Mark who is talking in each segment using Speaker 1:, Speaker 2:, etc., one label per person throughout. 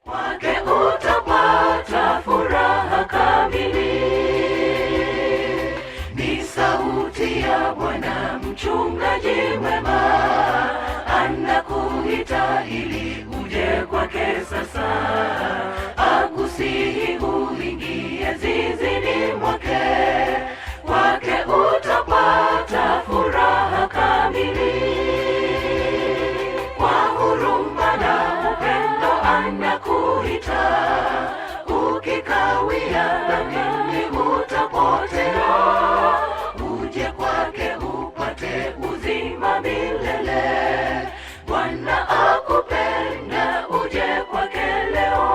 Speaker 1: Kwake utapata furaha kamili. Ni sauti ya Bwana mchungaji mwema, anakuita ili uje kwake sasa, akusihi uingie zizini mwake, kwake utapata furaha kamili. Kwa huruma na upendo anakuita, ukikawia dhambini utapotea. Uje kwake upate uzima milele. Bwana akupenda, uje kwake leo.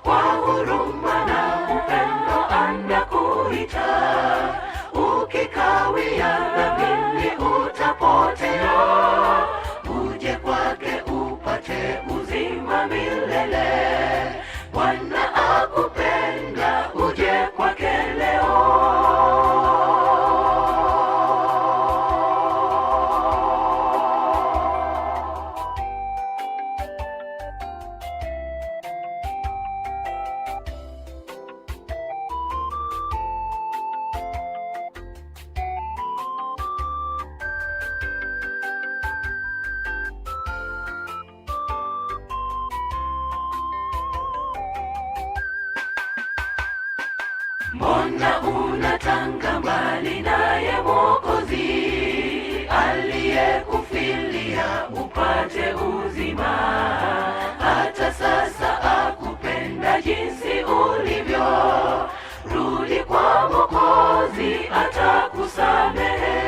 Speaker 1: Kwa huruma na upendo anakuita, ukikawia dhambini utapotea. Uje kwake upate uzima milele. Bwana akupenda, uje kwake leo. Mbona unatanga mbali naye Mwokozi aliyekufilia upate uzima? Hata sasa akupenda jinsi ulivyo. Rudi kwa Mwokozi atakusamehe.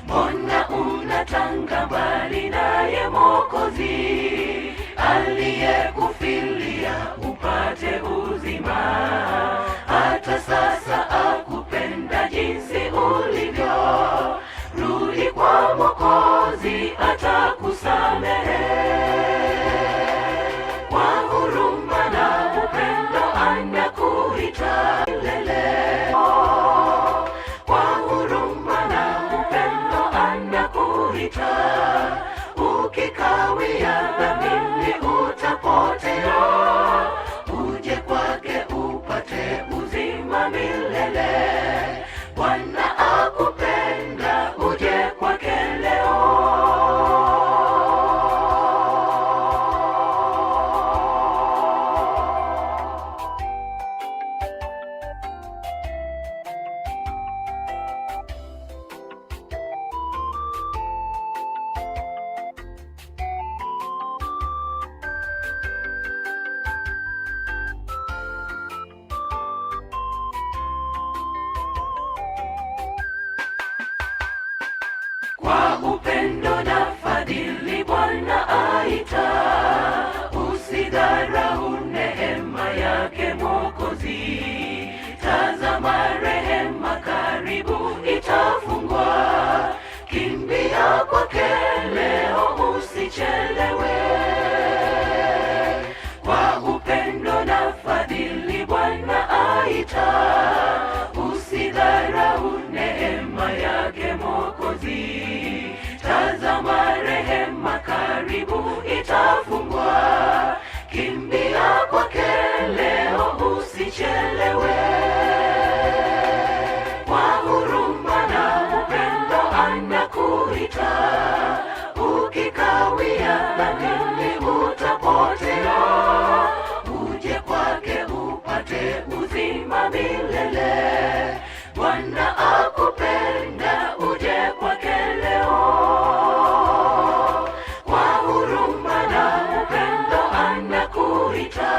Speaker 1: Mbona unatanga mbali naye Mwokozi aliyekufilia upate uzima? Hata sasa akupenda jinsi ulivyo. Rudi kwa Mwokozi atakusamehe. Kwa huruma na upendo anakuita milele. Kwa huruma na upendo anakuita, ukikawia dhambini utapotea. Uje kwake upate uzima milele. Bwana akupenda, uje kwake leo. Kwa upendo na fadhili Bwana aita, usidharau neema yake Mwokozi. Tazama rehema karibu itafungwa, kimbia kwake leo, usichelewe. Kwa upendo na fadhili Bwana aita, usidharau neema yake Mwokozi. Tazama rehema karibu itafungwa, kimbia kwake leo, usichelewe. Kwa huruma na upendo anakuita, ukikawia dhambini utapotea. Uje kwake upate uzima milele. Bwana akupenda, uje kwake leo. Kwa huruma na upendo anakuita,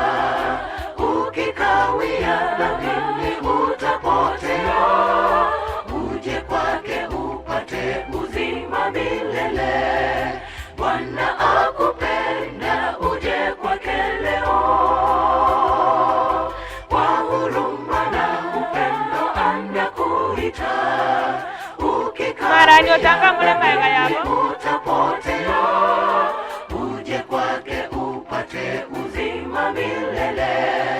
Speaker 1: ukikawia dhambini utapotea. Uje kwake upate uzima milele. Bwana akupenda, uje kwake leo. Kwa huruma na upendo anakuita,
Speaker 2: Marani
Speaker 1: ukikawia
Speaker 2: otanga mule maega yabo.
Speaker 1: utapotea. Uje kwake upate uzima milele.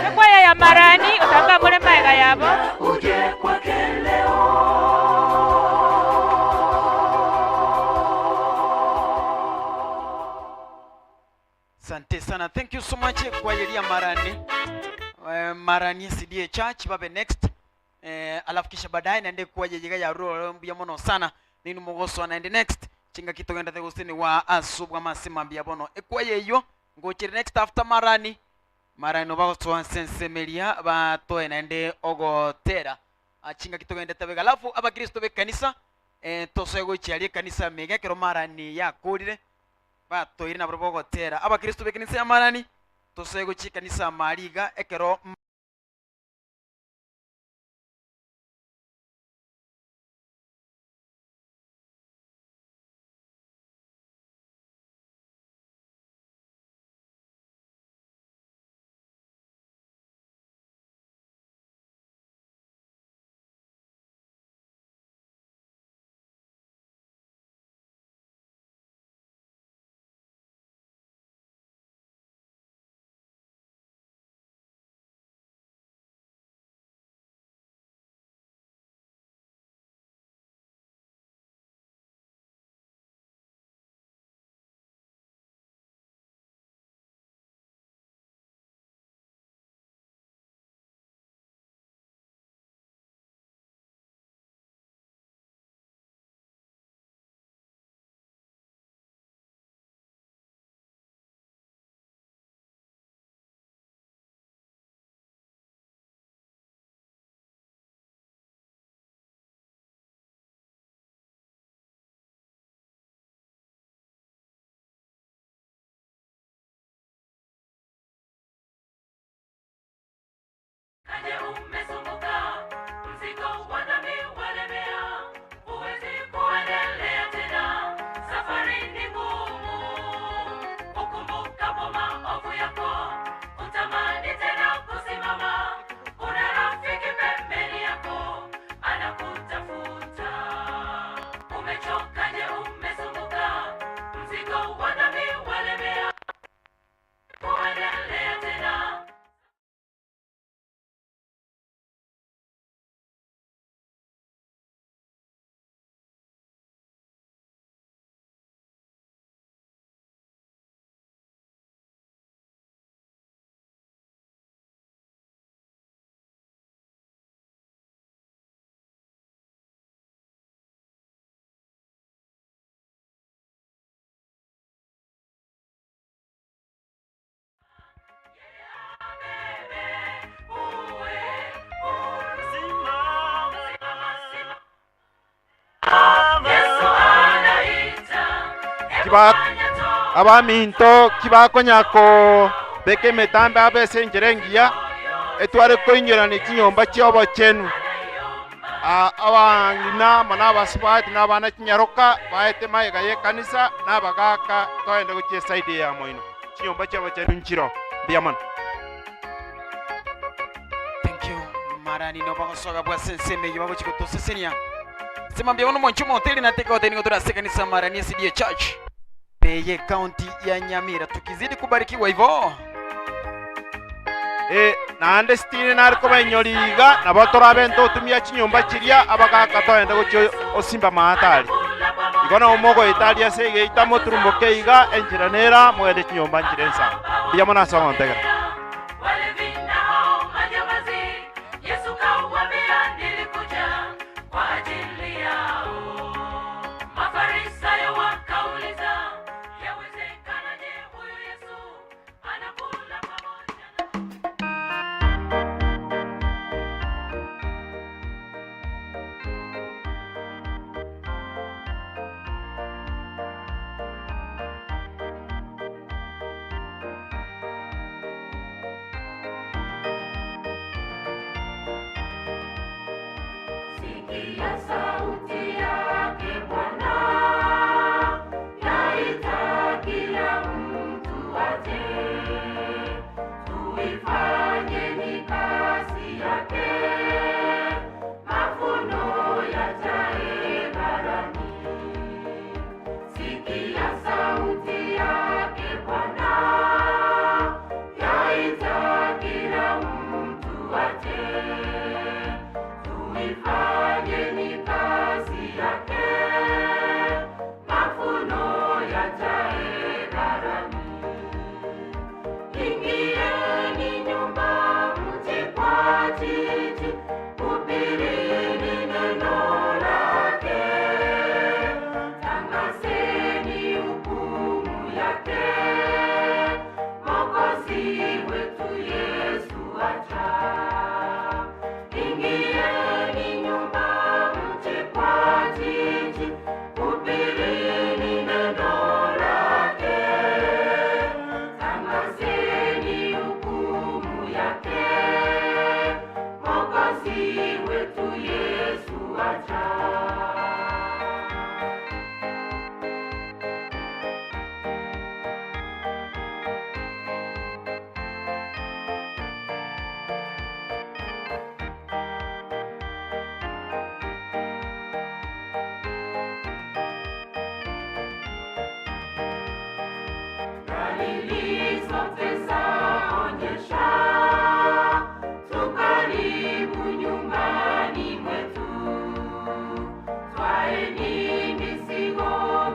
Speaker 2: Ekwaya ya Marani otanga mule maega yabo.
Speaker 1: Uje kwake leo.
Speaker 3: Sante sana. Thank you so much kwayeria Marani. Eh, Marani SDA Church babe next. Eh, alafu kisha baadaye naende kwayeyiga ya ruro mbuya mono sana. Ninu mogosoa naende next. Chingaki togendete gosini wa asubwa masima mbuya bono. Ekwayeyo ngochire next after Marani. Marani obagosoa nsensemeria batoe naende ogotera. Ah, chingaki togendete bega. Alafu abakristo b'ekanisa eh, tosoe gochia aria ekanisa mega ekero Marani yakorire Batoire nabarabwo ogotera. Abakristo b'ekanisa y'amarani, tosoe gochia ekanisa amari iga ekero.
Speaker 1: Kaje umesumbuka, mzigo wa dhambi walemea, huwezi kuendelea tena, safari ni ngumu. Ukumbukapo maovu yako, utamani tena kusimama. Kuna rafiki pembeni yako, anakutafuta. Umechokaje, umesumbuka, mzigo wa dhambi walemea, kuendelea tena.
Speaker 4: Kiba abaminto kibakonya kobeka emetambe abe ase enchera engiya, etware koinyorania chinyomba chi'obochenu. Ah, abang'ina amo na abasubati na abana chinyaroka baete magega y'ekanisa, na abagaaka toende gochia eside eye ya moino. Chinyomba chi'obochenu nchiro. Mbuya mono.
Speaker 3: Thank you. Marani no bagosoga bwase ensemo eyio bagochi gotosesenia. Sema mbuya mono mwanche omoteri na teka oteni gotura ase ekanisa Marani SDA Church. Meye county ya Nyamira tukizidi kubarikiwa hivyo.
Speaker 4: Eh, naende sitini nare kobainyori iga, nabo torabe ntotumia chinyomba chiria abagaaka toende gochia osimba maata aria. Igo nabo mogoeta aria ase egeita moturumboke iga, enchera nera, mogende chinyomba nchire insa. Mbuya mono ase ogontegera.
Speaker 1: Walevi na hao majambazi, Yesu kawaambia nilikuja kwa ajili yao. Mafarisayo wakauliza, yawezekanaje huyu Yesu anakula pamoja na Sikia sauti yake Bwana, yaita kila mtu aje, tuifanyeni kazi yake, mavuno yajae ghalani. Sikia sauti yake Bwana, yaita kila mtu aje, tuifanyeni kazi. Ingieni nyumba mji kwa jiji, hubirini neno lake, tangazeni hukumu yake, Mwokozi wetu Yesu aja. Ingieni nyumba mji kwa jiji, hubirini neno lake, tangazeni hukumu yake, Mwokozi wetu Yesu aja. Dalili zote zaonyesha tu karibu nyumbani mwetu, twaeni mizigo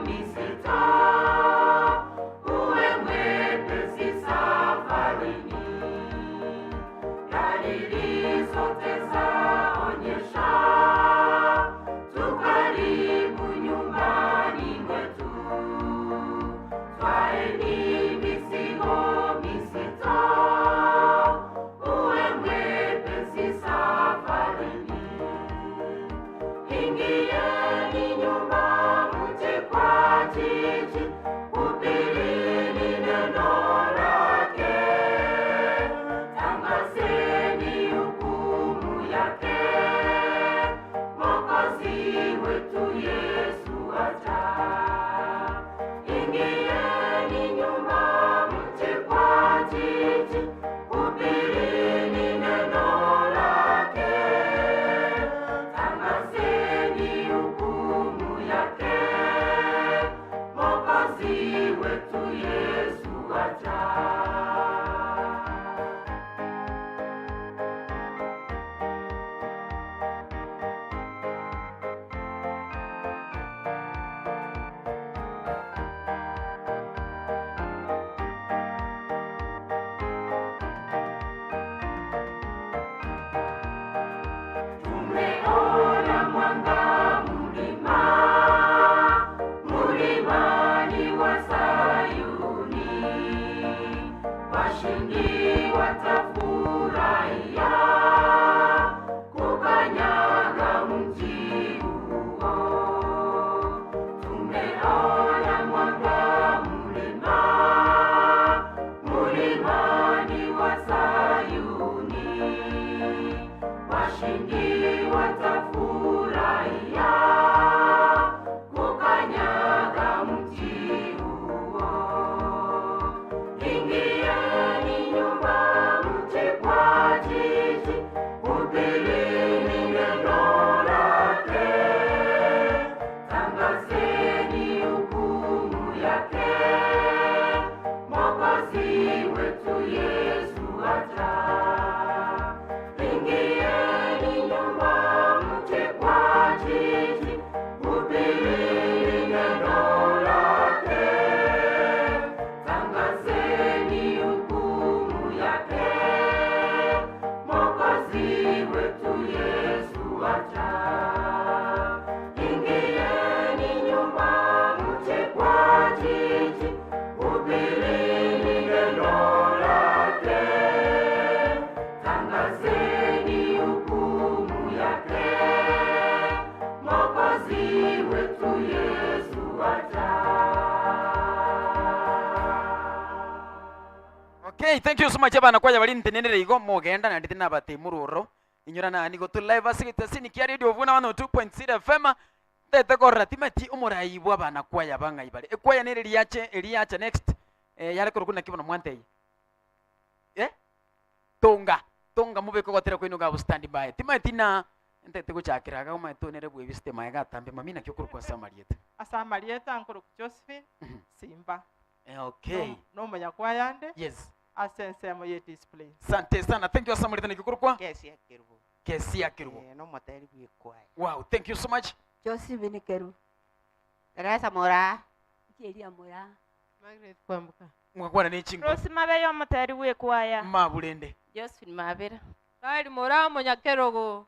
Speaker 1: mizito, uwe mwepesi safarini. Dalili zote zaonyesha tu karibu nyumbani mwetu, twaeni mizigo mizito, uwe mwepesi safarini. Ingieni nyumba mji kwa jiji, hubirini neno lake, tangazeni hukumu yake, Mwokozi wetu Yesu aja. Ingieni nyumba mji kwa jiji, hubirini neno lake, tangazeni hukumu yake, Mwokozi wetu Yesu aja. Tumeona mwanga mlima, mlimani wa Sayuni, washindi watafurahia kukanyaga mji huo. Tumeona mwanga mlima, mlimani wa Sayuni, washindi watafurahia kukanyaga mji huo. Ingieni nyumba mji kwa jiji, hubirini neno lake, tangazeni hukumu yake, Mwokozi wetu Yesu aja. Ingieni nyumba mji kwa jiji, hubirini neno lake, tangazeni hukumu yake, Mwokozi wetu Yesu aja. Ingieni nyumba mji kwa jiji, hubirini neno lake, tangazeni hukumu yake, Mwokozi wetu Yesu aja.
Speaker 3: Okay, thank you so much abana kwaya bari ntenenere igo mogenda naende tinabate muroro inyora nani go live ase egetesini kia radio Vuna 102.0 FM ntete korora timati omorai bwa abana kwaya bang'ai bare ekwaya nere riache eriacha next eh, yare korokwa naki bono mwantei eh tonga tonga mobeke ogotera kwaino gabo stand by timati na ntete gochakera iga omanyete onere bwebisete maega atambe mami naki okorokwa ase amarieta.
Speaker 5: Ase amarieta nkorokwa Josephine Simba.
Speaker 3: Eh, okay.
Speaker 5: No- Nomonyakwaya ande
Speaker 3: Yes.
Speaker 5: ase ensemo ye discipline.
Speaker 3: Sante sana. Thank you ase amarieta naki okorokwa?
Speaker 6: Kesia Kerubo.
Speaker 3: Kesia Kerubo.
Speaker 6: Eh, nomoteri bw'ekwaya.
Speaker 3: Wow, thank you so much.
Speaker 7: Josephine Kerubo.
Speaker 6: Teresa Moraa.
Speaker 7: Ncheria Moraa.
Speaker 5: Margaret Kwamboka.
Speaker 3: Mwakwana ne chinguru.
Speaker 2: Rose Mabeyo omoteri bw'ekwaya.
Speaker 3: Mabu rende.
Speaker 7: Josephine Mabera.
Speaker 8: Raeli Moraa omonyakerogo.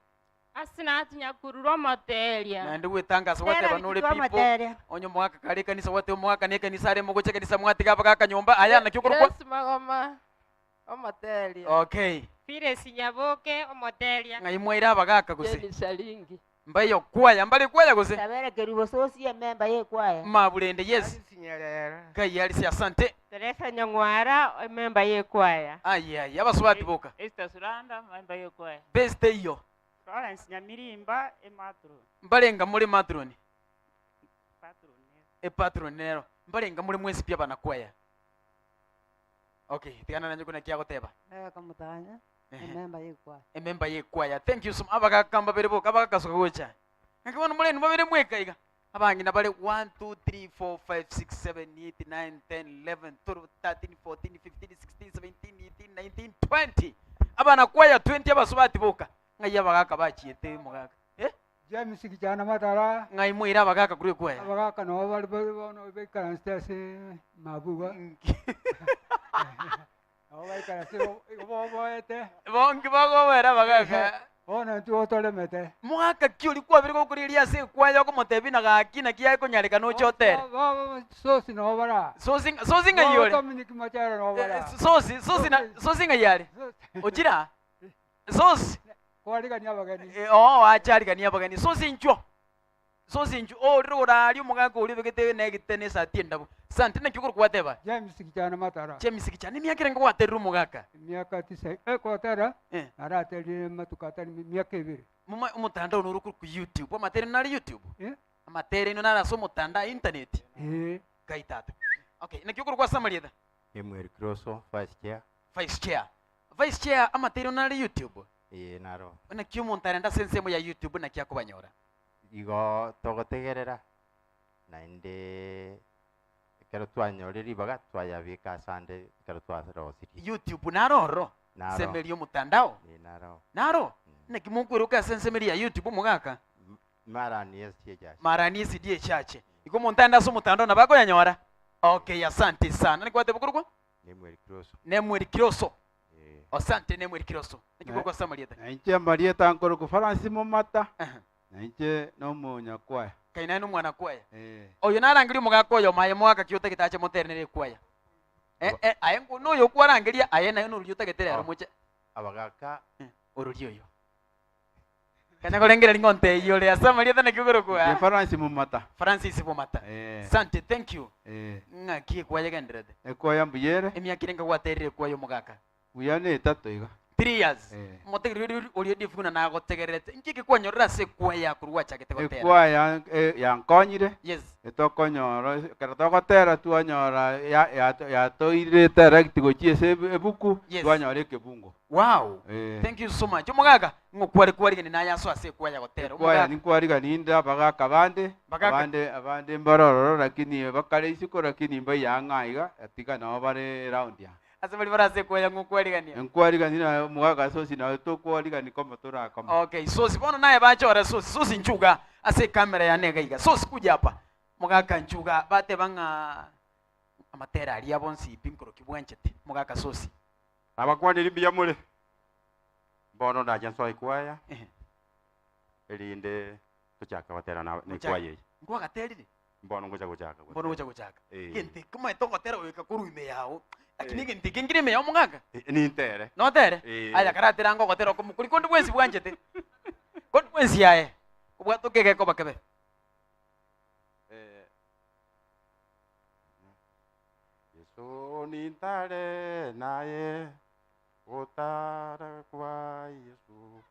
Speaker 7: Asinati Nyakururu omoteria.
Speaker 3: Naende gwetangasa gwateba
Speaker 9: Tera
Speaker 3: nore
Speaker 9: Bitutu
Speaker 3: people
Speaker 9: omoteria.
Speaker 3: onye omogaka kare ekanisa gwateba omogaka ne ekanisa are mogocha ekanisa mwatiga abagaka nyomba aya naki okorokwa
Speaker 8: Grace Magoma omoteria.
Speaker 3: Okay.
Speaker 7: Phyllis Nyaboke omoteria.
Speaker 3: Ng'ai mwaire abagaka gose?
Speaker 8: Jenny Sharingi.
Speaker 3: Mbaiyo kwaya mbare kwaya gose?
Speaker 9: Sabere Kerubo Sosi ememba y'ekwaya.
Speaker 3: Mabu rende yes.
Speaker 6: Alice Nyerere.
Speaker 3: Ngai Alice asante.
Speaker 7: Teresa Nyang'wara ememba y'ekwaya.
Speaker 3: Aye aye abasubati boka.
Speaker 10: Esther Suranda memba y'ekwaya.
Speaker 3: Best eyio.
Speaker 10: Florence Nyamirimba ematron.
Speaker 3: Mbarenga more matron?
Speaker 10: Patron nero.
Speaker 3: Epatron nero. Mbarenga more mwensi pi abanakwaya? Okay, tigana nanye kuna kiagoteba.
Speaker 11: Rebecca Mutanya,
Speaker 3: Ehe.
Speaker 11: ememba y'ekwaya.
Speaker 3: Ememba y'ekwaya. Thank you so much. Abagaka mbabere boka abagakasoka gocha. Ngaki bono more babere mweka iga. Abang'ina bare 1 2 3 4 5 6 7 8 9 10 11 12 13 14 15 16 17 18 19 20. Abana kwaya 20 abasubati boka. Ng'ai abagaka bachiete mogaka. Eh?
Speaker 12: James Kichana Matara.
Speaker 3: Ng'ai moire abagaka korwa ekwaya?
Speaker 12: Abagaka nabo bari bari bono baikaransete ase mabuga. Nabo baikaransete igo boboete.
Speaker 3: Bonki bagoboera abagaka.
Speaker 12: Bono intwe igo toremete.
Speaker 3: Mogaka ki oria kwabire gokorigereria ase ekwaya okomotebia na gaki naki yakonyarekana oche otere?
Speaker 12: Sosi nabo bara.
Speaker 3: Sosi sosi ng'ai ore?
Speaker 12: Dominic Machara nabo bara.
Speaker 3: Sosi sosi na sosi ng'ai are? Ochire aa? Sosi.
Speaker 12: Kwarigania abageni.
Speaker 3: Eh, oo ache ariganie abageni. Sosi inchuo. Sosi inchuo. Orire oraaria omogaka oria obegete negite na esati endabu. Sante naki okoro gwateba?
Speaker 12: James Kichana Matara.
Speaker 3: James Kichana emiaka erenge gwaterire omogaka?
Speaker 12: Emiaka tisa eh gotera
Speaker 3: Eh.
Speaker 12: naraterire matuko atari miaka ebere.
Speaker 3: Moma omotandao noro okorokwa YouTube. Amatere nare YouTube?
Speaker 12: Eh.
Speaker 3: Amatere aino nare ase omotandao internet?
Speaker 12: Eh.
Speaker 3: Ngai tata. Okay, naki okorokwa ase amarieta?
Speaker 13: Emweri Kiroso, Vice Chair.
Speaker 3: Vice Chair. Vice Chair amaterio nare YouTube?
Speaker 13: Ee naro.
Speaker 3: Naki omonto arende ase ensemo ya YouTube naki akobanyora?
Speaker 13: Igo togotegerera, naende ekero twanyorire ribaga twayabeka asande ekero twarosirie.
Speaker 3: YouTube naro ororo?
Speaker 13: Naro.
Speaker 3: Ensemo eria omotandao?
Speaker 13: Ee naro.
Speaker 3: Naro? Naki mokweroka ase ensemo eria ya YouTube omogaka?
Speaker 13: Marani SDA Church.
Speaker 3: Marani SDA Church. Igo omonto aende ase omotandao nabo akoyanyora? Okay, asante sana. Naki gwateba korokwa?
Speaker 13: Nemuel Kiroso.
Speaker 3: Nemuel Kiroso.
Speaker 13: Eh.
Speaker 3: Asante Nemuel Kiroso. Naki korokwa ase amarieta?
Speaker 4: Na inche amarieta nkorokwa Francis Momata, na inche nomonyakwaya.
Speaker 3: Kai naye nomwanakwaya.
Speaker 4: Eh.
Speaker 3: Oyo narangerie omogaka oyomo aye mogaka ki otagete ache moterenere ekwaya. Eh, eh, aye nko noyo okwarangeria aye naye norori otagete rero
Speaker 13: Oh.
Speaker 3: moche.
Speaker 13: Abagaka.
Speaker 3: Orori oyo. Kanya korengereria ng'a ontebie ore ase amarieta naki okorokwa.
Speaker 4: Inche Francis Momata.
Speaker 3: Francis Momata.
Speaker 4: Eh.
Speaker 3: Asante, thank you.
Speaker 4: Eh.
Speaker 3: Ng'aki ekwaya egendererete?
Speaker 4: Ekwaya mbuya ere.
Speaker 3: Emiaka ere nkagwaterire ekwaya omogaka?
Speaker 4: Buya ne etato iga.
Speaker 3: Three years.
Speaker 4: Eh.
Speaker 3: Omotegereri oria oria Difuna nagotegererete. Inki eke kwanyorire ase ekwaya korwa gwachagete gotera?
Speaker 4: Ekwaya eh, yankonyire.
Speaker 3: Yes.
Speaker 4: Etokonyora ekero togotera twanyora ya- ya- yatoirete erect gochia ase ebu- ebuku
Speaker 3: Yes.
Speaker 4: twanyora ekebungo.
Speaker 3: Wow.
Speaker 4: Eh.
Speaker 3: Thank you so much. Omogaka, ng'o kware kwarigani naye aso ase ekwaya gotera.
Speaker 4: Ekwaya
Speaker 3: Omogaka.
Speaker 4: ninkwarigani inde abagaka bande,
Speaker 3: Bagaka.
Speaker 4: abande abande mbare ororo lakini bakare isiko lakini mbaiyo ang'e aiga, tiga nabo bare round aa.
Speaker 3: Ase baria bare ase ekwaya ng'o okwarigania.
Speaker 4: Nkwarigani naye omogaka Sosi naye tokwarigani komo torakoma.
Speaker 3: Okay, Sosi bono naye bachore Sosi. Sosi nchuga ase ekamera yane iga iga. Sosi kuja hapa. Mogaka nchuga bateba ng'a amatera aria bonsi pi nkoroki bwanchete. Mogaka Sosi.
Speaker 13: Nabakwaniri mbuya more. Bono ndache nsoe ekwaya, erinde tochake gotera na nekwaya eye.
Speaker 3: Nkwagaterire?
Speaker 13: Mbono ngocha gochaka gotera.
Speaker 3: Mbono gocha gochaka.
Speaker 13: Eh.
Speaker 3: Egento eke omanyete ogotera goika korwa ime yao. Lakini
Speaker 13: Eh.
Speaker 3: egento eke nkire ime yao omogaka.
Speaker 13: Eh, nintere.
Speaker 3: Notere?
Speaker 13: Eh.
Speaker 3: Aya karatera ange ogotera okomo kori konde bwensi bwanchete. Konde bwensi aye. Obwate oke gekoba kebe.
Speaker 13: Eh. Yeso nintare naye gotara kwa Yesu.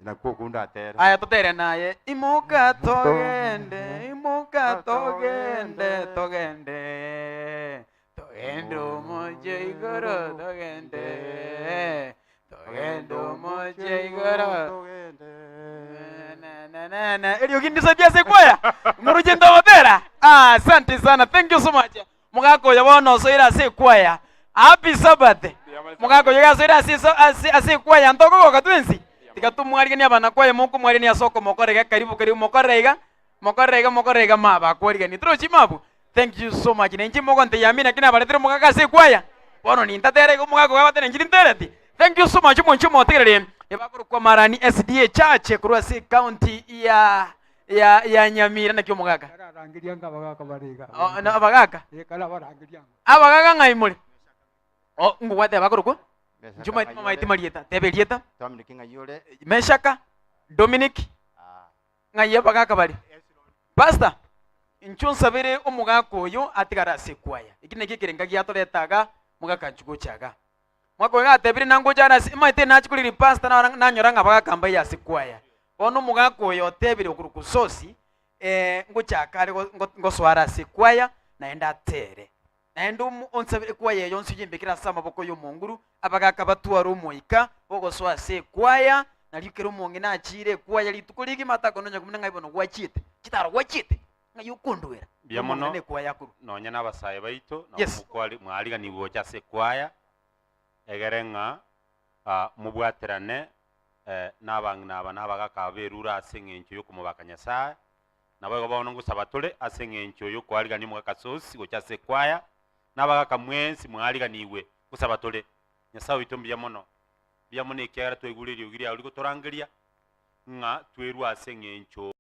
Speaker 13: Nakwo okwo ndatere.
Speaker 3: Aya totere naye imoka togende imoka togende togende togende omochie igoro togende togende omochie igoro Na, na, na, na. Eriogi ndisaidie ase ekwaya moroche ntogotera ah, asante sana thank you so much Mogaka oyo bono osoire ase ekwaya. Happy Sabbath. Mogaka oyo gasoire ase eso- ase ase ekwaya ntokogoka twensi. Tiga tomwariganie abana kwaya mokomwarigania ase okomokorera iga karibu karibu mokorere iga mokorere iga mokorere iga maba akwariganie. Torochi mabu? Thank you so much. Nenche mogontebia amina naki nabaretire omogaka ase ekwaya. Bono nintatere iga omogaka oyo agotere inche nintereti. Thank you so much omonche omotegereri. Ebakorokwa Marani SDA Church korwa ase ecounty ya ya ya Nyamira naki omogaka.
Speaker 12: Kararangeria ng'a abagaka bare iga.
Speaker 3: Oh, no, abagaka.
Speaker 12: Eh, karabarangeria ng'a.
Speaker 3: Abagaka ng'ai more? Oh, ngobwate abakorokwa? Inche omanyete momanyete marieta. Teba erieta.
Speaker 13: Dominic ng'ai ore?
Speaker 3: Meshaka, Dominic, ng'ai abagaka bare? Pastor, inche onsabere omogaka oyo atigare ase ekwaya. Eki nakio ekerenga giatoreta iga, mogaka inche gocha iga. Omogaka oyo gatebire nangocha are ase, omanyete nachia korigia pastor nara nanyora ng'a abagaka mbaiyo ase ekwaya. Bono omogaka oyo otebire okorokwa Sosi, ngochaka are go- ngo- ngosoa are ase ekwaya, naende atere. Naende onsabere ekwaya eye yonsi oyembekere ase amaboko y'Omonguru, abagaaka batware omoika bw'ogosoa ase ekwaya, nario kera omong'ina achiire ekwaya rituko rigima atakononya buna ng'ai bono gwachiete, chitaro gwachiete, ng'ai okonduera.
Speaker 13: Mbuya mono,
Speaker 3: Omong'ina nekwaya akorwa.
Speaker 13: nonya nabasae baito, nabo
Speaker 3: Yes.
Speaker 13: mokwari mwariganigwe gocha ase ekwaya, egere ng'a mobwaterane nabang'ina aba na abagaka aba berure ase eng'encho y'okomobaka Nyasae, Naboigo bono ngosaba tore ase engencho y'okoarigania omogaka Sosi gocha ase ekwaya, na abagaka mwensi mwaariganigwe, ngosaba tore. Nyasae oito mbuya mono, mbuya mono ekiagera twaigure eriogi riao rigotorangeria, ng'a twerue ase engencho.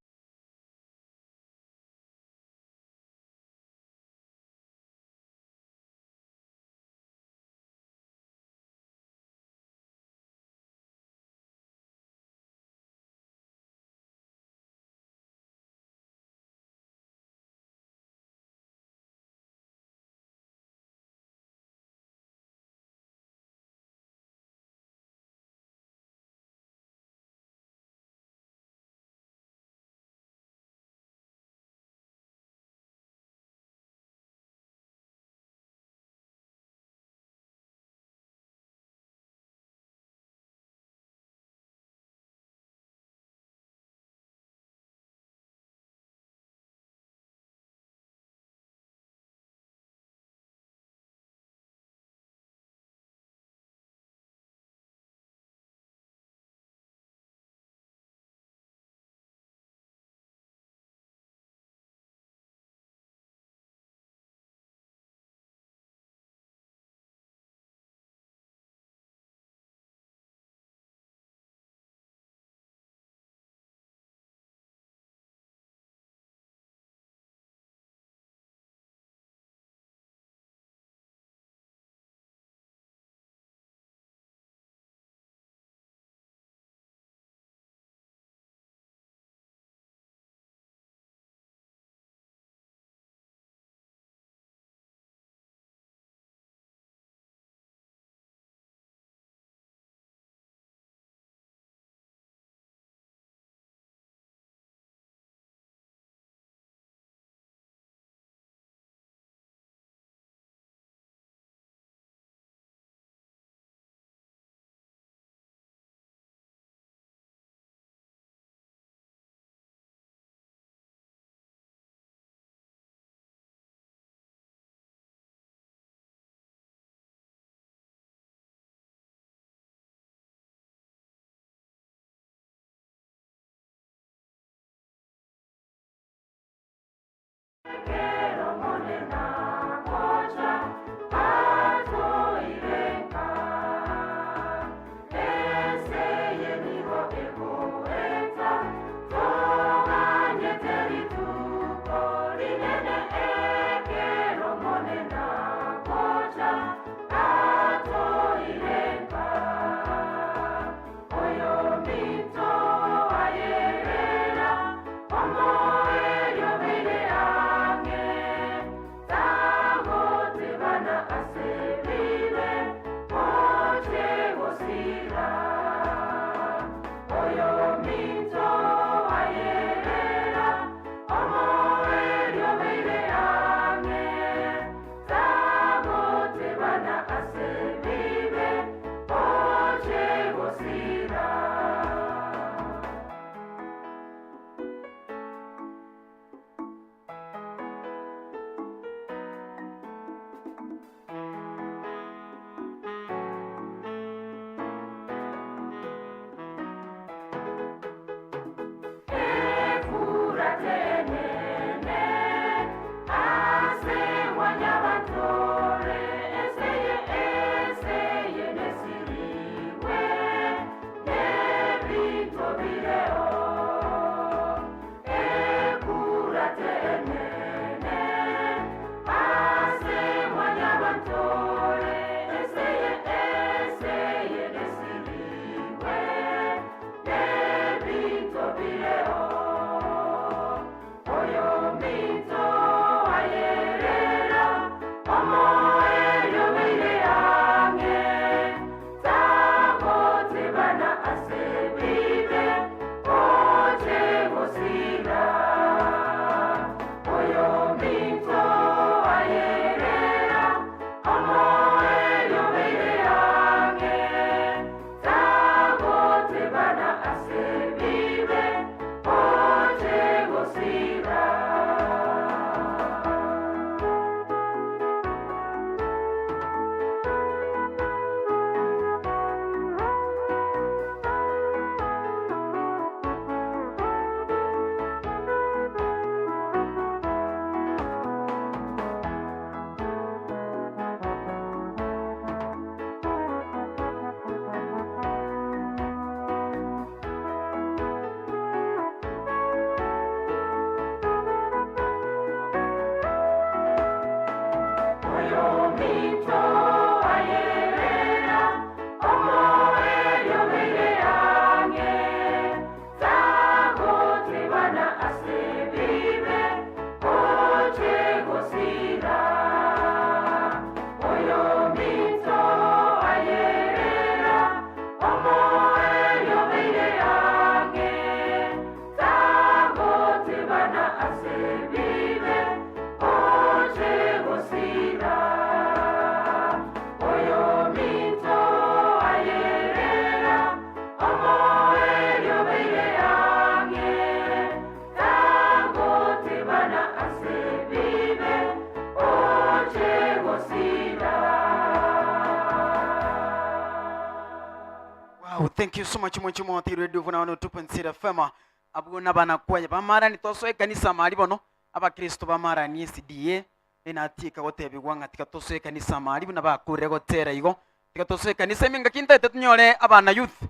Speaker 3: Wow, thank you so much mwanchi mwati Radio Vuna 102.0 FM. Abwo nabanakwaya bamarani tosoe ekanisa mari bono abakristo bamarani SDA enatieka gotebigwa ng'a tiga tosoe ekanisa mari buna bakurire gotera igo tiga tosoe ekanisa ime ngaki ntaete tonyore abana youth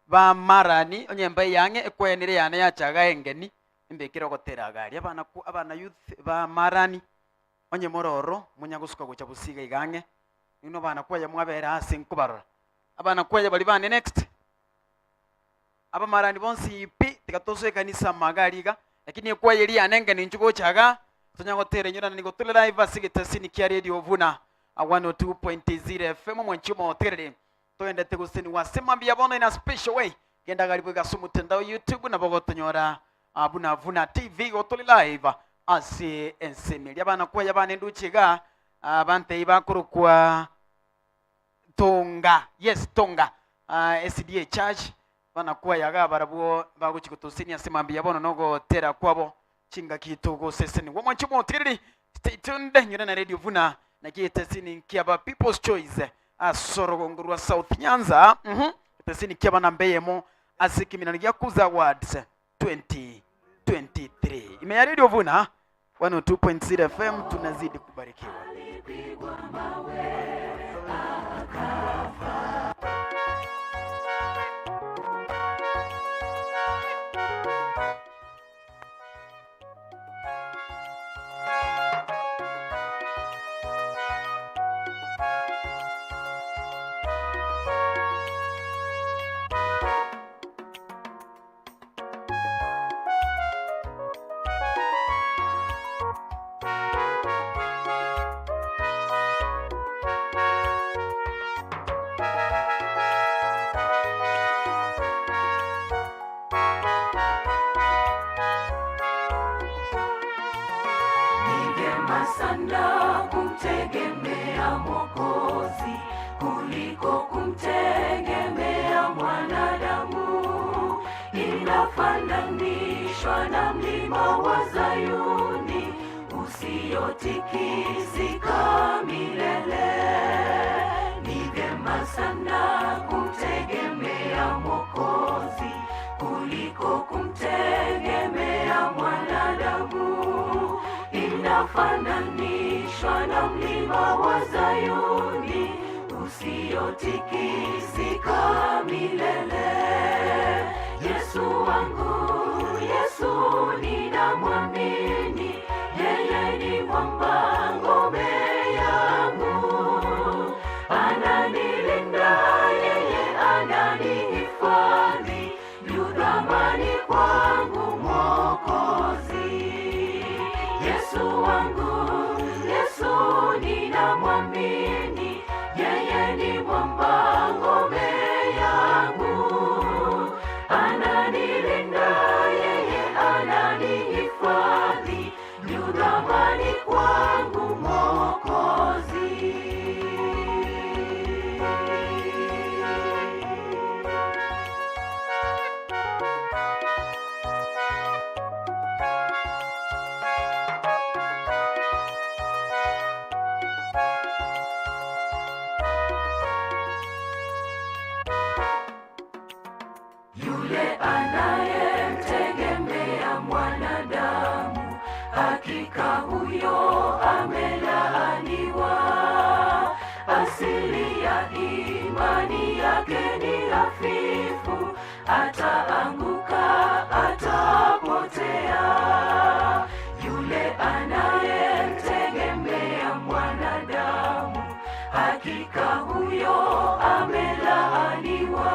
Speaker 3: bamarani onye mbae yang'e ekwayanire yane yachaga engeni embekere ogotera agari abana abana youth bamarani onye mororo monya gosuka gocha bosiga iga ang'e inwe abana kwaya mwabere ase nkobarora Abana kwaya baria bane next. Abamarani bonsi pi tiga tosoe ekanisa amaga aria iga, lakini ekwaya eria yane engeni inchuo gocha igaa, tonya gotera inyorana nigo tore live ase egetesini kia Radio Vuna 102.0 FM omwanchi omoterere toendete gosenigwa ase mambia bono in a special way genda karibu iga ase omotandao YouTube nabo ogotonyora ah, buna Vuna TV igo tore live ase ensemo eria abana kwaya bane nduche igaa ah, bantei bakorokwa Tonga, yes Tonga, ah, SDA Church, banakwaya iga barabwo bagochia gotosenia ase mambia bono nogotera kwabo chingaki togosesenigwa. Omwanchi omotigereri, stay tuned, nyore na Radio Vuna naki etesini nkiaba People's Choice ase orogongo rwa South Nyanza, mhm, etesini kiaba namba eyemo ase ekeminano gia Kuza Awards 2023. Ime ya Radio Vuna 102.0 FM tunazidi kubarikiwa.
Speaker 1: Ni vyema sana kumtegemea Mwokozi kuliko kumtegemea mwanadamu. Inafananishwa na mlima wa Zayuni usiotikisika milele. Ni vyema sana kumtegemea Mwokozi kuliko kumtegemea mwanadamu. Inafananishwa na mlima wa Zayuni usiotikisika milele. Yesu wangu, Yesu ninamwamini, yeye ni mwamba ngome yangu. Ananilinda, yeye ananihifadhi, yu thamani kwangu Mwokozi. Yesu wangu, Yesu ninamwamini, yeye ni mwamba ngome yangu. Ananilinda, yeye ananihifadhi, yu thamani kwangu Mwokozi. Yule anayemtegemea mwanadamu, hakika huyo amelaaniwa. Asili ya imani yake ni hafifu, ataanguka, atapotea. Yule anayemtegemea mwanadamu, hakika huyo amelaaniwa.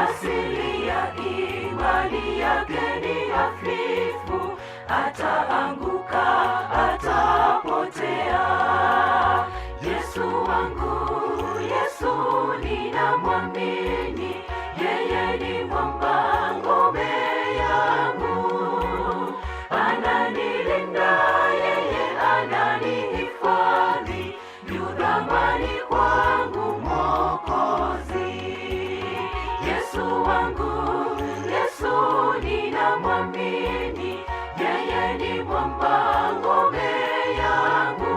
Speaker 1: Asili ya imani yake ni hafifu, ataanguka, atapotea. Yesu wangu, Yesu ninamwamini, yeye ni mwamba ngome yangu. Ananilinda, yeye ananihifadhi, yu thamani kwangu Mwokozi. Yesu wangu, Yesu ninamwamini, yeye ni mwamba ngome yangu.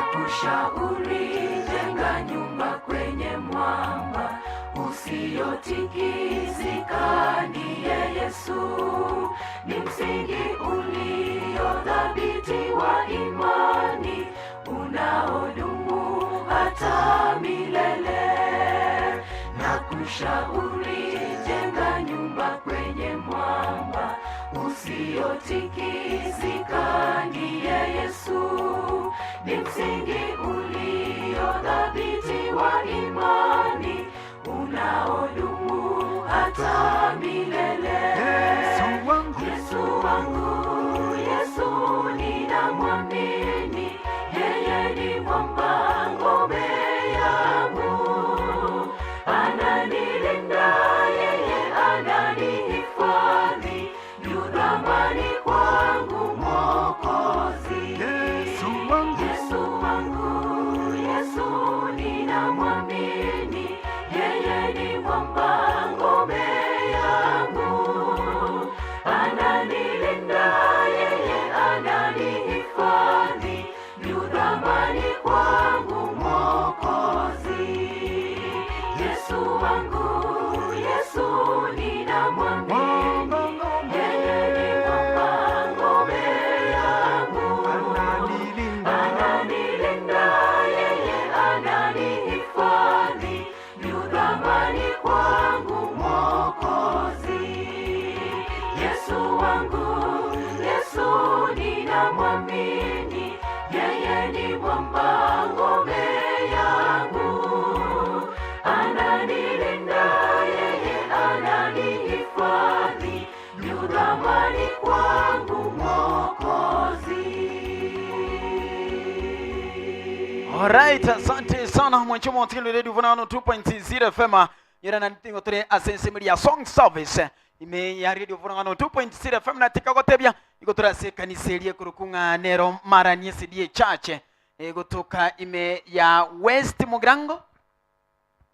Speaker 1: Nakushauri, jenga nyumba kwenye mwamba usiyotikisika, ndiye Yesu. Ni msingi ulio thabiti wa imani unaodumu hata milele. Nakushauri, jenga nyumba kwenye mwamba usiyotikisika, ndiye Yesu. Ni msingi ulio thabiti wa imani unaodumu hata milele.
Speaker 11: Yesu wangu,
Speaker 1: Yesu wangu, Yesu ninamwamini, yeye ni mwamba ngome yangu, ananilinda, yeye ananihifadhi, yu thamani kwangu Mwokozi.
Speaker 11: Yesu wangu,
Speaker 1: Yesu wangu, Yesu ninamwamini, yeye ni mwamba ngome yangu, ananilinda, yeye ananihifadhi, yu thamani kwangu Mwokozi. Yesu wangu, Yesu ninamwamini, yeye ni mwamba ngome yangu, ananilinda, yeye ananihifadhi, yu thamani kwangu Mwokozi. Yesu wangu, Yesu ninamwamini, yeye ni mwamba ngome yangu, ananilinda, yeye ananihifadhi, yu thamani kwangu Mwokozi.
Speaker 3: Alright, asante sana mwanchomo wa Radio Vunano 2.0 FM. Yera na ntingo tore asensemeri ya song service. Ime ya Radio Vunano 2.0 FM na tika gotebia iko tora se kanisa erie kurukunga nero maranie SDA Church. Gotoka ime ya West Mugirango.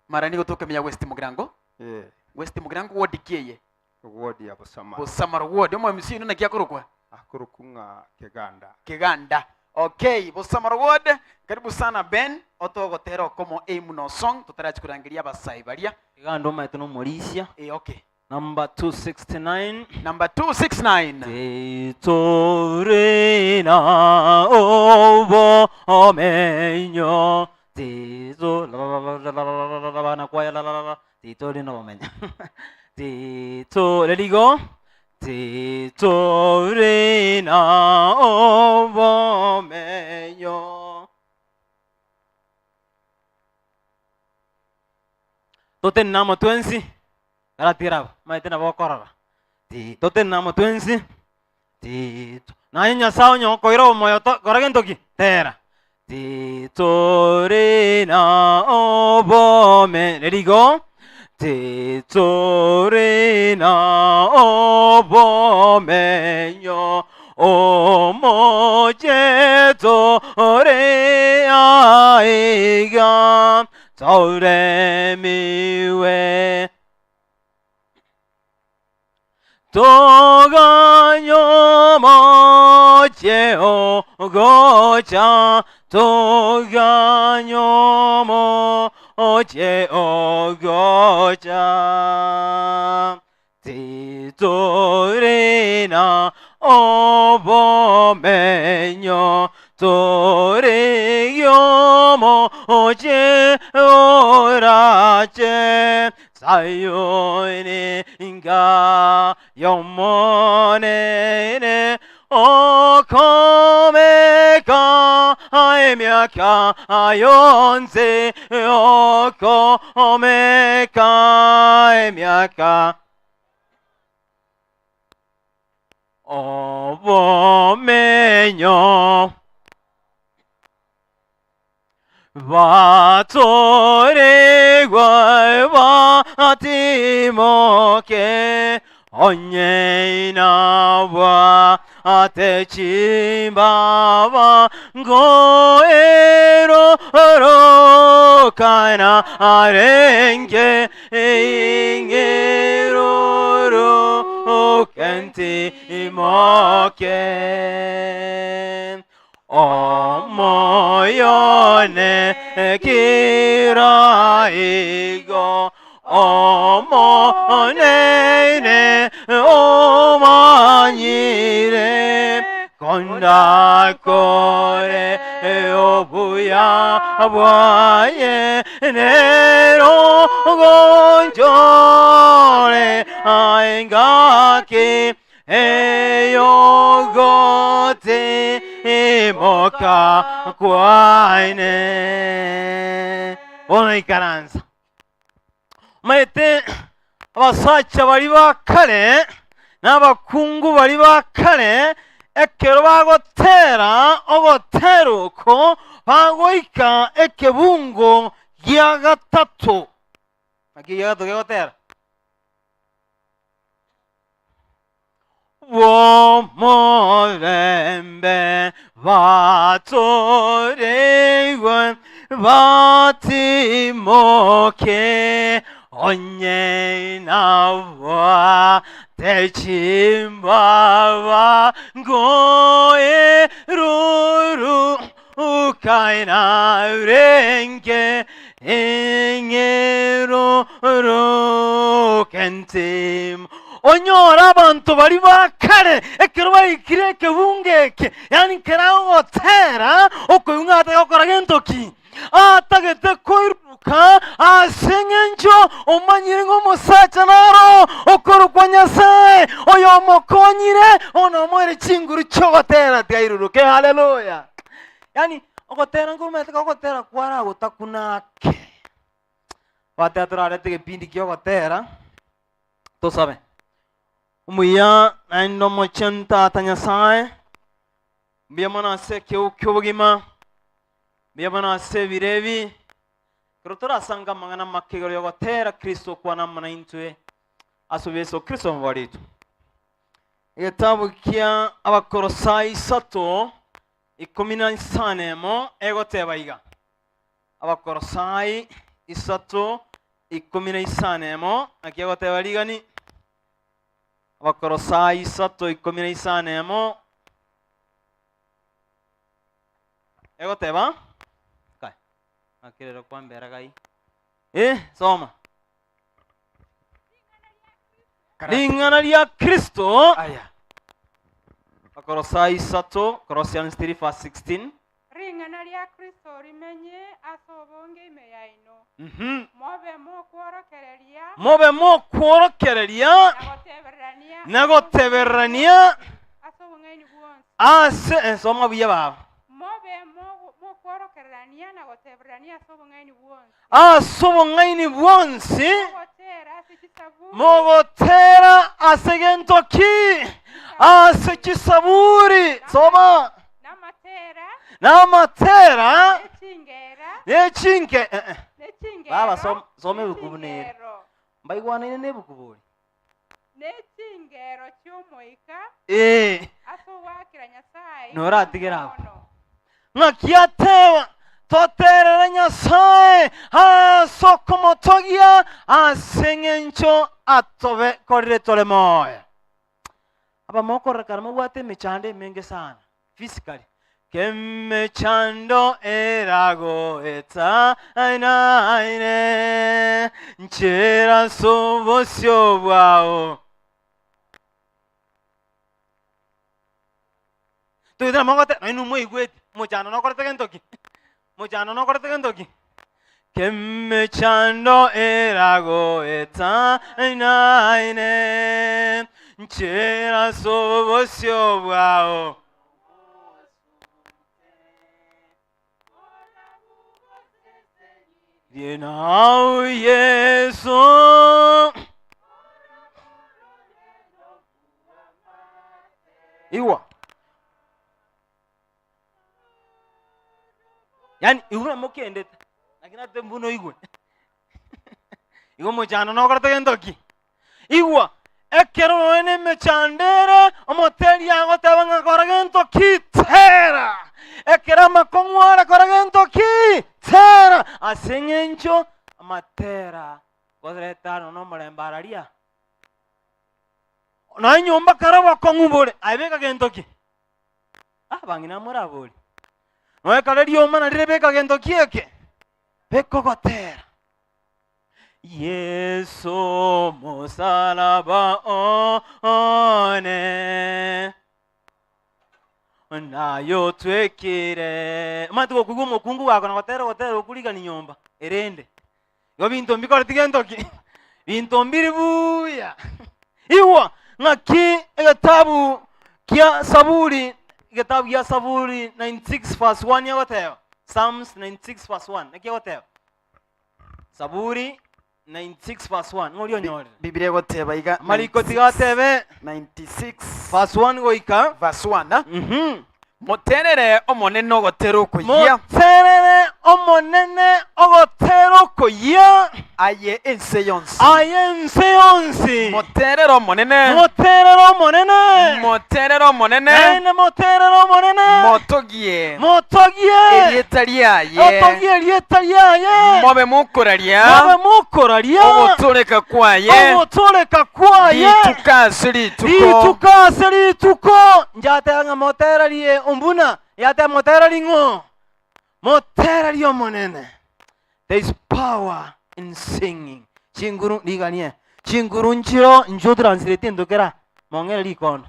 Speaker 3: Marani gotoka ime ya West Mugirango.
Speaker 4: Eh.
Speaker 3: West Mugirango ward kieye.
Speaker 4: Ward ya Busama.
Speaker 3: Busama ward. Omo MC nuna kiakorokwa.
Speaker 4: Akurukunga Keganda.
Speaker 3: Kiganda. Okay, Busama ward. Karibu sana Ben. Otogotera okomo emuno song tutarachi kurangiria abasai baria.
Speaker 14: Kiganda omaete nomorisia.
Speaker 3: Eh, okay.
Speaker 14: Number 269.
Speaker 3: Number 269.
Speaker 14: Titorina obo omenyo. Tito la la la la la la la la la la na kwaya la la la la. Titorina omenyo. Tito, let it go. Titorina obo omenyo. Totenamo twensi. Garatira maete nabo okorora. Ti totenamo twensi. Tito. Naye Nyasaye onye okoira omoyo to kora gento ki? Tera. Titorina obome. Let it go. Titorina obomenyo. Omoche tore aiga. Tore miwe. Toganyo moche ogocha, toganyo moche ogocha. Titorina obomenyo, toregyo moche orache. Sayoni inga yomonene okomeka emiaka ayonze okomeka emiaka obomenyo batoregwa batimoke onye inabwa atechimbaba ngoero rokana arenge ingero kenti imoke omoyo one kira igo Omonene omanyire kondakore obuya bwaye nero gonchore aengaki eyogotimoka kwaine. Bono ikaransa. Omanyete abasacha baria ba kare na abakungu baria ba kare, ekero bagotera ogotera oko, bagoika ekebungo gia gatato. Naki egia gatato kegotera? Bw'omorembe batoreigwe batimoke, onye nabwate chimbaba ngoeruruka narenge Eng'eroroke ntimo. Onyore abanto baria ba kare ekero baikire ekebungo eke, yaani nkere agotera okoigwa ng'a atagete gokora gento ki? Atagete koiruruka ase eng'encho omanyire ng'a omosacha naro okorokwa Nyasae, oyomokonyire bono omoeire chinguru chi'ogotera tiga airuruke. Haleluya! Yaani ogotera nkoromanyete kogotera kwaragotakuna ake. Bateba torarete egepindi kia ogotera, tosabe. Omuya naende omochenu Tata Nyasae, mbuya mono ase ekeegwa kia obogima, mbuya mono ase ebiro ebi, ekero torasange amang'ana make igoro y'ogotera Kristo okwana amo naintwe ase obo Yeso Kristo omobori oito. Egetabu kia Abakolosai isato, 15 egoteba iga, Abakolosai isato, 15, naki egoteba rigani? Abakolosai isato, 15 egoteba, kai, naki rero kwambera gai? Eh, soma. Ring'ana ria Kristo.
Speaker 3: Aya.
Speaker 14: Abakolosai isato, Colossians 3 verse 16.
Speaker 15: Ring'ana ria Kristo rimenye ase obonge ime yaino,
Speaker 14: Mhm.
Speaker 15: mobe mokworokereria
Speaker 14: Mobe mokworokereria
Speaker 15: na gotebererania
Speaker 14: na gotebererania
Speaker 15: ase obong'aini bwonsi.
Speaker 14: ase ensoma buya baba.
Speaker 15: Mobe mogo- mokworokererania na gotebererania ase obong'aini bwonsi.
Speaker 14: Ase obong'aini bwonsi
Speaker 15: Mogotera ase chisaburi
Speaker 14: mogotera ase gento ki? Ase chisaburi. Soma.
Speaker 15: Namatera
Speaker 14: Namatera
Speaker 15: nechingera
Speaker 14: nechinge eh, eh.
Speaker 15: nechingero
Speaker 14: Baba som, soma ebuku buna ere.
Speaker 15: nechingero
Speaker 14: Mbaigwanaine nebuku bori.
Speaker 15: nechingero chi'omoika
Speaker 14: Eh.
Speaker 15: ase ogoakera Nyasae
Speaker 14: Noratigere abwo.
Speaker 15: mono.
Speaker 14: Ng'aki ateba, Toterere Nyasae ase okomotogia ase eng'encho atobekorire tore moyo. Abamokorekana mobwate emechando emenge sana physically. Kemechando eragoeta naine nchera ase obosio bwao. Togetera mogote nainwe mwaigwete omochando nokorete gento ki? Omochando nokorete gento ki? Kemechando eragoeta naine nchera ase obosio bwao. Rie nao Yeso. Igwa. Yaani igwe buna mokendete, lakini ate mbuna oigwe. Igo omochando nokorete gento ki? Igwa, ekero nonya na emechando ere, omoteri agoteba ng'a kora gento ki? Tera! Ekero amakong'u are kora gento ki? Tera! Ase eng'encho amatera koreta nonya na omorembe araria. Nonya nyomba kare obokong'u bore, aye beka gento ki? Ah, bang'ina moraborie. Noekare rioma na rire beka gento ki eke? Beka ogotera. Yeso mosalaba one naye otwekire. Omanyete gokoigwa omokungu gakona gotera ogotera okorigani nyomba erende igo binto mbikoreti gento ki? Binto mbiri buya. Igwa ng'aki egetabu kia Saburi, egetabu gia Saburi 96 verse 1 egoteba, Psalms 96 verse 1 naki egoteba? Saburi 96 verse 1 ng'ori onyorire.
Speaker 3: Biblia egoteba iga
Speaker 14: Amariko tiga atebe
Speaker 3: 96
Speaker 14: verse 1 goika
Speaker 3: verse 1 Moterere Omonene ogotera okoyia.
Speaker 14: Moterere Omonene ogotera okoyia.
Speaker 3: Aye ense yonsi.
Speaker 14: Aye ense yonsi.
Speaker 3: Moterere Omonene.
Speaker 14: Moterere Omonene.
Speaker 3: Moterere Omonene.
Speaker 14: Naende moterere Omonene.
Speaker 3: Motogie.
Speaker 14: Motogie.
Speaker 3: Erieta riaye.
Speaker 14: Motogie erieta riaye.
Speaker 3: Mobe mokoraria.
Speaker 14: Mobe mokoraria.
Speaker 3: Ogotooreka kwaye.
Speaker 14: Ogotooreka kwaye.
Speaker 3: Rituko ase rituko.
Speaker 14: Rituko ase rituko. Njateba ng'a moterarie ombuna, yateba moterarie ng'o? Moterarie Omonene. There is power in singing. Chinguru riganie. Chinguru nchiro inche translate entokera mong'ere rikondo.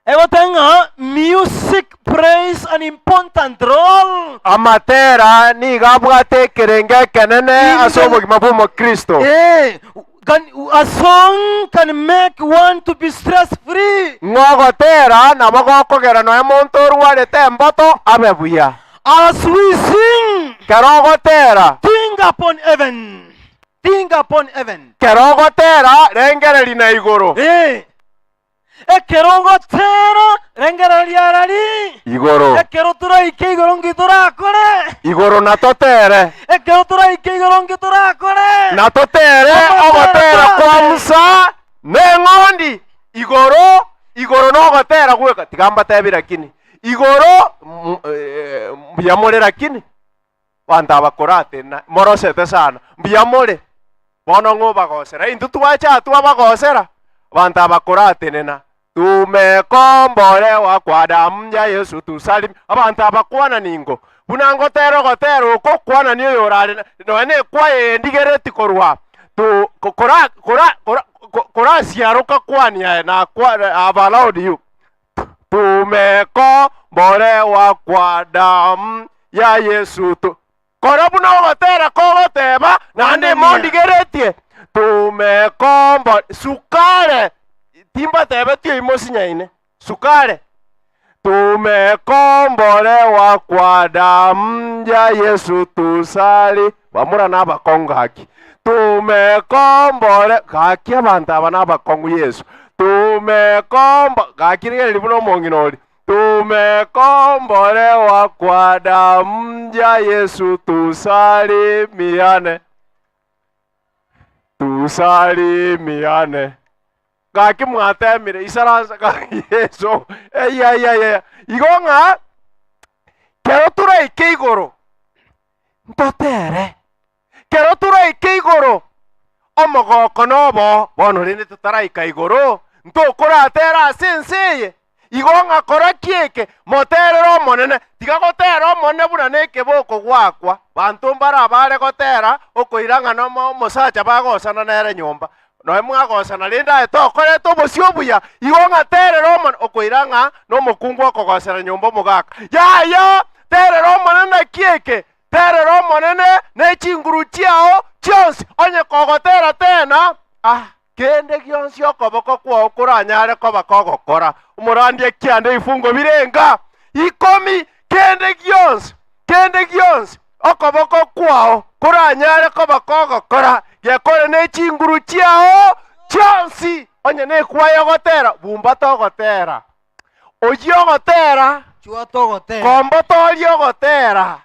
Speaker 14: Egoteba ng'a music plays an important role.
Speaker 4: Amatera nigo abwate ekerengo ekenene ase obogima bw'Omokristo.
Speaker 14: Eh, can, a song can make one to be stress free.
Speaker 4: Ng'a ogotera nabo gokogera nonya monto orwarete emboto abe buya.
Speaker 14: As we sing,
Speaker 4: Kero ogotera,
Speaker 14: think upon heaven. Think upon heaven.
Speaker 4: kero ogotera rengereria na igoro.
Speaker 14: Eh. Ekero ogotera, rengereria arari.
Speaker 4: Igoro.
Speaker 14: Ekero toraike igoro nki torakore?
Speaker 4: Igoro natotere.
Speaker 14: Ekero toraike igoro nki torakore?
Speaker 4: Natotere ogotera kwa Musa neng'ondi. Igoro, igoro nogotera gweka. Tiga mbatebi lakini. Igoro, eh, mbuya more lakini. Abanto aba koratenena, morosete sana. Mbuya more. Bono ng'o obagosera? Intwe twacha twabagosera. Abanto aba koratenena, Tumekombolewa kwa damu ya Yesu tusalim. Abanto aba kwana ningo. Buna ngotera ogotera oko, kwana ni oyorare na- nonya na ekwaya eye ndigereti korwa tu ko- kora kora kora ko- korasiaroka kwani aye nakwa I've allowed you. Tumekombolewa kwa damu ya Yesu tu Kora buna ogotera kogoteba, naende mondigeretie. Tumekombo sukare timbatebetie oyio mosinyaine sukare. Tumekombolewa kwa damu ya Yesu tusali bamura nabakong'u gaki. Tumekombole gaki abanto aba nabakong'u Yesu. Tumekombo gaki rigereria buna omong'ina oria. Tumekombolewa kwa damu ya Yesu tusalimiane. Tusalimiane. Gaki mwatemire isaransa gaki Yesu. Eyayaya. Igo ng'a kero toraike igoro ntotere. Kero toraike igoro, omogoko nobo, bono rende totaraika igoro, ntokoratera ase ense eye. Igo ng'a kora ki eke? Moterere Omonene. Tiga gotera Omonene buna nekeboko gwakwa. Banto mbare abare gotera okoira ng'a nomo omosacha bagosana nere nyomba. Nonya mwagosana rende aye tokorete obosio obuya. Igo ng'a terera Omonene, okoira ng'a nomokungu okogosera nyomba omogaka. Yaya, terera Omonene naki eke? Terera Omonene ne chinguru chiao chionsi, onye kogotera tena, ah, kende gionsi okoboko kwao koranyare koba kogokora. Omorandia kianda ebifungo birenga ikomi, kende gionsi, kende gionsi okoboko kwao koranyare koba kogokora, gekore ne chinguru chiao chionsi. Onye nekwaya ogotera, bumbata ogotera. Oyio ogotera,
Speaker 14: Chwata ogotera.
Speaker 4: kombotoria ogotera.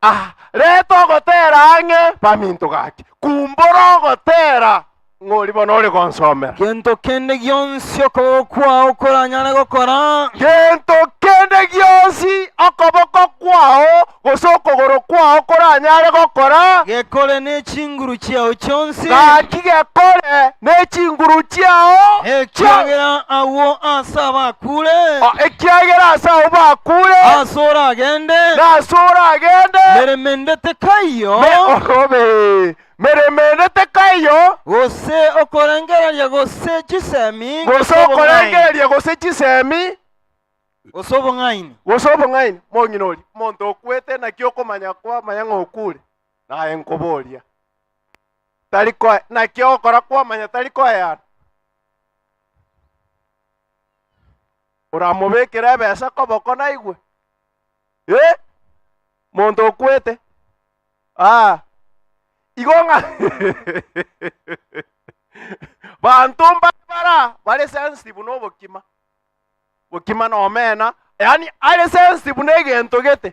Speaker 4: Ah, reta ogotera ang'e, baminto gaki. Kumbora ogotera. Ng'ori bono ore gonsomera.
Speaker 14: Gento kende gionsi okoboko kwao koranyare gokora.
Speaker 4: Gento kende gionsi okoboko kwao. gose okogoro kwao koranyare gokora.
Speaker 14: Gekore ne chinguru chiao chionsi.
Speaker 4: Gaki gekore ne chinguru chiao chionsi.
Speaker 14: Ekiagera agwo aase abakure.
Speaker 4: Ekiagera aase abwo bakure.
Speaker 14: Aase oragende.
Speaker 4: Na aase oragende.
Speaker 14: Meremo ende tekaiyo.
Speaker 4: Orobe. Meremo ende tekaiyo.
Speaker 14: Gose okorengereria gose chisemi.
Speaker 4: Gose okorengereria gose chisemi.
Speaker 14: Gose obong'aini.
Speaker 4: Gose obong'aini. Mong'ina oria, omonto okwete naki okomanya kwamanya ng'a okure? Naye nkoboria. Tari koe, naki ogokora kwamanya tari koeana? Oramobekere ebesa koboko naigwe? Eh? Monto okwete? Ah. Igo ng'a banto mbare bara bare sensitive na obokima. Bokima na omena, yaani are sensitive na egento gete.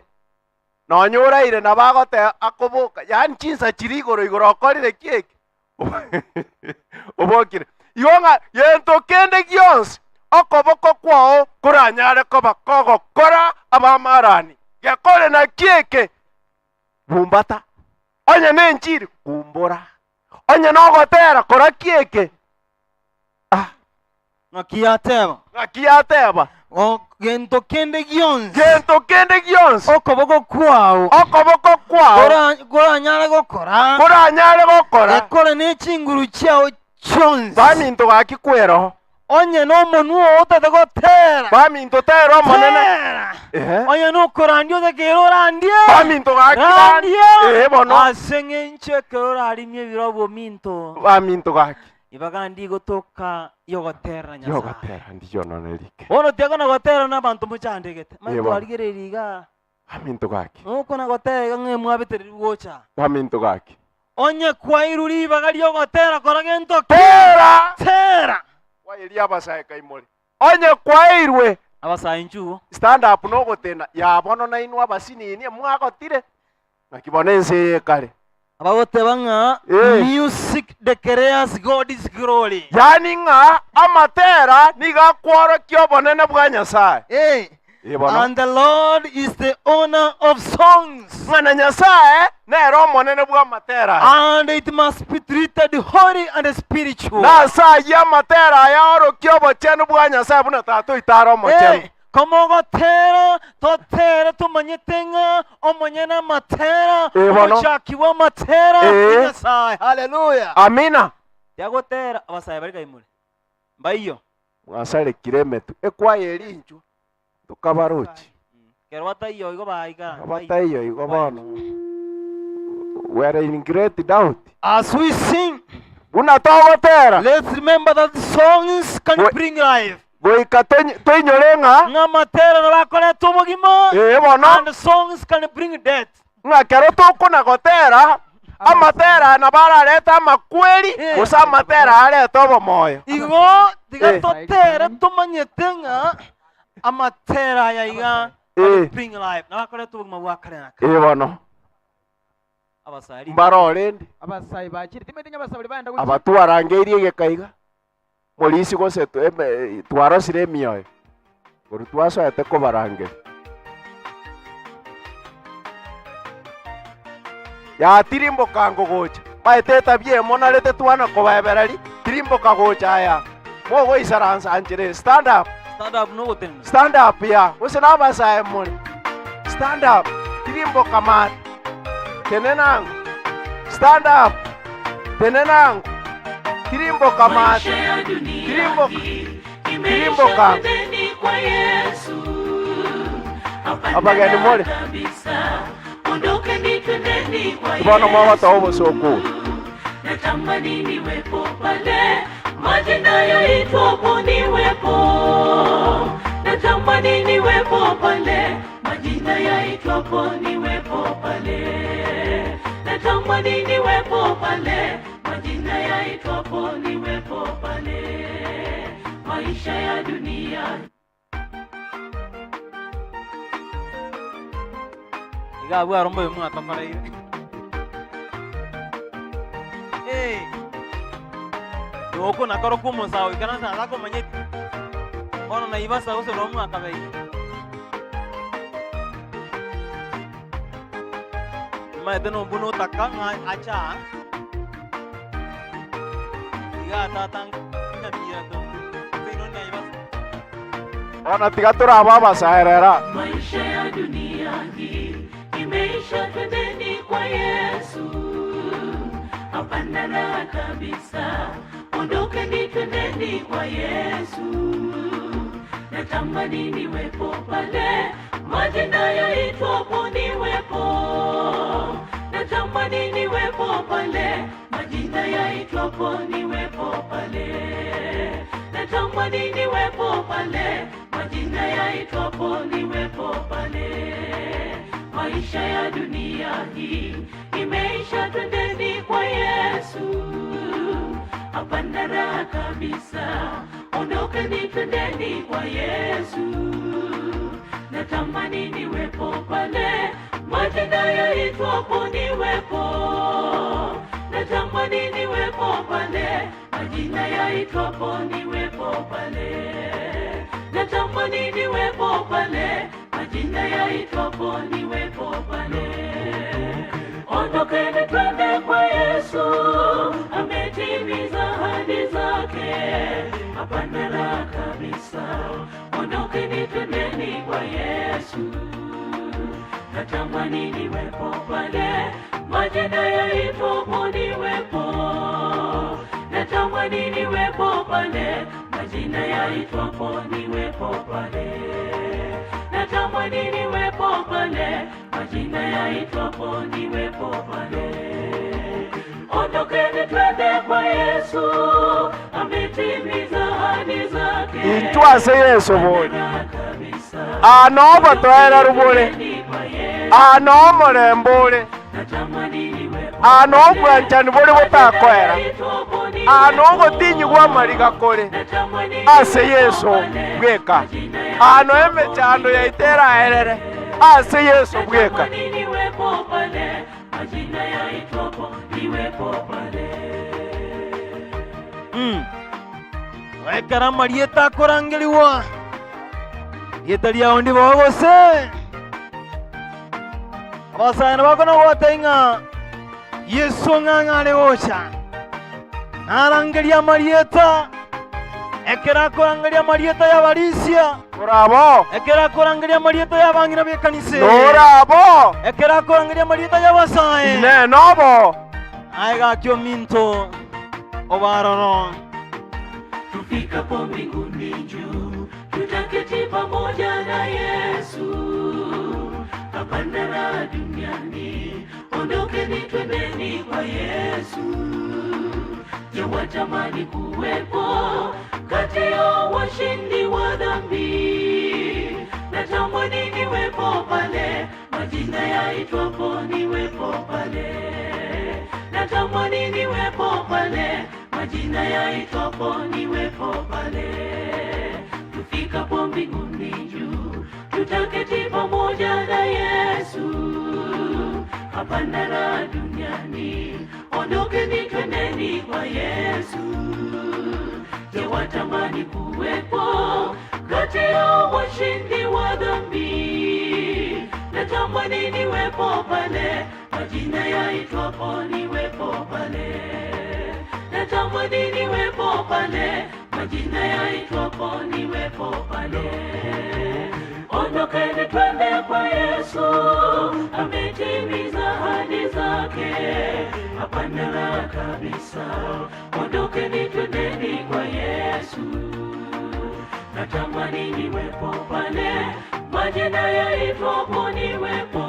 Speaker 4: Nonya oraire nabo agoteba akoboka, yaani chinsa chiria igoro igoro okorire ki eke? Obokire. Igo ng'a gento kende gionsi okoboko kwao koranyare koba kogokora abamarani, gekore naki eke? Bumbata. Onye nenchiri, kumbura. Onye nogotera, kora ki eke? Ah.
Speaker 14: Ng'aki yateba?
Speaker 4: Ng'aki yateba?
Speaker 14: O, gento kende gionsi.
Speaker 4: Gento kende gionsi.
Speaker 14: Okoboko kwao.
Speaker 4: Okoboko kwao.
Speaker 14: Kora, koranyare gokora.
Speaker 4: Koranyare gokora.
Speaker 14: Gekore ne chinguru chiao chionsi.
Speaker 4: Baminto gaki kweroho.
Speaker 14: Onye nomonwa oo otete gotera.
Speaker 4: Baminto tera Omonene.
Speaker 14: Tera.
Speaker 4: Ehe.
Speaker 14: Onye nokorandia otakeire orandie.
Speaker 4: Baminto gaki
Speaker 14: Randia.
Speaker 4: Ehe bono.
Speaker 14: Ase eng'encho ekero orarimie ebirobu ominto.
Speaker 4: Baminto gaki.
Speaker 14: Ibaga ndigotoka yogotera Nyasae.
Speaker 4: Yogotera ndiyo none rike.
Speaker 14: Bono tiakona gotera nabanto mochandegete. Manye
Speaker 4: Ee bono.
Speaker 14: twarigereiri igaa.
Speaker 4: Baminto gaki.
Speaker 14: Mokona gotera iga ng'a mwabetereri gocha.
Speaker 4: Baminto gaki.
Speaker 14: Onye kwairwe ribaga ri'ogotera kora gento ki?
Speaker 4: Tera!
Speaker 14: Tera!
Speaker 4: Kwairia abasae kaimore. Onye kwairwe.
Speaker 14: Abasae inchuo.
Speaker 4: Stand up nogotena. Yaa bono nainwe abasinini mwagotire. Naki bono ense eye ekare.
Speaker 14: Abagoteba ng'a
Speaker 4: Eh.
Speaker 14: music declares God's glory.
Speaker 4: Yaani ng'a amatera nigo akworokia obonene bwa Nyasae.
Speaker 14: Eh.
Speaker 4: Eh, bono.
Speaker 14: And the Lord is the owner of songs.
Speaker 4: Ng'a na Nyasae nere omonene bw'amatera aya.
Speaker 14: And it must be treated holy and spiritual.
Speaker 4: Na ase ayio amatera aya aorokia obochenu bwa Nyasae buna Tata oito are omochenu.
Speaker 14: Eh, Komogotera, totere tomanyete ng'a omonyene amatera,
Speaker 4: Ee, bono.
Speaker 14: omochaki bw'amatera
Speaker 4: Ee.
Speaker 14: ni Nyasae. Haleluya.
Speaker 4: Amina.
Speaker 14: Tiagotera abasae baria kaimore. Mbaiyo.
Speaker 4: Mwasarekire emetwe ekwaya eri inchwe tokabarochi.
Speaker 14: Kero bataiyo igo baikara.
Speaker 4: Bataiyo igo bono. We are in great doubt.
Speaker 14: As we sing,
Speaker 4: Buna togotera.
Speaker 14: Let's remember that songs can
Speaker 4: Gwe-
Speaker 14: bring life.
Speaker 4: Goika tonyi- toinyore ng'a
Speaker 14: Ng'a amatera nabo akoreta obogima.
Speaker 4: Ee, bono.
Speaker 14: And songs can bring death.
Speaker 4: Ng'a ekero tokona gotera, amatera aya nabo ararete amakweri, gose amatera aya arete obomoyo.
Speaker 14: Igo tiga
Speaker 4: Eh.
Speaker 14: totere tomanyete ng'a amatera aya iga
Speaker 4: Eh.
Speaker 14: can bring life. Nabo akoreta obogima bwa kare na kare.
Speaker 4: Ee bono,
Speaker 14: Abasari.
Speaker 4: mbare rende
Speaker 3: Abasai bachire timanyeti ng'a abasai baria baenda gochia.
Speaker 4: aba twarangeirie egeka iga, morisi gose twarosire emioyo, korwa twasoete kobarangeria. Yatirimboka ngogocha, maete etabia emonarete twana kobaebereria, tirimboka gocha aya, mogoisaransa nchera stand up.
Speaker 14: Stand up nogotenena.
Speaker 4: Stand up ya, gose nabasae more, stand up, tirimboka mate, tenena ango, stand up, tenena ango, tirimboka mate, tirimboka, tirimboka ango. Abageni more, bono mogotoa obosooku obo.
Speaker 1: Majina yaitwapo niwepo, natamani niwepo pale. Majina yaitwapo niwepo pale, natamani niwepo pale. Majina yaitwapo niwepo pale. Maisha ya dunia
Speaker 14: Iga abwo aro mbobe mwatokoreire. Eh. Noko nakorokwa omosae oikaranse ase akomanyeti. Bono naibasa gose noo mwakabeire. Nimaete nombuna otaka ng'a ache aa, iga tata nyamira to seino Naivasha.
Speaker 4: Bono tiga torabe abasaerera.
Speaker 1: Maisha ya dunia hii imeisha, twendeni kwa Yesu. Hapana raha kabisa, ondokeni, twendeni kwa Yesu. Natamani niwepo pale majina yaitwapo, niwepo. Natamani niwepo pale majina yaitwapo, niwepo pale. Natamani niwepo pale majina yaitwapo, niwepo pale. Maisha ya dunia hii imeisha, twendeni kwa Yesu. Hapana raha kabisa, ondokeni, twendeni kwa Yesu. Natamani niwepo pale majina yaitwapo, niwepo. Natamani niwepo pale majina yaitwapo, niwepo pale. Natamani niwepo pale majina yaitwapo, niwepo pale. Ondokeni twende kwa Yesu, ametimiza ahadi zake, hapana raha kabisa. Ondokeni twendeni kwa Yesu. Natamani niwepo pale majina yaitwapo, niwepo. Natamani niwepo pale majina yaitwapo, niwepo pale. Natamani niwepo pale majina yaitwapo, niwepo pale. Ondokeni twende kwa Yesu, ametimiza ahadi zake.
Speaker 4: Intwe ase Yeso bori, aa nobotoereru bore, aa nomorembe ore, aa nobwanchani bore botakoera, aa nogotinyigwa amariga kore ase Yeso bweka, aa noemechando yaito eraerere ase Yeso bweka.
Speaker 1: Niwepo pale majina yaitwapo, niwepo pale.
Speaker 14: Mm. Ekero amarieta akorangerigwa, rieta riao ndiboe gose. Abasae nabo bakona goteba ng'a Yeso ng'ang'e are gocha. Narangerie amarieta, ekero akorangeria amarieta y'abarisia,
Speaker 4: Orabo.
Speaker 14: ekero akorangeria amarieta y'abang'ina b'ekanisa eye,
Speaker 4: Norabo.
Speaker 14: ekero akorangeria amarieta y'abasae,
Speaker 4: Inee nobo.
Speaker 14: Aye gaki ominto obaroro.
Speaker 1: Tufikapo mbinguni juu, tutaketi pamoja na Yesu. Hapana raha duniani, ondokeni twendeni kwa Yesu. Je, watamani kuwepo kati ya washindi wa dhambi? Natamani niwepo pale majina yaitwapo, niwepo pale. Natamani niwepo pale majina yaitwapo, niwepo pale. Tufikapo mbinguni juu, tutaketi pamoja na Yesu. Hapana raha duniani, ondokeni twendeni kwa Yesu. Je, watamani kuwepo kati ya washindi wa dhambi? Natamani niwepo pale majina yaitwapo, niwepo pale. Natamani niwepo pale majina yaitwapo, niwepo pale. Ondokeni twende kwa Yesu, ametimiza ahadi zake, hapana raha kabisa. Ondokeni twendeni kwa Yesu. Natamani niwepo pale majina yaitwapo, niwepo.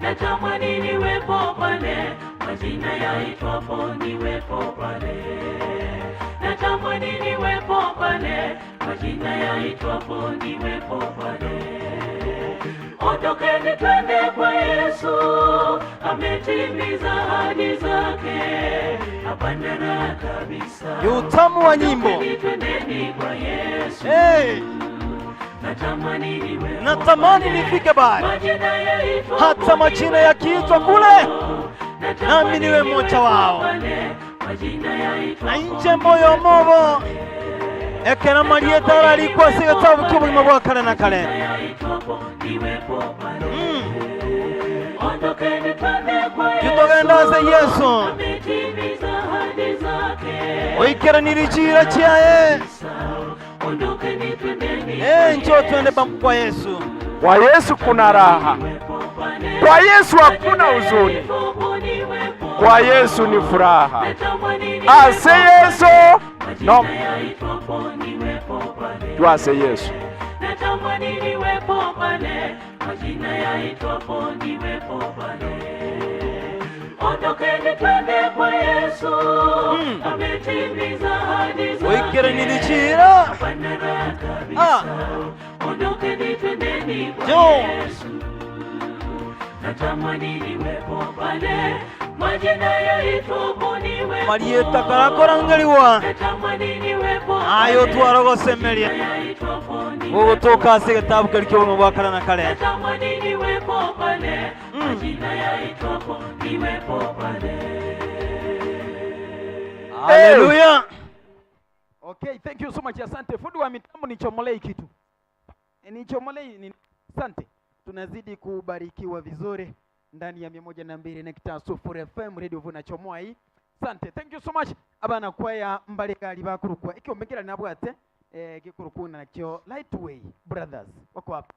Speaker 1: Natamani niwepo pale majina yaitwapo, niwepo pale. Natamani niwepo pale majina yaitwapo, niwepo pale. Ondokeni twende kwa Yesu, ametimiza ahadi zake, hapana raha kabisa.
Speaker 14: Ni utamu wa nyimbo.
Speaker 1: Ondokeni twendeni kwa Yesu.
Speaker 14: Hey.
Speaker 1: Natamani niwepo
Speaker 14: Natamani
Speaker 1: pale,
Speaker 14: nifike bali
Speaker 1: majina yaitwapo,
Speaker 14: hata majina yakiitwa kule, nami niwe mmoja wao. Na inche moyo mobo ekero amarieta ararikwe ase egetabu ki'obogima bwa kare na kare.
Speaker 1: Ondokeni.
Speaker 14: Togenda ase Yeso. Oikeranirie chiira chiaye. Ee, inchuo twende kwa Yesu.
Speaker 4: Kwa Yesu kuna raha, kwa Yesu hakuna huzuni, kwa Yesu ni furaha. Ase Yesu no twase Yesu.
Speaker 14: Oikeranirie chiira. Ah. Jo. Marieta karakorangerigwa aye otware ogosemeria gogotoka ase egetabu keria ki'obogima bwa kare na kare. Haleluya.
Speaker 3: Okay, thank you so much. Asante. Fundi wa mitambo nichomolei kitu. E, nichomolei ni asante. Tunazidi kubarikiwa vizuri ndani ya 102.0 FM Radio Vuna chomoa hii. Asante. Thank you so much. Abana kwaya mbaligali bakurukwa. Ikiombekera nabwate eh gikurukuna nakyo Lightway Brothers. Wako wapi?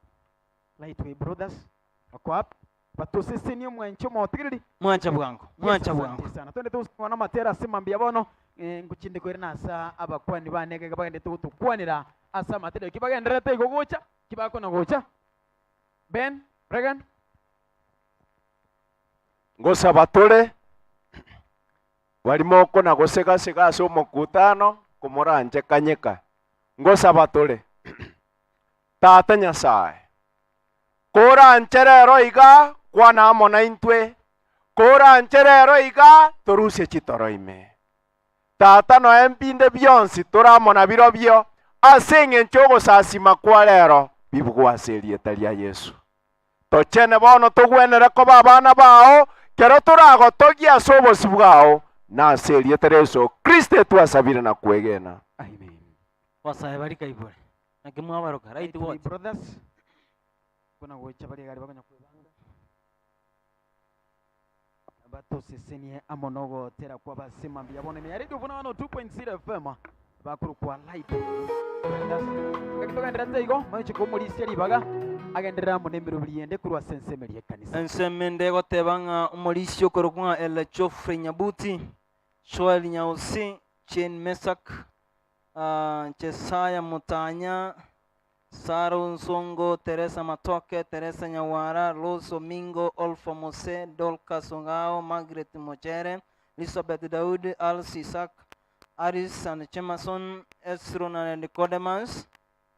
Speaker 3: Lightway Brothers. Wako wapi? Batusisi mwancho motigiri.
Speaker 14: Mwancha bwango, mwancha
Speaker 3: Yes,
Speaker 14: bwango.
Speaker 3: asante sana. Twende tuwana matera simambia bono eh, nguchinde kwere nasa abakwani banege bagendete gutukwanira ase amatera kibagenderete igo gocha kibakona gocha Ben Regan
Speaker 4: Ngosaba tore barimo okona gosegasega ase omokutano komoranche kanyeka ngosaba tore tata Nyasaye koranche rero iga kwana amo na intwe koranche rero iga torusie chitoro ime tata noe mbinde bionsi toramona birobio ase eng'encho ogosasima kwa rero bibugwase erieta ria Yesu tochene bono togwenere koba abana bao kero toragotogia ase obosi bwao na ase erieta ria Yesu Kristo twasabire na kwegena.
Speaker 14: Basae bari kaibore. Naki mwabaroka right
Speaker 3: Lightway
Speaker 14: what?
Speaker 3: Brothers kona gocha bari gari bakonya kwebanga batusisinie amo nogotera kwa basimambia bono ime ya Radio Vuna 102.0 FM bakurukwa Lightway Brothers ngakitogenderete igo manche komorisia ribaga agenderera amo nemirobiri yende kurwa sensemeri ekanisa
Speaker 14: Enseme ndegoteba ng'a omorisia okorokwa ng'a Ella Geoffrey Nyabuti, Joel Nyausi, Jane Mesak, Jesaya Mutanya, Sarah Onsongo, Teresa Matoke, Teresa Nyawara, Rose Omingo, Olfa Mose, Dorcas Ongao, Margaret Mochere, Elizabeth Daud, Alice Isaac, Aris and Chemason, Esron and Nicodemus,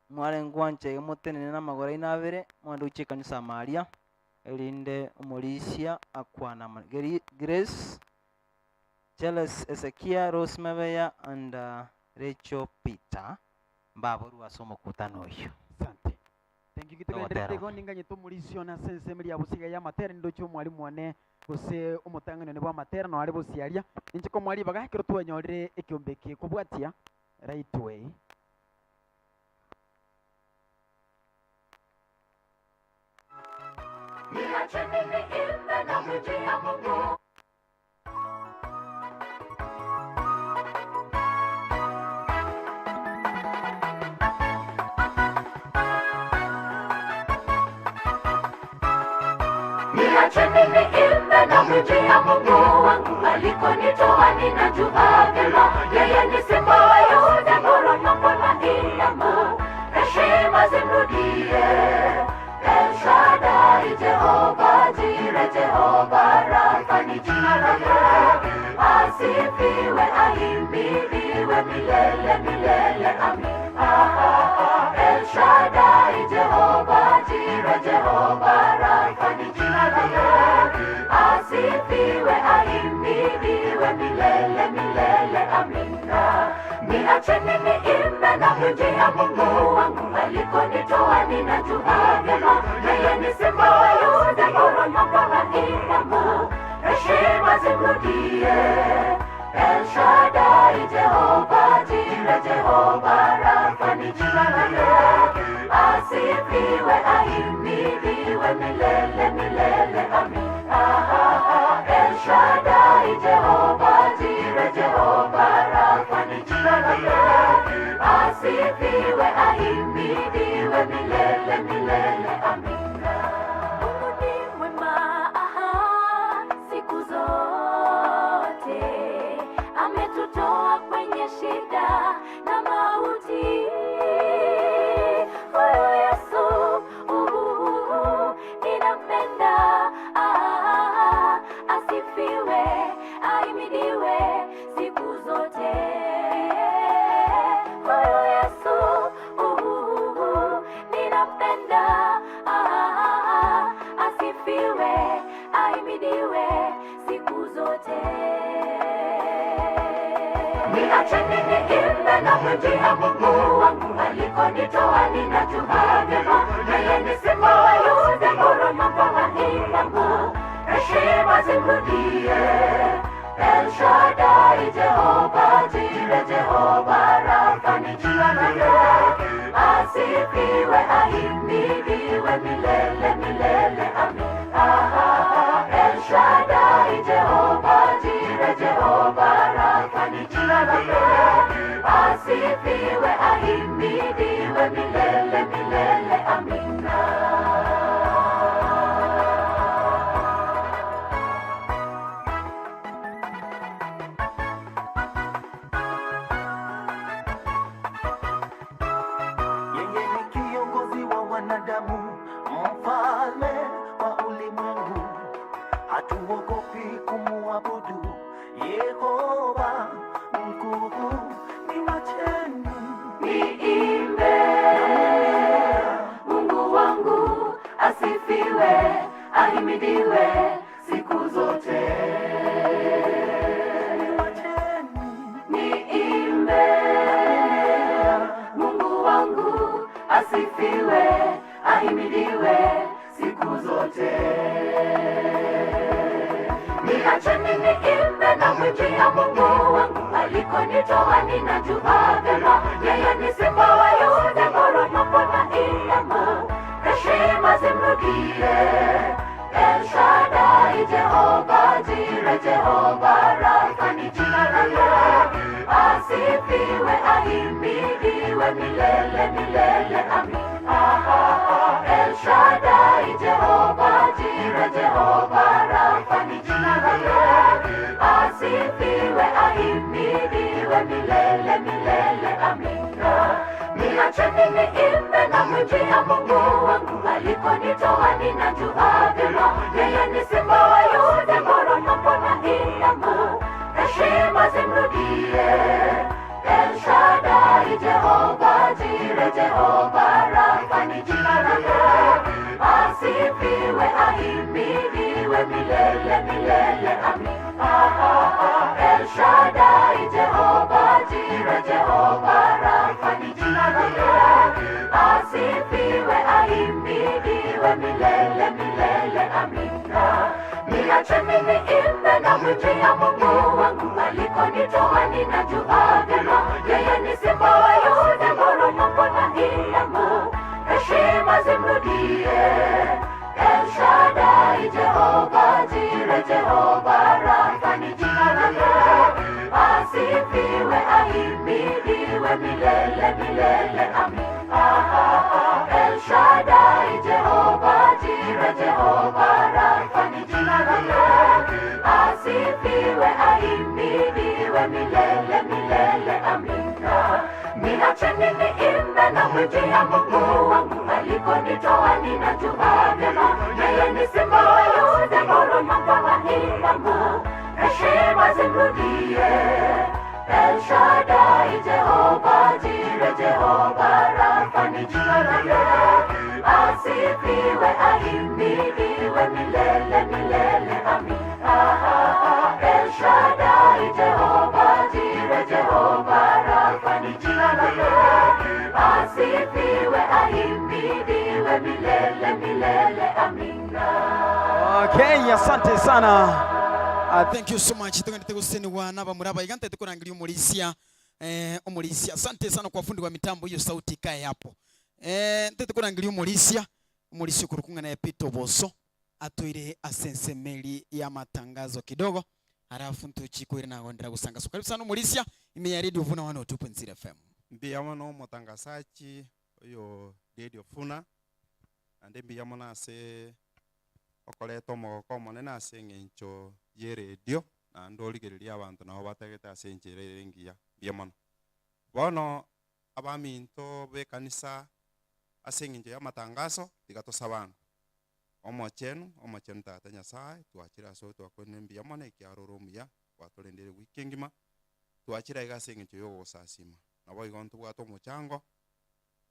Speaker 14: mware ngwanche iga motenene na amagoro aino abere, mwande gochia ekanisa Maria, erinde omorisia akwana amo. Grace, Charles Ezekia, Rose Mabeya and Rachel Peter mbaborwe ase omokutano oyo.
Speaker 3: Asante. Thank you
Speaker 14: Togotera.
Speaker 3: gitogenderete igo ninganyete omorisia one ase ensemo eria bosiga ya amatera nindoche omwalimu one gose omotang'ani one bwa amatera noare bosiaria ninche komoa ribaga ekero twanyorire ekiombe eke kobwatia right way.
Speaker 1: Niacheni niimbe na mwijia Mungu. Niacheni niimbe na mwijia Mungu wangu alikonitoa, ninajua vyema yeye ni simba wa Yuda, poromoko na inama, heshima zimrudie. El Shaddai, Jehova Jire, Jehova Rafa ni jina lake, asifiwe, ahimidiwe milele milele, amin. El Shaddai, Jehova Jire, Jehova Rafa ni jina lake, asifiwe, ahimidiwe milele milele, amina. Niacheni niimbe na mwijia Mungu wangu alikonitoa, ninajua vyema yeye ni simba wa Yuda, poromoko na inama, heshima zimrudie. El Shaddai, Jehova Jire, Jehova Rafa ni jina lake, asifiwe, ahimidiwe milele milele, amin. El Shaddai. milele milele, amina.
Speaker 16: Mungu ni mwema, aha, siku zote ametutoa kwenye shida na mauti. Huyu Yesu uhuhu, ninampenda, ah, asifiwe, ahimidiwe siku zote. Huyu Yesu uhuhu, ninampenda, ah, asifiwe, ahimidiwe siku zote.
Speaker 1: Niacheni niimbe na kumwimbia Mungu wangu alikonitoa, ninajua vyema yeye ni simba wa Yuda, nguruma kwa maimbamu, heshima zimrudie. El Shaddai, Jehova Jire, Jehova Rafa ni jina lake, asifiwe, ahimidiwe milele milele, amin. Ah, El Shaddai, Jehova Jire, Jehova Rafa ni jina lake, asifiwe, ahimidiwe milele milele, amina.
Speaker 11: Yeye ni kiongozi wa wanadamu, mfalme wa ulimwengu. Hatuogopi kumuabudu Yehova mkuu. Ni wacheni
Speaker 1: Niimbe Mungu wangu asifiwe, ahimidiwe siku zote. Niimbe Mungu wangu asifiwe, ahimidiwe siku zote. Niacheni niimbe na mwimbia Mungu wangu alikonitoa, ninajua vyema yeye ni simba wa Yuda, nguruma kwa maimbamu, heshima zimrudie. El Shaddai, Jehova Jire, Jehova Rafa ni jina lake, asifiwe, ahimidiwe milele milele, amin. Ah, El Shaddai, Jehova Jire, Jehova Rafa ni jina lake, asifiwe, ahimidiwe milele milele, amina. Niacheni niimbe na mwimbia Mungu wangu alikonitoa, ninajua vyema yeye ni simba wa Yuda, nguruma kwa maimbamu, heshima zimrudie. El Shaddai, Jehova Jire, Jehova Rafa ni jina lake, asifiwe, ahimidiwe milele milele, amin. Ah, El Shaddai, Jehova Jire, Jehova Rafa ni jina lake, asifiwe, ahimidiwe milele milele, amina. Niacheni niimbe na mwimbia Mungu wangu alikonitoa, ninajua vyema yeye ni simba wa Yuda, nguruma kwa maimbamu, heshima zimrudie. El Shaddai, Jehova Jire, Jehova Rafa ni jina lake, asifiwe, ahimidiwe milele milele, amin. Ah, El Shaddai, Jehova Jire, Jehova Rafa ni jina lake, asifiwe, ahimidiwe milele milele, amina. Niacheni niimbe na mwimbia Mungu wangu alikonitoa, ninajua vyema yeye ni simba wa Yuda, nguruma kwa maimbamu, heshima zimrudie. El Shaddai, Jehova Jire, Jehova Rafa ni jina lake, asifiwe, ahimidiwe milele milele, amin. Ah, El Shaddai, Jehova Jire, Jehova Rafa ni jina lake, asifiwe, ahimidiwe milele milele, amina.
Speaker 3: Okay, asante sana. Thank you so much. Tugendete guseniwa n'abamuraba igante tukurangiria omorisia eh, omorisia. Asante sana kwa fundi wa mitambo hiyo sauti ikae hapo. Eh, ntete kurangiria omorisia, omorisia okorokung'a naye Peter Oboso atoire ase ensemeri ya matangazo kidogo halafu ntuchikwire nagondera gusanga. So karibu sana omorisia ime ya Radio Vuna 102.0 FM.
Speaker 4: Mbuya mono omotangasachi oyo Radio Funa. Naende mbuya mono ase okoreta omogoko omonene ase eng'encho y'eredio, naende origererie abanto nabo bategete ase enchera ere engiya. Mbuya mono. Bono abaminto b'ekanisa ase eng'encho y'amatangaso, tiga tosabe ango. Omochenu, omochenu Tata Nyasae, twachire asore twakwanire mbuya mono ekiagera ore omuya, gwatorendire ewiki engima, twachire aiga ase eng'encho y'ogogosasima. Naboigo ntobwate omochango,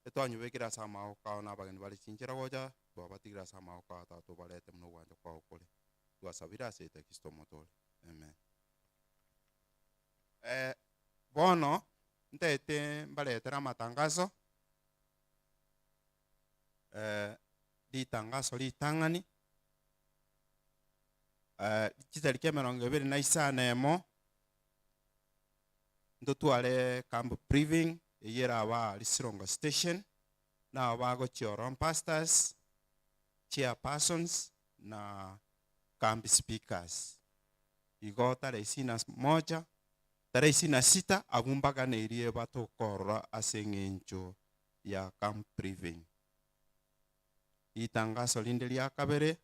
Speaker 4: etwanyobekire ase amagoko ao na abageni bare chinchera gocha, twabatigire ase amagoko ao Tata obarete buna ogwancha kwao kore. Twasabire ase erieta Kristo omotooria. Amen. Eh, bono ntaete mbaretere amatangaso, eh, ritangaso ritang'ani, eh, chitariki emerongo ebere na isano emo, ntotware camp briefing eyio erabe aa Sirongo station, nabo bagochia ororo pastors, chairpersons na camp speakers. Igo tarehe isini na moja, tarehe isini na sita abwo mbaganeirie batokorora ase eng'encho ya camp briefing. Ritangaso rinde ria kabere,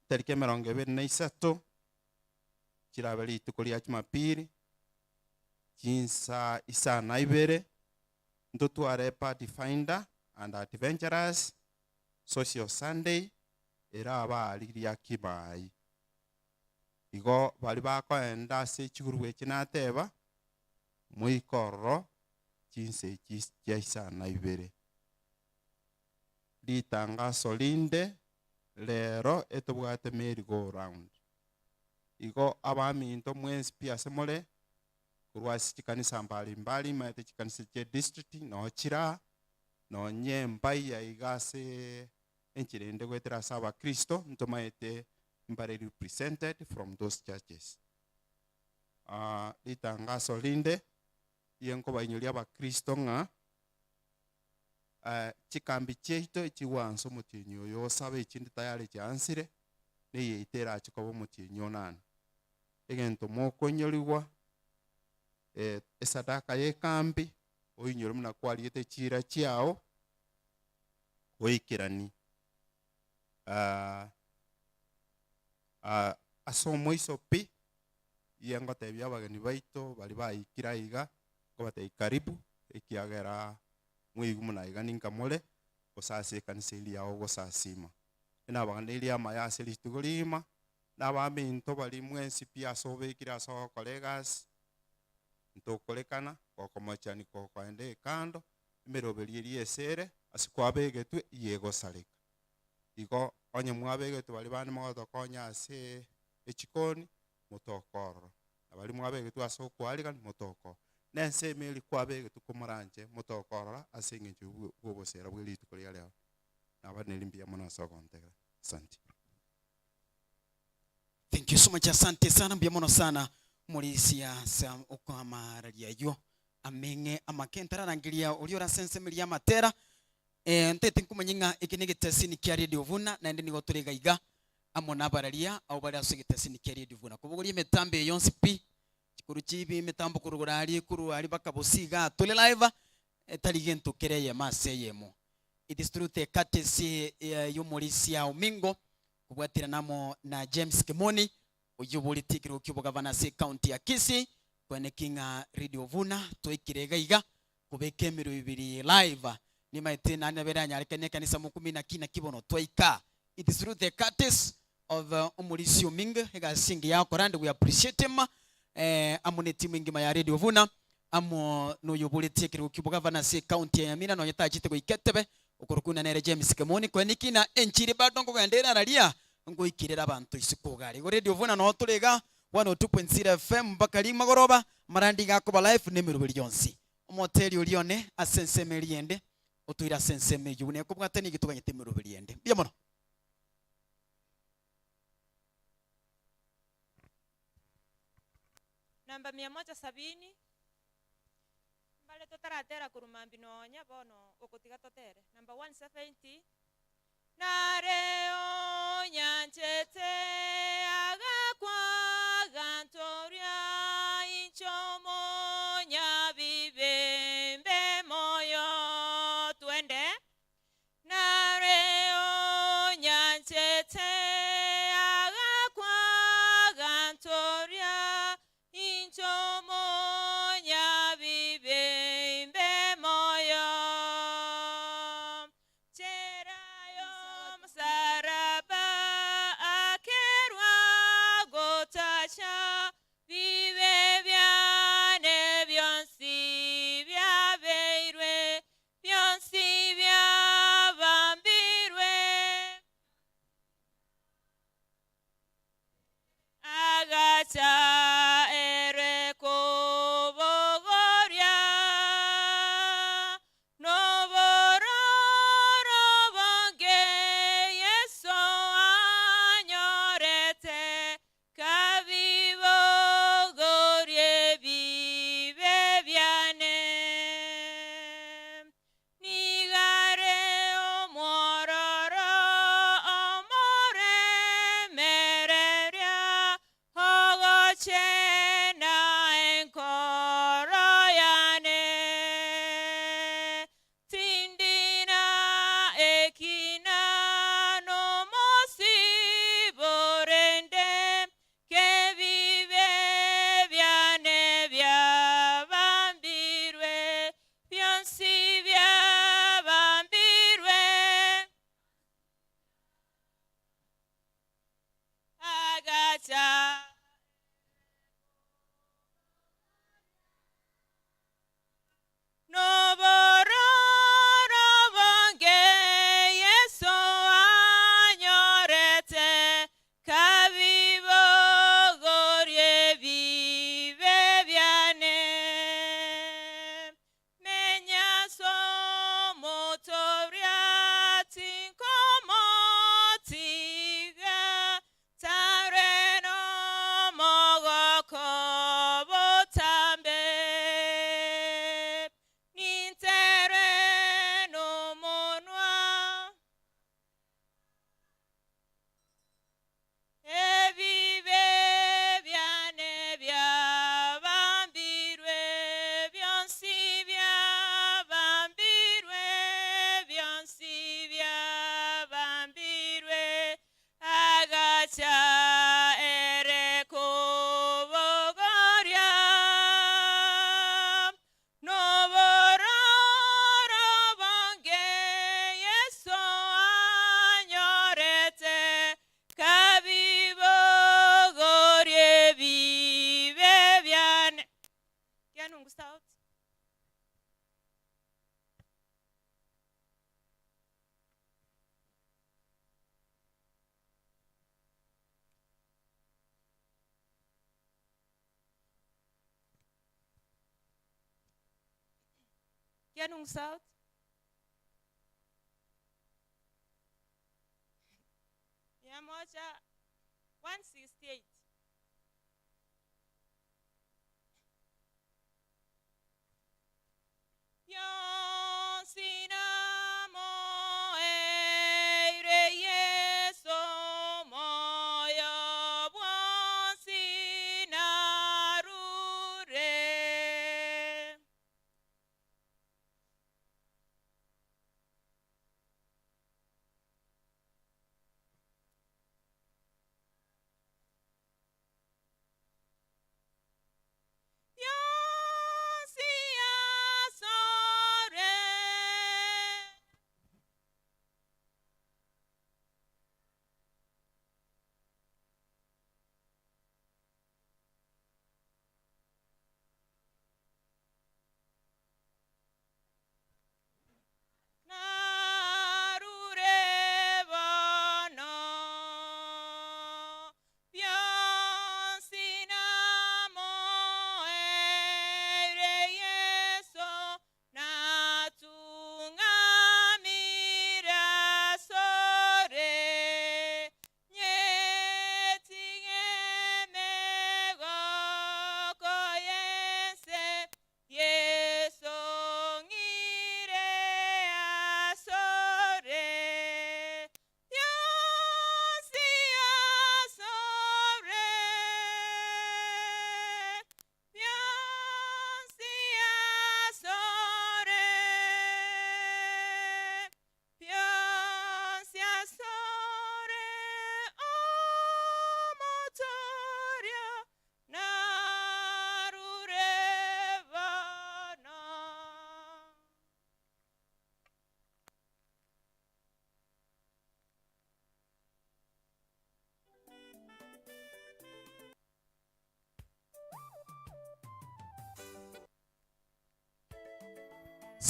Speaker 4: tariki emerongo ebere na isato, chirabe rituko ria Jumapili, chinsa isano na ibere, ntotware Pathfinder and Adventurers Social Sunday erabe aria ria Kibaai. Igo baria bakoenda ase chigurubu echi nateba, moike ororo chinsa echi chia isano na ibere. Ritangaso rinde rero etobwate merry go round. Igo abaminto mwensi pi ase more, korwa ase chikanisa mbari mbari, maete chikanisa chie district noo chire aa, nonye mbaiya iga ase enchera ende goetera ase abakristo, ntomaete mbare represented from those churches. Ritangaso rinde, riye nkobainyoria abakristo ng'a chikambi chiaito echigwansa omotienyi oyo osabe echinde tayari chiansire, na eyeito erache koba omotienyi onane. Egento mokoinyorigwa, esadaka y'ekambi, oinyore buna kwariete chiira chiao, oikeranie. Ase omoiso pi, iye ngotebia abageni baito baria baikire aiga, nkobatebia karibu, ekiagera mwaigwa buna iga ninka more, gose ase ekanisa eria yao ogosasima. Nabaganeirie amaya ase rituko rigima, na abaminto baria mwensi pi ase obekire ase ogokora egasi, ntokorekana, gokomochani gokoenda ekando, emeroberi eria esere ase kwabegetwe iye egosareka. Igo onye mwabegetwe baria bande mogotokonya ase echikoni, motoke ororo, na baria mwabegetwe ase okoarigania, motoke ororo. Na ensemo eria kwabegetwe komoranche, motoke ororo ase eng'encho bw'obosera bwe rituko ria rero. Nabaneiri mbuya mono ase ogontegerera. Asanti.
Speaker 3: Thank you so much asante sana mbuya mono sana morisia ase okoamararia aywo ameng'e amake ntararangeria oria ore ase ensemo eria y'amatera eh, ntaete nkomanye ng'a eke negetesini kia Radio Vuna naende nigo tore iga iga amo nabararia abwo bare ase egetesini kia Radio Vuna kobogoria emetambo eye yonsi pi chikuru chibi emetambo korwa aria korwa aria mpaka bosi igaa tore live etari gento kere eyemo ase eyemo it is through the courtesy y'omorisia Omingo Kobwaterana amo na James Kimoni, oyio oboretie ekerogo ki'obogavana ase ecounty ya Kisii, koeneki ng'a Radio Vuna twaikire iga iga kobeka emerwe ibere live. Nimaete naende nabo eranyarekane ekanisa mokumi naki naki bono twaika. It is through the courtesy of omorisia Omingo egasi engiya agokora and we appreciate him amo ne etimu engima ya Radio Vuna amo noyo oboretie ekerogo ki'obogavana ase ecounty ya Nyamira nonye tachete goika etebe Okorokuna nere James Kemoni, koeneki na enchiri bado nkogenda ere araria ngoikerere abanto isiko iga aria. Igo Radio Vuna noo tore iga 102.0 FM mpaka rimagoroba, amarandi iga akoba live na emeroberi yonsi. Omoteri oria one ase ensemo eria ende otoire ase ensemo eyio buna ekobwatania ege toganyete emeroberi ende. Mbuya mono.
Speaker 2: Namba mia moja sabini. Mbare totaratera korwa mambia nonya bono ogotiga totere. Number 170. Nareo nyanchete agakwa agantoria inche omonyabibe mbe moyo. Twende. Nareo. Anchete agakwa agantoria inche omonyabibe imbe moyo. Cherayo omosalaba akerwa gotacha bibe biane bionsi biabeirwe bionsi biabambirwe. Agacha ere kobogoria nobororo bonge Yeso anyorete kabibogorie bibe biane. Nigare omwororo omoremereria ogochena enkoro yane. Tindina ekina nomosiborende kebibe biane biabambirwe bionsi biabambirwe. Agacha nobororo bonge Yeso anyorete kabibogorie bibe biane. Menyaso motoria tinkomotiga tareno mogoko botambe. Nintere nomonwa ebibe biane biabambirwe bionsi biabambirwe bionsi biabambirwe agacha ere kobogoria nobororo bonge Yeso anyorete kabibogorie bibe biane. Kianungu South. Kianungu South. Mia moja 168. Yonsinamo eire Yeso moyo bwonsinarure.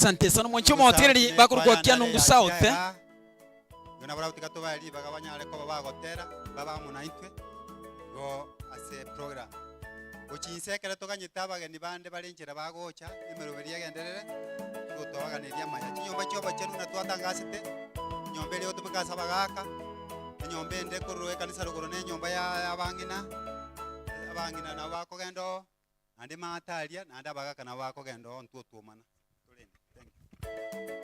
Speaker 3: Asante sana mwanchi omotigereri bakorokwa Kianungu South.
Speaker 17: Igo nabarabwo tiga tobae ribaga banyare koba bagotera, babe amo naintwe igo ase program. Gochia inse ekero toganyete abageni bande bare inchera bagocha, emeroberi egenderere, nigo twabaganeria amaya. Chinyomba chia obochenu buna twatangasete, enyomba eria egotumeka ase abagaka, enyomba ende ekorwa ekanisa rogoro na enyomba ya abang'ina, abang'ina nabo bakogenda oo, naende maate aria, naende abagaka nabo bakogenda oo intwe otwomana. Torende. Thank you.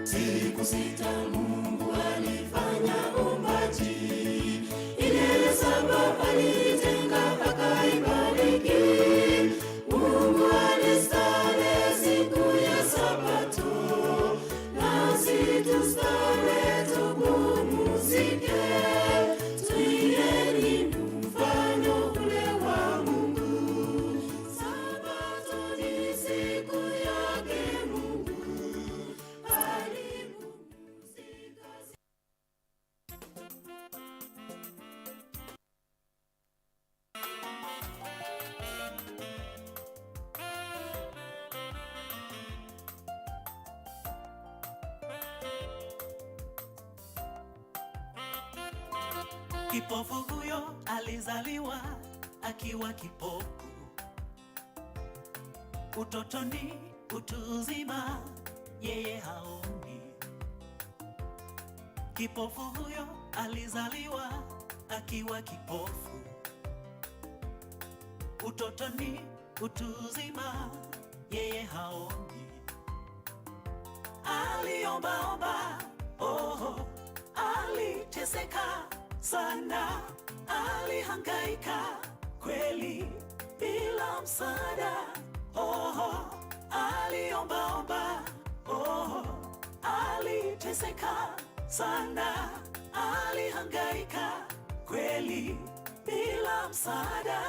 Speaker 1: Siku sita Mungu alifanya uumbaji, ile ya saba aliitenga akaibariki. Mungu alistarehe siku ya Sabato, nasi tustarehe tupumzike. Tuigeni mfano ule wa Mungu. Sabato ni siku yake Mungu. Alipumzika.
Speaker 18: Kipofu huyo alizaliwa akiwa kipofu, utotoni, utu uzima, yeye haoni. Kipofu huyo alizaliwa akiwa kipofu, utotoni, utu uzima, yeye haoni. Aliombaomba, oh, aliteseka sana, alihangaika kweli bila msaada. Oh, aliombaomba, oh, aliteseka sana, alihangaika kweli bila msaada.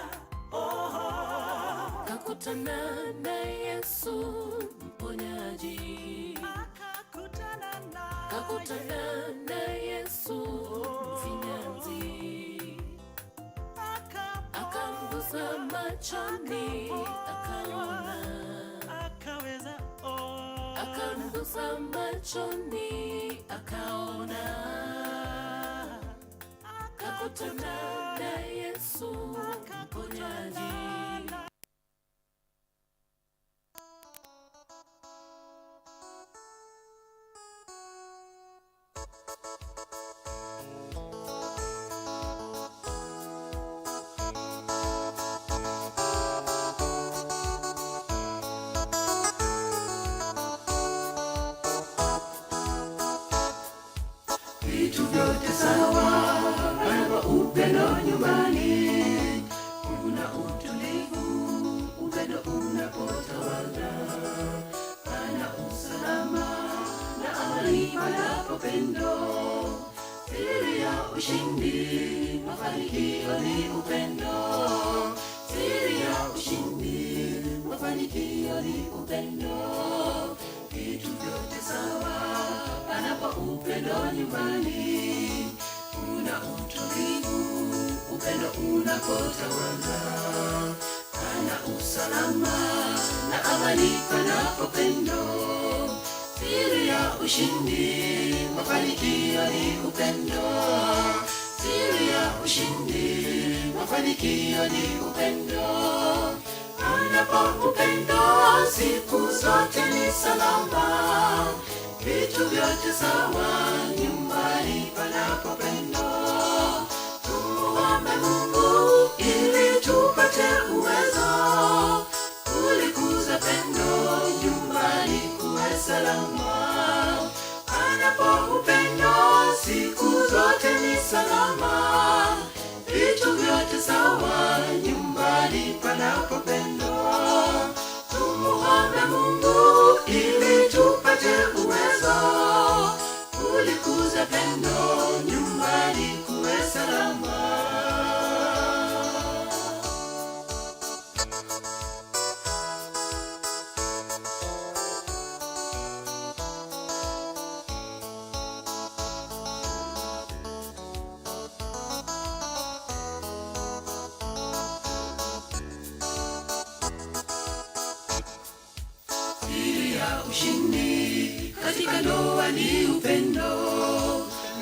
Speaker 18: Oh,
Speaker 1: Kakutana na Yesu mponyaji, kakutana na Yesu mfinyanzi, akamgusa machoni akaona, akamgusa machoni akaona, kakutana na Yesu mponyaji.
Speaker 19: Vitu vyote sawa, panapo upendo nyumbani, kuna utulivu, upendo unapotawala, pana usalama na amani panapo pendo. Siri ya ushindi, mafanikio ni upendo. Siri ya ushindi, mafanikio ni upendo. Vitu vyote sawa, panapo upendo nyumbani, kuna utulivu, upendo unapotawala, pana usalama na amani panapo pendo. Siri ya ushindi, mafanikio ni upendo. Siri ya ushindi, mafanikio ni upendo. Panapo upendo, siku zote ni salama. Vitu vyote sawa, nyumbani panapo pendo. Tumuombe Mungu ili tupate uwezo kulikuza pendo, nyumbani kuwe salama. Panapo upendo, siku zote ni salama. Vitu vyote sawa, nyumbani panapo pendo. Tumuombe Mungu ili tupate uwezo kulikuza pendo, nyumbani Siri ya ushindi katika ndoa ni upendo,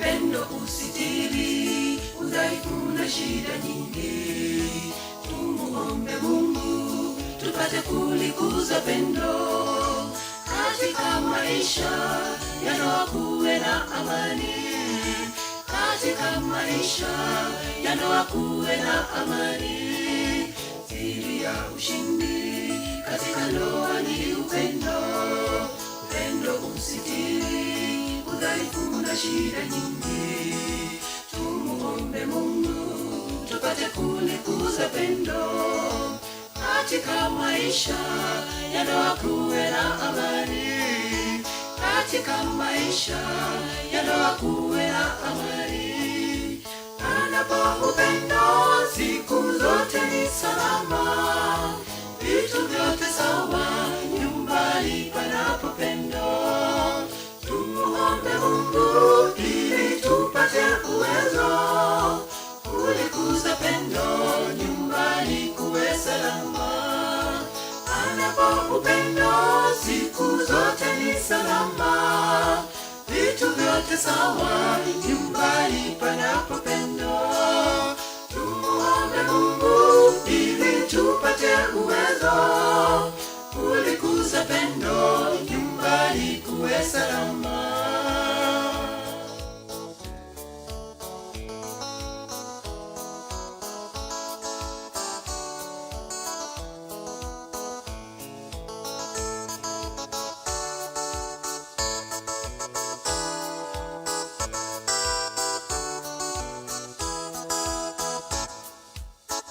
Speaker 19: pendo usitiri udhaifu na shida nyingi. Tumuombe Mungu tupate kulikuza pendo katika maisha ya ndoa, kuwe na amani katika maisha ya ndoa, kuwe na amani. Siri ya ushindi katika ndoa ni upendo, upendo usitiri udhaifu na shida nyingi. Tumuombe Mungu tupate kulikuza pendo katika maisha ya ndoa, kuwe na amani katika maisha ya ndoa, kuwe na amani. Panapo upendo siku zote ni salama, vitu vyote sawa nyumbani panapo pendo. Tumuombe Mungu ili tupate uwezo kulikuza pendo nyumbani, kuwe salama. Panapo upendo siku zote ni salama, vitu vyote sawa nyumbani panapo pendo. Tumuombe Mungu ili tupate uwezo kulikuza pendo nyumbani, kuwe salama.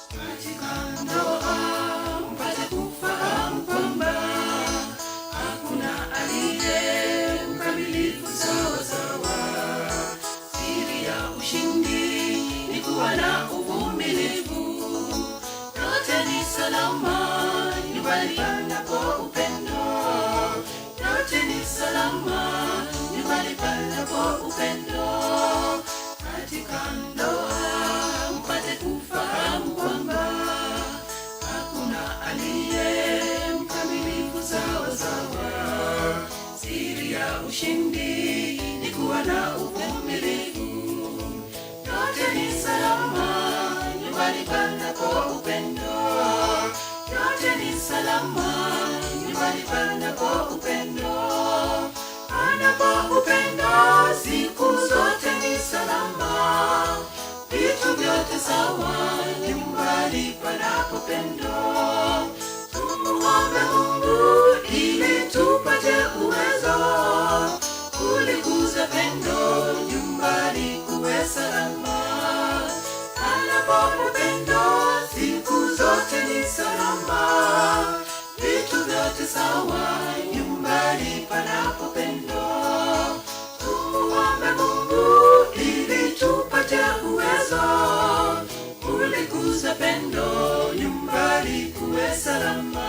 Speaker 19: Katika ndoa mpate kufahamu kwamba hakuna aliye mkamilifu sawa sawa. Siri ya ushindi ni kuwa na uvumilivu. Yote ni salama nyumbani panapo upendo. Yote ni salama nyumbani panapo upendo. Katika ndoa mpate kufahamu kwamba hakuna aliye mkamilifu sawa sawa. Siri ya ushindi ni kuwa na uvumilivu. Yote ni salama nyumbani panapo upendo. Yote ni salama nyumbani panapo upendo. Panapo upendo siku zote ni salama, vitu vyote sawa nyumbani panapo pendo. Tumuombe Mungu ili tupate uwezo kulikuza pendo nyumbani, kuwe salama. Panapo upendo siku zote ni salama, vitu vyote sawa nyumbani panapo pendo. Tumuombe Mungu ili tupate uwezo kulikuza pendo nyumbani, kuwe salama.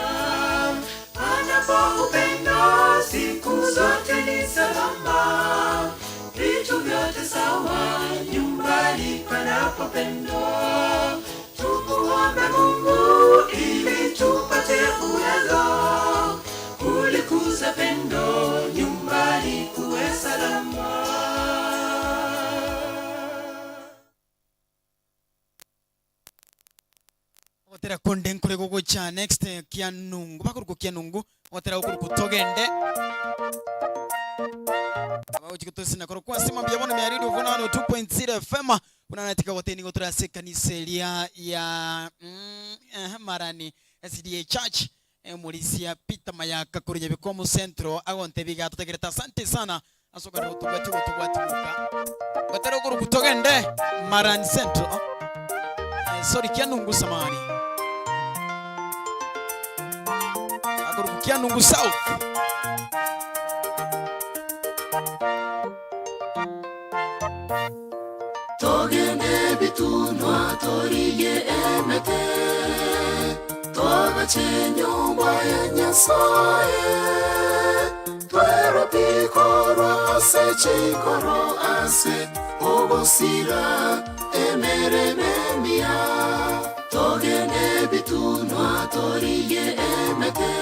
Speaker 19: Panapo upendo siku zote ni salama, vitu vyote sawa nyumbani panapo pendo. Tumuombe Mungu ili tupate uwezo kulikuza pendo nyumbani, kuwe salama.
Speaker 3: Gotera konde nkore gogocha next kianungu bakoruko kianungu gotera okuruku togende abagochigotosina koro kwasima mbuya bono mia radio vuna 102.0 FM unanatika goteni gotora ase ekanisa eria ya marani SDA Church omorisia Peter Mayaka korwa Nyabikomu Central agontebi iga totegerete asante sana ase okare gotobwati ogotobwatiboka gotera okoruku togende Marani Central sorry Kianungu samahani akoruku Kianungu South.
Speaker 19: Togende bitunwa toriye emete. Toga Twagache enyomba ya Nyasae, Twerwe pi korwa ase chinkoro ase ogosira emeremo emiya. Togende ebitunwa torigie emete,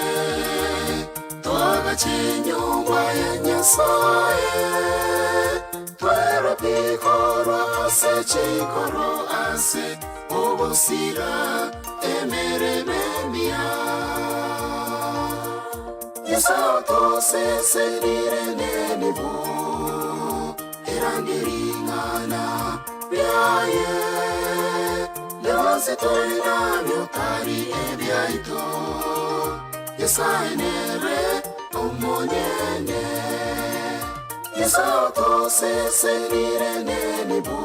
Speaker 19: Twagache enyomba ya Nyasae, Twerwe pi korwa ase chinkoro ase ogosira emeremo emiya. Nyasae otosesenire nenibo, erande ring'ana riaye, Bionsi tore nabio tari ebiaito, Nyasae nere omonyene. Nyasae otosesenire nenibo,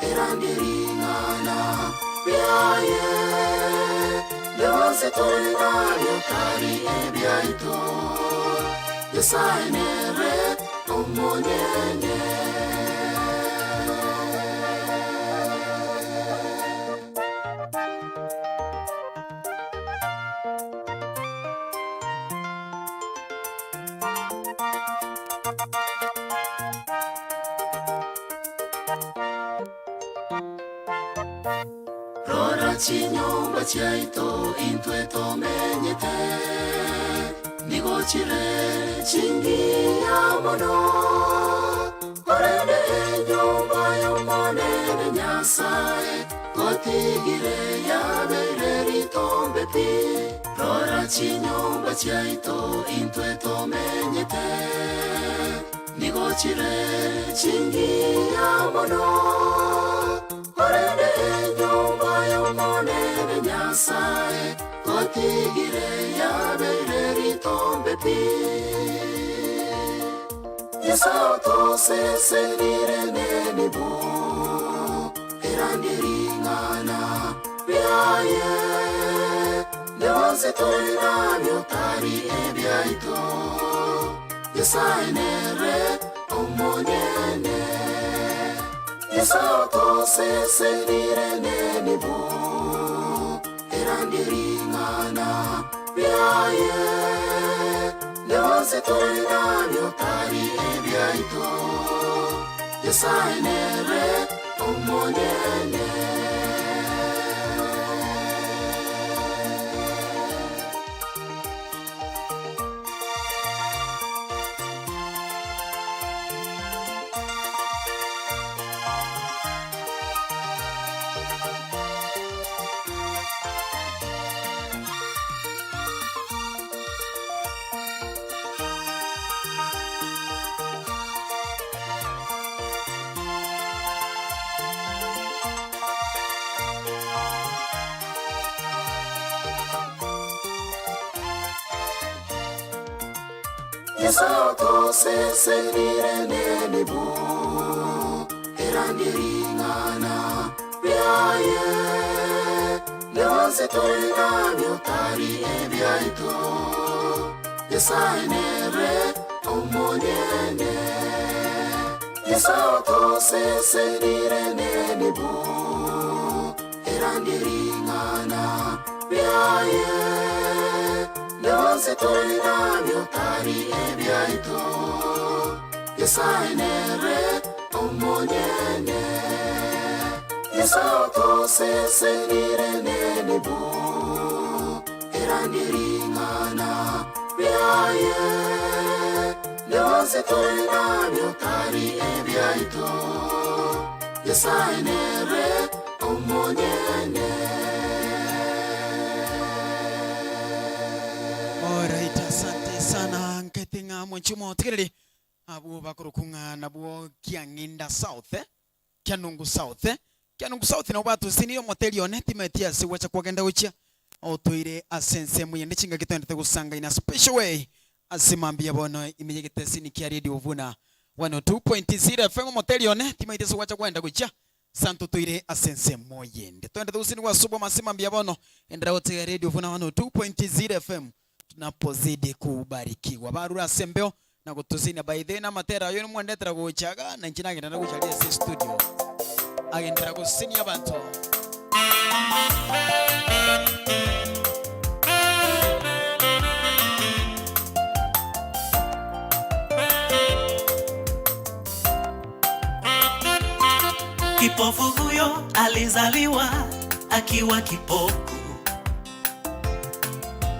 Speaker 19: erande ring'ana riaye, Bionsi tore nabio tari ebiaito, Nyasae nere omonyene. Rora chinyomba chiaito intwe tomenyete, nigo chire chingiya mono. Korende enyomba y'Omonene Nyasae twatigire yabeire ritombe pi. Rora chinyomba chiaito intwe tomenyete, nigo chire chingiya mono. Korende enyomba y'Omonene Nyasae twatigire yabeire ritombe pi. Nyasae otosesenire nenibo, erande ring'ana riaye, Bionsi tore nabio tari ebiaito, Nyasae nere omonyene. Nyasae otosesenire nenibo, erande ring'ana riaye, Bionsi tore nabio tari ebiaito, Nyasae nere omonyene. Nyasae otosesenire nenibo, erande ring'ana riaye, Bionsi tore nabio tari ebiaito, Nyasae nere omonyene. Nyasae otosesenire nenibo, erande ring'ana riaye, Bionsi tore nabio tari ebiaito, Nyasae nere omonyene. Nyasae otosesenire nenibo, erande ring'ana riaye, Bionsi tore nabio tari ebiaito, Nyasae nere omonyene.
Speaker 3: Alright, asante sana nketing'a mwenchumo tigereri abwo bakorokung'a nabwo Kiang'inda South eh? Kianungu South eh? Kianungu South nabo batosinire omoteri one timeti ase gwacha kwagenda gochia otoire ase ensemo yende chingaki toendete gosanga in a special way ase mambia bono ime yegetesini kia Radio Vuna 102.0 FM omoteri one timaiti ase gwacha kwagenda gochia Santo toire ase ensemo yende. Toendete gosinigwa ase obwamo ase mambia bono enderera gotega Radio Vuna 102.0 FM tunapozidi kubarikiwa. Barure ase embeo na gotosinia by the way namatera ayo nimwandetera gocha iga na inche nagenderera gocha riria ase estudio agenderera gosinia abanto.
Speaker 18: Kipofu huyo alizaliwa akiwa kipofu,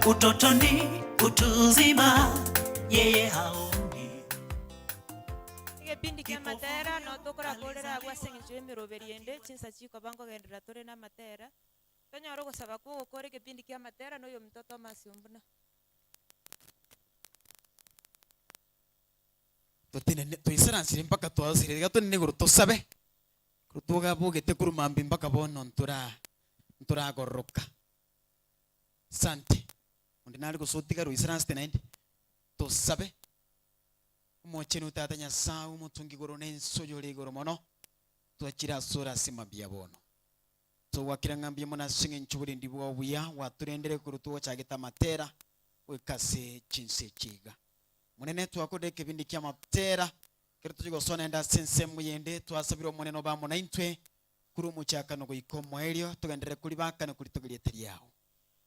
Speaker 18: utotoni, utu uzima, yeye haoni.
Speaker 2: Egepindi kia amatera no tokorakorera abwo ase eng'encho ya emeroberi ende, chinsa chikoba nkogenderera tore na amatera, tonyore ogosaba kwa ogokora egepindi kia amatera na oyominto Thomas Ombuna.
Speaker 3: Totenene toisaransire mpaka twasire iga tonene igoro tosabe, korwa twagabogete korwa mambia mpaka bono ntora ntoragororoka. Asante. Onde nare gose otigare oisaransete naende, tosabe. Omochenu Tata Nyasae omotongi igoro na ense oyore igoro mono, twachire asore ase mambia bono. Togwakera ng'a mbuya mono ase eng'encho oborendi bwao obuya gwatorendire korwa twagochagete amatera goika ase chinse echi iga. Omonene, twakorire ekebindi ki'amatera, ekero tochia gosoa naende ase ensemo yende, twasabire Omonene obe amo naintwe korwa omochakano goika omoerio, togenderere koribaka na koritogia erieta riao.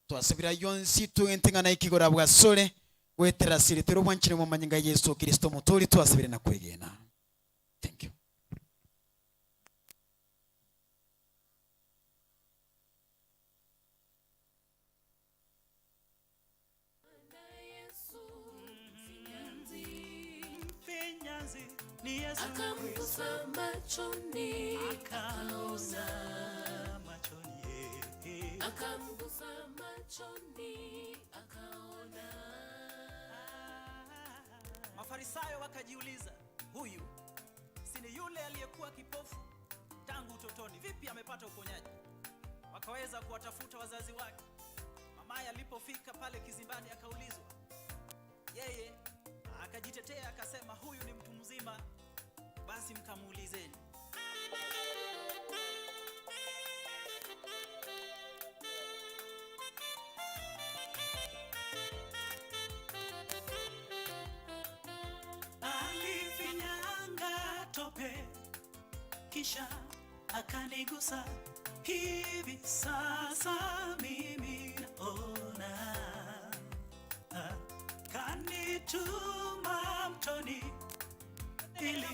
Speaker 3: Twasabire ayio onsi, twegente ng'a naike igoro abwo asore, goetera ase erieta ri'obwanchani bw'amanyinga a Yeso Kristo Omotoori, twasabire na kwegena. Thank you.
Speaker 19: Akamgusa machoni akaona, akamgusa machoni akaona.
Speaker 18: Mafarisayo wakajiuliza, huyu si ni yule aliyekuwa kipofu tangu utotoni? Vipi amepata uponyaji? Wakaweza kuwatafuta wazazi wake. Mamaye alipofika pale kizimbani akaulizwa, yeye akajitetea akasema, huyu ni mtu mzima, basi mkamuulizeni. Alifinyanga tope kisha akanigusa, hivi sasa mimi naona. Kanituma mtoni ili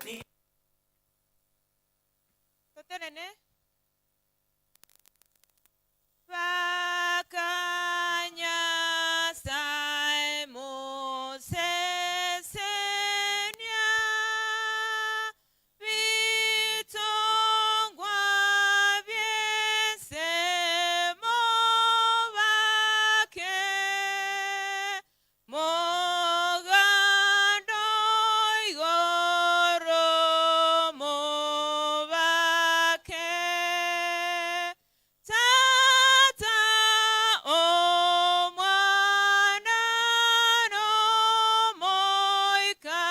Speaker 18: ni
Speaker 2: Totenene. Bakanya Mosesenia bitongwa byesemo bake mogando igoro mobake Tata omwana n'omoika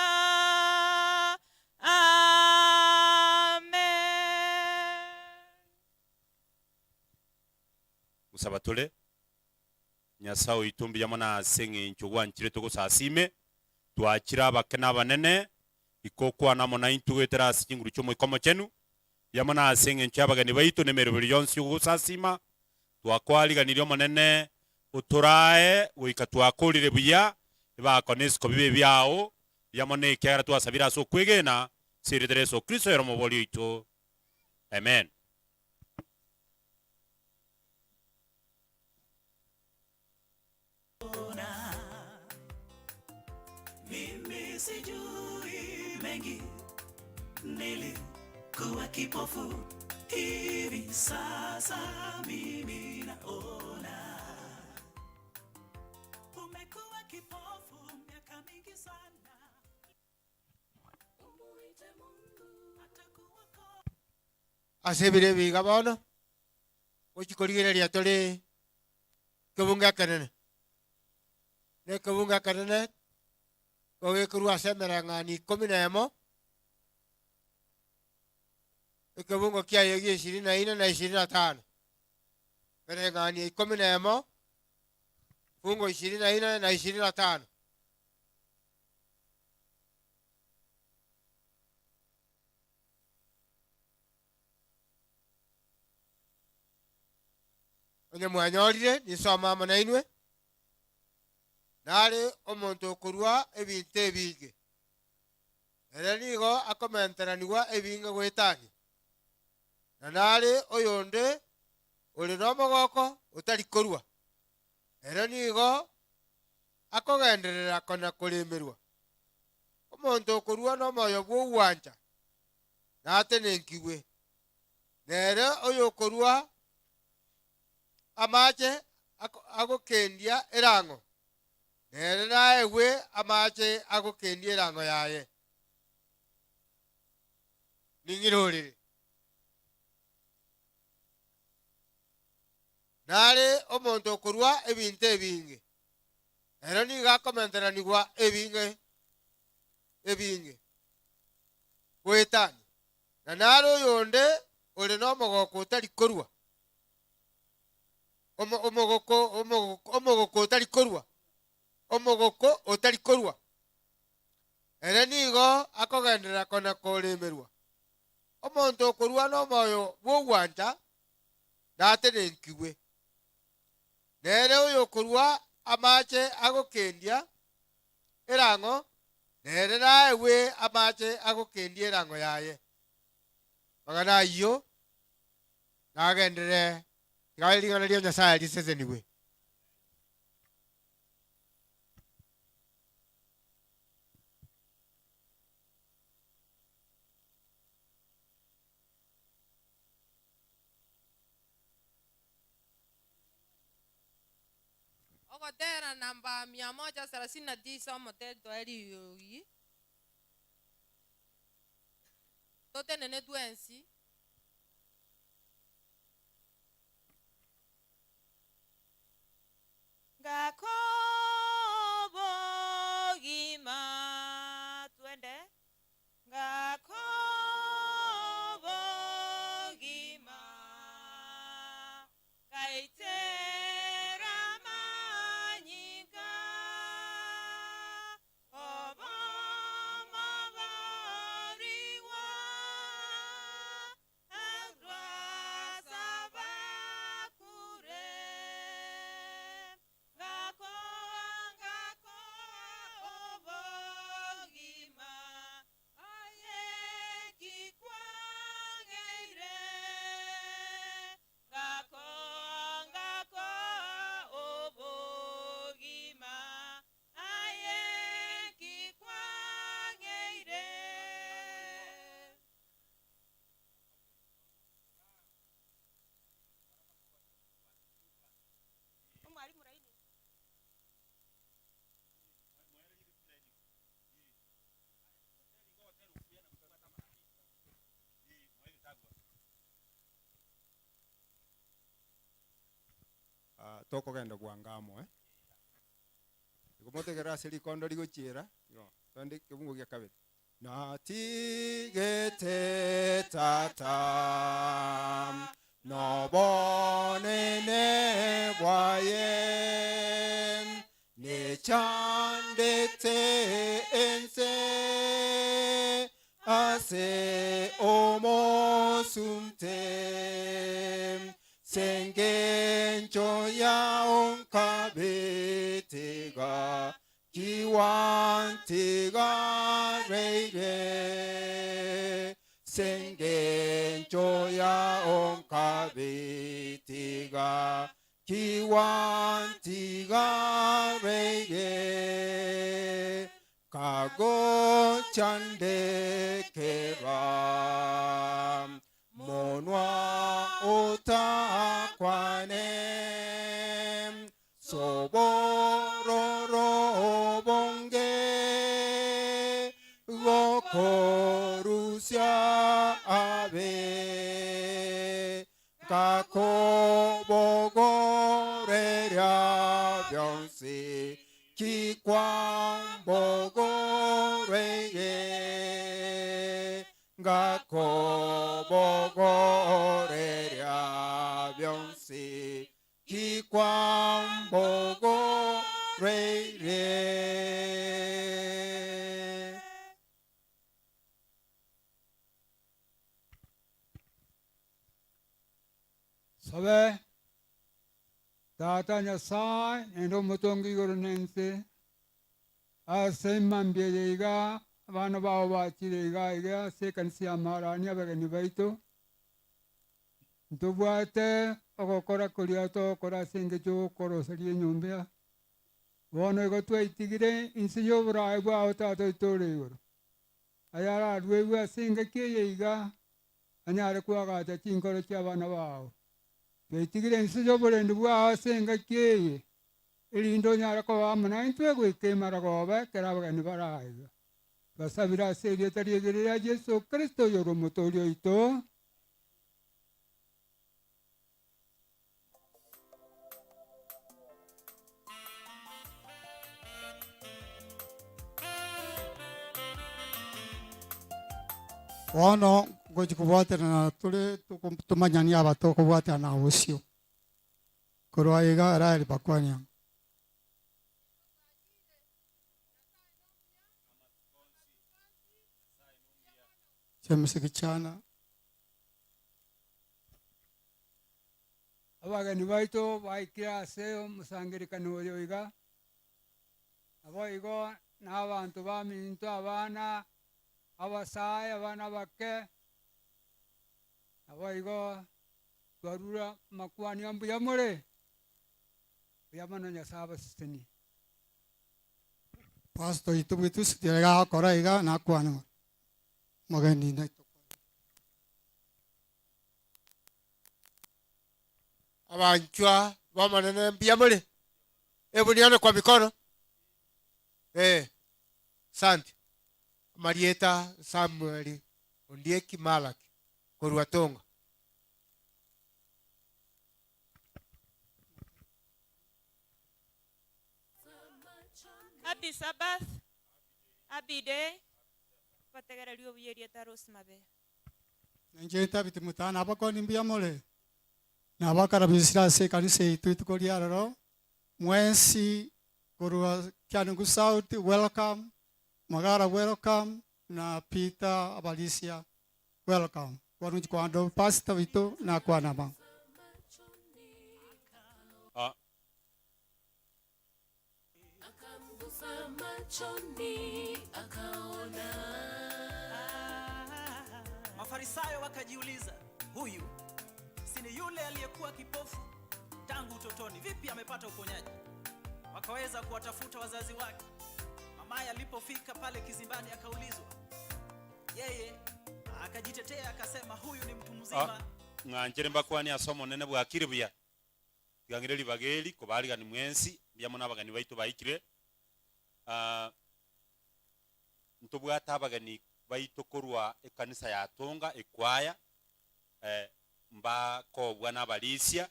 Speaker 2: amen.
Speaker 13: Gosaba tore, Nyasae oito mbuya mono ase eng'encho gwanchire togosasime, twachire abake na abanene, ika okwane amo naintwe goetera ase chinguru chi'Omoika Omochenu, mbuya mono ase eng'encho y'abageni baito na emeroberi yonsi y'ogosasima, twakoariganirie Omonene otorae goika twakorire buya, ebakone isiko bibe ebiao, mbuya mono ekiagera twasabire ase okwegena ase erieta ria Yeso Kristo ere Omoboria oito. Amen.
Speaker 18: Mimi sijui mengi, nilikuwa kipofu, hivi sasa mimi naona. Umekuwa kipofu miaka mingi sana.
Speaker 20: Ase ebiro ebi iga bono, gochia korigereria tore ekebungo ekenene. Na ekebungo ekenene nigo gekorwa ase emereng'anio ikomi na emo, ekebungo kiaye gia ishirini na ine na ishirini na tano. Emereng'anio ikomi na emo, fungo ishirini na ine na ishirini na tano. Onye mwanyorire, ninsome amo nainwe. Nare omonto okorua ebinto ebinge, ere nigo akomenteranigwa ebinge goetania. Na nare oyonde ore nomogoko otari korua, ere nigo akogenderera kona-koremerwa. Omonto okorua nomoyo bw'ogwancha natenenkigwe, nere oyokorua amache agokendia erang'o, nere naegwe amache agokendia erang'o yaye. Ning'irorere. Nare omonto okorua ebinto ebinge, ere nigo akomenteranigwa ebinge ebinge goetania. Na nare oyonde ore nomogoko otari korua, omo- omogoko omogoko omogoko otari korua, omogoko otari korua, ere nigo akogenderera kona-koremerwa. Omonto okorua nomoyo bw'ogwancha natenenkigwe, nere oyokorua amache agokendia erang'o, nere naegwe amache agokendia erang'o yaye. Amang'ana ayio nagenderere, tiga ring'ana ria Nyasae risesenigwe.
Speaker 8: Ogotera namba mia moja thelathini na tisa omoteri toe rirogi. Totenene twensi.
Speaker 2: Ngakobogima twende ngakobogima ngaitera amanyinga obomo borigwa
Speaker 17: Ah, tokogenda bwango amo eh. Igo motegerere ase rikondo rigochiera, igo, twende kebungo gia kabere. Natigete tata nobonene bwaye, nechandete ense ase omosunte, S'engencho yao nkabetiga, kiwantigareire. S'engencho yao nkabetiga, kiwantigareire. Kagochandekera monwa otakwane, sobororo bonge gokorusia abe, nkakobogoreria bionsi kikwambogoreire. Ngakobogoreria bionsi kikwambogoreire.
Speaker 12: Sabe, Tata Nyasae, naende omotongi igoro na ense, ase emambia eye iga abana bao bachire iga iga ase ekanisa ya Marani abageni baito. Ntobwate ogokora koria togokora ase engencho y'okoroseria enyomba Bono igo twaitigire inse y'oboraai bwao Tata oito ore igoro, ayararuegwe ase engaki eye iga, anyare koagacha chinkoro chi'abana bao. Twaitigire inse y'oborendi bwao ase engaki eye, erinde onyare koba amo naintwe goika emaragoba ekero abageni baraiga. Twasabire ase erieta ri'egere ria Yeso Kristo oyore Omotoori oito.
Speaker 21: Bono ngochia kobwaterana tore tomanyani aba tokobwaterana bosio. Korwa iga Raheli bakwania ng'a. James Gichana.
Speaker 12: Abageni baito baikire ase omosangererekano oyo iga, naboigo nabanto baminto abana, abasae, abana abake, naboigo twarure amakwanio mbuya more, mbuya mono Nyasae abasesenie.
Speaker 21: Pastor oito bw'etusi iga agokora iga nakwane ng'a omogeni naito.
Speaker 20: Abanchwa b'Omonene mbuya more? Hebu nione kwa mikono. Eh, asante. Amarieta Samuel Ondieki Malaki korwa Tonga.
Speaker 2: Happy Sabbath, Happy day, gotegereria obuya erieta Rose Mabeyo.
Speaker 21: Inche Tabiti Mutana, abakoni mbuya more? Nabakarabisire ase ekanisa yaito rituko ria rero, mwensi korwa Kianungu South welcome, Magara welcome, na Peter Abarisia welcome. Bono inche kwanda pastor oito nakwana aba.
Speaker 19: Akamgusa machoni akaona.
Speaker 18: Mafarisayo wakajiuliza, huyu si ni yule aliyekuwa kipofu tangu utotoni? Vipi amepata uponyaji? Wakaweza kuwatafuta wazazi wake. Mamaye alipofika pale kizimbani akaulizwa, yeye akajitetea akasema, huyu ni mtu mzima.
Speaker 13: Ng'anchere mbakwanie ase Omonene bwakire buya. Tiga ng'ire ribaga eri kobaarigania mwensi, mbuya mono abageni baito baikire. Ntobwate abageni baito korwa ekanisa ya Tonga ekwaya, mbakobwa nabarisia,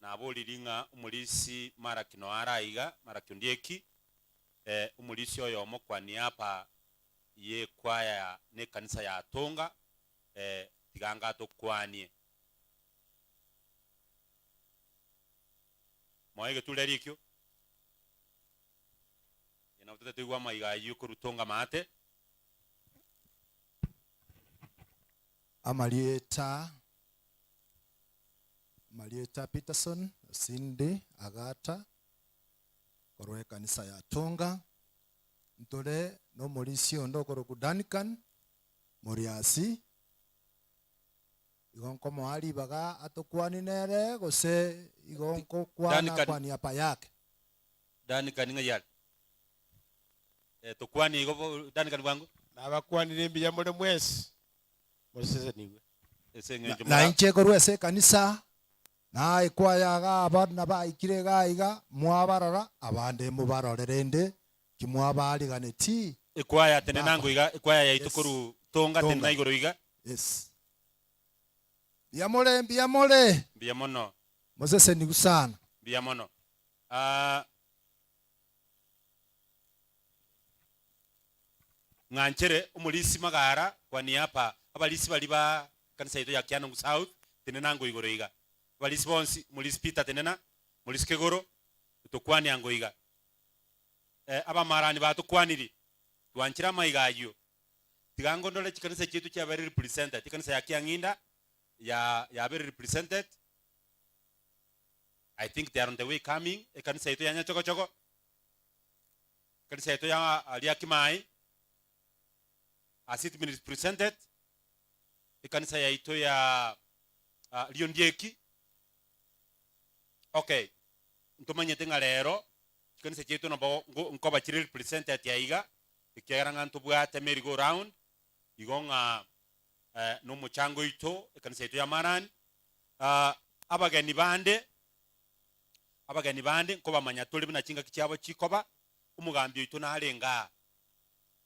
Speaker 13: naboriri ng'a omorisi Malaki noyo are aiga, Malaki Ondieki, omorisia oyomo kwa niaba y'ekwaya na ekanisa ya Tonga, tiga anga atokwanie. Moe egetureri ekio. Ee, nabo totatoigwa amaiga ayio korwa tonga maate.
Speaker 22: Amarieta Amarieta Peterson Cindy Agata korwa ekanisa ya Tonga. Ntore nomorisia onde okorokwa Duncan Moriasi. Igo nkomoa ribaga atokwanie nere, gose igo nkokwana
Speaker 13: Duncan.
Speaker 22: kwania payake.
Speaker 13: Duncan ng'ai are? Eh, tokwanie igo bo Duncan bwango.
Speaker 23: Nabakwanire mbuya more mwensi, mosesenigwe.
Speaker 13: Ase eng'encho
Speaker 22: Na
Speaker 13: mora.
Speaker 22: inche korwa ase ekanisa, na ekwaya iga abana baikire iga iga, mwabarora, abande mobarore rende kimwabariganeti.
Speaker 13: Ekwaya tenena ango iga, ekwaya yaito
Speaker 22: Yes.
Speaker 13: korwa Tonga tenena
Speaker 22: Tonga.
Speaker 13: igoro iga.
Speaker 22: Yes. Mbuya more, mbuya more.
Speaker 13: Mbuya mono.
Speaker 22: Mosesenigu sana.
Speaker 13: Mbuya mono. Ah, ng'anchere omorisi magara kwa niaba abarisi baria ba ekanisa yaito ya Kianungu South tenena ango igoro iga. Abarisi bonsi, omorisi Peter tenena, omorisi Kegoro, tokwane ango iga. Eh, abamarani batokwaniri, twanchire amaiga ayio. Tiga ngondore chikanisa chiaito chiabere represented, ekanisa ya Kiang'inda ya yabere represented, I think they are on the way coming, ekanisa yaito ya Nyachogochogo, ekanisa yaito ya aria Kimai has it been represented, ekanisa yaito ya. Riondieki, okay, ntomanyete ng'a rero chikanisa chiaito nabo nkoba chire represented aiga, ekiagera ng'a ntobwate merry go round, igo ng'a na omochango oito ekanisa yaito ya Marani. Abageni bande, abageni bande nkobamanya tore buna chingaki chiabo chikoba, omogambi oito narenge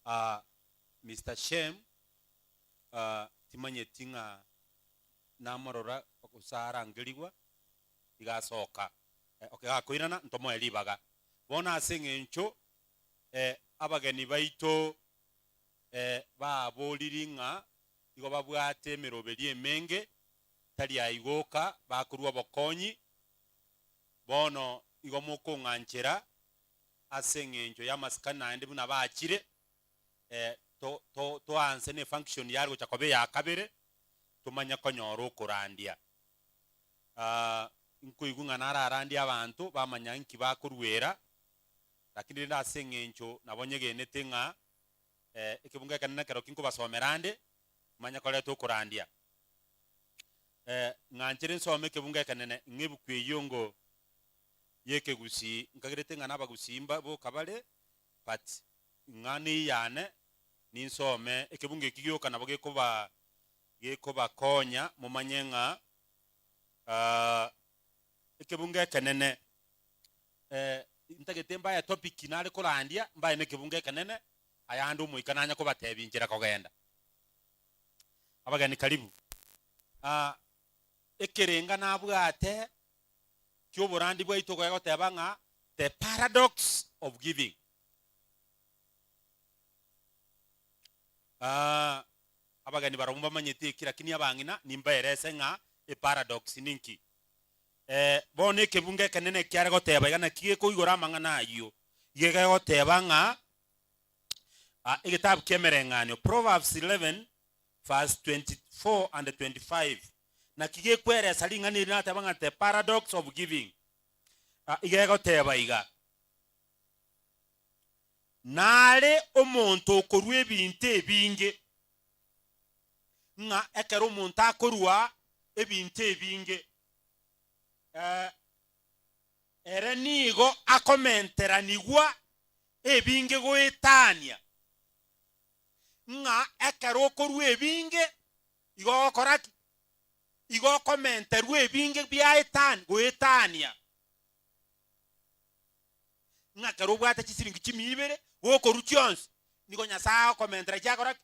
Speaker 13: aa, Mister Shem, timanyeti ng'a namorora gose arangerigwa, iga asoka. Okay, gakoirana ntomoe ribaga. Bono ase eng'encho abageni baito baboriri ng'a igo babwate emeroberio emenge, tari aigoka bakorua obokonyi, bono igo mokong'anchera ase eng'encho y'amasikani naende buna bachire, toanse ne function yare gocha koba eya kabere, tomanye konyora okorandia. Nkoigwa ng'a nararandie abanto bamanya nki bakoruera, lakini rende ase eng'encho nabo nyegenete ng'a ekebungo ekenene ekero ki nkobasomera ande, manye koreta okorandia. Ng'anchere nsome ekebungo ekenene ng'a ebuku eyio ngo y'ekegusii, nkagerete ng'a nabagusii mba boka bare, but ng'a neyane ninsome ekebungo eki gioka nabo gekoba gekobakonya momanye ng'a ekebungo ekenene ntagete mbae etopic nare korandia mbae na ekebungo ekenene ayande omoika nanye kobatebia inchera kogenda. Abageni karibu. Ekerenga nabwate ki'oborandi bwaito gegoteba ng'a the paradox of giving. Abageni barabwo mbamanyeti eki lakini abang'ina nimbaerese ng'a eparadox ninki. Bono ekebungo ekenene ekiare goteba iga naki gekoigora amang'ana ayio, iga gegoteba ng'a egetabu ki'emereng'anio, Proverbs 11 verse 24 and 25, naki gekweresa ring'ana eri nateba ng'a the paradox of giving. Iga egoteba iga, Nare omonto okorua ebinto ebinge, ng'a ekero omonto akorua ebinto ebinge, ere nigo akomenteranigwa ebinge goetania, ng'a ekero okorua ebinge igo ogokora ki? Igo okomenterwa ebinge biaetani goetania. Ng'a ekero obwate chisiringi chimia ibere, gokorua chionsi, nigo Nyasae agokomentera chiakora ki?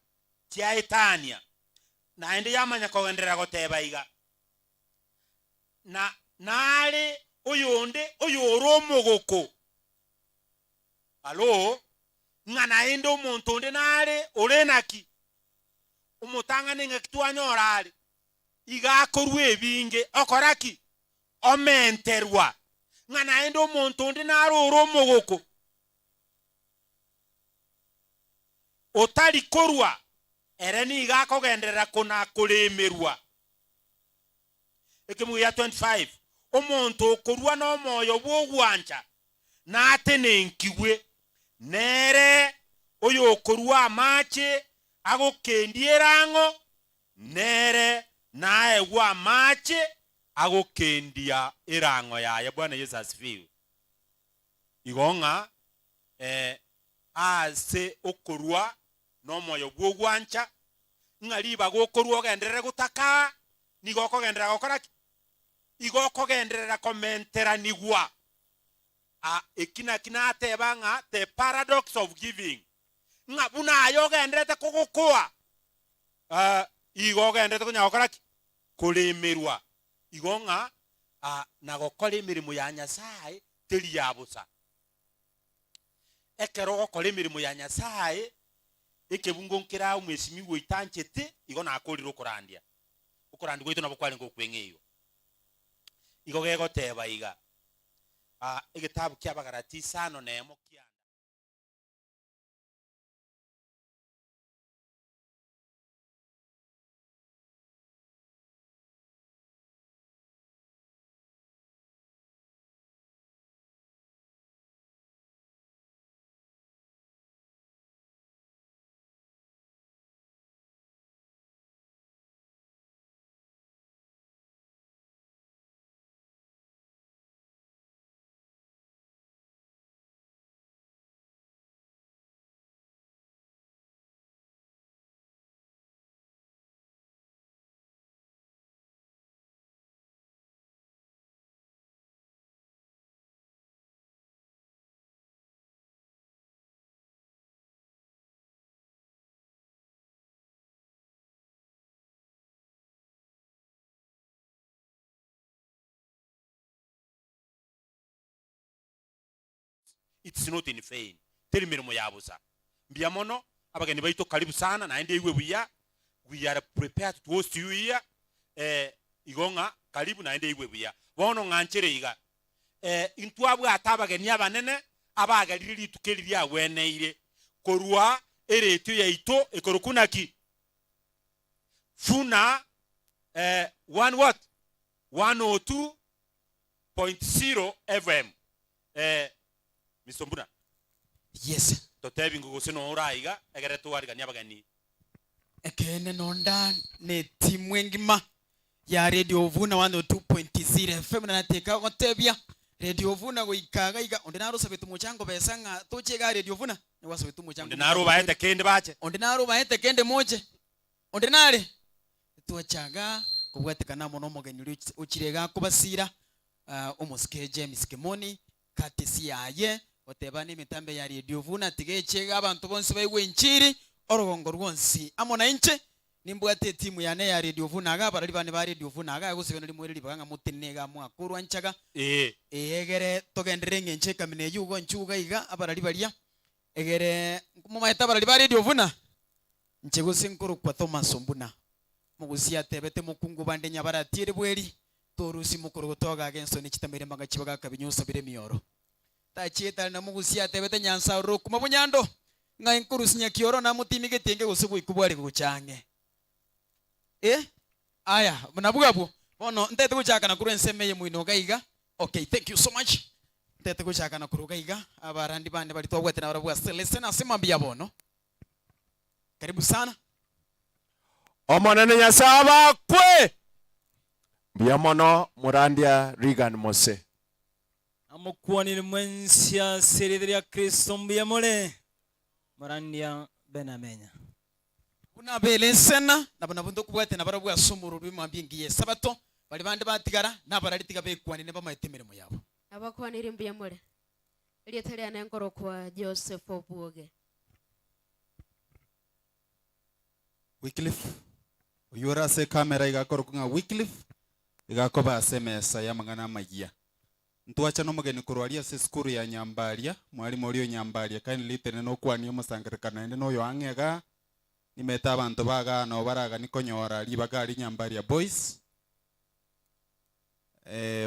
Speaker 13: Chiaetania. Naende yamanya kogenderera goteba iga, Na nare oyonde oyore omogoko, Hallo, ng'a naende omonto onde nare ore naki? Omotang'ani ng'aki twanyora are? Iga akorua ebinge, okora ki? Omenterwa. Ng'a naende omonto onde nare ore omogoko, otari korua, ere nigo akogenderera kona-koremerwa. Ekebugu gia 25, Omonto okorua nomoyo bw'ogwancha natenenkigwe, nere oyokorua amache agokendia erang'o, nere naegwe amache agokendia erang'o yaye. Bwana Yesu asifiwe. Igo ng'a ase okorua nomoyo bw'ogwancha, ng'a ribaga okorua ogenderere gotakaa, nigo okogenderera gokora ki? Igo okogenderera komenteranigwa. Eki naki nateba ng'a the paradox of giving, ng'a buna aye ogendererete kogokoa, igo ogendererete konya gokora ki? Koremerwa. Igo ng'a na gokora emeremo ya Nyasae teri ya bosa. Ekero ogokora emeremo ya Nyasae, ekebungo nkere omwesimigwa oitanchete, igo nakorire okorandia. Okorandia gwaito nabo kwarenge okweng'eiwa. Igo gegoteba iga, egetabu kia Abagalati isano nemo kianda. It's not in vain. Teri meremo ya bosa. Mbuya mono, abageni baito karibu sana, naende eigwe buya, we are prepared to host you here, eh, igo ng'a karibu naende eigwe buya. Bono ng'anchere iga, eh, intwabwate abageni abanene abagerire rituko eri riagweneire korwa eretio yaito ekorokwa naki? Funa eh, one what? 102.0 FM. Eh, Mister Mbuna.
Speaker 3: Yes.
Speaker 13: Totebi ng'o gose noo ore aiga egere twariganie abageni.
Speaker 3: Ekeene nonda netimu engima ya Radio Vuna 102.0 FM na nateka gotebia Radio Vuna goika iga iga onde naro osabete omochango besa ng'a toche iga Radio Vuna nigo asabete omochango
Speaker 13: Onde naro obaete kende bache.
Speaker 3: Onde naro obaete kende moche. Onde nare twachaga kobwatekana amo nomogeni oria ochire iga kobasira omosike James Kimoni Courtesy yaye, goteba nemetambe ya Radio Vuna tiga eche iga abanto bonsi baigwe enchiri orogongo rwonsi amo nainche nimbwate etimu yane ya Radio Vuna iga abarari bane ba Radio Vuna iga gose bene rimoire ribaga ng'a motenene iga mwakorwa nchaga
Speaker 13: Ee.
Speaker 3: Ee egere togenderere eng'encho ekamina eyio igo nchuga iga abarari baria egere momaete abarari ba Radio Vuna inche gose nkorokwa Thomas Ombuna mogusia atebete mokungu bande nyabaratiere bweri Torusia mokorogoto agaga ensoni chitameire amagachi bagakabinya osabire emioro. Tachiete are na mogusia atebete Nyansae ororo okuma bonyando, ng'a inkorusia nyakioro namotimigeti enge gose boiko bware gocha ang'e. Eh, aya, nabwo abwo. Bono ntete gochakana korwa ensemo eye moino iga iga. Okay, thank you so much. Ntete gochakana korwa iga iga, abarandi bande baria twabwate nabarabwo ase lesson ase mambia bono. Karibu sana.
Speaker 4: Omonene Nyasae abakwe! Mbuya mono Morandia Reagan Mose.
Speaker 14: Namokwanire mwensi ase erieta ria Kristo mbuya more, Morandia Benamenya.
Speaker 3: Buna ab'Elesena, nabo nabo ntokobwatia nabarabwo ase omorwori bw'emambia engiya y'Esabato, baria bande batigara, nabarari tiga bekwanire bamaete emeremo yabo.
Speaker 5: Nabakwanire mbuya more. Erieta riane nkorokwa Joseph Obwoge.
Speaker 17: Wycliffe, oyio ore ase ecamera iga akorokwa ng'a Wycliffe, iga akoba ase emesa y'amang'ana amayia. Ntwacha nomogeni korwa aria ase esukuru ya Nyambaria, mwalimu oria o Nyambaria kindly tenena okwanie omosangererekano naende noyo ang'e igaa, nimete abanto ba igaa nabo baragani konyora ribaga aria Nyambaria Boys,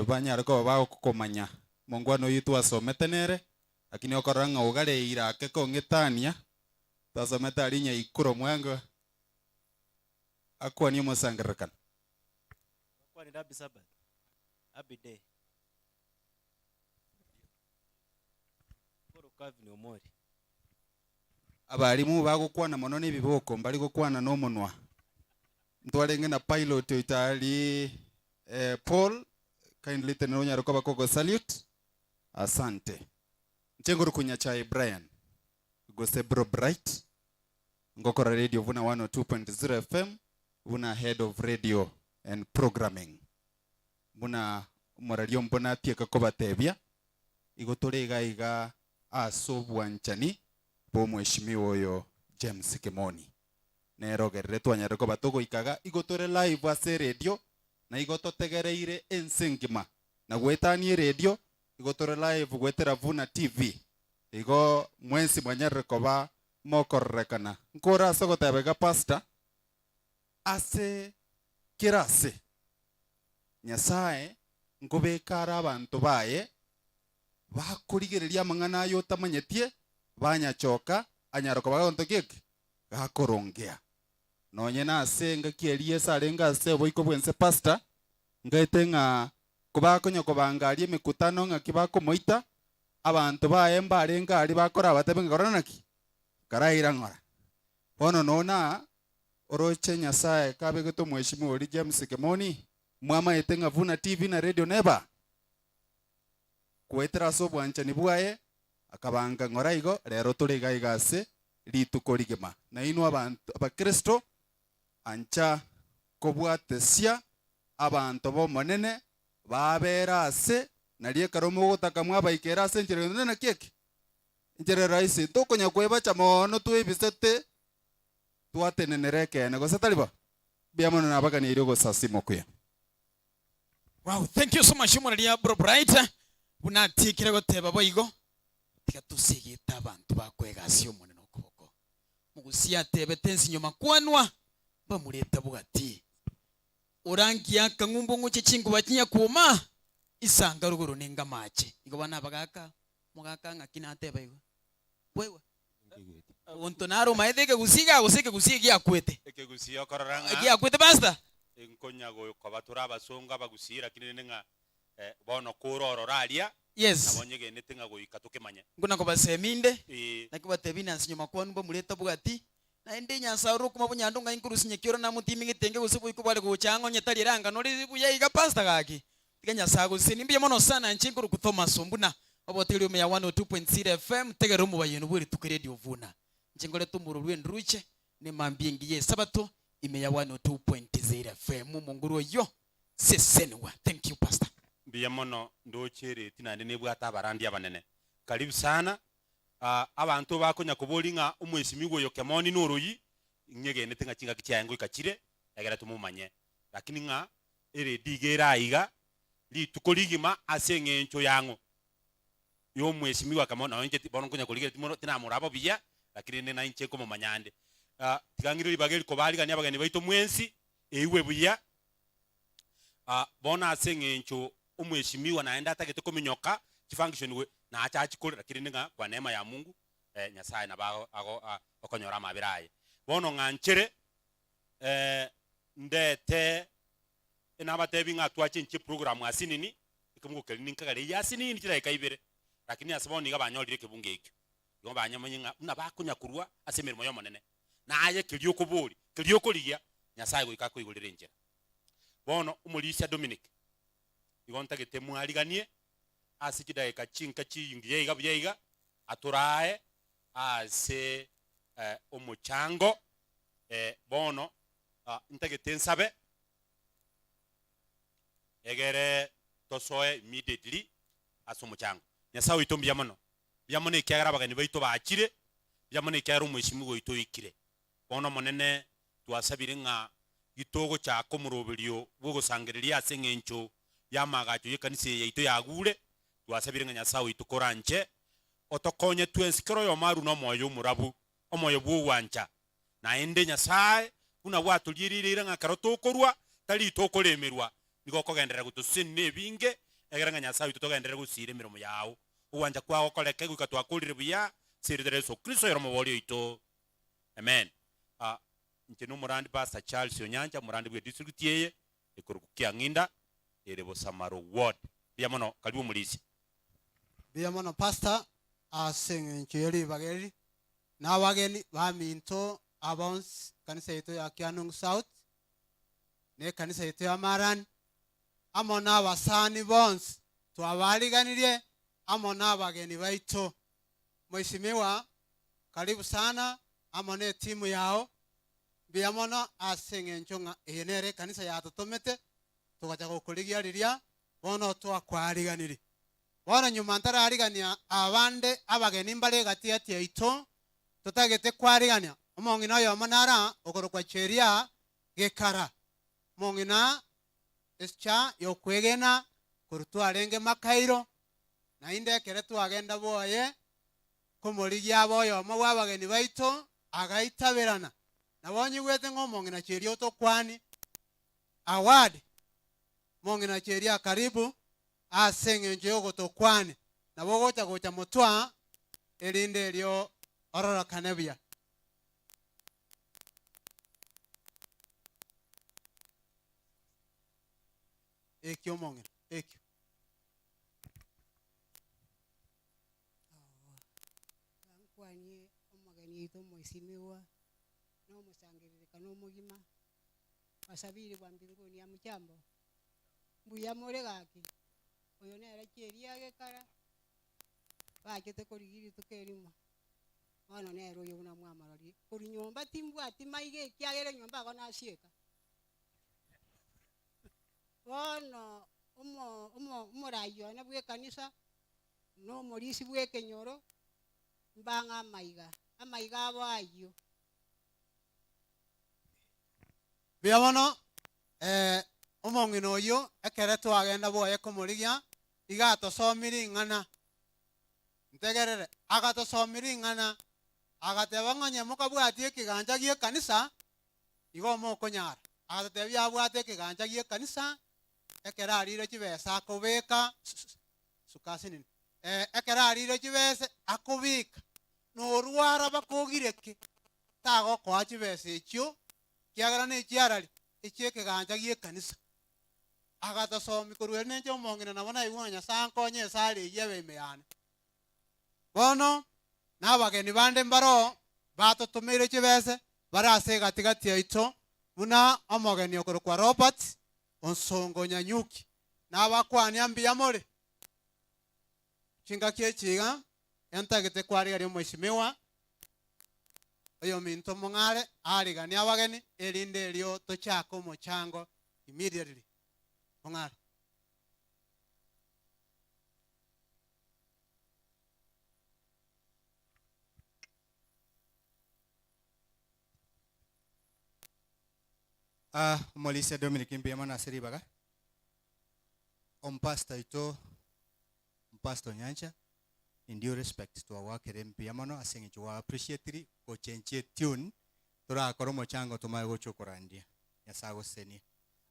Speaker 17: banyare koba bagokomanya. Omongwana oyio twasomete nere, Lakini okorora ng'a ogareire ake kong'etania, twasomete aria Nyaikuro mwango akwanie omosangererekano.
Speaker 6: Bakwanire happy Sabbath, happy day. Koro Calvin Omori.
Speaker 17: Abalimu bagokwana mono nebiboko mbari gokwana nomonwa. Ntwarenge na pilot oito aria Paul, kindly tenena onyare koba kogo salute. Asante. Inche nkorokwa Nyachae Brian, gose Bro Bright, ngokora radio buna 102.0 FM, buna head of radio and programming. Buna omoraria ombone atieka kobatebia, igo tore iga iga ase obwanchani bw'omweshimiwa oyo James Kimoni. Nere ogerire twanyarire koba togoika iga, igo tore live ase eradio, na igo totegereire ense engima. Na goetania eredio, igo tore live goetera Vuna TV. Igo mwensi mwanyarire koba mokororekana. Nkore ase ogoteba iga pastor, ase kera ase, Nyasae nkobeka are abanto baye bakorigereria amang'ana aya otamanyetie, banyachoka, anyare koba gento geke gakorongea. Nonye nase engaki eria Yeso arenge ase oboiko bw'ense pastor, Ngaete ng'a kobakonya kobanga aria emekutano ng'aki bakomoita, abanto baye mbarenge aria bakorabatebie ng'a korora naki? Karaira ng'ora. Bono nonya oroche Nyasae kabegete omweshimiwa oria James Kimoni, mwamaete ng'a buna TV na radio neba? Goetera ase obwanchani bwaye, akabanga ng'ora igo, rero tore iga iga ase rituko rigima. Nainwe abanto abakristo, ancha kobwatesia abanto b'Omonene babere ase, nario ekero mogotaka mwabaikere ase enchera eye naki eke? Enchera eraisi, ntokonya kwebacha mono twebisete twatenenera ekeene, gose tari bo? Mbuya mono nabaganeirie ogosasima okuya.
Speaker 3: Wow, thank you so much omoraria bro Bright buna atiekire goteba boigo. Tiga tosegete abanto bakoa egasi y'Omonene okoboko. Mogusia atebete ense nyuma kwanwa, mbamurete bwati. Orangie akang'umbu ng'uche chinkuba chinyakwoma, isanga rogoro ninga amache. Igo bono abagaka, omogaka ng'aki nateba igo? Kwaigwa? Omonto nare omaete ekegusii igaa gose ekegusii egiakwete?
Speaker 13: Ekegusii okorora ng'a
Speaker 3: Egiakwete pastor?
Speaker 13: nkonya koba tore abasongo abagusii lakini rende ng'a bono kore ororo aria
Speaker 3: Yes.
Speaker 13: nabo nyegenete ng'a goika tokemanye.
Speaker 3: Nkuna kobasemi inde,
Speaker 13: Ee.
Speaker 3: naki batebi nansi nyuma kwanu mbamurete bwati, naende Nyasae ore okuma bonyando ng'ai nkorusia nyekioro namotimigete inge gose boiko bware gocha ang'e onye tari ere anga nore buya iga pastor gaki. Tiga Nyasae agosesenie mbuya mono sana inche nkorokwa Thomas Ombuna obotegeria ime ya 102.0 FM tegerera omobayeno bwe rituko radio vuna. Inche nkorete omorori bw'enduruche ne mambia engiya esabato ime ya 102.0 FM omonguru oyio sesenigwa. Thank you pastor.
Speaker 13: Mbuya mono ndoche ereti naende nebwate abarandi abanene. Karibu sana. Abanto bakonya koboria ng'a omwesimigwa oyo Kemoni noroyi, ng'egenete ng'a chingaki chiaye ngoika chire, egere tomomanye. Lakini ng'a eredi iga ere aiga rituko rigima ase eng'encho yang'o? Y'omwesimigwa Kemoni. Nonya inche bono nkonya korigereria timoro tinamoraba buya, lakini rende nainche nkomomanya ande. Tiga ng'ire ribaga eri kobarigania abageni baito mwensi, eigwe buya. Bono ase eng'encho omweshimiwa naende atagete kominyoka chifunction gwe nache achikore lakini rende ng'a kwa neema ya Mungu Nyasaye nabo ago ago okonyora amabera aye. Bono ng'anchere ndete nabatebi ng'a twachenchie program asinini ekemungo keria ninkagare eyio asinini chidakika ibere lakini ase bono iga banyorire ekebungo ekio. Igo banyamanye ng'a buna bakonya korwa ase emeremo y'Omonene naye keria okoboria keria okorigia Nyasaye goika akoigorere enchera. Bono omorisia Dominic, igo ntagete mwariganie ase chidakika chinke chingiya iga buya iga, atorae ase omochango. Bono ntagete nsabe egere tosoe immediately ase omochango. Nyasae oito mbuya mono, mbuya mono ekiagera abageni baito bachire, mbuya mono ekiagera omweshimiwa oito oikire. Bono Omonene, twasabire ng'a gitogochaka omoroberio bw'ogosangereria ase engencho y'amaagacho y'ekanisa eye yaito yagure, twasabire ng'a Nyasae oito koranche otokonye twensi kera oyomo arue nomoyo omorabu, omoyo bw'ogwancha. Naende Nyasae, buna gwatoriereire eira ng'a ekero tokorua, tari tokoremerwa, nigo okogenderera gotosesenia nebinge, egere ng'a Nyasae oito togenderere gosiira emeremo yao. Ogwancha kwao gokoreke goika twakorire buya ase erieta ria Yeso Kristo oyore Omoboria oito. Amen. Ah, inche nomorandi Pastor Charles Onyancha, omorandi bwe district eye ekorokwa Kiang'inda, ere Bosamaro ward. Mbuya mono, karibu omorisia.
Speaker 7: Mbuya mono Pastor ase eng'encho ye ribaga eri, na abageni baminto abonsi ekanisa yaito ya Kianungu South, na ekanisa yaito ya Marani, amo na abasani bonsi twabariganirie amo na abageni baito. Mheshimiwa karibu sana amo ne etimu yao, mbuya mono ase eng'encho ng'a eye nere ekanisa yatotomete togacha gokorigia riria bono twakwariganirie. Bono nyuma ntararigania abande abageni mbare egati gati yaito totagete kwarigania, omong'ina oyomo nare aa okorokwa Cheria Gekara, omong'ina esicha yokwegena korwa twarenge Makairo, Naende ekero twagenda bwoye komorigia abe oyomo bw'abageni baito, agaitaberana. Nabo onyigwete ng'a omong'ina chieri otokwani award, mong'ina chieri akaribu ase eng'encho y'ogotokwani, nabo ogocha gocha motwa erinde erio ororokane buya. Ekio omong'ina, ekio.
Speaker 9: Nkwanie omogeni oito omoisimigwa, na omosangererekano omogima, wasabiri bwa mbinguni hamjambo? Mbuya more gaki, oyo nere chieri agekara, bachete korigia rituko erimo, bono nere oyo buna mwamororire. Korwa nyomba timbwati maiga ekiagera enyomba igo nasieka. Bono omo omo omoraai one bw'ekanisa, na omorisia bw'ekenyoro, mbang'e amaiga, amaiga abo ayio.
Speaker 7: Mbuya mono, omong'ina oyio ekere twagenda bwoye komorigia, iga atosomi ring'ana. Ntegerere. Agatosomia ring'ana, agateba ng'a onye mokabwatia ekegancha gi'ekanisa, igo mokonyara. Agatotebia abwate ekegancha gi'ekanisa, ekero arire chibesa akobeka, suka ase nini, eh, ekero arire chibesa akobeka, norwara bakogire ki, tagokoa chibesa echio, ekiagera nechiarari, echi'ekegancha gi'ekanisa. Agatosomia korwa ere nenche omong'ina nabo naigwe ng'a Nyasae ankonye esare eyio ebe ime yane. Bono nabageni bande mbaroo batotomeire chibese bare ase egati-gati yaito, buna omogeni okorokwa Robert Onsongo Nyanyuki. Nabakwania mbuya more? Chingaki echi iga entagete kwarigeria omweshimiwa oyominto omong'are ariganie abageni erinde erio tochake omochango immediately. Mong'are.
Speaker 17: Ah, Omorisia Dominic mbuya mono ase ribaga. Omopastor oito, Omopastor Onyancha, in due respect twagwakire mbuya mono ase eng'encho gwa appreciatiri gochenchia etune torakore omochango tomanye gocha okorandia. Nyasae agosesenie.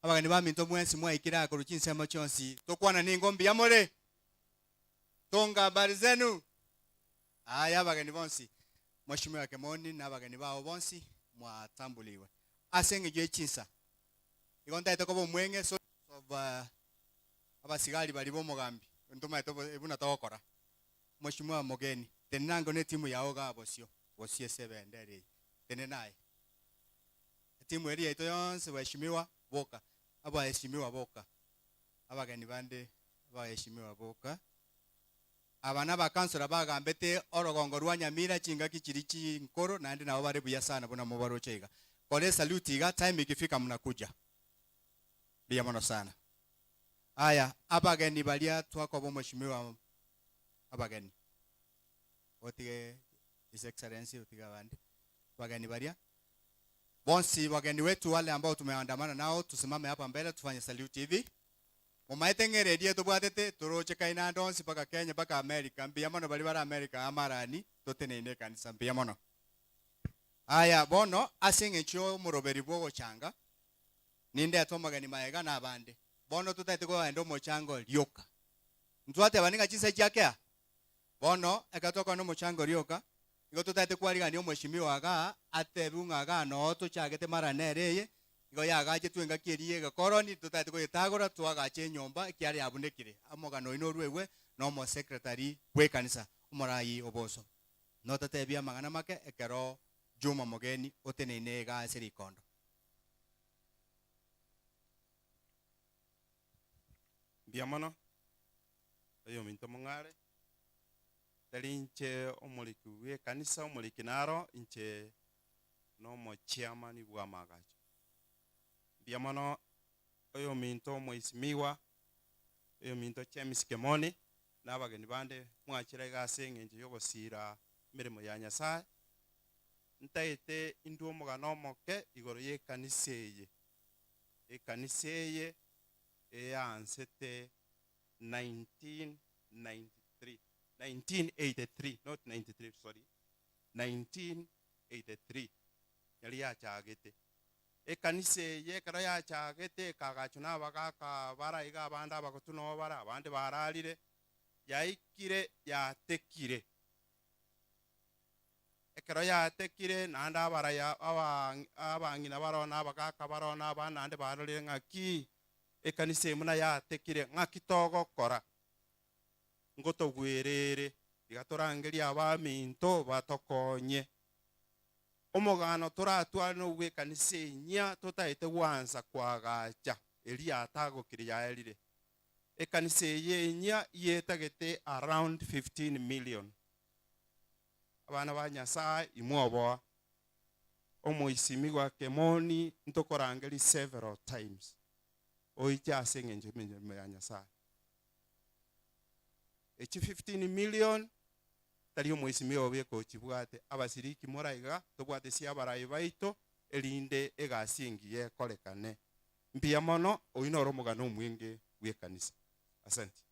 Speaker 17: Abageni baminto mwensi mwaikire aa korwa chinsemo chionsi tokwana ningo mbuya more? Tonga habari zenu? Aye abageni bonsi, Mweshimiwa Kemoni na abageni bao bonsi mwatambuliwe. Ase eng'encho ye chinsa, igo ntaete koba omweng'e so of abasigari baria b'omogambi, ntomaete buna togokora. Mweshimiwa Mogeni, tenena ango netimu yao igaa bosio, bosio ase ebendera eye, tenena aye. Etimu eria yaito yonsi bweshimiwa boka, abaheshimiwa boka, abageni bande abaheshimiwa boka. Aba nabakansora bagambete orogongo rwa Nyamira chingaki chiri chinkoro naende nabo bare buya sana buna mobaroche iga. Kora esaluti iga time ikifika mnakuja. Mbuya mono sana. Aya abageni baria twakoba omweshimiwa abageni. Otige His Excellency otige abande. Abageni baria bonsi wageni wetu wale ambao tumeandamana nao tusimame hapa mbele tufanye salute hivi. Momaete ng'a eredio etobwatete toroche kaina ande onsi mpaka Kenya mpaka America mbuya mono baria bare America amarani toteneine ekanisa mbuya mono. Aya bono ase eng'encho y'omoroberi bw'ogochanga nindete omogeni magega na abande. Bono totaete kogenda omochango rioka. Ntwatebani ng'a chinsa chiakea? Bono ekero twakwana omochango rioka igo totaete kwarigania omweshimiwa igaa atebiwe ng'a igaa noo tochagete mara nere eye Igo yagachetwe engaki eria y'egekoroni, totaete koyetagora, twagacha enyomba ekiara yabunekire. Omogano oino oruegwe nomosecretary bw'ekanisa, omoraai oboso. Notatebie amang'ana make ekero Juma Mogeni oteneine iga ase rikondo.
Speaker 10: Mbuya mono, oyominto mong'are, tari inche omoriki bw'ekanisa, omoriki naro inche nomochiamani bw'amaagacho. Mbuya mono oyominto omoisimigwa, oyominto James Kemoni, na abageni bande mwachire iga ase engencho y'ogosiira emeremo ya Nyasae. Ntaete indwe omogano omoke igoro y'ekanisa eye. Ekanisa eye eyaansete 1993, 1983, not 93, sorry, 1983 nari yachagete. Ekanisa eye ekero yachagete ekagachwa na abagaka bara iga abande abagotu noo bare abande bararire, yaikire yatekire. Ekero yatekire naende abaraya abang'ina baroo na abagaka baroo na abana naende barorire ng'aki ekanisa eye buna yatekire ng'aki togokora. Ngotogwerere, tiga torangerie abaminto batokonye. Omogano toratware nobwo ekanisa enyia totaete gwansa koagacha eria yatagokire yaerire. Ekanisa eye enyia iyetagete around 15 million. Abana ba Nyasae imwoboa. Omoisimigwa Kemoni ntokorangeria several times oiche ase eng'encho y'emeremo ya Nyasae. Echi 15 million tari omoisimigwa obo ekochibwate. Abasiriki more iga tobwate sia abarai baito erinde egasi engiya ekorekane. Mbuya mono, oyio noro omogano omwenge bw'ekanisa. Asante.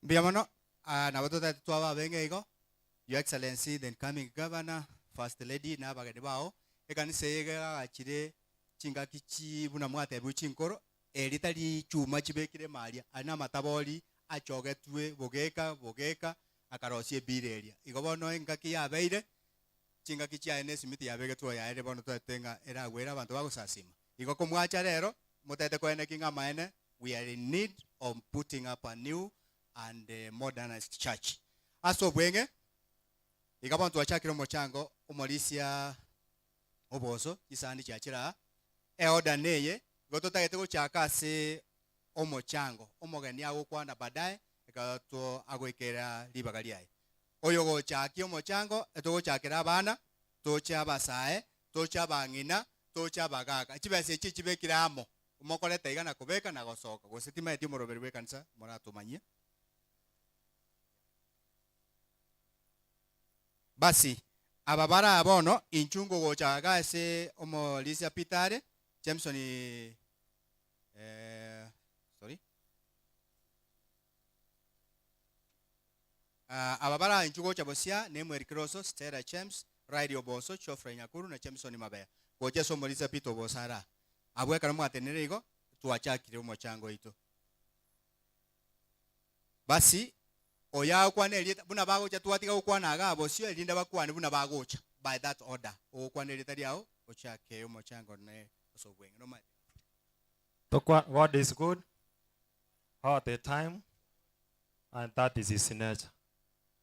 Speaker 17: Mbuya mono. Ah, nabo totagete twaba abenge igo, Your Excellency the incoming Governor, First Lady na abageni bao, ekanisa eye iga egagachire chingaki chi buna mwatebiwe chinkoro, eri tari chuma chibekire ime aria, aria namatabori achogetwe bogeka bogeka akarosia ebira eria. Igo bono engaki yabeire, chingaki chiaye na esimiti yabegetwe oyo aere bono toete ng'a eragwere abanto bagosasima. Igo komwacha rero, motete koeneki ng'a amaene we are in need of putting up a new and modernized church. Ase obweng'e, iga bono twachakire omochango omorisia oboso, chisani chiachire aa, eorder neye, igo totagete gochaka ase omochango, omogeni agokwana baadaye, ekero two agoikera ribaga riaye. Oyogochakia omochango, etogochakera abana, toche abasae, toche abang'ina, toche abagaaka. Chibesa echi chibekire amo, mokoreta iga na kobeka na gosoka, gose timaeti omoroberi bw'ekanisa moratomanyie. Basi, aba bare aa bono, inchuo ngogocha iga ase omorisia Peter are, Jameson, eh, sorry. Ah, aba bare aa inchuo gocha bosia, Nemuel Kiroso, Stella James, Raeli Oboso, Geoffrey Nyakuru na Jameson Mabeya. Gocha ase omorisia Peter Oboso are aa. Abwo ekero mwatenenire igo, twachakire omochango oito. Basi, oyo agokwana erieta, buna bagocha twatiga gokwana igaa bosio, erinde bakwane buna bagocha, by that order. Ogokwana erieta riao, ochake omochango ne ase obweng'e. Nomaete?
Speaker 11: Tokwa God is good all the time and that is his nature.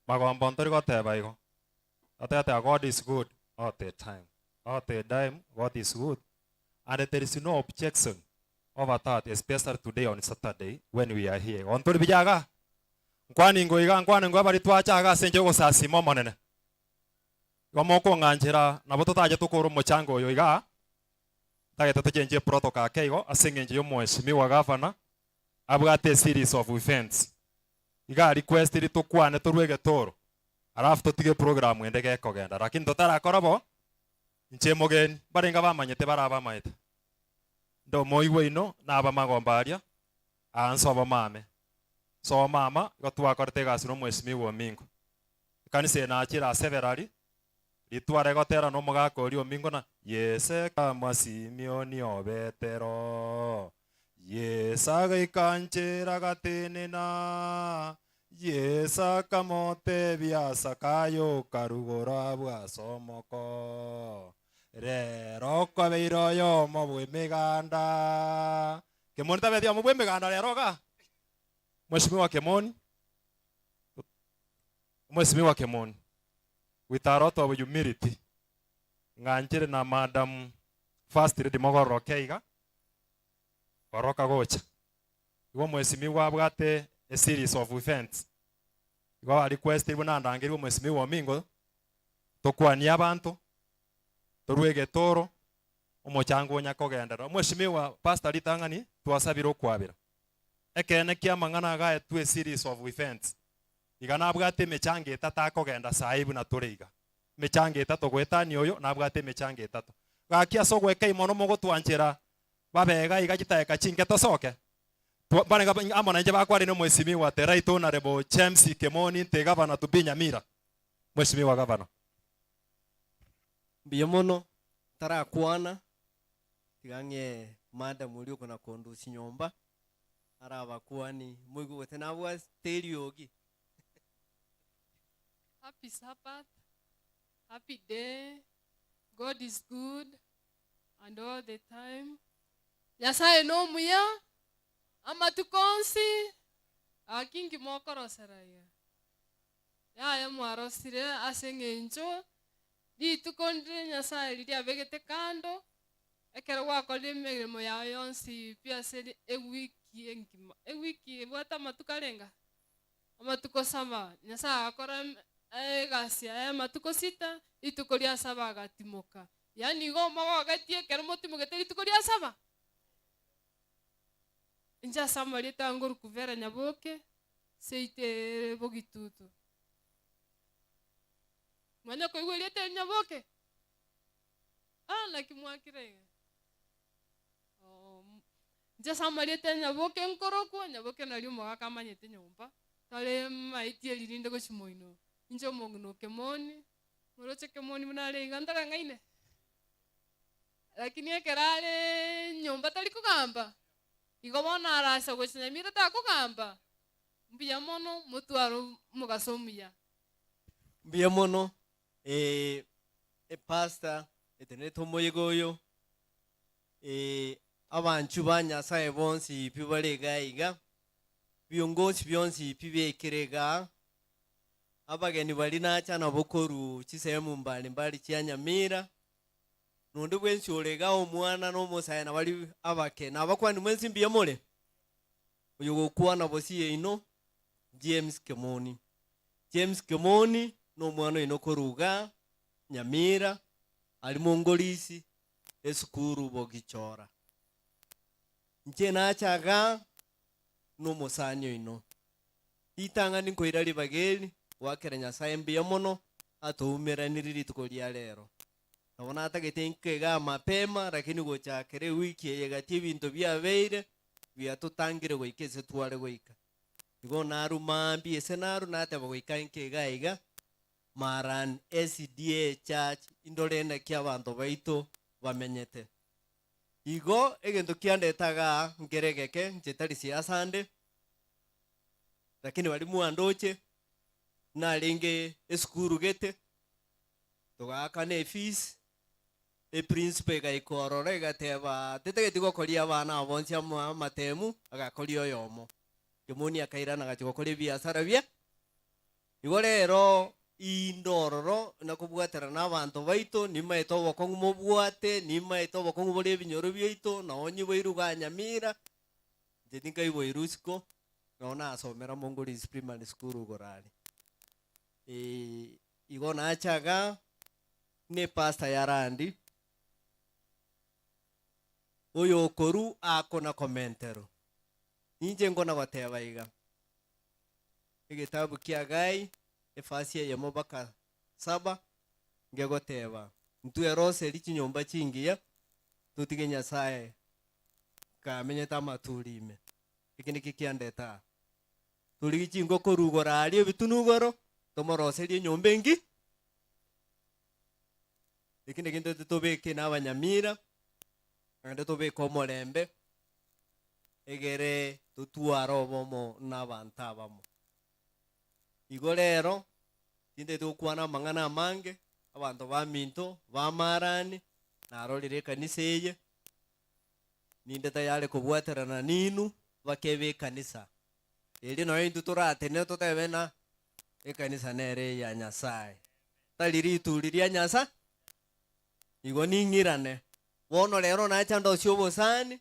Speaker 11: Magombo ntori goteba igo. Toteba God is good all the time. All the time God is good and there is no objection over that especially today on Saturday when we are here. Igo ntori buya igaa? Nkwani ingo iga nkwane ingo abari twacha iga ase enchera yogosasima Omonene. Igo mokong'anchera nabo totache tokore omochango oyo igaa, ntagete tochenchie eprotocol ake igo ase eng'encho ya omweshimiwa gavana abwate eseries of events. Iga request tokwane torwe egetoro alafu totige eprogram ende gekogenda lakini totarakora bo, inche mogeni, mbarenge abamanyete bare abamaete. Inde omoigwa oino na abamagomba aria, aa nsobo mame. Nsobo mama, igo twakorete egasi na omwesimigwa omingo. Ekanisa eye nachire ase eberari, ritware gotera na omogaka oria omingo na Yese kama Simioni o Petero. Yeso agaika nchera agatenena, Yeso akamotebia, Zakayo, karugoro abwo ase omoko. Rero okobeire oyomo bw'emeganda. Kemoni tabeti oyomo bw'emeganda rero igaa? Mweshimiwa Kemoni, Mweshimiwa Kemoni, with a lot of humility, ng'anchire na Madam First Lady mogororoke iga, goroka gocha. Igo omwesimigwa abwate a series of events. Igo a request buna ndangerigwe omwesimigwa omingo, tokwanie abanto, torue egetoro, omochango onya kogenderera. Omwesimigwa Pastor ritang'ani twasabire okwabera. Ekeene kia amang'ana agaetwe a series of events. Iga nabwate emechango etato akogenda saii buna tore iga. Emechango etato goetania oyo nabwate emechango etato. Gaki ase ogwekei mono mogotwanchera babe iga iga chidakika chinke tosoke. Twa barenge aba amo nainche bakwarire Mheshimiwa the right honourable James Kemoni the governor to be Nyamira. Mheshimiwa Governor.
Speaker 15: Mbuya mono, ntarakwana, tiga ng'ee madam oria okona kondusia nyomba, arabakwani, moigwe gose nabwate eriogi.
Speaker 16: Happy Sabbath, happy day, God is good and all the time. Nyasaye nomuya amatuko onsi, gaki inki mokorosera iga? Yaya mwarosire ase eng'encho rituko ndire Nyasaye riria abegete kando, ekero gwakorire emeremo yao yonsi pi ase ewiki engima. Ewiki ebwate amatuko arenga? Amatuko saba. Nyasaye agakora egasi yaye amatuko sita, rituko ria saba agatimoka. Yaani igo mogogetie ekero motimogete rituko ria saba? Inche ase amarieta ango Rukuvera Nyaboke, seito ere bogitutu. Mwanya koigwa erieta eri Nyaboke? Ah, naki mwakire iga? Oo, inche ase amarieta ya Nyaboke nkorokwa, Nyaboke nario omogaka amanyete nyomba. Tore maiti eri rinde gochia moino. Inche omong'ina o Kemoni, moroche Kemoni buna are iga ntarang'aine? Lakini ekero are nyomba tari kogamba, igo bono arasa gochia Nyamira takogamba? Mbuya mono, motware omogaso omuya.
Speaker 15: Mbuya mono eh, epastor etenenete omoyega oyo, eh, abanchwa ba Nyasaye bonsi pi bare iga iga, Biongosi bionsi pi biaikire igaa, abageni baria nacha nabo korwa chisehemu mbari mbari chia Nyamira, nonde bwensi ore igaa omwana na omosae na baria abake, nabakwani mwensi mbuya more? Oyogokwana bosio yaino, James Kemoni. James Kemoni nomwana oino korwa igaa Nyamira, aria Mongorisi, esukuru Bogichora. Inche nacha igaa nomosani oino. Ritang'ani nkoira ribaga eri goakera Nyasae mbuya mono atoumeranirie rituko ria rero. Nabo natagete inke igaa mapema lakini gochakera ewiki eye gati ebinto biabeire biatotangire goika ase tware goika. Igo narwa mambia ase narwa nateba goika inke igaa iga Maran SDA Church indore naki abanto baito bamenyete. Igo egento kiandete igaa nkere egeke, inche tari siasa ande, lakini baria mwandoche, narenge esukuru gete, togaakana efees, eprinciple egaika ororo egateba tetageti gokoria abana aba bonsi ama amatemu, agakoria oyomo. Kemoni akairana agachia gokora ebiasara bia. Igo rero inde ororo nakobwatera nabanto baito, nimaete obokong'u mobwate, nimaete obokong'u bore ebinyoro biaito, na onye boirwe iga Nyamira, inche tinkaigwa isiko, nabo nasomera Mongolese Primary School igoro aria. Igo nacha igaa, ne pastor ya Randi, oyo okorwa akona komenterwa. Ninche nkona goteba iga. Egetabu kia Hagai, efasi eyemo mpaka saba, ngegoteba, Ntweroserie chinyomba chingiya, totige Nyasae kamenyete amaturi ime. Eki nakio kiandete aa. Torigie chingoko korwa igoro aria ebitunu igoro, tomoroserie enyomba engi. Eki nakio ntotete tobeke na abanyamira, naende tobeke omorembe, egere totware obomo nabanto abamo. Igo rero, tintagete gokwana amang'ana amange, abanto baminto b'amarani, narorire ekanisa eye, ninde tayari kobwaterana ninwe bakebe ekanisa. Erio nonya intwe toratenene totebe ng'a ekanisa nere eya Nyasaye, tari rituri ria Nyasa, igo ning'irane. Bono rero nacha ndosie obosani,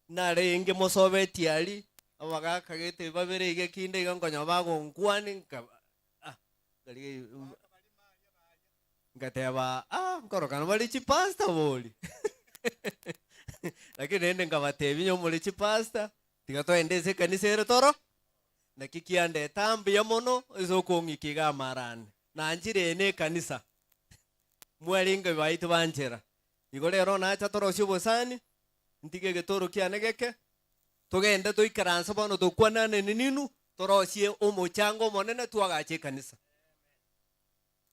Speaker 15: Narenge mosobeti aria, abagaaka gete babere iga ekinde iga nkonya bagonkwania nkaba ah nkarigia ngateba ah nkorokana bare chipastor bori lakini rende nkabatebia onye more chipastor tiga toende ase ekanisa ere toro naki kiandeta mbuya mono ase okong'ika iga amarani nanchire eye na ekanisa mwarenge baito banchera igo rero nacha torosie obosani Ntige egetoro kiane geke, togende toikaranse bono tokwanane ninwe, torosie omochango omonene twagache ekanisa.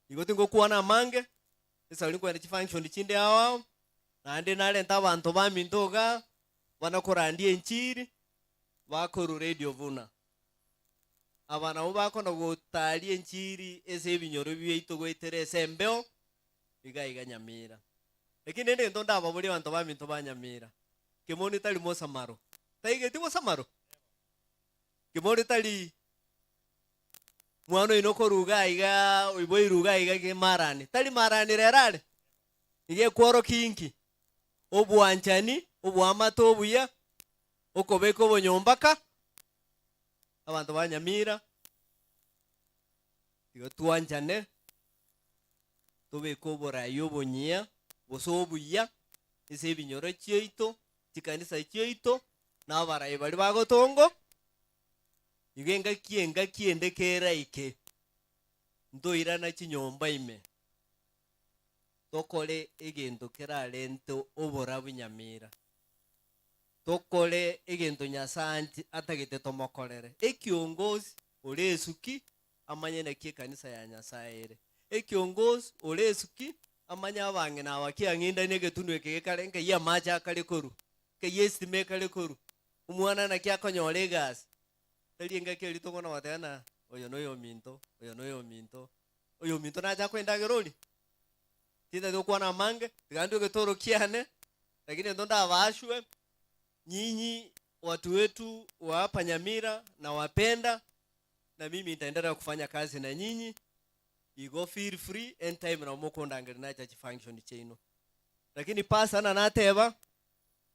Speaker 15: Igo tingokwana amange, esaburi nkwenda chifunction chinde ao ao, naende narente abanto baminto igaa, bana korandia enchiri, bakorwa Radio Vuna. Aba nabwo bakona gotaria enchiri ase ebinyoro biaito goetera ase embeo, iga iga Nyamira. Lakini rende egento ndababorie abanto baminto ba Nyamira, kemoni tari mosamaro, taigeti bosamaro? Kemoni tari mwana oino okorwa iga iga oiboirwe iga iga ki marani, tari marani rero are? Iga ekworokia inki? Obwanchani, oboamate obuya, okobeka obonyombaka, abanto ba Nyamira, tiga twanchane. Tobeke oborai obonyia, gose obuya, ase ebinyoro chiaito, chikanisa chiaito, na abarai baria bagotongo, igo engaki engaki ende keraike, ntoirana chinyomba ime, tokore egento kerarente oborabu nyamira, tokore egento Nyasae anche atagete tomokorere. Ekiongosi. ore esuki amanye naki ekanisa ya Nyasae ere. Ekiongozi ore esuki amanye abang'ina aba kiang'indani egetunwa eke gekare nkeyie amache akare korwa, nkeyie estima ekare korwa, omwana naki akonyora egasi. Tari engaki eria tokona goteba ng'a oyo noyominto, oyo noyominto, oyominto nache akoe endagera orie? Tintagete gokwana amange, tiga ndue egetoro kiane, lakini intwe ndabaashwe, nyinyi watu wetu wa hapa Nyamira nawapenda, na mimi nitaendelea kufanya kazi na nyinyi, igo feel free anytime nabo mokondangeria nacha chifunction chiaino. Lakini pastor na nateba,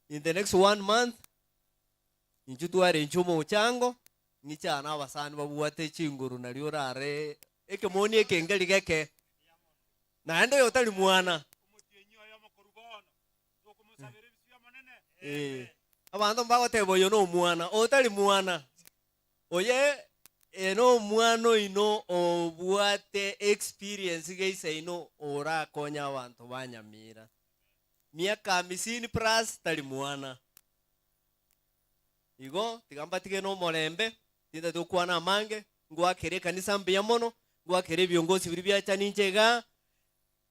Speaker 15: in the next one month, Inchuo tware inchuo omochango, ng'iche aa nabasani babwate chinguru nario orare ekemoni ekengeri geke, naende oyo otari mwana. Eh, abanto mbagoteba oyo nomwana, otari mwana, oye eh, nomwana oino obwate experience geisaino orakonye abanto ba Nyamira. Miaka hamisini plus tari mwana. Igo tiga mbatige nomorembe, tintagete gokwana amange, ngwakere ekanisa mbuya mono, ngwakere ebiongosi biria biacha ninche igaa,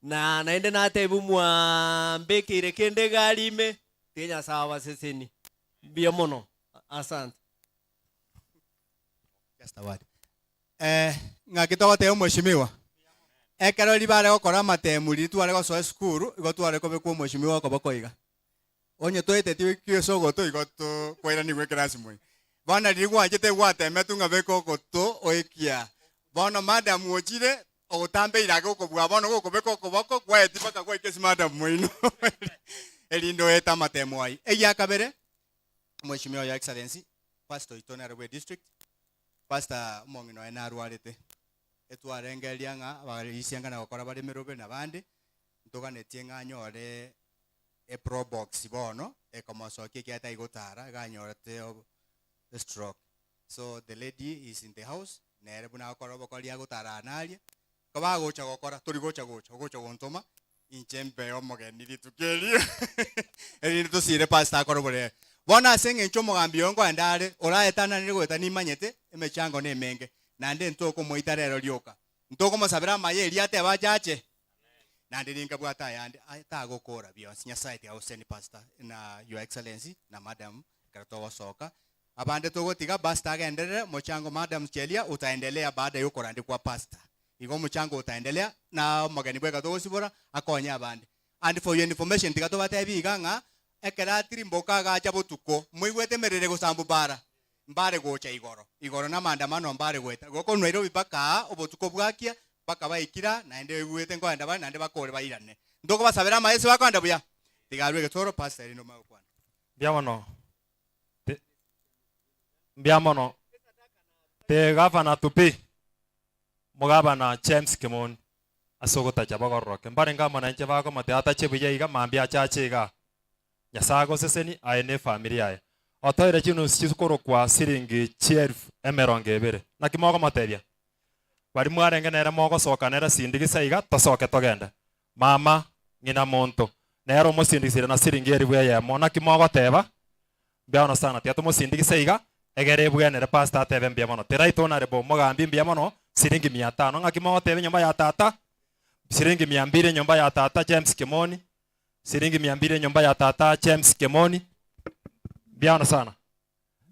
Speaker 15: na naende natebiwa mwambekeire kende egari ime, tiga Nyasae abasesenie. Mbuya mono, asante.
Speaker 17: Just a word. Eh, ng'aki togoteba omweshimiwa? Ekero ribare gokora amatemu riria tware gosoa esukuru, igo tware kobekwa omweshimiwa okoboko iga. Onye toetetie goika ase ogoto igo tokwairaniwa ekerasi moino. Bono riria gwachete gwatemetwe ng'a beka ogoto oekia. Bono madam ochire ogotambeire ake okobua bono gokobeka okoboko gwaetia mpaka gwaika ase madam moino erinde oete amatemo ayio. Egiakabere, Mheshimiwa Your Excellency, pastor oito nere bwe district, pastor omong'ina oye narwarete. Etwarengereria ng'a abarisia ng'a nagokora bare emeroberi nabande, ntoganetie ng'a anyore eprobox bono ekomosokia ekiagera tari gotara iga anyorete estroke. So the lady is in the house nere buna agokora obokori agotara aa na aria, ko bagocha gokora tori gocha gocha ogocha gontoma inche mbe omogeni rituko erio erinde tosire pastor akore oborere. Bono ase eng'encho omogambi oyo nkoenda are oraetananire goeta nimanyete emechango nemenge naende ntokomoita rero rioka. Ntokomosabera amaya erio atebe ache ache Naende ninkabwate ayande aye tagokora bionsi. Nyasaye tiga agosesenie pastor na your excellency na madam ekero togosoka. Abande togotiga pastor agenderere omochango madam Chelia utaendelea baada ya okorandia kwa pastor. Igo omochango utaendelea na omogeni bweka togosibora akonye abande. And for your information tiga tobatebie iga ng'a ekero atirimboka agacha botuko moigwete emerero egosambu bara mbare gocha igoro igoro na maandamano mbare goeta igo korwa Nairobi mpaka aa obotuko bwakia mpaka baikire aa naende oigwete nkoenda bare naende bakore bairane. Ntokobasabera amaye ase bakoenda buya? Tiga arue egetoro pastor erinde omanye gokwana.
Speaker 11: Mbuya mono. Ti- Mbuya mono. The governor to be, Omogabana James Kimoni, ase ogotacha bogororoke. Mbarenge amo nainche bakomotebi atache buya iga, mambia achache igaa. Nyasae agoseseni aye ne efamiri yaye. Otoire chinusu chikorokwa siringi chielfu emerongo ebere. Naki mogomotebia? Baria mwarenge nere mogosoka nere sindigisa iga, tosoke togende. Mama, ng'ina monto, nere omosindigisire na siringi elifu eyemo. Naki mogoteba? Mbuya mono sana. Tiga tomosindigise iga, egere ebwenere pastor atebe mbuya mono. Teraitwe honourable omogambi mbuya mono, siringi mia tano. Ng'aki mogoteba enyomba ya tata? Siringi mia mbiri enyomba ya tata James Kimoni. Siringi mia mbili enyomba ya tata James Kemoni. Mbiano sana.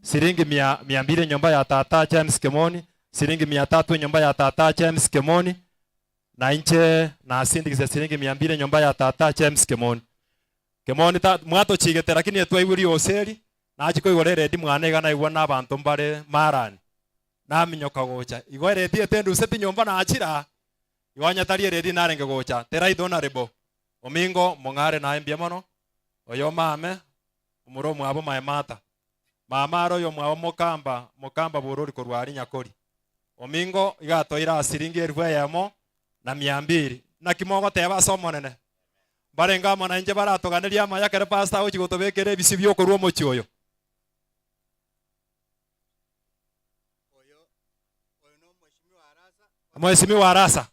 Speaker 11: Siringi mia, mia mbili enyomba ya tata James Kemoni. Siringi mia tatu enyomba ya tata James Kemoni. Na inche nasindikise siringi mia mbili enyomba ya tata James Kemoni. Kemoni ta, mwatochigete lakini etwaigwe rioseri, nachi koigora eredi mwane iga naigwa na abanto mbare marani. Naminyoka gocha. Igo eredi etenduseti nyomba nachira. Igo onye tari eredi narenge gocha. Teraithe honorable. Omingo mong'are naye mbuya mono, oyo omame, omura omwabo my mother. Mama are oyomwabo mokamba, mokamba borori korwa aria nyakori. Omingo iga atoire aa siringi elifu eyemo na mia mbiri. Naki mogoteba ase Omonene? Mbarenge amo nainche baratoganerie amaya ekero pastor agochia gotobekera ebisio biokorua omochie oyo. Omweshimiwa Arasa.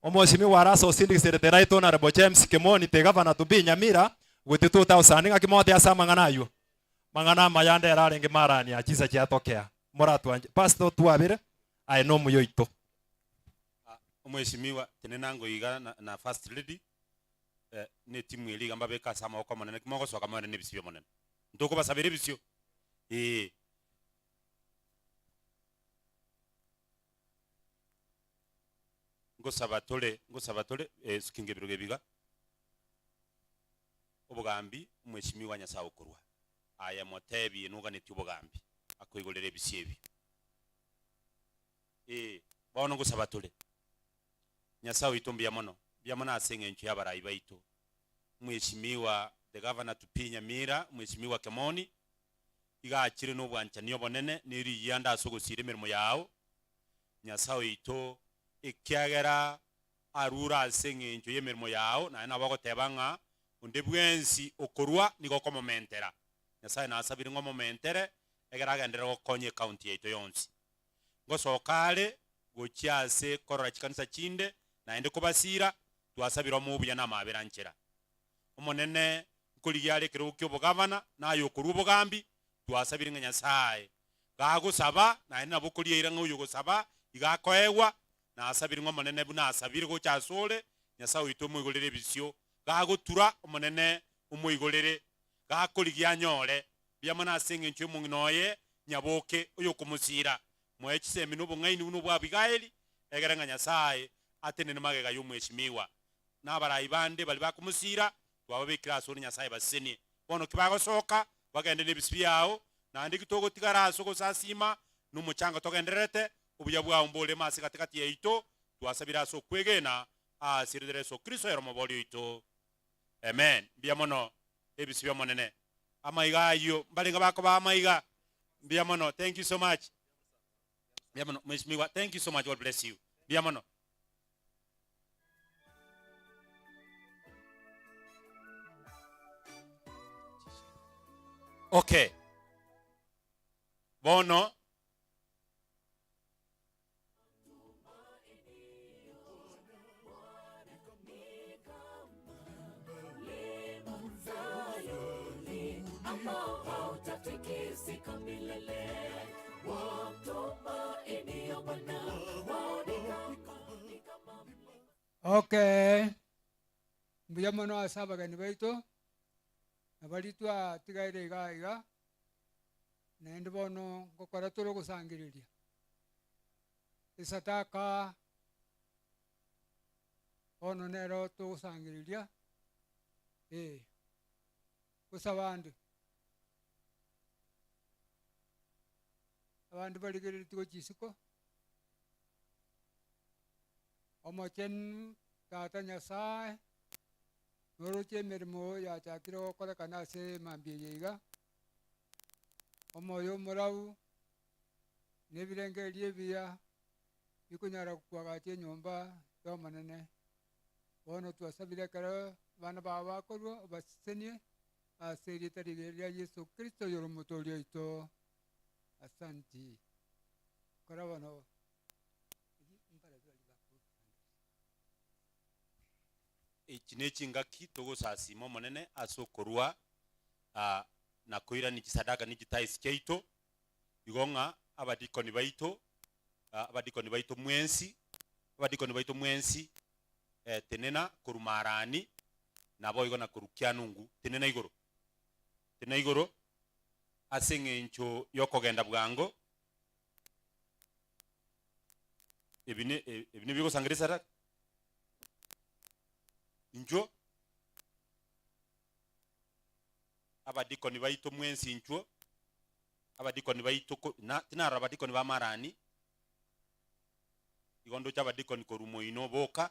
Speaker 11: Omweshimiwa Arasa osindikiserete Right Honourable James Kimoni the Governor to be Nyamira with 2000 ng'aki mote ase amang'ana aywo. Mang'ana amaya ande ere arenge marani a chisa chiatokea. Moratwanche. Pastor otwabere, aye nomuya oito.
Speaker 13: Omweshimiwa, tenena ango iga na, na first lady, eh, ne etimu eria iga mbabeke ase amaboko amanene, ki mogosoka moende na ebisio bi'Omonene. Ntokobasabera ebisio, ee. Ngosaba tore, ngosaba tore, eh, sukinga ebirogo ebi iga. Obogambi, omweshimiwa Nyasae okorwa. Aye motebie noganetie obogambi, akoigorere ebisio ebi. Ee, bono ngosaba tore. Nyasae oito mbuya mono, mbuya mono ase eng'encho y'abarai baito. Mweshimiwa the Governor to be Nyamira, Mweshimiwa Kemoni, iga achire nobwanchani obonene ne riyianda ase ogosiira emeremo yao, Nyasae oito, ekiagera arure ase eng'encho y'emeremo yao, naye nabo ogoteba ng'a onde bwensi okorua nigo okomomentera. Nyasae nasabire ng'a omomentere, egere agenderere gokonya ecounty yaito yonsi. Ngosoka are gochia ase korora chikanisa chinde, naende kobasiira, twasabire omoe obuya na amaabera nchera. Omonene nkorigia are ekerogo ki'obogavana, na aye okorua obogambi, twasabire ng'a Nyasae gagosaba, naende nabo okoria eira ng'a oyogosaba iga akoegwa, nasabire ng'a Omonene buna asabire gocha asore, Nyasae oito omoigorere ebisio, gagotura, Omonene omoigorere, gakorigia anyore, Mbuya mono ase engencho y'omong'ina oye nyaboke oyokomosiira, moe chisemi na obong'aini buna obwa Abigaili, egere ng'a Nyasae atenene magega y'omweshimiwa. Na abarai bande baria bakomosiira, twababekire asore Nyasae basesenie. Bono ki bagosoka, bagende nebisio biao, naende ki togotigara ase ogosasiima na omochango togendererete, obuya bwao mboreme ase gati-gati yaito, twasabire ase okwegena ase erieta ria Yeso Kristo ere Omoboria oito. Amen. Mbuya mono ebisio bi'Omonene. Amaiga ayio, mbarenge bakoba amaiga. Mbuya mono. Thank you so much. Mbuya mono mheshimiwa. Thank you so much. God bless you. Mbuya mono. Okay. Bono
Speaker 9: Okay, mbuya mono ase abageni baito, na baria twatigaire iga iga, naende bono ngokora tore ogosangereria. Esadaka bono nero togosangereria, eh, gose abande. Abande barigereretie gochia isiko, Omochenu Tata Nyasae, noroche emeremo yachakire gokorekana ase mambia eye iga, omoyo omorabu, na ebirengererio ebiya bikonyara koagacha enyomba y'Omonene. Bono twasabire ekero abana bao bakorua obasesenie ase erieta rigiya ria Yeso Kristo oyore Omotoori oito. Asanti. Kora bono.
Speaker 13: Echi nechingaki togosasima Omonene ase okorua na koirania chisadaka ne chitithes chiaito, Igo ng'a abadikoni baito, abadikoni baito mwensi, abadikoni baito mwensi, tenena korwa Maarani, naboigo na korwa Kianungu, tenena igoro, tenena igoro, ase eng'encho y'okogenda bwango. Ebi ne ebi nebigosangereria esadaka. Inchuo, abadikoni baito mwensi inchuo. Abadikoni baito ko, na, tinarora abadikoni ba Marani, igo ndoche abadikoni korwa moino boka,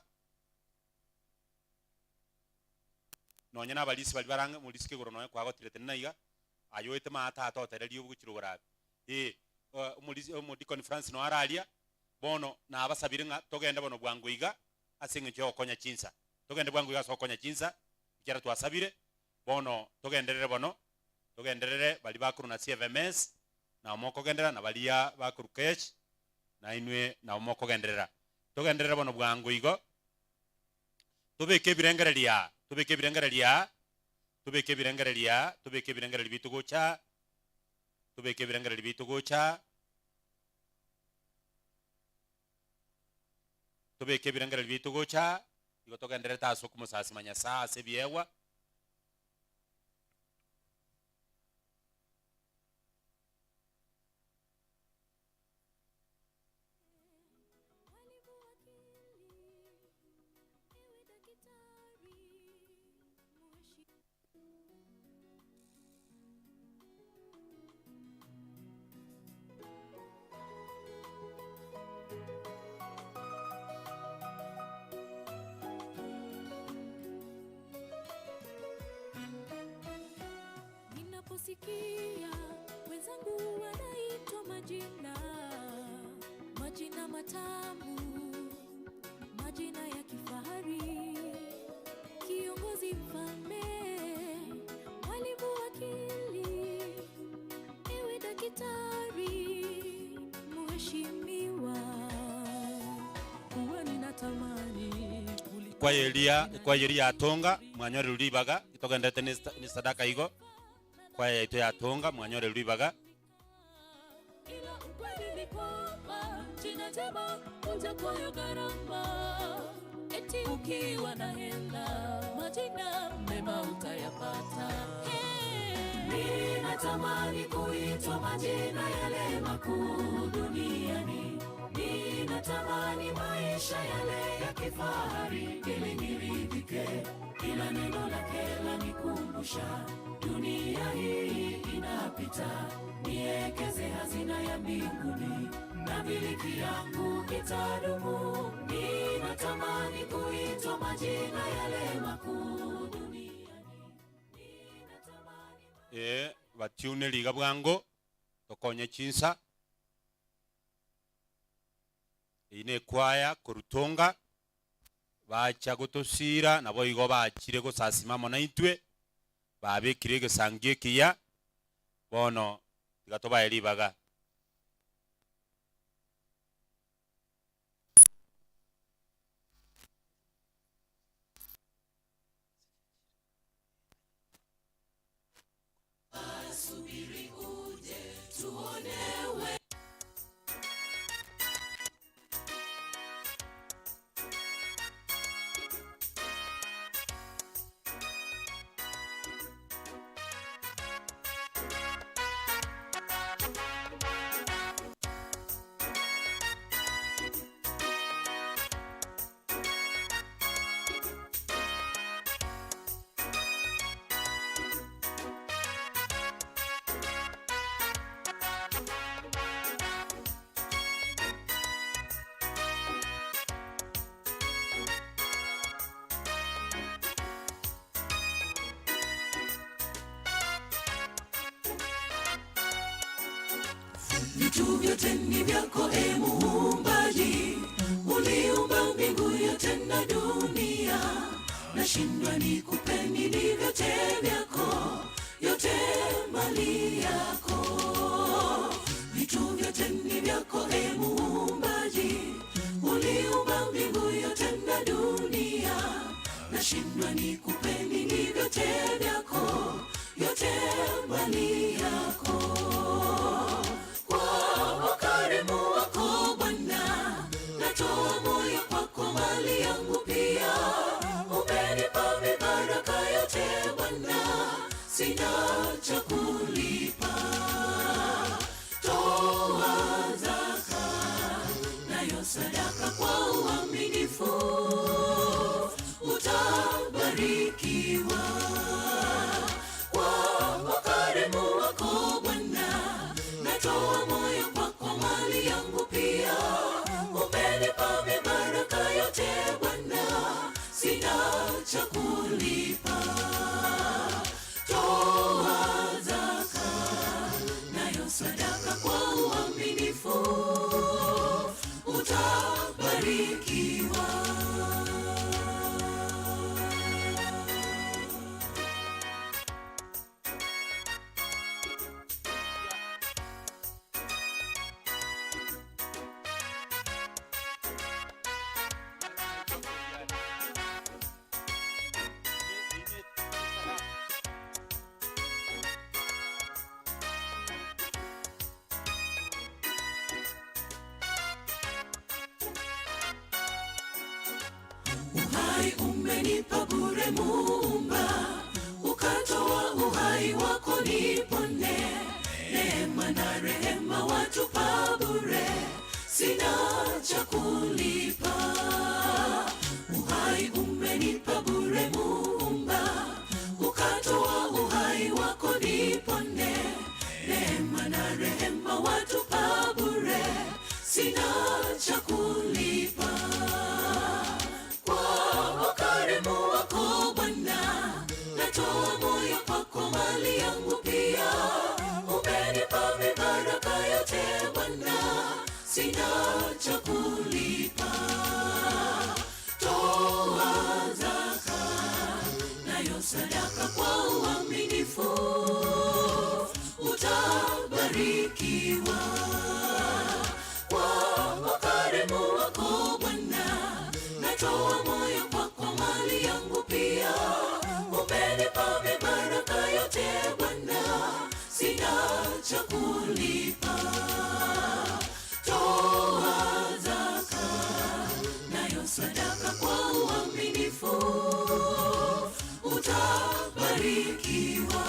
Speaker 13: nonye na abarisi baria bare ang'e, morisi kegoro nonye kwagotire tenena iga, aye oete maa tata otererie ogochira oborabi. Ee, omorisi omodikoni Francis noyo araria, bono nabasabire ng'a togende bono bwango iga, ase eng'encho ya ogokonya chinsa. Togende bwango iga ase ogokonya chinsa, ekiagera twasabire, Bono togenderere bono, togenderere baria bakorwa na CFMS, nabo mokogenderera, na baria bakorwa KESH, nainwe nabo mokogenderera. Togenderere bono bwango igo, tobeke ebirengererio aa, tobeke ebirengererio aa, tobeke ebirengererio aa, tobeke ebirengererio biaito gocha aa, tobeke ebirengererio biaito gocha aa. Tobeke ebirengererio biaito gocha aa, igo togendererete ase okomosasima Nyasae ase ebiegwa.
Speaker 19: Ninaposikia wenzangu wanaitwa majina, majina matamu, majina ya kifahari, kiongozi, mfalme, mwalimu, wakili, ewe daktari, mheshimiwa,
Speaker 1: Huwa ninatamani
Speaker 13: Kwayeria kwayeria yatonga mwanyorire ribaga togenderete ne ne sadaka igo kwaya yaito yatonga mwanyorire ribaga.
Speaker 19: Ila ukweli ni kwamba jina jema huja kwayo gharama. Eti ukiwa na hela majina mema utayapata. Hey.
Speaker 1: Ninatamani kuitwa majina yale makuu duniani. Ninatamani maisha yale ya kifahari ili niridhike, ila neno lake lanikumbusha dunia hii inapita, niekeze hazina ya mbinguni na miliki yangu itadumu. Ninatamani kuitwa majina yale makuu duniani.
Speaker 13: Ee, batiune riga bwango tokonye chinsa Eyio nekwaya korutonga bacha gotosiira, naboigo bachire gosasima amo naintwe, babekire egesangio ekiya. Bono tiga tobae ribaga.
Speaker 19: Subiri uje tuonewe.
Speaker 1: Vitu vyote ni vyako, e Muumbaji, uliumba mbingu yote na dunia. Nashindwa nikupe nini vyote vyako, yote mali yako. Vitu vyote ni vyako, e Muumbaji, uliumba mbingu yote na dunia. Nashindwa nikupe nini vyote vyako, yote mali yako. Kwa ukarimu wako Bwana, natoa moyo kwako, mali yangu pia. Umenipa mibaraka yote Bwana, sina cha kulipa. Toa zaka nayo sadaka kwa uaminifu, utabarikiwa. Kwa ukarimu wako Bwana, natoa moyo kwako, mali yangu pia. Umenipa mibaraka yote Bwana, sina cha kulipa. Toa zaka nayo sadaka kwa uaminifu, utabarikiwa. Umenipa bure Muumba, ukatoa uhai wako nipone. Neema na rehema watupa bure, sina cha kulipa. Uhai umenipa bure Muumba, ukatoa uhai wako nipone. Neema na rehema watupa bure, sina cha kulipa. Kwa ukarimu wako Bwana, natoa moyo kwako, mali yangu pia. Umenipa mibaraka yote Bwana, sina cha kulipa. Toa zaka nayo sadaka kwa uaminifu, utabarikiwa. Kwa ukarimu wako Bwana, natoa moyo kwako, mali yangu pia. Umenipa mibaraka yote Bwana, sina cha kulipa. Toa zaka nayo sadaka kwa uaminifu, utabarikiwa.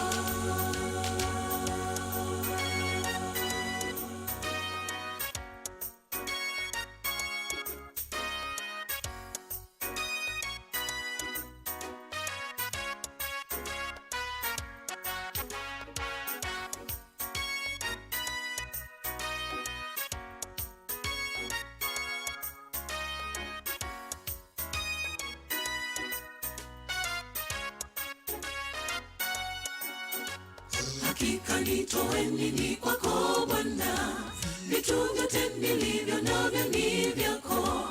Speaker 1: Hakika nitoe nini kwako Bwana? Vitu vyote nilivyo navyo ni vyako,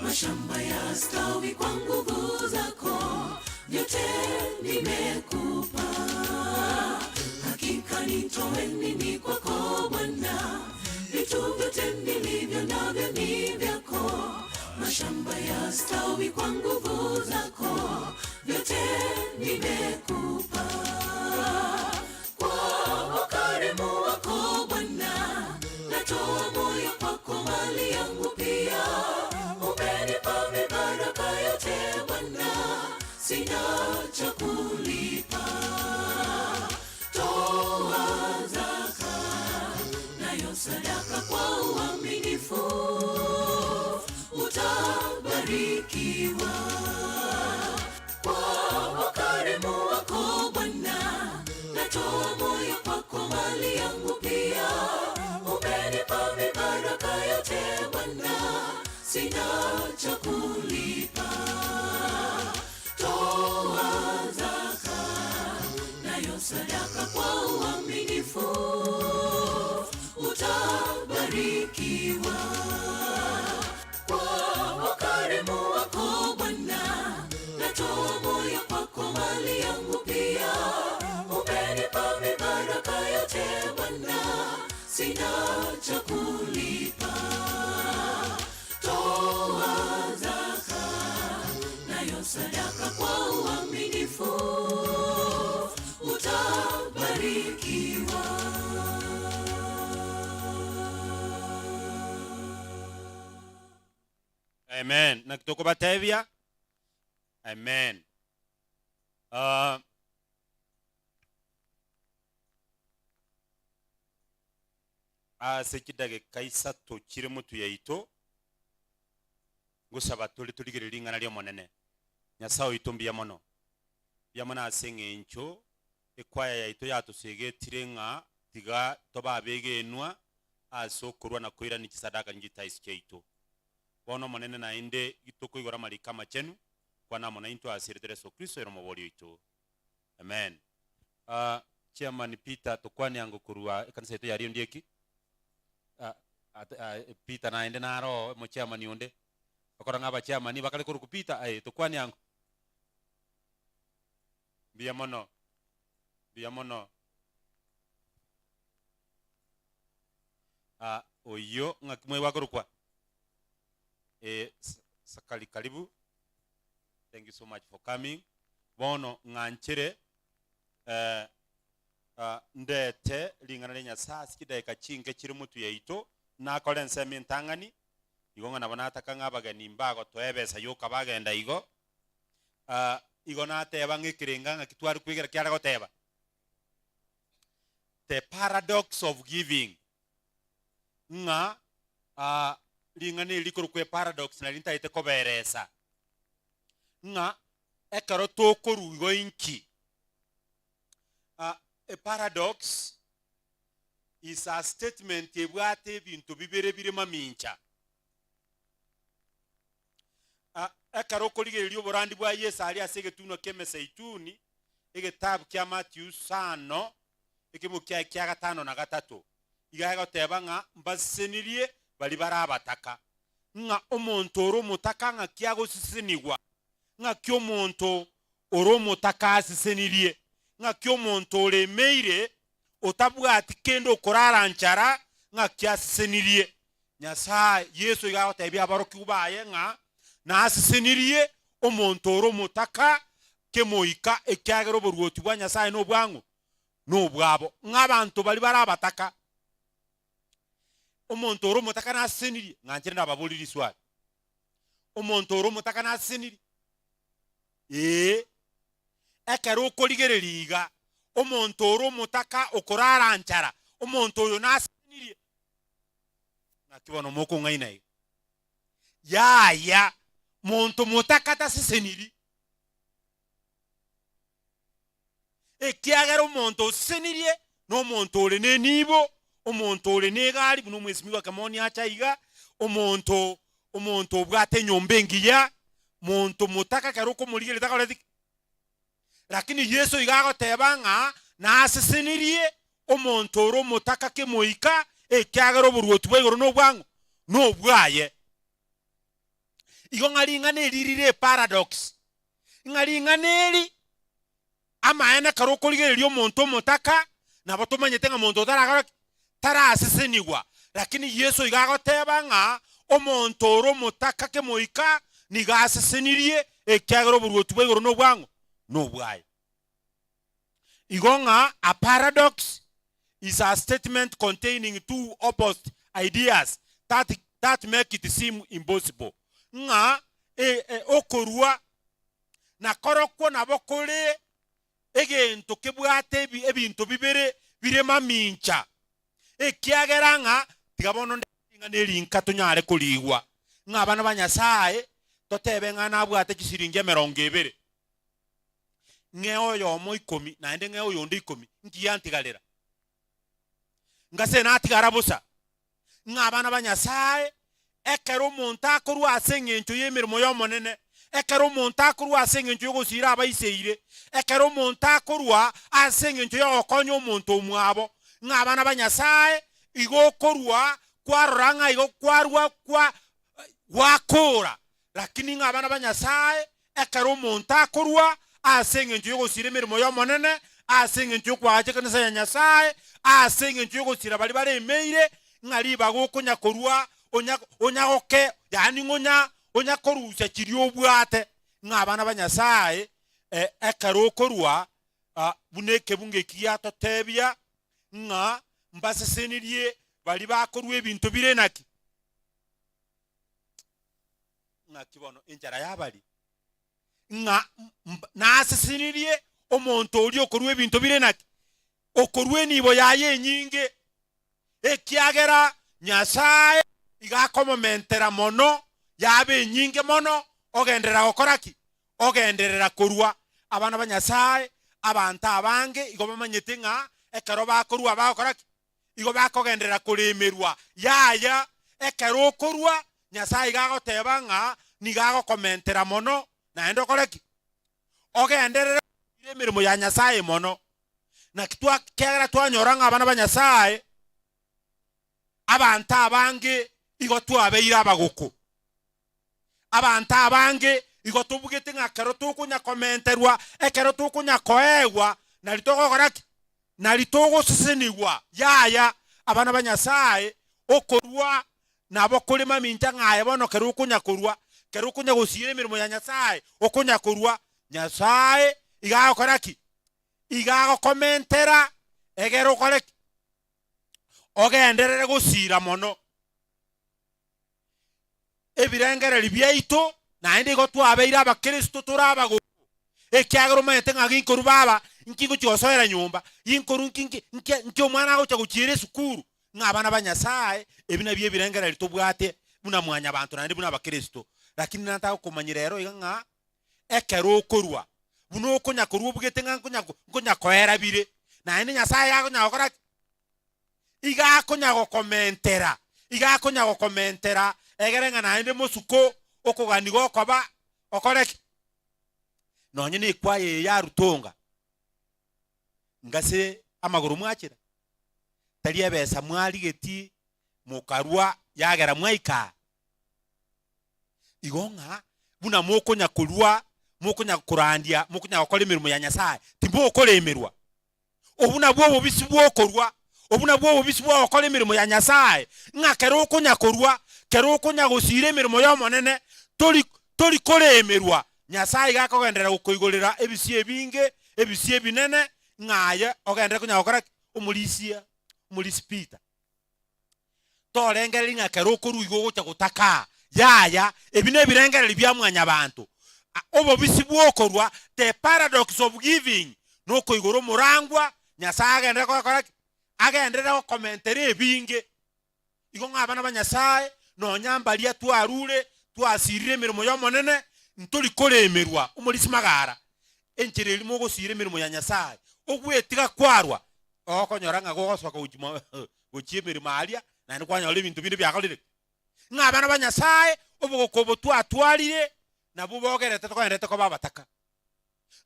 Speaker 1: mashamba yastawi kwa nguvu zako, vyote nimekupa. Hakika nitoe nini kwako Bwana? Vitu vyote nilivyo navyo ni vyako, mashamba yastawi kwa nguvu zako, vyote nimekupa. Kwa ukarimu wako Bwana, natoa moyo kwako, mali yangu pia. Umenipa mibaraka yote Bwana, sina cha kulipa. Toa zaka nayo sadaka kwa uaminifu, utabarikiwa. Kwa ukarimu wako Bwana, natoa moyo kwako, mali yangu pia. Umenipa mibaraka yote Bwana, sina cha kulipa. Toa zaka nayo sadaka kwa uaminifu, utabarikiwa. Kwa ukarimu wako Bwana, natoa moyo kwako, mali yangu pia. Umenipa mibaraka yote Bwana, sina cha kulipa. Toa zaka nayo sadaka kwa uaminifu, utabarikiwa.
Speaker 13: Amen. Na kitoko batebia. Amen. Ase chidageka isato chire motu yaito ngosaba tore torigererie ring'ana ri'Omonene. Nyasae oito mbuya mono, mbuya mono ase eng'encho ekwaya yaito yatosegetire ng'a tiga tobe abegenwa ase okorwa na koirania chisadaka ne chitaisi chiaito. Bono Omonene naende gitokoigora amariko amachenu, kwana amo naintwe ase erieta ria Yeso Kristo ere Omobori oito. Amen. Ah, Chairman Peter tokwane ango korwa ekanisa yaito ya Rio Ndieki. Ah, at, ah, Peter naende naro omochairman onde. Okora ng'a abachairman bakare korokwa Peter, aye tokwane ango. Mbuya mono. Mbuya mono. Ah, oyio ng'aki mwaigwa akorokwa? Eh, Sakari karibu. Thank you so much for coming. Bono ng'anchere eh, ah, ndete ring'ana ria Nyasaye ase chidakika chinke chire motwe yaito, nakore ensemo entang'ani, igo ng'a nabo nataka ng'a abageni mbagotoa ebesa yoka bagenda igo. Ah, Igo nateba ng'a ekerenga ng'aki tware kwegera kiare goteba, The paradox of giving, ng'a ring'ana eri rikorokwa eparadox nari ntagete koberesa, ng'a ekero tokorwa igo inki? A paradox is a statement ebwate ebinto bibere bire mamincha. Ekero okorigereria oborandi bwa Yeso aria ase egetunwa ki'Emeseituni, egetabu kia Matthew sano, ekemo kiaye kia gatano na gatato, iga egoteba ng'a mbasesenirie baria bare abataka, ng'a omonto ore omotaka ng'aki agosesenigwa, ng'aki omonto ore omotaka asesenirie, ng'aki omonto oremeire otabwati kende okorara nchara ng'aki asesenirie. Nyasae, Yeso iga agotebia aborokigwa baye ng'a nasesenirie omonto ore omotaka kemoika, ekiagera oboruoti bwa Nyasae nobwang'o? Nobwabo. Ng'a abanto baria bare abataka, omonto ore omotaka nasesenirie, ng'anchire nababorie riswali, Omonto ore omotaka nasesenirie? Ee. Ekero okorigereria iga, omonto ore omotaka okorara nchara, omonto oyo nasesenirie? Naki bono mokong'aina iga? Yaya, monto motaka taseseniri. Ekiagera omonto osesenirie nomonto ore nenibo, omonto ore negari, buna omwesimigwa Kemoni acha iga, omonto omonto obwate enyomba engiya, monto motaka ekero okomorigereria takoreti ki? Lakini Yeso iga agoteba ng'a nasesenirie omonto ore omotaka kemoika, ekiagera oboruoti bwa igoro nobwang'o? Nobwaye. Igo ng'a ring'ana eri rire eparadox, ng'a ring'ana eri amaene ekero okorigereria omonto omotaka, nabo tomanyete ng'a monto otarakora ki? Tarasesenigwa. Lakini Yeso iga agoteba ng'a omonto ore omotaka kemoika nigo asesenirie ekiagera oboruoti bwa igoro nobwang'o? Nobwaye. Igo ng'a a paradox is a statement containing two opposed ideas that, that make it seem impossible. Ng'a e, e, okorua na korokwo nabo kore egento kebwate ebi, ebinto bibere bire mamincha. Ekiagera ng'a tiga bono nde ring'ana eri nka tonyare korigwa, ng'a abana ba Nyasae totebe ng'a nabwate chisiringi emerongo ebere, ng'e oyomo ikomi, naende ng'e oyonde ikomi, nki yantigarera? Ngase natigara bosa, ng'a abana ba Nyasae, ekero omonto akorua ase engencho y'emeremo y'Omonene, ekero omonto akorua ase engencho y'ogosiira abaiseire, ekero omonto akorua ase engencho y'ogokonya omonto omwabo, ng'a abana ba Nyasae, igo okorua kwarora ng'a igo kwarua kwa gwakora, Lakini ng'a abana ba Nyasae, ekero omonto akorua ase engencho y'ogosira emeremo y'Omonene, ase engencho y'okoagacha ekanisa ya Nyasae, ase engencho y'ogosira baria baremeire, ng'a ribaga okonya korua onya onya goke, yaani ng'onya onya korusia chiria obwate, ng'a abana ba Nyasae, ekero okorua buna ekebungo eki giatotebia, ng'a mbasesenirie baria bakorua ebinto bire naki? Ng'aki bono enchara y'abari, ng'a nasesenirie omonto oria okorua ebinto bire naki? Okorua enibo yaye enyinge, ekiagera Nyasae iga akomomentera mono, yaba enyinge mono, ogenderera gokora ki? Ogenderera korua. Abana ba Nyasae, abanto abange igo bamanyete ng'a ekero bakorua bagokora ki? Igo bakogenderera koremerwa. Yaya, ekero okorua, Nyasae iga agoteba ng'a nigo agokomentera mono, naende okore ki? Ogenderere gokora emeremo ya Nyasae mono. Naki twa, ekiagera twanyora ng'a abana ba Nyasae, abanto abange igo twabeire abagoko. Abanto abange igo tobugete ng'a ekero tokonya komenterwa, ekero tokonya koegwa, nari togokora ki? Nari togosesenigwa. Yaya, abana ba Nyasae, okorua nabo kore mamincha ng'a aye bono kero okonya korua, kero okonya gosiira emeremo ya Nyasae, okonya korua, Nyasae iga agokora ki? Iga agokomentera egere okore ki? Ogenderere gosiira mono. Ebirengererio biaito, naende igo twabeire abakristo tore abagotu.
Speaker 23: Ekiagera omanyete ng'a ginkorwa baba, nki ngochia gosoera nyomba, ginkorwa nki nki nki nki omwana agocha gochiera esukuru, ng'a abana ba Nyasaye, ebi nabio ebirengererio tobwate buna mwanyabanto naende buna abakristo. Lakini nataka gokomanyia rero iga ng'a, ekero okorwa, buna okonya korwa obugete ng'a nkonya nkonya koera bire, naende Nyasaye akonya gokora ki? Iga akonya gokomentera, iga akonya gokomentera, egere ng'a naende mosuko okogania gokoba okore ki? Nonye na ekwaya eye ya Rutonga, ngase amagoro mwachera, tari ebesa mwarigetie mokarwa yagera mwaika aa. Igo ng'a buna mokonya korua, mokonya korandia, mokonya gokora emeremo ya Nyasaye, timokoremerwa. Obwo nabwo obobisi bw'okorua, obwo nabwo obobisi bwa gokora emeremo ya Nyasaye, ng'a kero okonya korua, kero okonya gosiira emeremo y'Omonene, tori tori koremerwa. Nyasaye iga akogenderera gokoigorera ebisio ebinge, ebisio ebinene, ng'a aye ogenderere konya gokora ki? Omorisia, omorisia Peter. Torengereria ng'a kero okorua igo ogocha gotaka aa. Yaya, ebi nebirengererio bia mwanyabanto. Obobisi bw'okorua, the paradox of giving, nokoigora omorangwa, Nyasae agenderere gokora ki? Agenderere gokomentera ebinge. Igo ng'a abana ba Nyasae, nonya mbaria twarure, twasirire emeremo y'Omonene, ntori koremerwa omorisia magara. Enchera eria mogosira emeremo ya Nyasae, ogwetiga kwarwa, okonyora ng'a gogosoka gochia mo gochia emeremo aria, naende kwanyora ebinto binde biakorire ki? Ng'a abana ba Nyasae, obogoko obo twatwarire, nabwo bogerete togenderete koba abataka.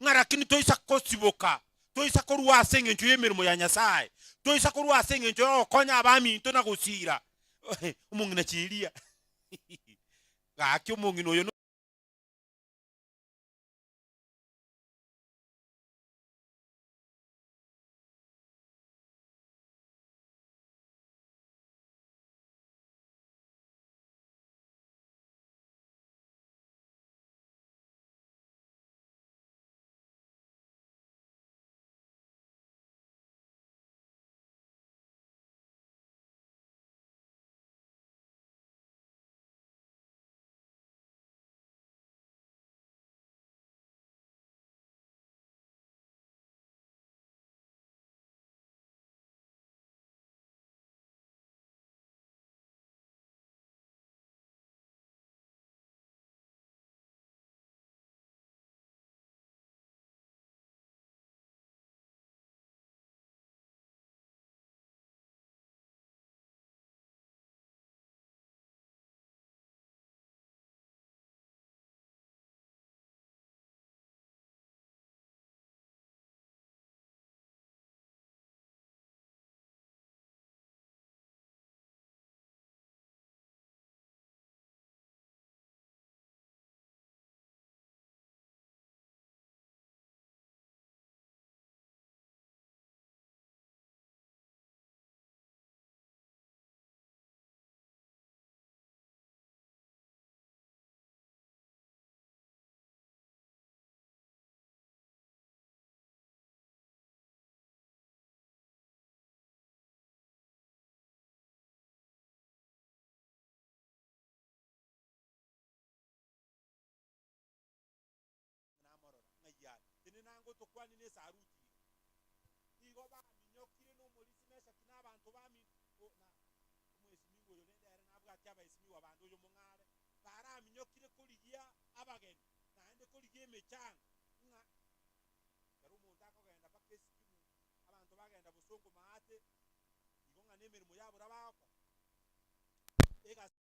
Speaker 23: Ng'a rakini toisa kosiboka, toisa korwa ase eng'encho y'emeremo ya Nyasae, toisa korwa ase eng'encho y'ogokonya abaminto na gosira, omong'ina chiria, gaki omong'ina oyo. Namorora, ng'ai are? Tenena ango tokwane nesaruti iga. Igo baminyokire nomorisia Meshaki na abanto baminto, o, na omwesimigwa oyo rende ere nabwate abaesimigwa bande oyo mong'are, baraminyokire korigia abageni, naende korigia emechango, ng'a ekero omonto akogenda mpaka esikimu, abanto bagenda bosongo maate, igo ng'a nemeremo yabora bagokora. Egasi.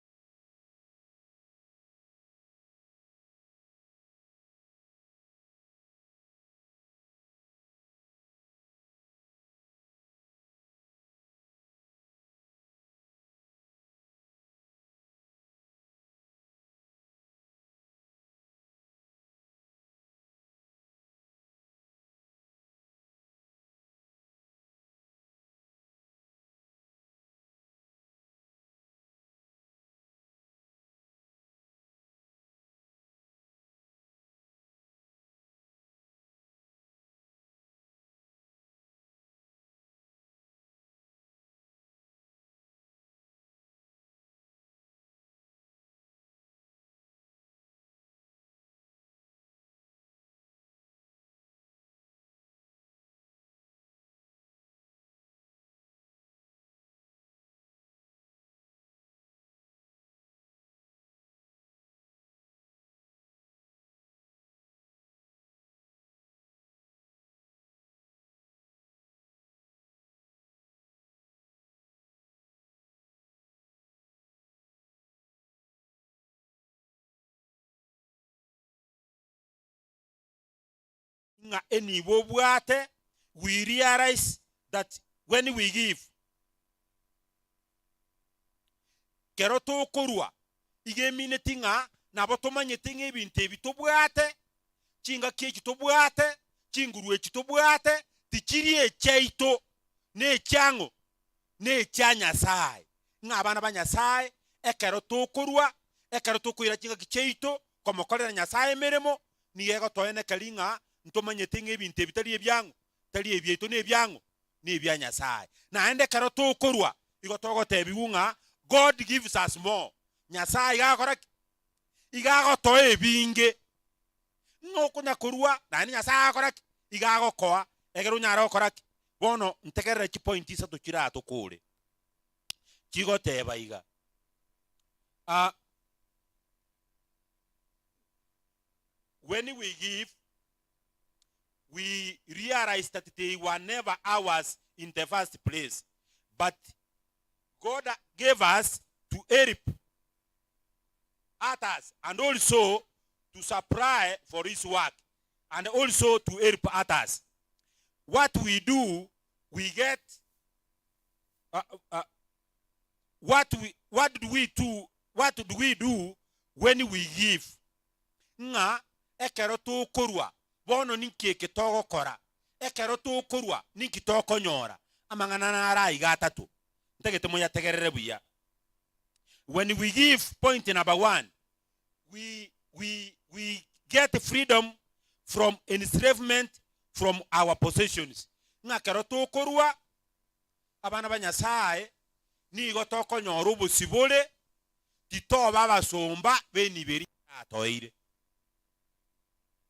Speaker 23: Ng'a enibo obwate, we realize that when we give, kero tokorwa, iga emineti ng'a nabo tomanyete ng'a ebinto ebi tobwate, chingaki echi tobwate, chinguru echi tobwate, tichiri echiaito, nechiang'o? Nechia Nyasae. Ng'a abana ba Nyasae, ekero tokorwa, ekero tokoira chingaki chiaito komokorera Nyasae emeremo, nigo egotoenekeria ng'a ntomanyete ng'a ebinto ebi tari ebiang'o, tari ebiaito nebiang'o, nebia Nyasae. Naende ekero tokorwa, igo togotebigwa ng'a God gives us more. Nyasae iga agokora ki? Iga agotoa ebinge. Ng'a okonya korua, naende Nyasae agokora ki? Iga agokoa, ekero onyare gokora ki? Bono ntegerere chipointi isato chiratokore. Chigoteba iga, ah, when we give, we realize that they were never ours in the first place, but God gave us to help others and also to supply for his work and also to help others. What we do, we get uh, uh, what we what do we do what do we do when we give ng'a ekero tokorwa bono ninki eke togokora ekero tokorwa ninki tokonyora amang'ana naro aiga atato ntagete moyategerere buya when we give point number one we, we, we get freedom from enslavement from our possessions ng'a kero tokorwa abana ba Nyasae nigo tokonyora obosibore titoba abasomba b'enibo eria Nyasae atoeire.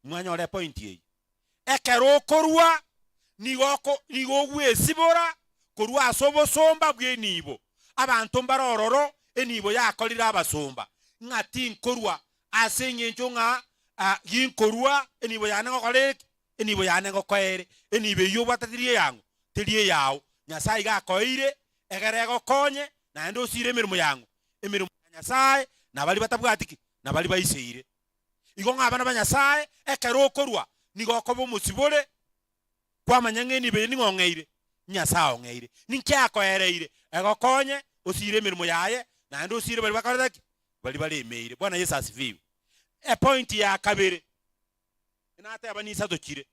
Speaker 23: Mwanyora epointi eyio? Ekero okorua nigo oko nigo ogwesibora korwa ase obosomba bw'enibo. Abanto mbare ororo enibo yakorire abasomba, ng'a tinkorua ase eng'encho ng'a ginkorua enibo yane ngokora eke, enibo yane ngokoa ere. Enibo eyio obwate teri eyang'o? Teri eyao. Nyasae iga akoeire egere egokonye naende osire emeremo yang'o? Emeremo ya Nyasae na baria batabwati ki? Na baria baiseire. Igo ng'a abana ba Nyasae, ekero okorua, nigo okoba omosibore, kwamanya ng'a enibo eye ning'o ong'eire? Nyasae ong'eire. Ninki akoereire? Egokonye, osire emeremo yaye, naende osire baria bakorete ki? Baria baremeire. Bwana Yeso asifiwe. Epoint ya kabere, nateba nisato chire.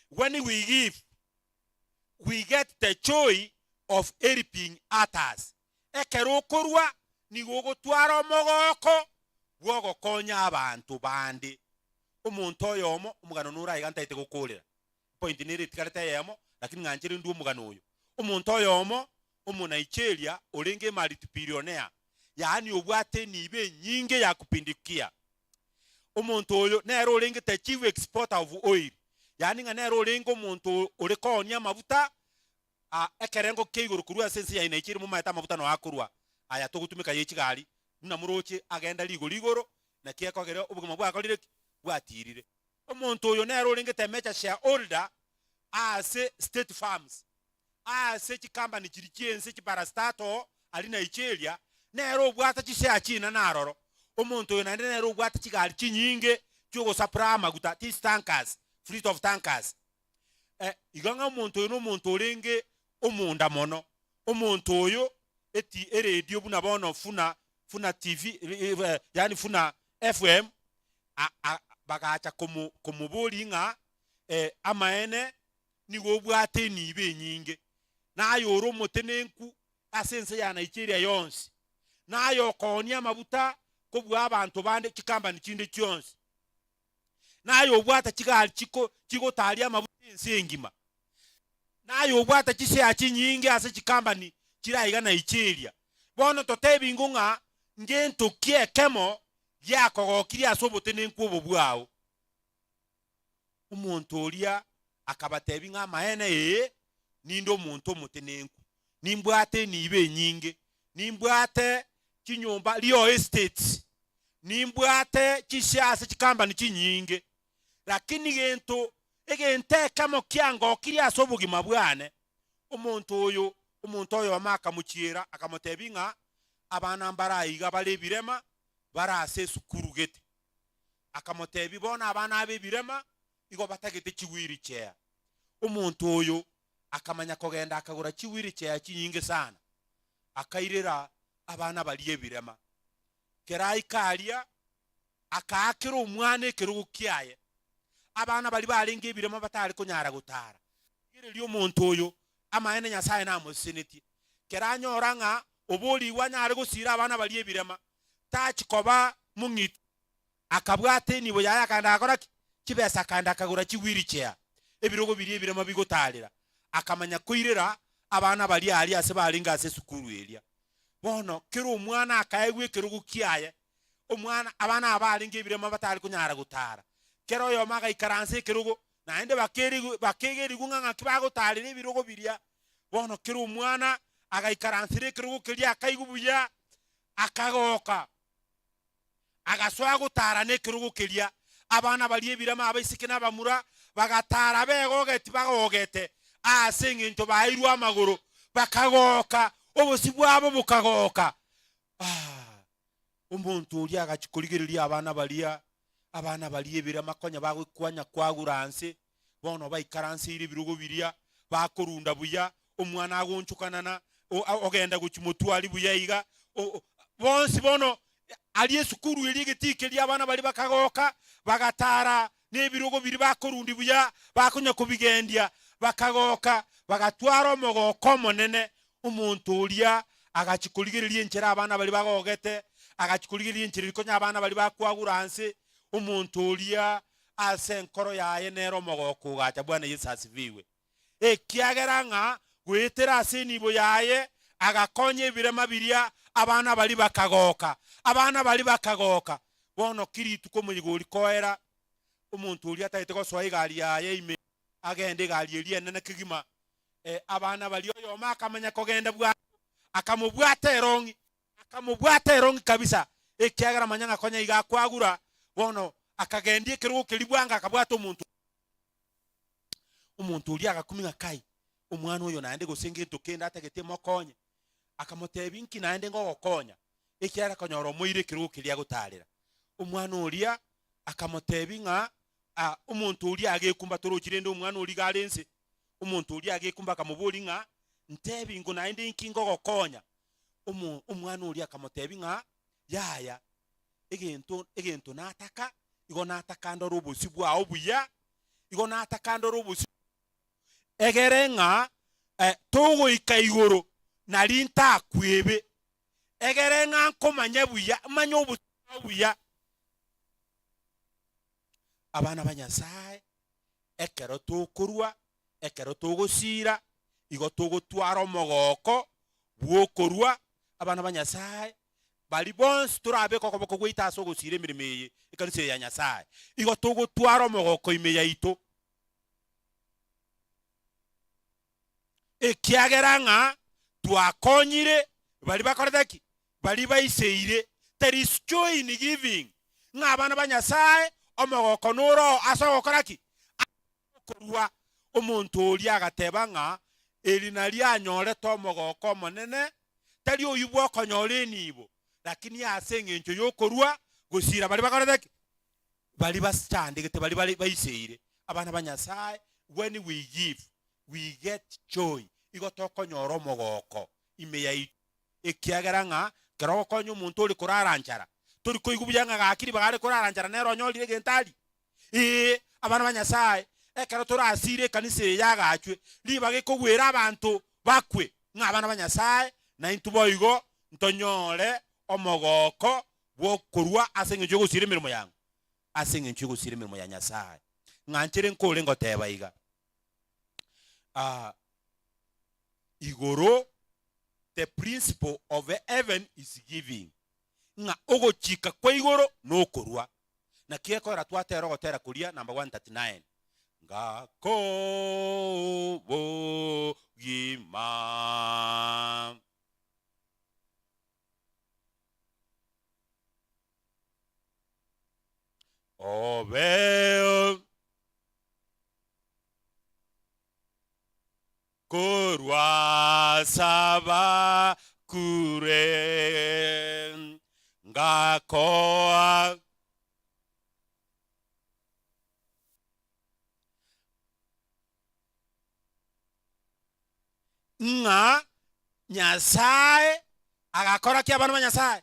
Speaker 23: When we give, we get the joy of helping others. Ekero okorua, nigo ogotwara omogoko bw'ogokonya abanto bande. Omonto oyomo, omogano nore aiga ntaete gokoorera, epoint nere etigarete eyemo, lakini ng'anchere ndue omogano oyo. Omonto oyomo, Omonaicheria orenge emalitipirionea, yaani obwate enibo enyinge ya kupindukia. Omonto oyo nere orenge the chief exporter of oil, yaani ng'a nere orenge omonto ore koonia amabuta a ekerengo kia igoro korwa ase ense ya Nigeria momaete amabuta noo akorwa aya togotumeka ye chigari buna moroche agenda rigoro igoro naki ekogera obogima bwakorire ki? Bwatirire. Omonto oyo nere orenge the major shareholder ase state farms ase chikambani chiria chi'ense chiparastato aria Nigeria nere obwate chishare chinene aroro. Omonto oyo naende nere obwate chigari chinyinge chi'ogosupply amaguta, these tankers, fleet of tankers. Eh, iga ng'a omonto oyo nomonto orenge omonda mono. Omonto oyo eti eredio buna bono funa funa TV yaani funa FM a a bagacha komo komoboria ng'a amaene nigo obwate enibo enyinge, na aye ore omotenenku ase ense ya Nigeria yonsi, na aye okoonia amabuta kobua abanto bande chikambani chinde chionsi, na aye obwate chigari chiko chigotaria amabuta ense engima, na aye obwate chishare chinyinge ase chikambani chire aiga Nigeria. Bono totebi ng'o ng'a ngento ki ekemo giakogokirie ase obotenenku obo bwao? Omonto oria akabatebia ng'a amaene, ee, ninde omonto omotenenku, nimbwate enibo enyinge, nimbwate chinyomba, real estates, nimbwate chishare ase chikambani chinyinge, lakini gento egento ekemo kiangokirie ase obogima bwane, omonto oyo, omonto oyomo akamochiera akamotebia ng'a abana mbare aiga bare ebirema, bare ase esukuru gete. Akamotebia, Bono abana aba ebirema, igo batagete chiwheelchair. Omonto oyo akamanya kogenda akagora chiwheelchair chinyinge sana, akairera abana baria ebirema. Kera aika aria, akaakera omwana ekerogo kiaye. Abana baria barenge ebirema batare konyara gotara. Rigereria omonto oyo, amaene Nyasae namosesenetie. Kera anyora ng'a oborigwe anyare gosiira abana baria ebirema, tachi koba mong'iti. Akabwata enibo yaye akaenda agakora ki? Chibesa akaenda akagora chiwheelchair, ebirogo biria ebirema bigotaarera, akamanya koirera abana baria aria ase barenge ase esukuru eria. Bono kera omwana akaegwa ekerogo kiaye, omwana, abana aba barenge ebirema batare konyara gotaara, kera oyomo agaikaransa ekerogo, naende bakerigwa bakegerigwa ng'a ng'aki bagotaarera ebirogo biria. Bono kera omwana agaikaransera ekerogo keria akaigwa buya, akagoka. Agasoa gotaara nekerogo keria, abana baria ebirama abaiseke na abamura bagataara begogeti bagogete ase engencho baeirwe amagoro, bakagoka, obosio bwabo bokagoka. Ah, omonto oria agachia korigereria abana baria, abana baria ebirama konya bagokwanya kwagura nse, bono baikaranseire ebirogo biria, bakorunda buya, omwana agonchokanana, ogenda gochia motwe aria buya iga, bonsi bono aria esukuru eria egetii keria abana baria bakagoka, bagatara na ebirogo biria bakorundi buya, bakonya kobigendia, bakagoka, bagatwara omogoko omonene. Omonto oria agachia korigereria enchera abana baria bagogete, agachia korigereria enchera eria konya abana baria bakwagura nse, omonto oria ase enkoro yaye nere omogoko ogacha. Bwana Yeso asifiwe. Ekiagera ng'a goetera ase enibo yaye agakonya ebirema biria, abana baria bakagoka, abana baria bakagoka. Bono ki rituko omoyega oria koera, omonto oria atagete gosoa egari yaye ime, agende egari eria enene kegima, abana baria oyomo akamanya kogenda bwango, akamobwata erong'i, Akamobwata erong'i kabisa, ekiagera manya ng'a konya iga akwagura, bono akagendia ekerogo keria bwango akabwata omonto Omonto oria agakumia ng'a kai, omwana oyo naende gose ngento kende atagete mokonye. Akamotebia inki naende ngogokonya, ekiagera konyora omoire ekerogo keria agotarera. Omwana oria akamotebia ng'a ah, omonto oria agekumba torochi rende omwana oria iga are nse. Omonto oria agekumba akamoboria ng'a ntebi ingo naende inki ngogokonya. Omo omwana oria akamotebia ng'a yaya, egento egento nataka, igo nataka ndore obosio bwao buya, igo nataka ndore obosio egere ng'a togoika igoro nari ntakwebe, egere ng'a nkomanye buya, manye obosio bwao buya. Abana ba Nyasaye, ekero tokorua, ekero togosiira, igo togotwara omogooko bw'okorua abana ba Nyasae, baria bonsi torabeke okoboko gwaito ase ogosiira emeremo eye, ekanisa eye ya Nyasae, igo togotwara omogooko ime yaito. Ekiagera ng'a twakonyire baria bakorete ki? Baria baiseire. There is joy in giving. Ng'a abana ba Nyasae, omogoko noro ase ogokora ki? Korwa omonto oria agateba ng'a eri nario anyorete omogoko omonene, tari oyio bw'okonyora enibo, lakini ase engencho y'okorua gosiira baria bakorete ki? Baria bachandegete, baria bare baiseire. Abana ba Nyasae, when we give, we get joy, igo tokonyora omogoko ime yaito, ekiagera ng'a ekero ogokonya omonto ore korara nchara, tori koigwa buya ng'a gaki ribaga are korara nchara nere onyorire egento aria. Ee, abana ba Nyasae, ekero torasiire ekanisa eye yagachwe, ribaga ekogwera abanto bakwe, ng'a abana ba Nyasae, naintwe boigo ntonyore omogooko bw'okorua ase engencho y'ogosiira emeremo yang'o? Ase engencho y'ogosiira emeremo ya Nyasae. Ng'anchere nkore ngoteba iga, ah, igoro, the principle of heaven is giving, ng'a ogochika kwa igoro nokorua. Naki gekoera twatera ogotera koria number 139, Ngakobogima. Obe Korwa saba kure ngakoa. Ng'a Nyasae agakora ki abana ba Nyasae?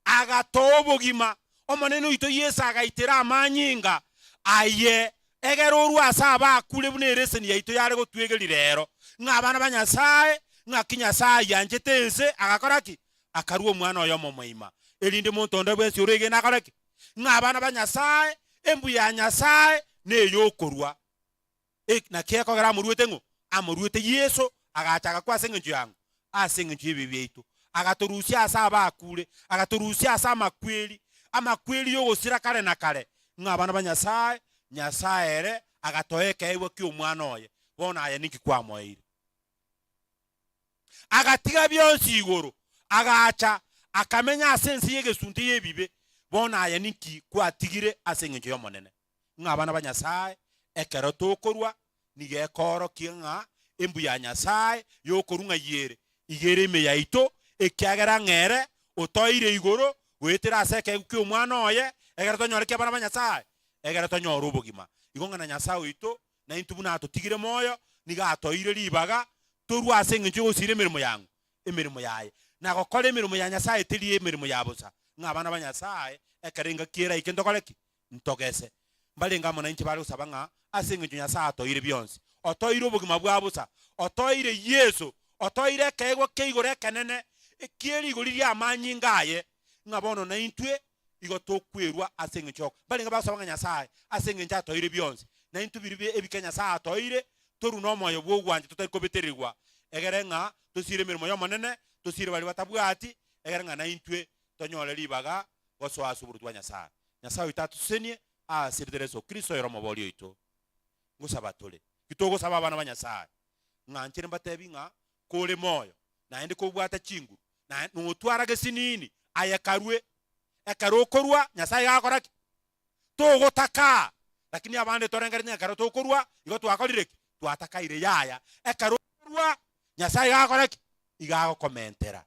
Speaker 23: Agatoa obogima. Omonene oito Yeso agaitera amanyinga aye egere orue ase abakure buna ereseni yaito yare gotwegeria rero, ng'a abana ba Nyasae, ng'aki Nyasae ayianchete ense, agakora ki? Akarua Omwana oye omomoima, erinde monto onde bwensi oregene akore ki? Ng'a abana ba Nyasae, embuya ya Nyasae neyokorua. Naki ekogera amoruete ng'o? Amoruete Yeso, agacha agakwa ase engencho ya ng'o? Ase engencho y'ebibe biaito. Agatorusia ase abakure, agatorusia ase amakweri, amakweri y'ogosira kare na kare, ng'a abana ba Nyasae, Nyasae ere agatoa ekeegwa ki'Omwana oye. Bono aye ninki kwamoeire? Agatiga bionsi igoro, agacha, akamenya ase ense y'egesunte y'ebibe. Bono aye ninki kwatigire ase engencho y'Omonene? Ng'a abana ba Nyasae, ekero tokorua, nigo ekoorokia ng'a embu ya Nyasae y'okorua ng'ai ere, iga ere ime yaito, ekiagera ng'a ere otoeire igoro goetera ase ekeegwa ki'Omwana oye, ekero tonyore ki abana ba Nyasae? Ekero tonyore obogima. Igo ng'a na Nyasae oito, naintwe buna atotigire moyo, nigo atoeire ribaga torue ase engencho y'ogosiira emeremo yang'o? Emeremo yaye. Na gokora emeremo ya Nyasae teri emeremo ya bosa, ng'a abana ba Nyasae, ekero engaki eraike ntokore ki? Ntogese. Mbarenge amo nainche bare gosaba ng'a ase engencho Nyasae atoeire bionsi, otoeire obogima bwa bosa, otoeire Yeso, otoeire ekeegwa kia igoro ekenene kie rigori ri'amanyinga aye, ng'a bono naintwe igo tokwerua ase engencho y'oko. Mbarenge bagosaba ng'a Nyasae ase engencho atoeire bionsi, naintwe biria ebike Nyasae atoeire, torue nomoyo bw'ogwancha totari kobetererigwa, egere ng'a tosiire emeremo y'Omonene, tosiire baria batabwati, egere ng'a naintwe tonyore ribaga gosoa ase oboruoti bwa Nyasae. Nyasae oito atosesenie ase rieta ria Yeso Kristo oyore Omoboria oito. Ngosaba tore. Titogosaba abana ba Nyasae, ng'a nchere mbatebi ng'a kore moyo, naende kobwate chinguru, na notwara gesinini, aye karue. Ekero okorua, Nyasae iga agokora ki? Togotaka. Lakini abande torengeretie ng'a ekero tokorua, igo twakorire ki? Twatakaire. Yaya. Ekero okorua, Nyasae iga agokora ki? Iga agokomentera.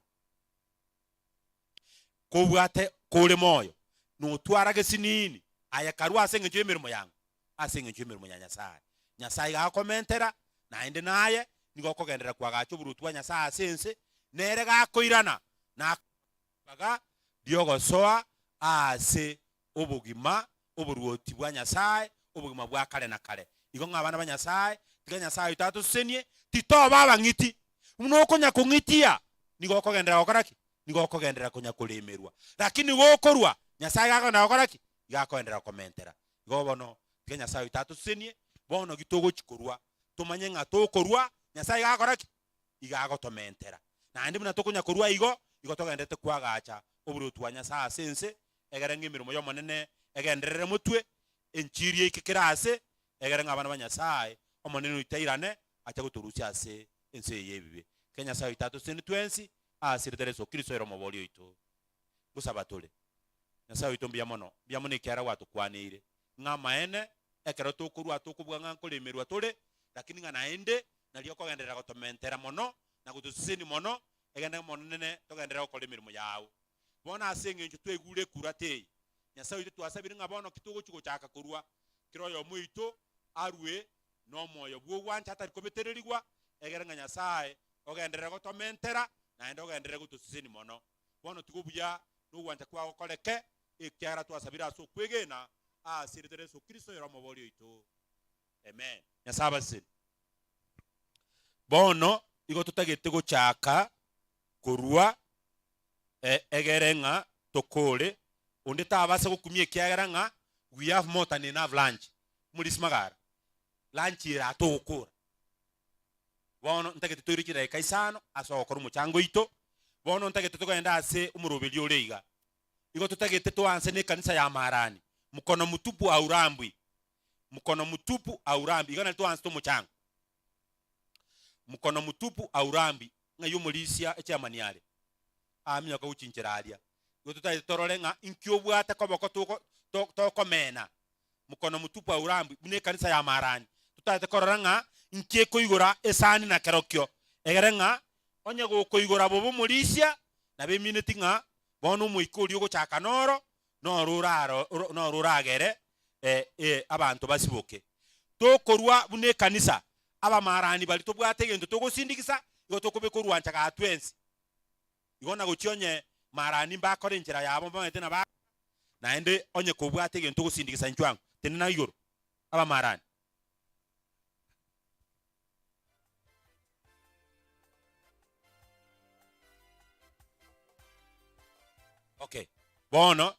Speaker 23: Kobwate kore moyo, notwara gesinini, aye karue ase engencho y'emeremo yang'o? Ase engencho y'emeremo ya Nyasae. Nyasae iga agokomentera, naende naye nigo okogenderera koagacha oboruoti bwa Nyasae ase ense, nere gakoirana, nakoe ribaga ri'ogosoa aase obogima, oboruoti bwa Nyasae, obogima bwa kare na kare. Igo ng'a abana ba Nyasae, tiga Nyasae oito atosesenie, titoba abang'iti. Buna okonya kong'itia, nigo okogenderera gokora ki? Nigo okogenderera konya koremerwa. Lakini gokorwa, Nyasae iga akogenderera gokora ki? Iga akogenderera gokomentera. Igo bono, tiga Nyasae oito atosesenie, bono ki togochi korwa, tomanye ng'a tokorwa, Nyasae iga agokora ki? Iga agotomentera. Naende buna tokonya korwa igo, igo togendererete koagacha oboruoti bwa Nyasae ase ense, egere ng'a emeremo y'Omonene egenderere motwe, enchiri eike kera aase, egere ng'a abana ba Nyasae, Omonene oito airane, ache gotorusia ase ense eye y'ebibe. Ekero Nyasae oito atosesenie twensi, ase erieta ria Yeso Kristo ere Omoboria oito. Ngosaba tore. Nyasae oito mbuya mono, mbuya mono ekiagera gwatokwaneire, ng'a amaene, ekero tokorua tokobua ng'a nkoremerwa tore, lakini ng'a naende nario okogenderera gotomentera mono na gotosesenia mono, egende ng'a Omonene togenderere gokora emeremo yao. Bono ase engencho twaigure ekurata eye, Nyasae oito twasabire ng'a bono ki togochia gochaka korua, kera oyomo oito arue nomoyo bw'ogwancha atari kobetererigwa, egere ng'a Nyasae ogenderere gotomentera, naende ogenderere gotosesenia mono. Bono tiga obuya nogwancha kwao gokoreke, ekiagera twasabire ase okwegena ase erieta ria Yeso Kristo oyore Omoboria oito. Amen. Nyasae abasesenie. Bono igo totagete gochaka korua egere ng'a tokore, onde tabasa gokumia ekiagera ng'a we have more than enough lunch. Omorisia magara, lunch ere aa togokora. Bono ntagete toire chidakika isano ase ogokora omochango oito, bono ntagete togende ase omoroberio ore iga. Igo totagete toanse na ekanisa ya Marani, mkono mtupu haurambwi, mkono mtupu haurambwi, iga nario toansete omochango. Mkono mtupu haurambwi, ng'ai omorisia echairman are? Aminyoka gochia inchera aria. Igo totagete torore ng'a inki obwate koboko toko to tokomena. Mkono mtupu haurambwi, buna ekanisa ya Marani. Totagete korora ng'a inki ekoigora esani na kerokio, egere ng'a onye gokoigora bobe omorisia, nabo emineti ng'a bono omoika oria ogochaka noro, noro oraro noro oragere abanto basiboke. Tokorua buna ekanisa, abamarani baria tobwate egento togosindigisa, Igo tokobeka orwancha gaa twensi. Igo nagochia onye marani mbakore enchera yabo mbamanyete nabo naende onye kobwate egento ogosindigisa inchwe ang'o, tenena igoro, abamarani. Okay, bono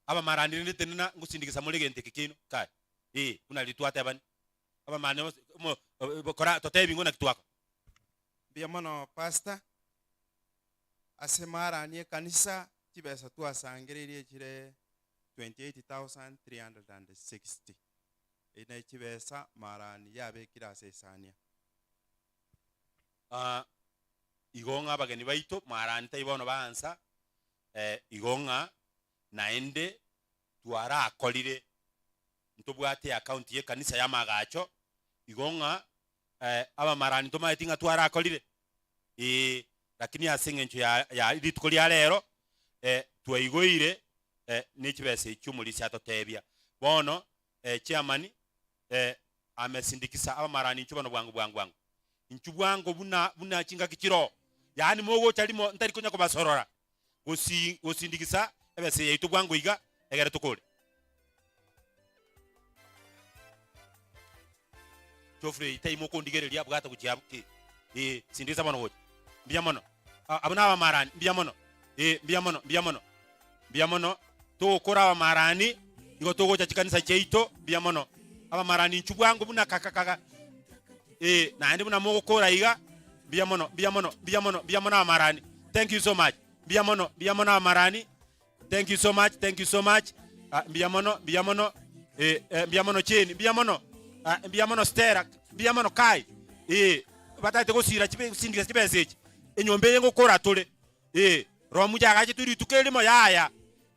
Speaker 23: abamarani rende tenena ngosindigisa more egento eke kiaino, kae, eh, buna riria twatebani, abamarani bonsi omo kora totebi ng'o naki twakora.
Speaker 10: Mbuya mono pastor, ase marani ekanisa chibesa twasangereirie chire 28,360. Eye ne chibesa marani yabekire ase esania.
Speaker 23: Ah, igo ng'a abageni baito marani tai bono baansa, eh, igo ng'a naende twarakorire ntobwate eaccount ye ekanisa y'amagacho, igo ng'a eh, abamarani ntomaeti ng'a twarakorire, ee, lakini ase eng'encho ya ya rituko ria rero, eh, twaigoire eh, ne chibesa echio omorisia atotebia. Bono eh, chairman, eh, amesindikisa abamarani inchuo bono bwango bwango bwango. Inchuo bwango buna buna chingaki chiroo, yaani mogocha rimo ntari konya kobasorora, gosi gosindikisa ebesa eye yaito bwango iga, egere tokore. Geoffrey taima okondigereria bwata gochia abwo ki ee sindikisa bono gocha. Mbuya mono. A- abwo na abamarani mbuya mono ee mbuya mono mbuya mono mbuya mono togokora abamarani igo togocha chikanisa chiaito mbuya mono. Abamarani inchuo bwango buna kaka kaka ee naende buna mogokora iga mbuya mono mbuya mono mbuya mono mbuya mono abamarani thank you so much mbuya mono mbuya mono abamarani Thank you so much, thank you so much. Ah, mbuya mono, mbuya mono. Eh, eh, mbuya mono Jane, mbuya mono. Ah, mbuya mono Stella, mbuya mono Kai. Eh, batagete gosira chibe gosindikisa chibesa echi. Enyomba eye ngokora tore. Eh, roho mucha agachetwe rituko erimo yaya.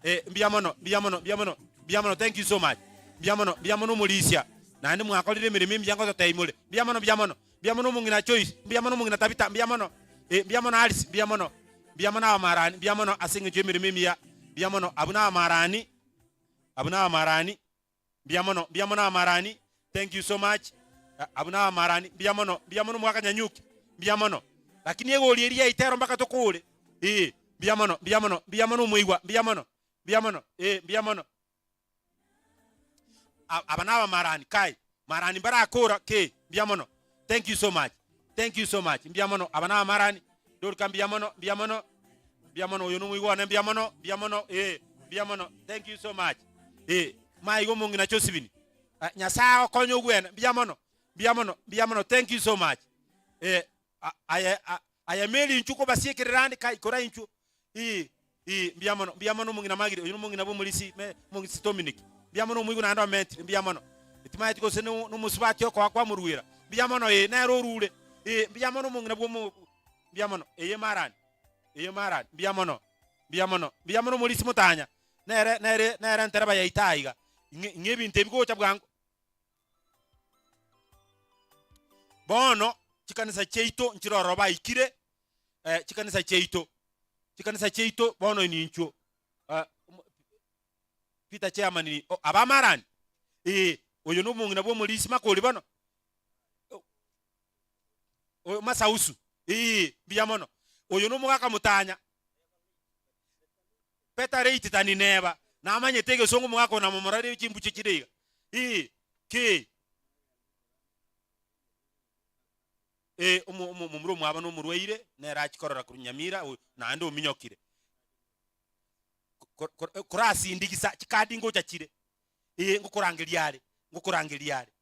Speaker 23: Eh, mbuya mono, mbuya mono, mbuya mono. Mbuya mono, thank you so much. Mbuya mono, mbuya mono omorisia. Naende mwakorire emeremo emiya ngototebia more. Mbuya mono, mbuya mono. Mbuya mono omong'ina Joyce, mbuya mono omong'ina Tabitha, mbuya mono. Eh, mbuya mono Alice, mbuya mono. Mbuya mono abamarani, mbuya mono ase eng'encho y'emeremo emiya. Mbuya mono abwo na abamarani, abwo na abamarani, mbuya mono, mbuya mono abamarani, thank you so much. Abwo na abamarani, mbuya mono, mbuya mono omogaka Nyanyuki, mbuya mono. Lakini egori eria yaito ero mpaka tokore, eh, mbuya mono, mbuya mono, mbuya mono omoigwa, mbuya mono, mbuya mono, eh, mbuya mono. Aba nabamarani kai marani mbarakora ki mbuya mono thank you so much thank you so much mbuya mono aba nabamarani Dorika mbuya mono mbuya mono mbuya mono oyo nomoigwa one mbuya mono mbuya mono eh mbuya mono thank you so much eh maiga omong'ina Josephine eh, Nyasaye agokonye ogwene mbuya mono mbuya mono mbuya mono thank you so much eh aye aye Mary inchuo kobasiekerera ande kai kora inchuo Ii, ii, mbuya mono, mbuya mono omong'ina Margaret, oyo nomong'ina bw'omorisi me omong'isi Dominic. Mbuya mono omoigwa naende omentire, mbuya mono. Timaeti gose no nomosubati okoa kwamoruera. Mbuya mono ee, nere orure. Ee, mbuya mono omong'ina bw'omo mbuya mono. Eye marani, eye marani, mbuya mono, mbuya mono, mbuya mono omorisi motanya. Nere nere nere entereba yaito aiga. Ing'e ing'e ebinto ebi gocha bwango. Bono chikanisa chiaito nchire ororo baikire, eh, chikanisa chiaito, chikanisa chiaito bono ninchwo eh, omo- Peter chairman ni oh, abamarani eh, oyo nomong'ina bw'omorisi makori bono oyo masausu eh, mbuya mono oyo nomogaka motanya Better late than never. Namanyete egesongo omogaka oyo namomorore chimbuche chire iga. Ii, ki. Eh, omo- omo- omomura omwabo nomorwaire, nere achie korora korwa Nyamira, oyo naende ominyokire. Ko- ko- ko- Korasindigisa chikadi ngocha chire, eh, ngokorangeria are, ngokorangeria are,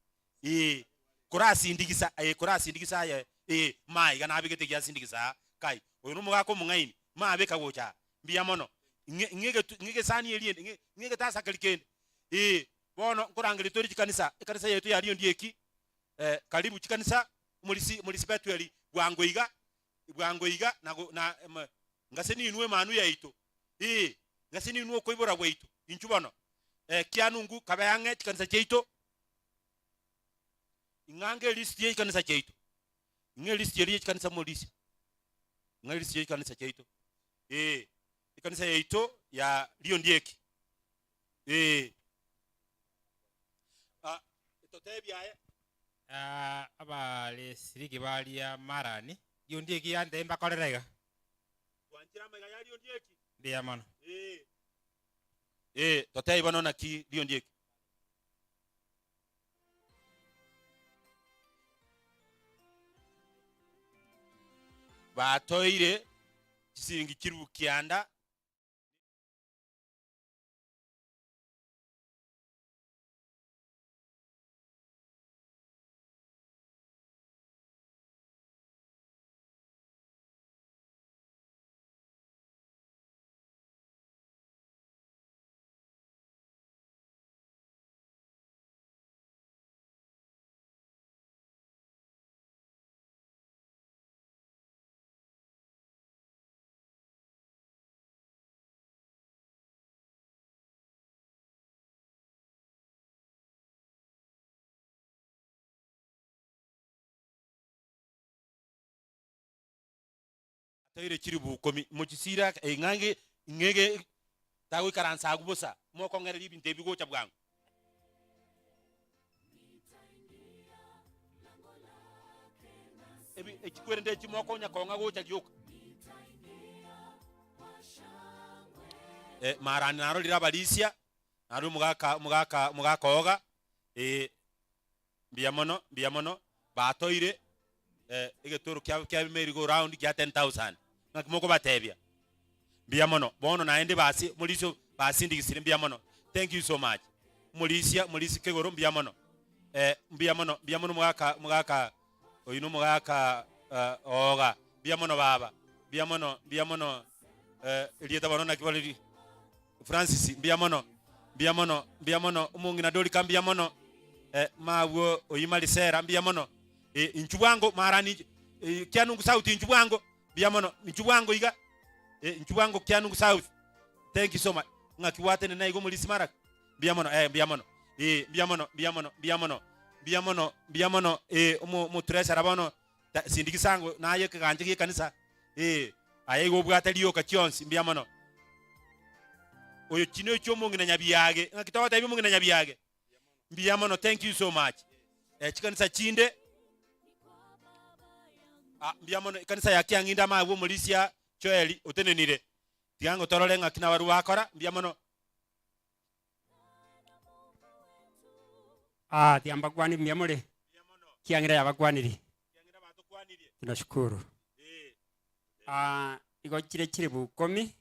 Speaker 23: eh, korasindigisa, eh, korasindigisa aye, eh, maiga nabegete giasindikisa aa, kai, oyo nomogaka omong'aini, mabeka gocha aa, mbuya mono, ng'e ng'e egetu ng'e egesani eria ende, ng'e ng'e egetasa keria kende, eh, bono nkorangeria tore chikanisa, ekanisa yaito ya Rio Ndieki, eh, karibu chikanisa, omorisi omorisi Bethuel bwango iga, bwango iga, nago na eme ngase ninwe emanu yaito, ee, ngase ninwe okoibora gwaito, inchuo bono, eh, kianungu kabe ang'e chikanisa chiaito, ing'ange elisiti ye chikanisa chiaito, ing'e elisiti eria ye chikanisa morisia, ing'a elisiti ye chikanisa chiaito, ee, ekanisa yaito ya Rio Ndieki, ee. Ah, totebie aye.
Speaker 8: Ah, abaresiriki baria Marani. Riondieki yantebia mbakorere iga.
Speaker 23: Twanchire amaiga ya Riondieki.
Speaker 8: Mbuya mono.
Speaker 23: Ee. Ee, totebi bono naki Riondieki. Batoire chisiringi chilifu kianda. Toire chilifu ikomi, mochisiire ake, eh, ng'ange ng'ege tagoikaransa agwo bosa, mokong'ereria ebinto ebi gocha bwango. Ebi echikwerende echi mokonya kong'a gocha gioka. Eh, marani narorire abarisia, narorire omogaka omogaka omogaka oga, eh, mbuya mono mbuya mono, batoire eh, egetoro kiabo kia merry go round kia 10,000. Ng'aki mokobatebia? Mbuya mono. Bono naende basi omorisia basindigisire mbuya mono. Thank you so much. Omorisia omorisia kegoro mbuya mono. Eh, mbuya mono mbuya mono omogaka omogaka oyio na omogaka eh, oga. Mbuya mono baba. Mbuya mono mbuya mono eh, erieta bono naki bariri Francis mbuya mono mbuya mono mbuya mono omong'ina Dorika mbuya mono eh, mabwo oyio Marisera mbuya mono eh, inchu bwango marani eh, Kianungu South inchu bwango mbuya mono inchu bwango iga eh, inchu bwango Kianungu South thank you so much ng'aki gwatenena igo omorisi Maraka mbuya mono eh, mbuya mono eh, mbuya mono mbuya mono mbuya mono mbuya mono mbuya mono eh, omo omotreasurer bono Ta sindikisa ango naye ekegancha gi'ekanisa, ee, aye igo obwate rioka chionsi, mbuya mono. Oyo chino echio omong'ina nyabiage, ng'aki togotebia omong'ina nyabiage? Mbuya mono, thank you so much. Eh, chikanisa chinde, ah, mbuya mono, ekanisa ya Kiang'inda amabwe omorisia Joel otenenire, tiga ng'o torore ng'aki nabarwa bakora, mbuya mono.
Speaker 12: Ah, tiga mbakwanie mbuya more, kiang'ira yabakwanirie. Tunashukuru. Ah, igo chire chilifu ikomi,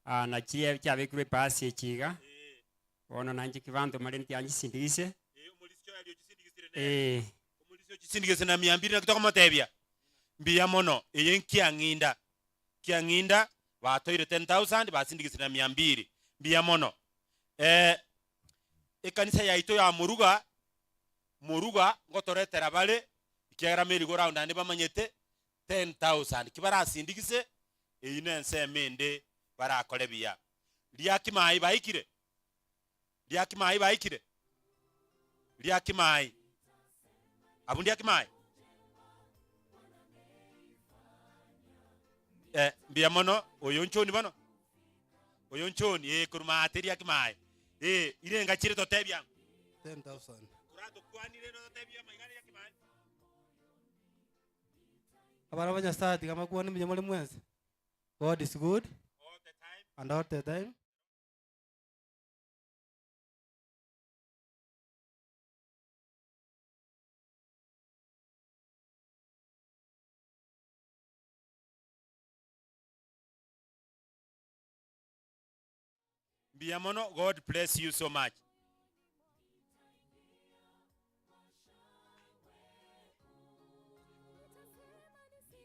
Speaker 12: ah, na chiria chiabekirwe epasi echi iga, bono nainche kibanto mare ntiga nchisindigise. Eh.
Speaker 23: Chisindikise na mia mbiri naki tokomotebia mbuya mono eye nkiang'inda kiang'inda Batoire 10,000 basindigisire na mia mbiri. Mbuya mono. Eh, ekanisa yaito ya Moruga, Moruga ngotoretera bare, ekiagera merry go round naende bamanyete 10,000 ki barasindigise, eyio nensemo ende barakore buya. Riaki maai baikire? Riaki maai baikire? Riaki maai. Abwo ndiaki maai? Eh, mbuya mono, oyo nchoni bono. Oyo nchoni, eh, korwa maate riaki maai. Eh, irenga chire totebia ang'o?
Speaker 7: 10,000.
Speaker 23: Koratokwanire nototebie amaiga riaki maai.
Speaker 7: Abana ba Nyasaye tiga makwane mbuya more mwensi. God is good and all the time.
Speaker 23: Mbuya mono God bless you so much.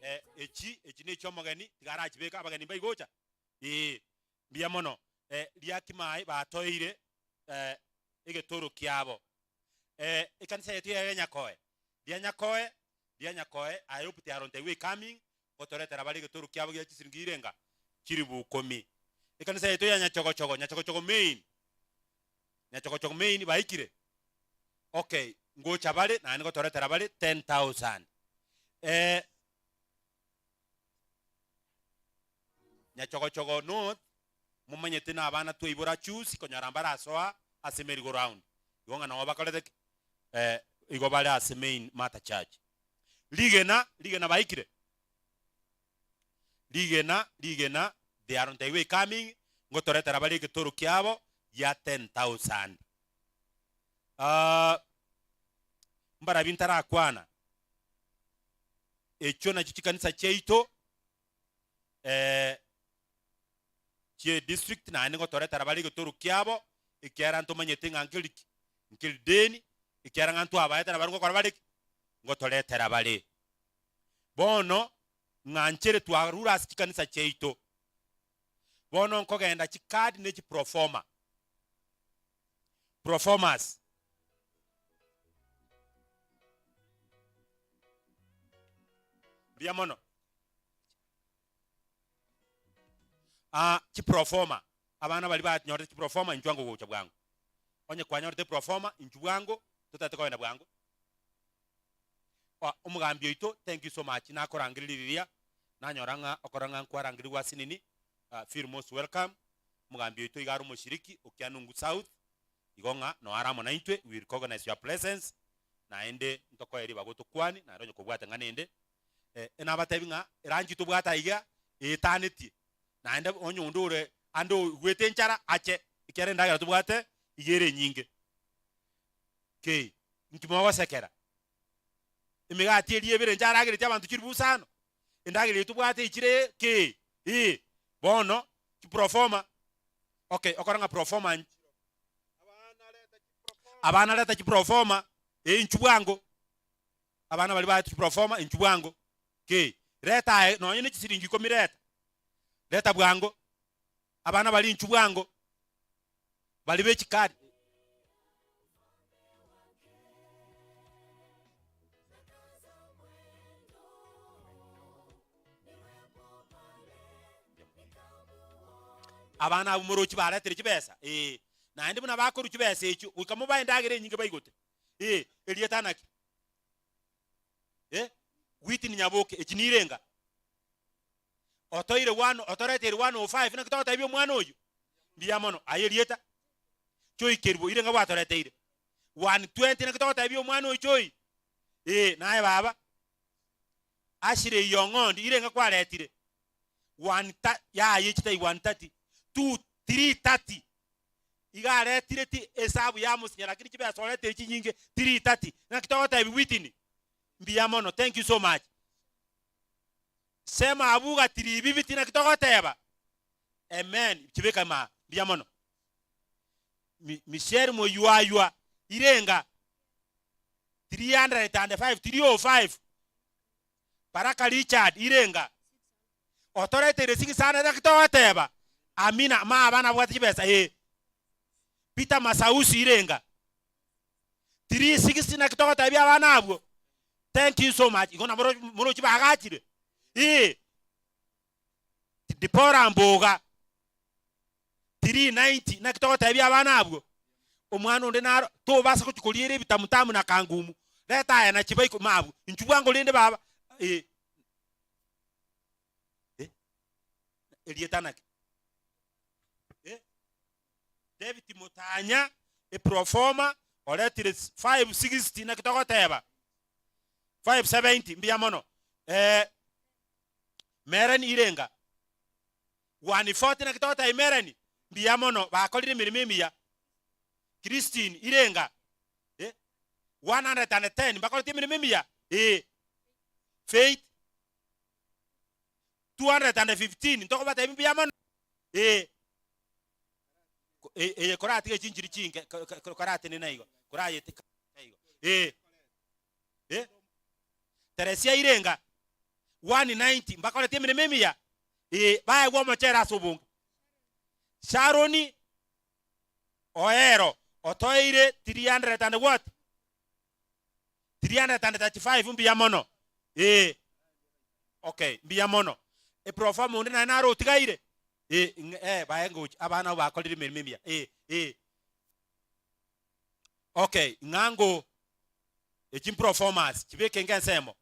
Speaker 23: Eh, echi echi ne echi'omogeni tiga arachibeke abageni mbaigocha ee mbuya mono eh, riaki maye batoeire eh, egetoro kiabo eh, ekanisa yaito ya Nyakoe ria Nyakoe ria Nyakoe I hope they are on the way coming gotoretera bare egetoro kiabo gia chisiringi irenga chilifu ikomi. Ekanisa yaito ya Nyachogochogo, Nyachogochogo main, Nyachogochogo main baikire? Okay, ngocha bare naende gotoretera bare 10,000. Eh, Nyachogochogo North, momanyete na abana twaibora chusi konyora mbarasoa ase merry go round. Igo ng'a nabo bakorete ki? Eh, igo bare ase main Mother Church. Rigena, rigena baikire? Rigena, rigena, they are on their way coming, ngotoretera bare egetoro kiabo gia 10,000. Ah, mbarabwo ntarakwana, echio nachio chikanisa chiaito, eh, chie district naende ngotoretera bare egetoro kiabo, ekiagera ntomanyete ng'a nkeri ki? Nkeri deni, ekiagera ng'a ntwabaete nabarabwo ngokora bare ki? Ngotoretera bare. Bono, ng'a nchere twarure ase chikanisa chiaito, bono nkogenda chicard ne chiproforma, proformas. Mbuya mono. Ah, chiproforma, abana baria banyorete chiproforma inchuo ango gocha bwango. Onye kwanyorete eproforma, inchuo bwango, totagete kogenda bwango. Ah, omogambi oito, thank you so much, nakorangereria riria, nanyora ng'a okora ng'a nkwarangerigwe ase nini, ah, feel most welcome, omogambi oito iga are omoshiriki o Kianungu South, igo ng'a noyo are amo naintwe, we recognize your presence, naende ntokoe ribaga otokwanie, naende onye kobwate ng'a nende, eh, nabatebi ng'a eranchi tobwate aiga, eetanetie, naende onye onde ore ande oigwete enchara ache, ekiagera endagera tobwate iga ere enyinge. Kei, inki mogosekera? Emegati eria ebere ncharageretie abanto chilifu isano, endagera eye tobwate echire kei, ee, bono chiproforma, okay, okore ng'a proforma nchiro, abana reta chiproforma, ee inchuo bwango, abana baria baetwe chiproforma inchuo bwango, kei, reta aye nonye ne chisiringi ikomi reta, reta bwango, abana baria inchuo bwango, baria be chikadi. Abana abwo morochi baretire chibesa, ee, naende buna bakorwa chibesa echio, goika mobae endagera enyinge baigote, ee, erieta naki? Eh, Whitney Nyaboke, echi nirenga? Otoire one, otoreteire 105, naki togotebia omwana oyio? Mbuya mono, aye erieta Joy Kerubo, irenga gwatoreteire? 120, naki togotebia omwana oyo Joy? Ee, naye baba. Ashley Ong'ondi, irenga kwaretire? One ta, yaya echi tai 130, two, 330. Iga aretire ti esabu yamosinye lakini chibesa oretire chinyinge 330. Naki togotebia Whitney? Mbuya mono, thank you so much. Sema abwo gati ribibi ti naki togoteba? Amen, chibeka ime aa. Mbuya mono. Mi, Michelle Moyuayua, irenga? 305, 305. Baraka Richard, irenga? Otoreteire 600 naki togoteba? Amina, ma abana babwate chibesa, ee. Peter Masausi, irenga? 360 naki togotebia abana abwo? Thank you so much. Igo nabo morochi bagachire. Ee. Dipora Mboga 390 naki togotebia abana abwo? Omwana onde naro tobasa gochia koriera ebitamutamu na kangumu. Reta aya na chibaiko mabwo. Inchuo bwango rende baba. Ee. Eh. Erieta naki? Eh. David Mutanya, eproforma, oretire 560 naki togoteba? 570 mbuya mono. Eh, Meren irenga? 140 naki togoteba Meren? Mbuya mono, bakorire emeremo emiya. Christine irenga? Eh, 110 mbakorete emeremo emiya? Eh. Faith 215 ntokobatebia mbuya mono? Eh. Eye koratige chinchiri chinke koratenena igo korayete igo eh eh Teresia irenga 190 mbakorete emeremo emiya eh baegwe omochere ase obonge Sharoni Oero otoeire 300 and what 335 mbuya mono eh okay mbuya mono eproforma onde naye naro otigaire Eh, ng'a eh, baye ngochi, abana abwo bakorire emeremo emiya. Eh, eh. Okay, ng'a ngo echi mproformers, chibeke inga ensemo.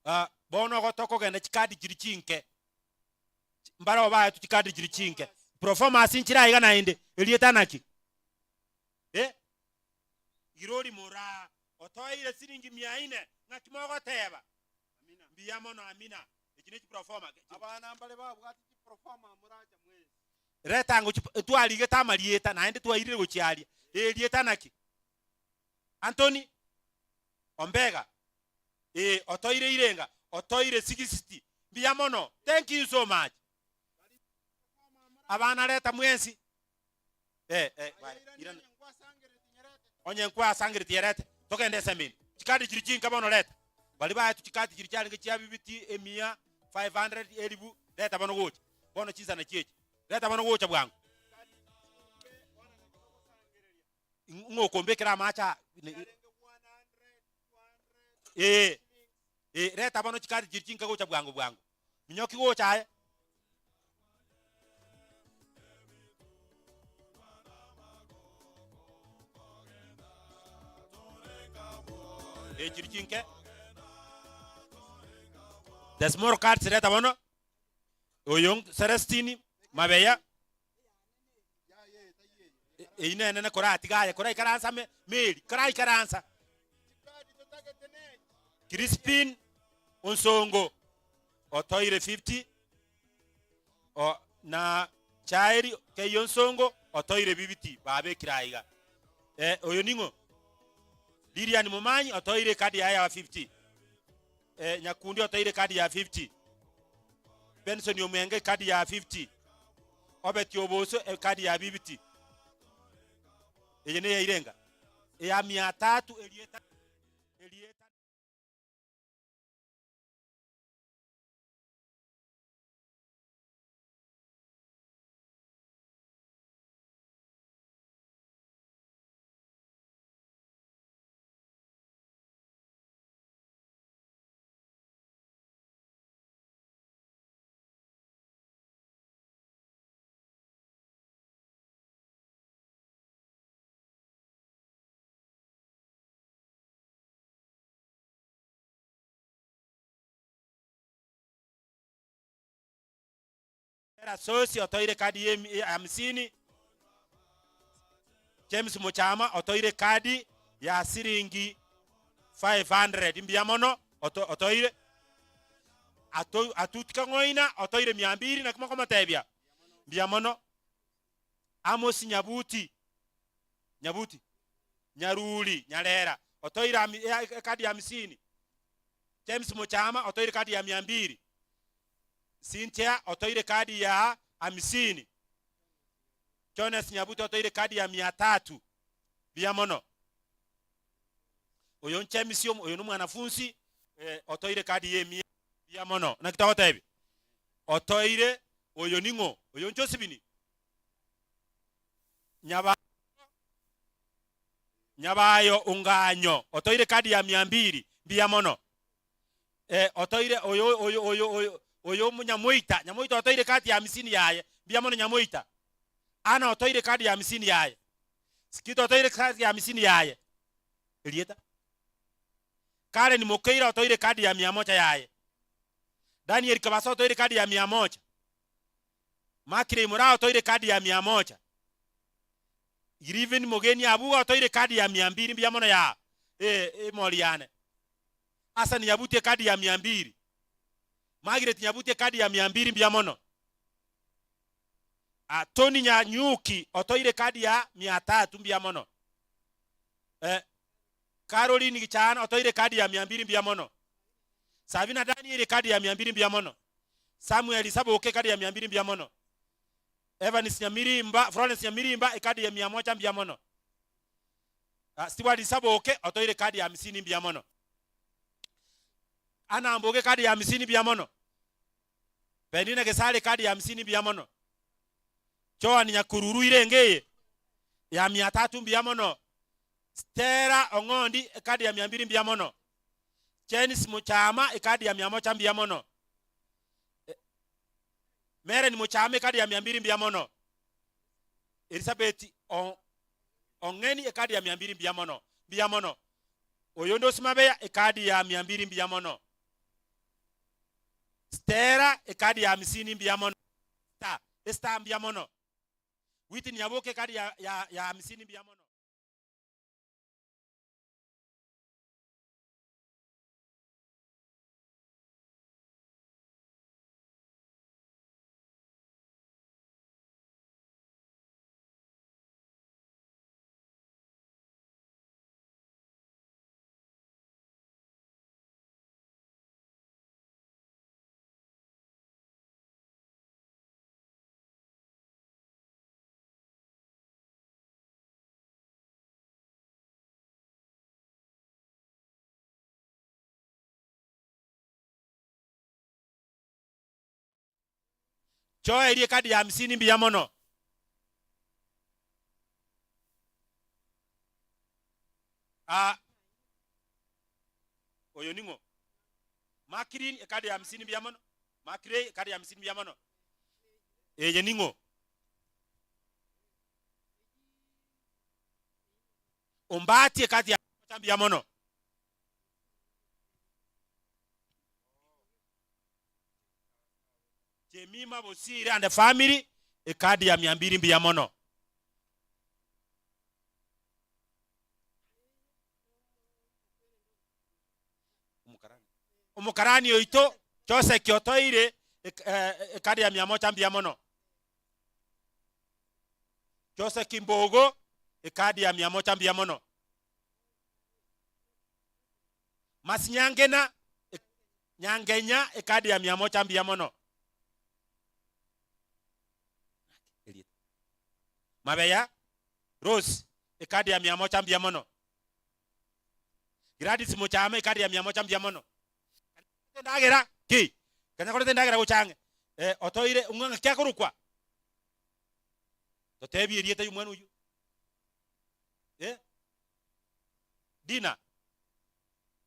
Speaker 23: Ah, bono igo tokogenda chikadi chiri chinke. Mbarabwo baetwe chikadi chiri chinke. Proformers nchire aiga naende, erieta naki? Eh? Irori moraa, otoeire siringi mia ine, ng'aki mogoteba? Mbuya mono, amina. Echi ne chiproforma.
Speaker 4: Abana mbare babwate chiproforma moracha mwensi.
Speaker 23: Reta ango chip- twarigete amarieta naende twairire gochia aria. Erieta naki? Anthony Ombega. Ee, otoire irenga, otoire sigisiti. Mbuya mono. Thank you so much. Abana reta mwensi. Eh, eh, irana. Onye nkwasangereti yerete, togende esemini. Chikadi chiri chinka bono reta. Bari baetwe chikadi chiri chiarenge chia bibiti, emia, 500, elibu, reta bono gocha. Bono chinsana chiechi. Reta bono gocha bwango. Ng'o okombekera amache aa? Ee, ee, reta bono chikadi chiri chinka gocha bwango bwango. Minyoki gocha aye. Ee, chiri chinke. The small cards reta bono. Oyo Celestine Mabeya. Eyio nenene koratiga aye koraikaransa me meri koraikaransa. Crispin Onsongo otoire 50 o, na Chaeri Keiyo Onsongo otoire bibiti babekire aiga. Eh, oyo ning'o? Lilian Momanyi otoire ekadi yaye ya 50. Eh, Nyakundi otoire ekadi ya 50. Benson Omwenge ekadi ya 50. Obeti oboso ekadi ya bibiti. Eye neya irenga eya mia tatu erieta erieta Sosi otoire kadi ya emi- ya hamsini. James Muchama otoire kadi ya siringi 500 mbuya mono oto- otoire Ato- atutika ng'oina otoire mia mbiri naki mokomotebia mbuya mono Amos Nyabuti Nyabuti Nyaruri Nyarera otoire ami- e- ekadi ya hamsini James Muchama otoire kadi ya mia mbiri Cynthia otoire kadi ya hamsini. Jones Nyabuto otoire kadi ya mia tatu. Buya mono. Oyo James oyo nomwanafunsi eh, otoire kadi ya emia. Buya mono. Naki togotebia? Otoire oyo ning'o? Oyo Josephine? Nyaba Nyabayo Unganyo otoire kadi ya mia mbili. Mbuya mono. Eh, otoire oyo oyo oyo oyo oyo Nyamoita, Nyamoita otoire kadi ya hamsini yaye. Mbuya mono Nyamoita. Ana otoire kadi ya hamsini yaye. Sikito otoire kadi ya hamsini yaye. Erieta. Karen Mokeira otoire kadi ya mia moja yaye. Daniel Kabasa otoire kadi ya mia moja. Makirei Moraa otoire kadi ya mia moja. Griven Mogeni Abuga otoire kadi ya mia mbili mbuya mono ya eh, emori yane. Hassan Nyabuti ekadi ya mia mbili. Margaret Nyabuti ekadi ya mia mbili mbuya mono. Ah, Tony Nyanyuki otoire ekadi ya mia tatu mbuya mono. Eh, Caroline Gichana otoire ekadi ya mia mbili mbuya mono. Sabina Daniel ekadi ya mia mbili mbuya mono. Samuel Saboke ekadi ya mia mbili mbuya mono. Evans Nyamirimba, Florence Nyamirimba ekadi ya mia moja mbuya mono. Ah, Stewart Saboke otoire kadi ya hamsini mbuya mono. Anna Mboge kadi ya hamsini mbuya mono. Penina Gesare kadi ya hamsini mbuya mono. Joan Nyakururu irenge eye ya mia tatu mbuya mono. Stella Ong'ondi ekadi ya mia mbili mbuya mono. Janice Muchama ekadi ya mia moja mbuya mono. Eh, Meren Muchama ekadi ya mia mbili mbuya mono. Elizabeth o Ong'eni ekadi ya mia mbili mbuya mono, mbuya mono. Oyonde osimabeya ekadi ya mia mbili mbuya mono. Stella ekadi ya hamsini mbuya mono. Star, estar mbuya mono. Whitney Nyaboke ekadi ya, ya, ya hamsini mbuya mono. Joel ekadi ya hamsini mbuya mono. Ah, oyo ning'o? Makirin ekadi ya hamsini mbuya mono. Makirei ekadi ya hamsini mbuya mono. Eye ning'o? Ombati ekadi ya mbuya mono. Jemima Bosire and family ekadi ya mia mbili mbuya mono. Omokarani oito Joseki otoire ekadi ya mia moja mbuya mono. Joseki Mbogo ekadi ya mia moja mbuya mono. Masinyangena Nyangenya ekadi ya mia moja mbuya mono. Mabeya Rose ekadi ya mia moja mbuya mono. Gladys Mochama ekadi ya mia moja mbuya mono. Endagera ki? Kanya koreta endagera gocha ang'e. Eh, otoire ng'a ng'aki akorokwa? Totebie erieta y'omwana oyio. Eh? Dina.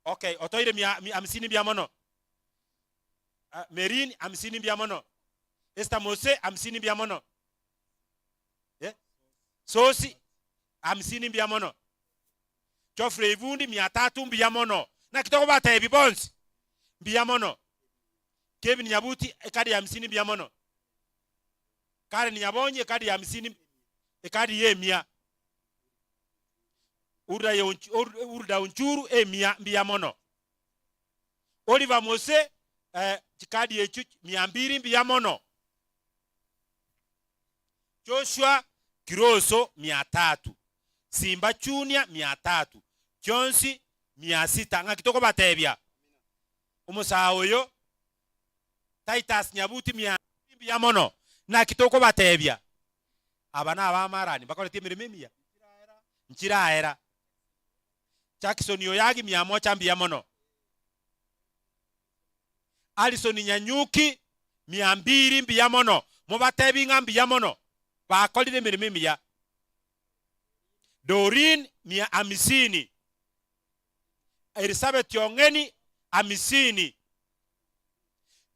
Speaker 23: Okay, otoire mia, mia hamsini mbuya mono. Uh, Merin hamsini mbuya mono. Esther Mose hamsini mbuya mono. Eh? Sosi hamsini mbuya mono. Geoffrey Ibundi mia tatu mbuya mono. Naki tokobatebi bonsi mbuya mono. Kevin Nyabuti ekadi ya hamsini mbuya mono. Karen Nyabonyi ekadi ya hamsini ekadi ya emia. Urda Onchuru emia mbuya mono. Oliver Mose eh, chikadi echio mia mbiri mbuya mono. Joshua Kiroso mia tatu. Simba Junior mia tatu. Chionsi mia sita. Ng'aki tokobatebia? Omosaa oyo Titus Nyabuti mia mbuya mono. Naki tokobatebia? Aba nabamarani bakoreti emeremo emiya, nchiraera. Jackson Oyagi mia moja mbuya mono. Alison Nyanyuki mia mbiri mbuya mono. Mobatebi ng'a mbuya mono, bakorire emeremo emiya. Doreen mia amisini. Elizabeth Ong'eni amisini.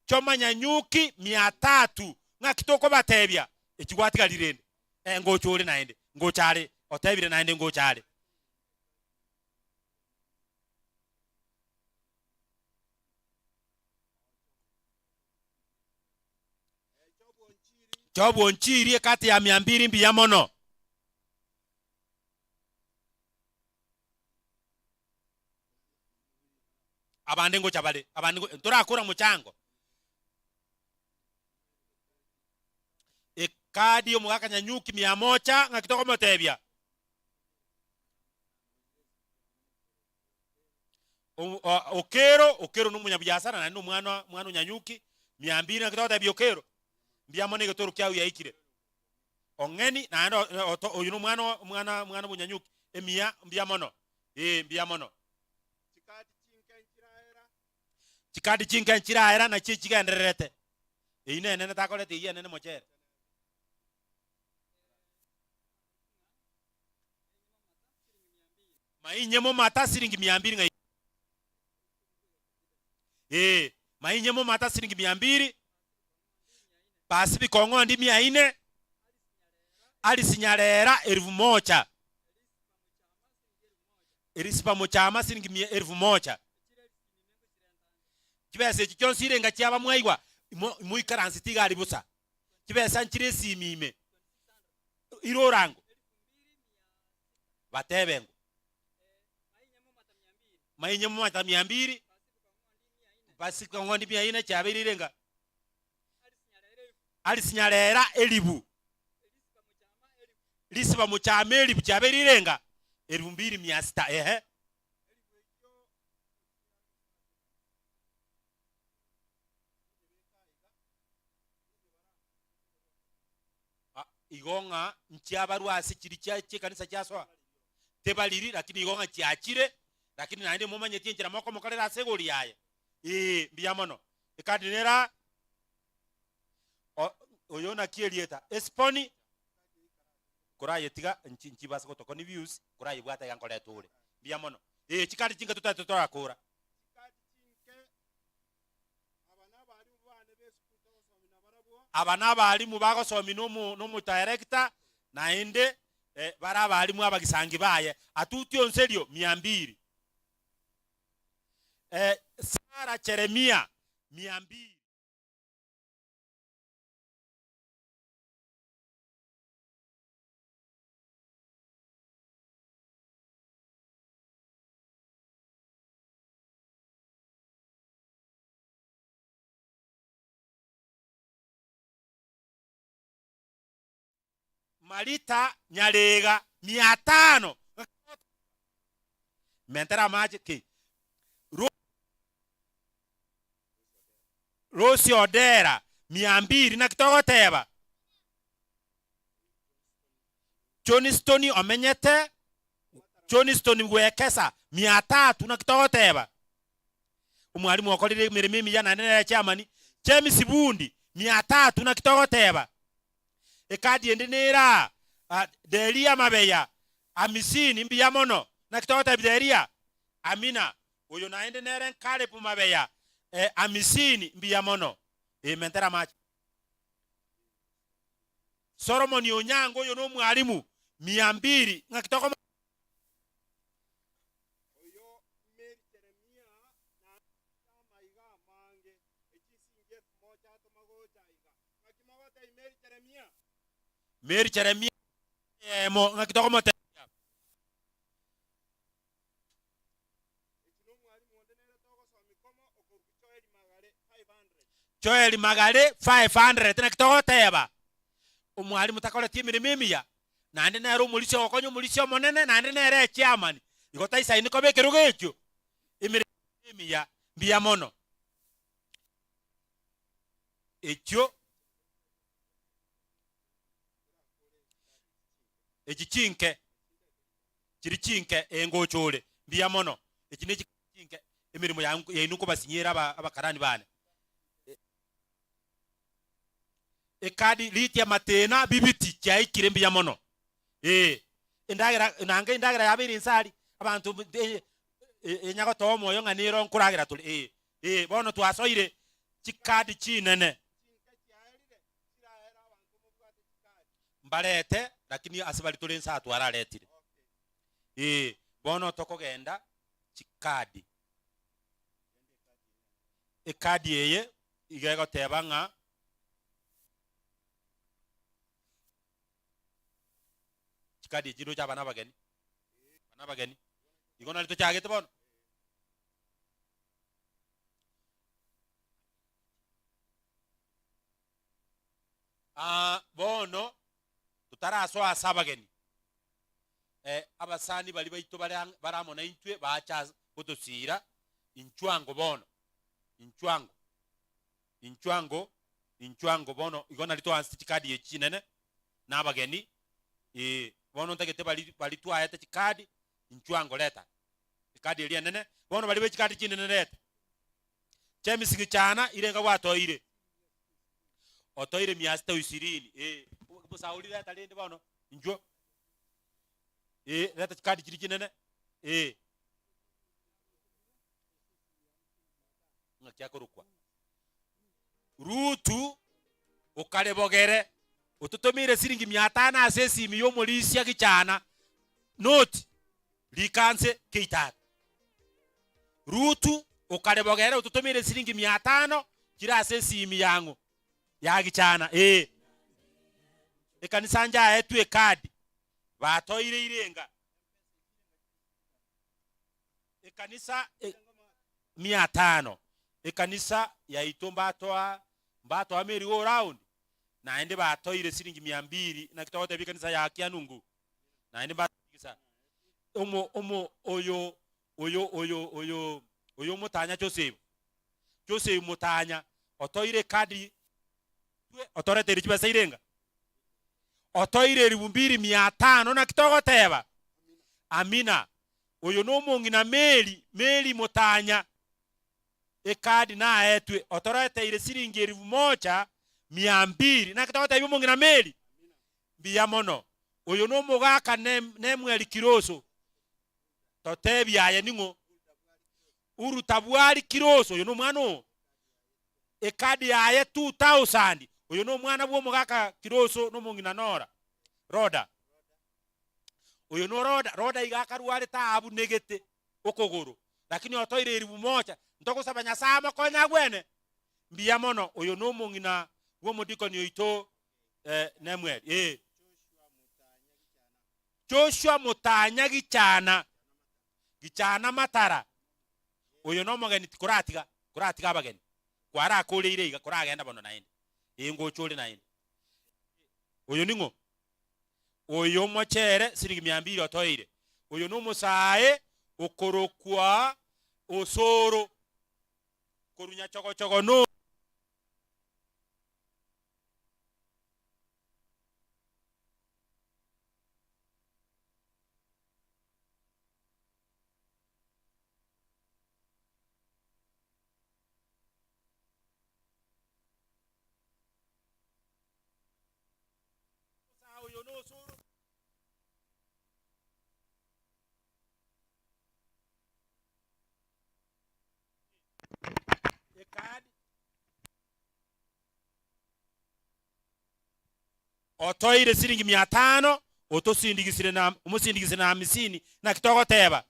Speaker 23: Choma Nyanyuki mia tatu. Ng'aki tokobatebia? Eki gwatiga rirende. Eh, ngocha ore naende, ngocha are, otebire naende ngocha are. Job Onchiri ekati ya mia mbiri mbuya mono. Abande ngocha bare, abande ngo- ntorakora mochango. Ekadi omogaka Nyanyuki mia mocha ng'aki tokomotebia? O- o- Okero, Okero nomonyabiasara naende nomwana omwana o Nyanyuki, mia mbiri naki togotebia Okero? Mbuya mono egetoro kiao giaikire. Ong'eni naende o- oto oyo nomwana omwana omwana bw'Onyanyuki, emiya mbuya mono, ee mbuya mono. Chikadi chinke nchiraera nachio chigendererete. Eyio nenene takorete eyio enene mochere. Mainye momata siringi mia mbiri ng'ai ee mainye momata siringi mia mbiri basi bikong'ondi mia ine Alice Nyarera elfu moja Elisipa Mochama siringi mia elfu moja Chibesa echi chionsi irenga chiaba mwaigwa imo imoikaransete iga aria bosa chibesa nchire esimi ime ire orango batebe ng'o mainye momata mia mbiri basika ng'ondi mia ine chiabeire irenga Alice Nyarera elibu Lisiba Mochama elibu chiabeire irenga elfu mbili mia sita ehe. Ah, igo ng'a nchiabarwa ase chiri chia chikanisa chiasoa tebariri lakini igo ng'a chiachire lakini naende momanyeti enchera mokomokorera ase egori yaye ee mbuya mono ekadi nera o- Oyo naki erieta? Esiponi? Korayetiga nchi nchibasa gotokoni views korayebwata iga nkoreta ore. Mbuya mono. Ee chikadi chinke totagete torakora. Aba nabalimu bagosomia nomo nomodirector naende eh, bare abalimu abagisangi baye. Atuti onserio mia mbiri. Eh, Sarah Jeremia mia mbiri. Marita Nyarega mia tano. Mentera amache ki. Rose Odera mia mbiri naki togoteba. Johnston omenyete Johnston Gwekesa mia tatu naki togoteba. Omwalimu okorire emeremo emiya naende nere chairman James Bundi mia tatu naki togoteba. Ekadi ende nere aa ah, Delia Mabeya amisini mbuya mono naki togotebia Delia amina. Oyo naende nere Caleb Mabeya eh, amisini mbuya mono. Amen tera amache. Solomon Onyango oyo nomwalimu mia mbili ng'aki tokomo Mary Jeremia eyemo ng'aki tokomotebia. Joel Magare 500 naki togoteba omwalimu takoreti emeremo emiya naende nere omorisia ogokonya omorisia omonene naende nere echairman igo taisaini koba ekerogo ekio emeremo emiya mbuya mono ekio echi chinke chiri chinke ee ngocha ore mbuya mono echi ne chinke emeremo yaino nkobasinyera abakarani bane. Ekadi ritia matena bibiti chiaikire mbuya mono ee endagera nanga endagera yabeire inse aria abanto enyagotoa omoyo ng'a nero nkoragera tore ee ee bono twasoire chikadi chinene mbarete lakini ase baria tore inse aa twararetire ee bono tokogenda chikadi. Ekadi eye iga egoteba ng'a chikadi echi ndoche aba nabageni, aba nabageni, igo nari tochagete bono. Ah, bono totarasoa ase abageni, eh, abasani baria baito bare ang' bare amo naintwe bacha ase gotosiira, inchuo ango bono, inchuo ango, inchuo ango, inchuo ango bono, igo nari toansete chikadi echi chinene, na abageni, eh, bono ntagete baria baria twaete chikadi, inchuo ango reta ekadi eria enene, bono baria be chikadi chinene reta. James Gichana irenga gwatoeire? Otoeire mia sita ishirini, eh, bosauri reta rende bono, inchuo. Eh, reta chikadi chiria chinene, eh. Ng'aki akorokwa? Rutu okare bogere, ototomeire siringi mia tano ase esimi y'omorisia Gichana, noti, rika nse keitata. Rutu okare bogere ototomeire siringi mia tano chire ase esimi yang'o ya Gichana, ee. Ekanisa njaetwe ekadi, batoire irenga. Ekanisa e, mia tano. Ekanisa yaito mbatoa mbatoa merry go round, naende batoire siringi mia mbiri, naki togotebia ekanisa ya Kianungu, naende mbatigisa omo omo oyo oyo oyo oyo oyo omotanya Joseph, Joseph Mutanya otoire ekadi otoreteire chibesa irenga? Otoire eribu mbiri mia tano naki togoteba? Amina. Oyo nomong'ina Mary, Mary Mutanya, ekadi naetwe, otoreteire siringi eribu moja. Mia mbiri. Naki togotebia omong'ina Mary? Mbuya mono. Oyo nomogaka Nemueli Kiroso. Totebie aye ning'o? Uru tabwari Kiroso. Oyo nomwana oo. Ekadi yaye 2000. Oyo nomwana bw'omogaka Kiroso nomong'ina Nora. Roda. Oyo no Roda. Roda iga akarwarete aabunegete okogoro, lakini otoire eribu mocha. Ntogosaba Nyasae amokonye agwene. Mbuya mono. Oyo nomong'ina bw'omodikoni oito Nemuel. Ee. Joshua Mutanya Gichana, Gichana Matara, oyo nomogeni tikoratiga, koratiga abageni. Kwarakoreire iga, koragenda bono naende. Ee, ngocha ore naende. Oyo ning'o? Oyo omochere siringi mia mbili otoeire. Oyo nomosae okorokwa Osoro, korwa Nyachogochogo no. Otoire siringi mia tano, otosindigisire na omosindigisire na hamisini, naki togoteba?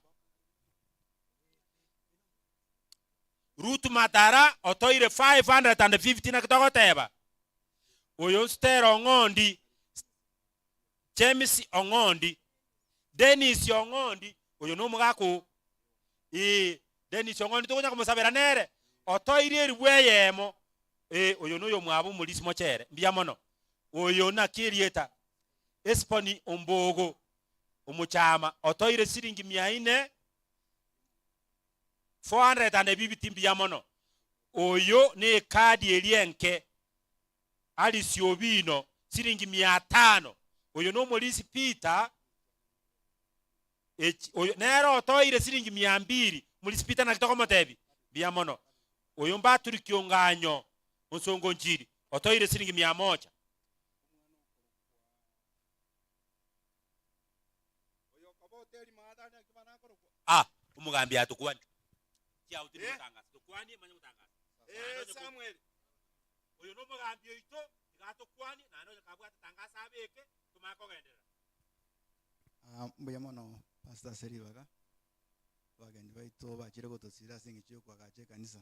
Speaker 23: Ruth Matara otoire 550, naki togoteba? Oyo Stella Ong'ondi, James Ong'ondi, Dennis Ong'ondi, oyo nomogaka oo, ee, Dennis Ong'ondi tokonya komosabera nere, otoire eribu eyemo, ee, oyo noyomwabo omorisia mochere, mbuya mono. Oyo naki erieta? Esiponi Ombogo, omochama, otoire siringi mia ine, 450 mbuya mono. Oyo nekadi eria enke, Alice Owino, siringi mia tano. Oyo nomorisia Peter, echi, oyo nere otoire siringi mia mbiri. Omorisia Peter naki tokomotebia? Mbuya mono. Oyo Mbaturi Kionganyo, Onsongo Nchiri, otoire siringi mia moja. Ah, omogambi atokwani. Chiao tindi gotangasa. Tokwanie manye gotangasa. Naende onye ko- Oyo nomogambi oito, tiga atokwanie, naende onye kabwate tangaso abeke, tomanye kogenderera.
Speaker 2: Ah, mbuya mono Pastor ase ribaga, abageni baito bachire gotosira ase eng'encho yokoagacha ekanisa.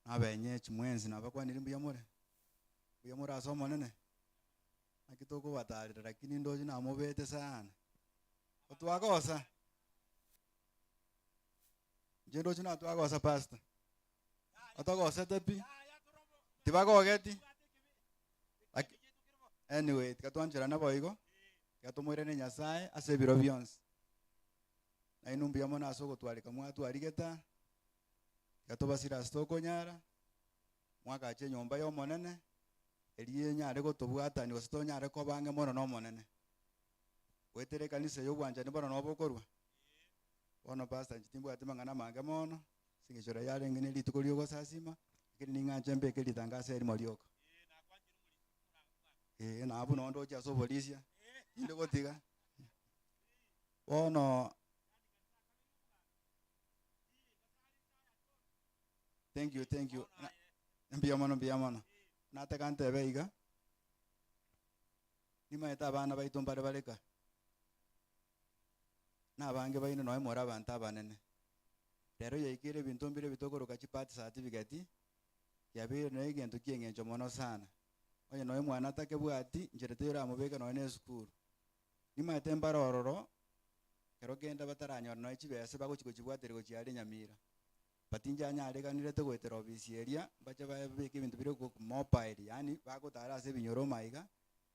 Speaker 2: Nabenye chimwensi nabakwanire mbuya more, mbuya more ase Omonene, naki tokobatarera lakini ndoche namobete sana, otwagosa, inche ndoche natwagosa Pastor. Otogosete pi, tibagogeti. Laki- Anyway, tiga twancherane boigo, tiga tomoirane Nyasaye ase ebiro bionsi. Nainwe mbuya mono ase ogotwareka mwatwarigete, tiga tobasire ase tokonyara, mwagache enyomba ya Omonene, eria enyare gotobwatania gose tonyare koba ang'e mono na Omonene. Goetera ekanisa eye obwanchani bono nobo bokorwa. Bono pastor inche timbwati mang'ana amange mono, Ase engencho riria yarenge ne rituko ri'ogosasima, lakini ning'anche mbeke ritangaso erimo rioka. Ee, na abwo noo ndoche ase oborisia, tindi gotiga. Bono Thank you, thank you. Na- Mbuya mono, mbuya mono. Nataka ntebe iga, nimaete abana baito mbare bareka, na abange baino noe more abanto abanene. Rero yaikeire ebinto mbire bitokoroka chi-birth certificate, kiabeire nonya egento ki'eng'encho mono sana. Onye nonya omwana atakebwati, nchera teiyo oramobeke nonya na esukuru. Nimaete mbare ororo, ekero kende bataranyora nonya chibesa bagochi gochibwateria gochia aria Nyamira. But inche anyareganirete goetera ofisi eria, mbache babeke ebinto bire go mobile, yaani bagotara ase ebinyoro maiga,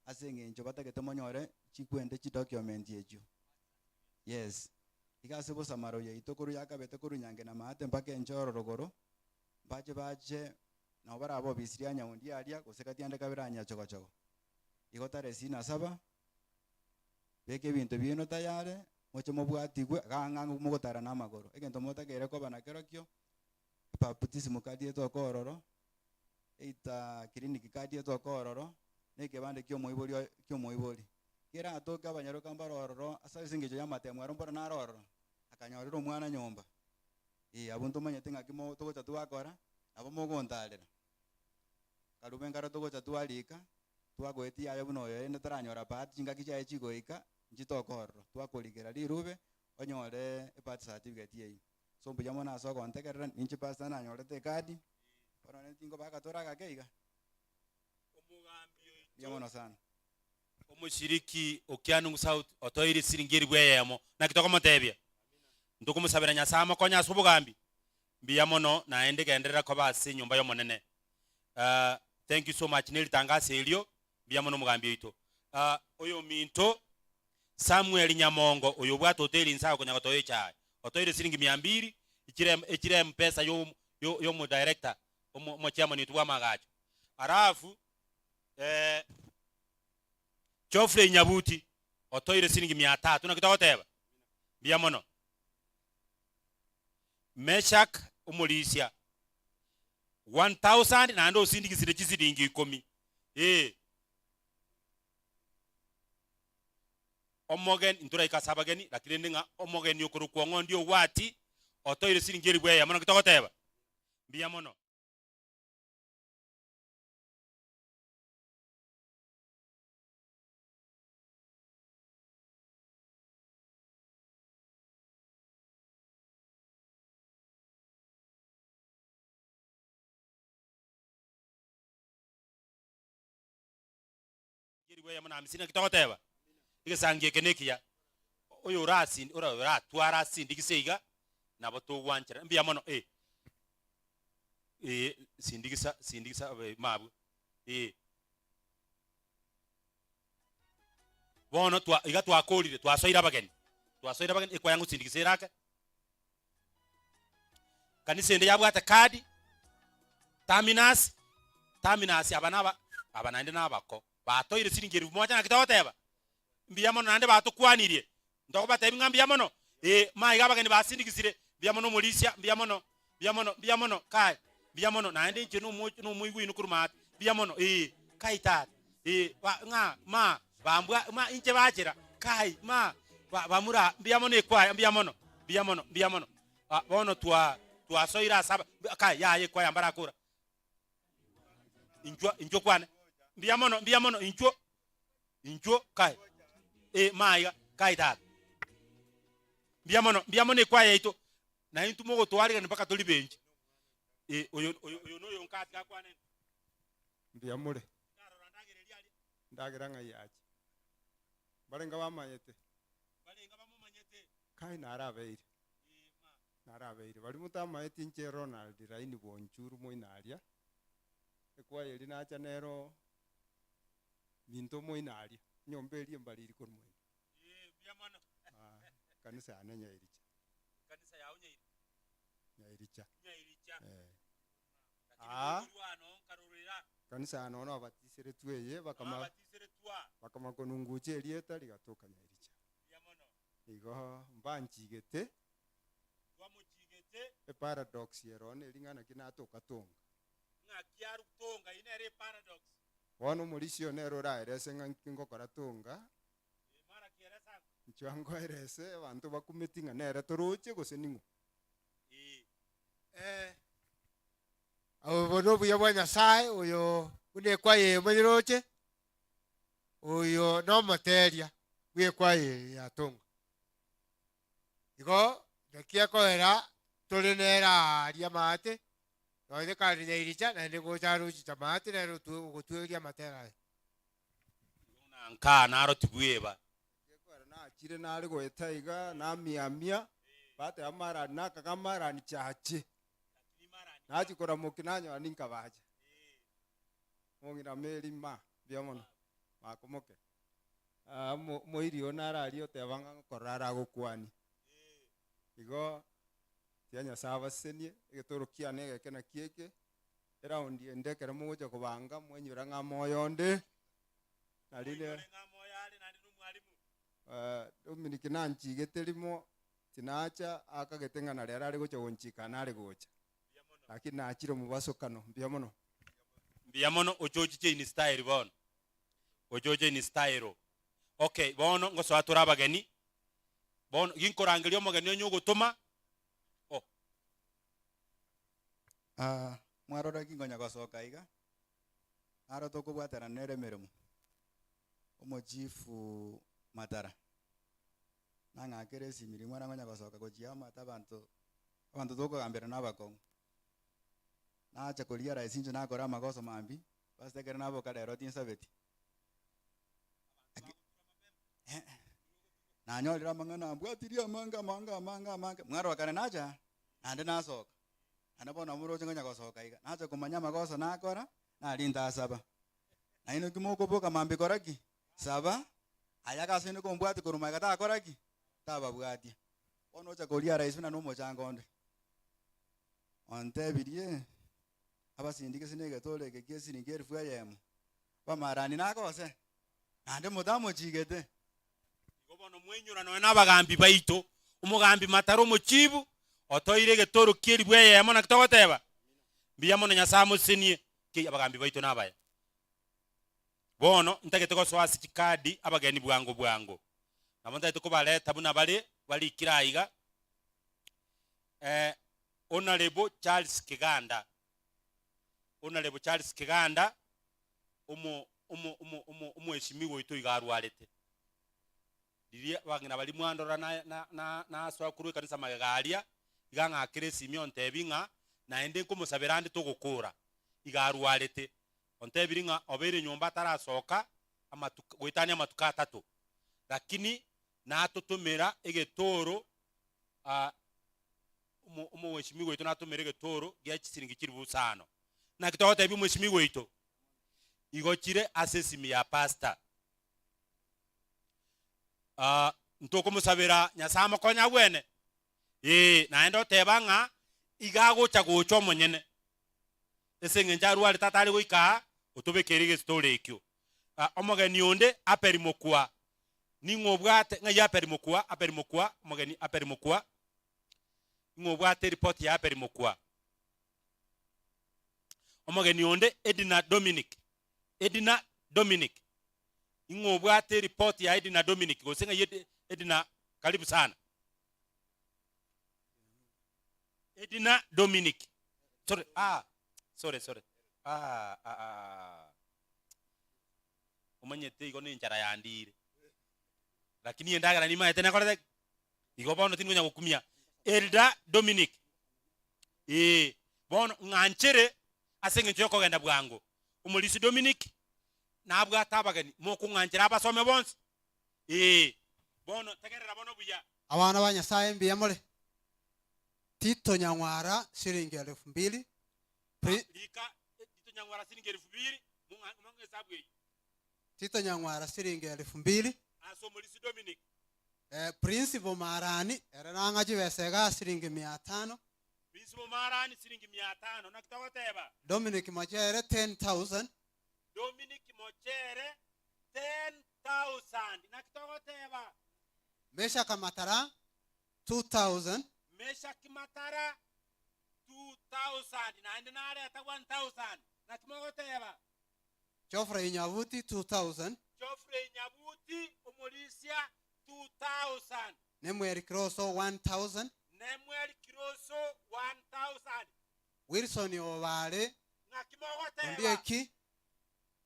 Speaker 2: ase eng'encho batagete monyore chikwente chidocument echio. Yes. Iga ase bosamaro yaito korwa yakabete korwa nyange na maate mpaka enchoro rogoro, mbache bache nabo barabe obisi ria nyaundi aria gose gati ande kabere anya chogochogo. Igo tarehe ishirini na saba, beka ebinto biaino tayare, moche mobwatigwe iga ang'e ang'e mogotara na amagoro. Egento motakeire koba nakerokio, ebaptism card etoke ororo. Either clinic card etoke ororo, na ekebande kia omoibori oye kia omoibori. Keratoke abanyaroka mbare ororo ase ase eng'encho ya amatemo aro mboro naro ororo, akanyorera omwana nyomba. Eeh abwo ntomanyete ng'aki mo togocha twakora, nabo mogontarera. Karube nkaro togocha twarika, twagoetia yaye buna oyo rende taranyora bahati chingaki chiaye chigoika, nchitoke ororo. Twakorikera rirube, onyore ebirth certificate eyio. So mbuya mono ase ogontegerera, ninche pastor nanyorete ekadi, bono rende tingobaka tore agake iga. Mbuya mono sana.
Speaker 13: Omoshiriki o Kianungu South otoeire siringi elifu eyemo, naki tokomotebia? Ntokomosabera Nyasae amokonye ase obogambi? Mbuya mono naende genderera koba ase enyomba y'Omonene. Uh, thank you so much ne ritangaso erio, mbuya mono omogambi oito. Uh, oyominto Samuel Nyamongo oyo obwate hoteli inse agokonya gotoa echae, otoeire siringi mia mbiri echire echire mpesa yo yo yomo director omo omochairman oito bw'amagacho. Alafu eh, Geoffrey Nyabuti otoire siringi mia tatu, naki togoteba? Mbuya mono. Meshak omorisia 1000 naende osindigisire chisiringi ikomi. Ee. Omogeni, ntoraike ase abageni, lakini rende ng'a omogeni okorokwa ong'ondi ogwati otoire siringi elifu eyemo, naki togoteba? Mbuya mono. Elifu eyemo na hamsini, naki togoteba? Egesangi eke nekiya, oyo orasindi ora oratware asindigise iga, nabo togwanchera. Mbuya mono eh. Eh, sindigisa sindigisa abe mabwe eh. Bono twa iga twakorire twasoire abageni, twasoire abageni ekwaya ngosindigisa ere ake. Kanisa ende yabwate kadi, terminus, terminus aba naba aba naende nabako, batoire siringi elifu moja naki togoteba, mbuya mono naende batokwanirie, ntokobatebi ng'a mbuya mono, eh, maiga abageni basindigisire, mbuya mono omorisia, mbuya mono, mbuya mono, mbuya mono, kai, mbuya mono, naende inche nomo nomoigwa oino korwa maate, mbuya mono, eh, kai tata, eh, ba ng'a ma bambwa ma inche bachera, kai ma ba bamura, mbuya mono ekwaya, mbuya mono, mbuya mono, mbuya mono. Ah, bono twa twasoire ase aba kai yaya ekwaya mbarakora. Inchwo inchwo kwane. Mbuya mono mbuya mono inchwo inchwo kai eh maiga kai tata. Mbuya mono mbuya mono ekwaya yaito na intwe mogotwarigani mpaka tori benchi. Eh oyo oyo oyo noyo nkati gakwane.
Speaker 18: Mbuya more. Ndagera ng'ai yache. Mbarenga bamanyete? Kai narabeire. Narabeire. Baria motamaeti inche Ronald Laini Bonchuru moino aria, ekwaya eria nacha nero minto moino aria, enyomba eria embariri korwa moino. Ah, kanisa yane Nyairicha. Nyairicha. Eh. Aa, kanisa yane bono abatiseretwe eye bakama bakama konungucha erieta rigatoka Nyairicha. Igo mbanchigete, eparadox ero neri ng'a naki natoka tonga. Bono omorisia oyo nere oraerese ng'a nki ngokora tonga, inche angoerese abanto bakumeti ng'a nere toroche gose ning'o.
Speaker 20: Obo nobuya bwa Nyasae oyo buna ekwaya eye moyeroche, oyo nomoteria bw'ekwaya eye ya Tonga. Igo naki ekoera tore nere aaria maate, nonye kare nyairicha naende gocha arochicha maate nere ogotweria amatera aya.
Speaker 13: Nkaa naro tibweba.
Speaker 18: Ekekwera nachire nare goeta iga namiamia, bateba marani nakaga marani chache. Nachia koramokia nanyora ninkabacha. Omong'ina Mary ma, mbuya mono, makomoke. Ah, omo- omoiri oyo nare aria oteba ng'a ngokorora aragokwanie. Igo, tiga Nyasae abasesenie, egetoro kiane egeke naki eke, eraundi ende ekero mogocha kobanga mwenyora ng'a moyo onde, nari ne Dominic nanchigete rimo, tinacha akagete ng'a nari arare gocha gonchika nare gocha. Lakini nachire omobasokano, mbuya mono.
Speaker 13: Mbuya mono ochochiche in style bono. Ochoche in style. Okay, bono ngosoa tore abageni. Bono ginkorangeria omogeni onye ogotoma, oh.
Speaker 2: Ah, mwarora ki nkonya gosoka iga, naro tokobwatana nere emeremo, omochifu Matara, nang'akere esimi riria mwana nkonya gosoka gochia amo ase abanto, abanto tokogambera na abakong'u. Nacha korigia rahisi inche nakora amagoso mambia, basi ekero naboka rero tinsabeti. Nanyorire amang'ana ambwatirie amange amange amange amange, mwarora kare nacha, naende nasoka. Naende bono moroche ngonya gosoka iga, nacha komanya amagoso nakora, naria ntasaba. Nainwe ki mokoboka mambia kora ki? Saba, aya agasoine kombwatia korwa magega takora ki? Tababwatia. Bono ocha koria rahisi buna nomochango onde. Ontebirie, abasindikisi na egetoro eke gie esiringi elifu eyemo, bamarani nagose, naende motamochigete.
Speaker 13: Igo bono mwainyora nonya nabagambi baito, omogambi Matara omochibu, otoire egetoro ki'elifu eyemo, naki togoteba? Mbuya mono Nyasae amosesenie, ki abagambi baito nabaya. Bono ntagete gosoa ase chikadi abageni bwango bwango, nabo ntagete kobareta buna bare barikire aiga. Eh, Honourable Charles Kiganda, Honourable Charles Kiganda, omo omo omo omo omoheshimiwa oito iga arwarete. Riria abang'ina baria mwandora na na na nasoa korwa ekanisa magega aria, iga ang'akere esimi ontebi ng'a naende nkomosabera ande togokora, iga arwarete. Ontebiri ng'a obeire nyomba atarasoka amatuko goetania amatuko atato, lakini natotomera egetoro ah, omo omoweshimiwa oito natomere egetoro gia chisiringi chilifu isano. Naki togotebia omweshimiwa oito? Igo chire ase esimi ya pastor. Ah, ntokomosabera Nyasae amokonye abwene? Ee, naende oteba ng'a iga agocha gocha omonyene. Ase eng'encho arwarete atare goika aa, otobekeire egesitoro ekio. Ah, omogeni onde Abel Mokua, ning'o obwate, ng'ai Abel Mokua, Abel Mokua, omogeni Abel Mokua, ning'o obwate eripoti ya Abel Mokua? Omogeni onde Edna Dominic, Edna Dominic, ing'o obwate eripoti ya Edna Dominic, gose ng'ai Ed- Edna, karibu sana. Edna Dominic, sorry, ah, sorry, sorry, ah, ah, ah. Omanyete igo nenchara yandire, lakini endagera nimaete nekorete ki? Igo bono tindi konya gokumia. Elda Dominic, ee, bono ng'anchere ase eng'encho yokogenda bwango, omorisia Dominic nabwate abageni, mokong'anchera abasome bonsi? Ee, bono tegerera bono buya.
Speaker 7: Abana ba Nyasaye mbuya more? Tito Nyang'wara shilingi elfu mbili, Pri-
Speaker 13: Rika Tito Nyang'wara siringi elfu mbili, mong'a mong'a esabu eyio.
Speaker 7: Tito Nyang'wara siringi elfu mbili,
Speaker 13: Ase omorisia Dominic.
Speaker 7: eh, Principal Marani ere nang'a chibesa iga siringi mia tano,
Speaker 13: Principal Marani siringi mia tano, naki togoteba?
Speaker 7: Dominic Mochere 10,000,
Speaker 13: Dominic Mochere 10,000, naki togoteba?
Speaker 7: Meshak Matara 2,000,
Speaker 13: Meshak Matara 2,000, naende nareta 1,000, naki mogoteba?
Speaker 7: Geoffrey Nyabuti 2,000,
Speaker 13: Geoffrey Nyabuti omorisia 2,000.
Speaker 7: Nemuel Kiroso 1,000,
Speaker 13: Nemuel Kiroso 1,000.
Speaker 7: Wilson Obare
Speaker 13: Naki mogoteba?
Speaker 7: Ondieki,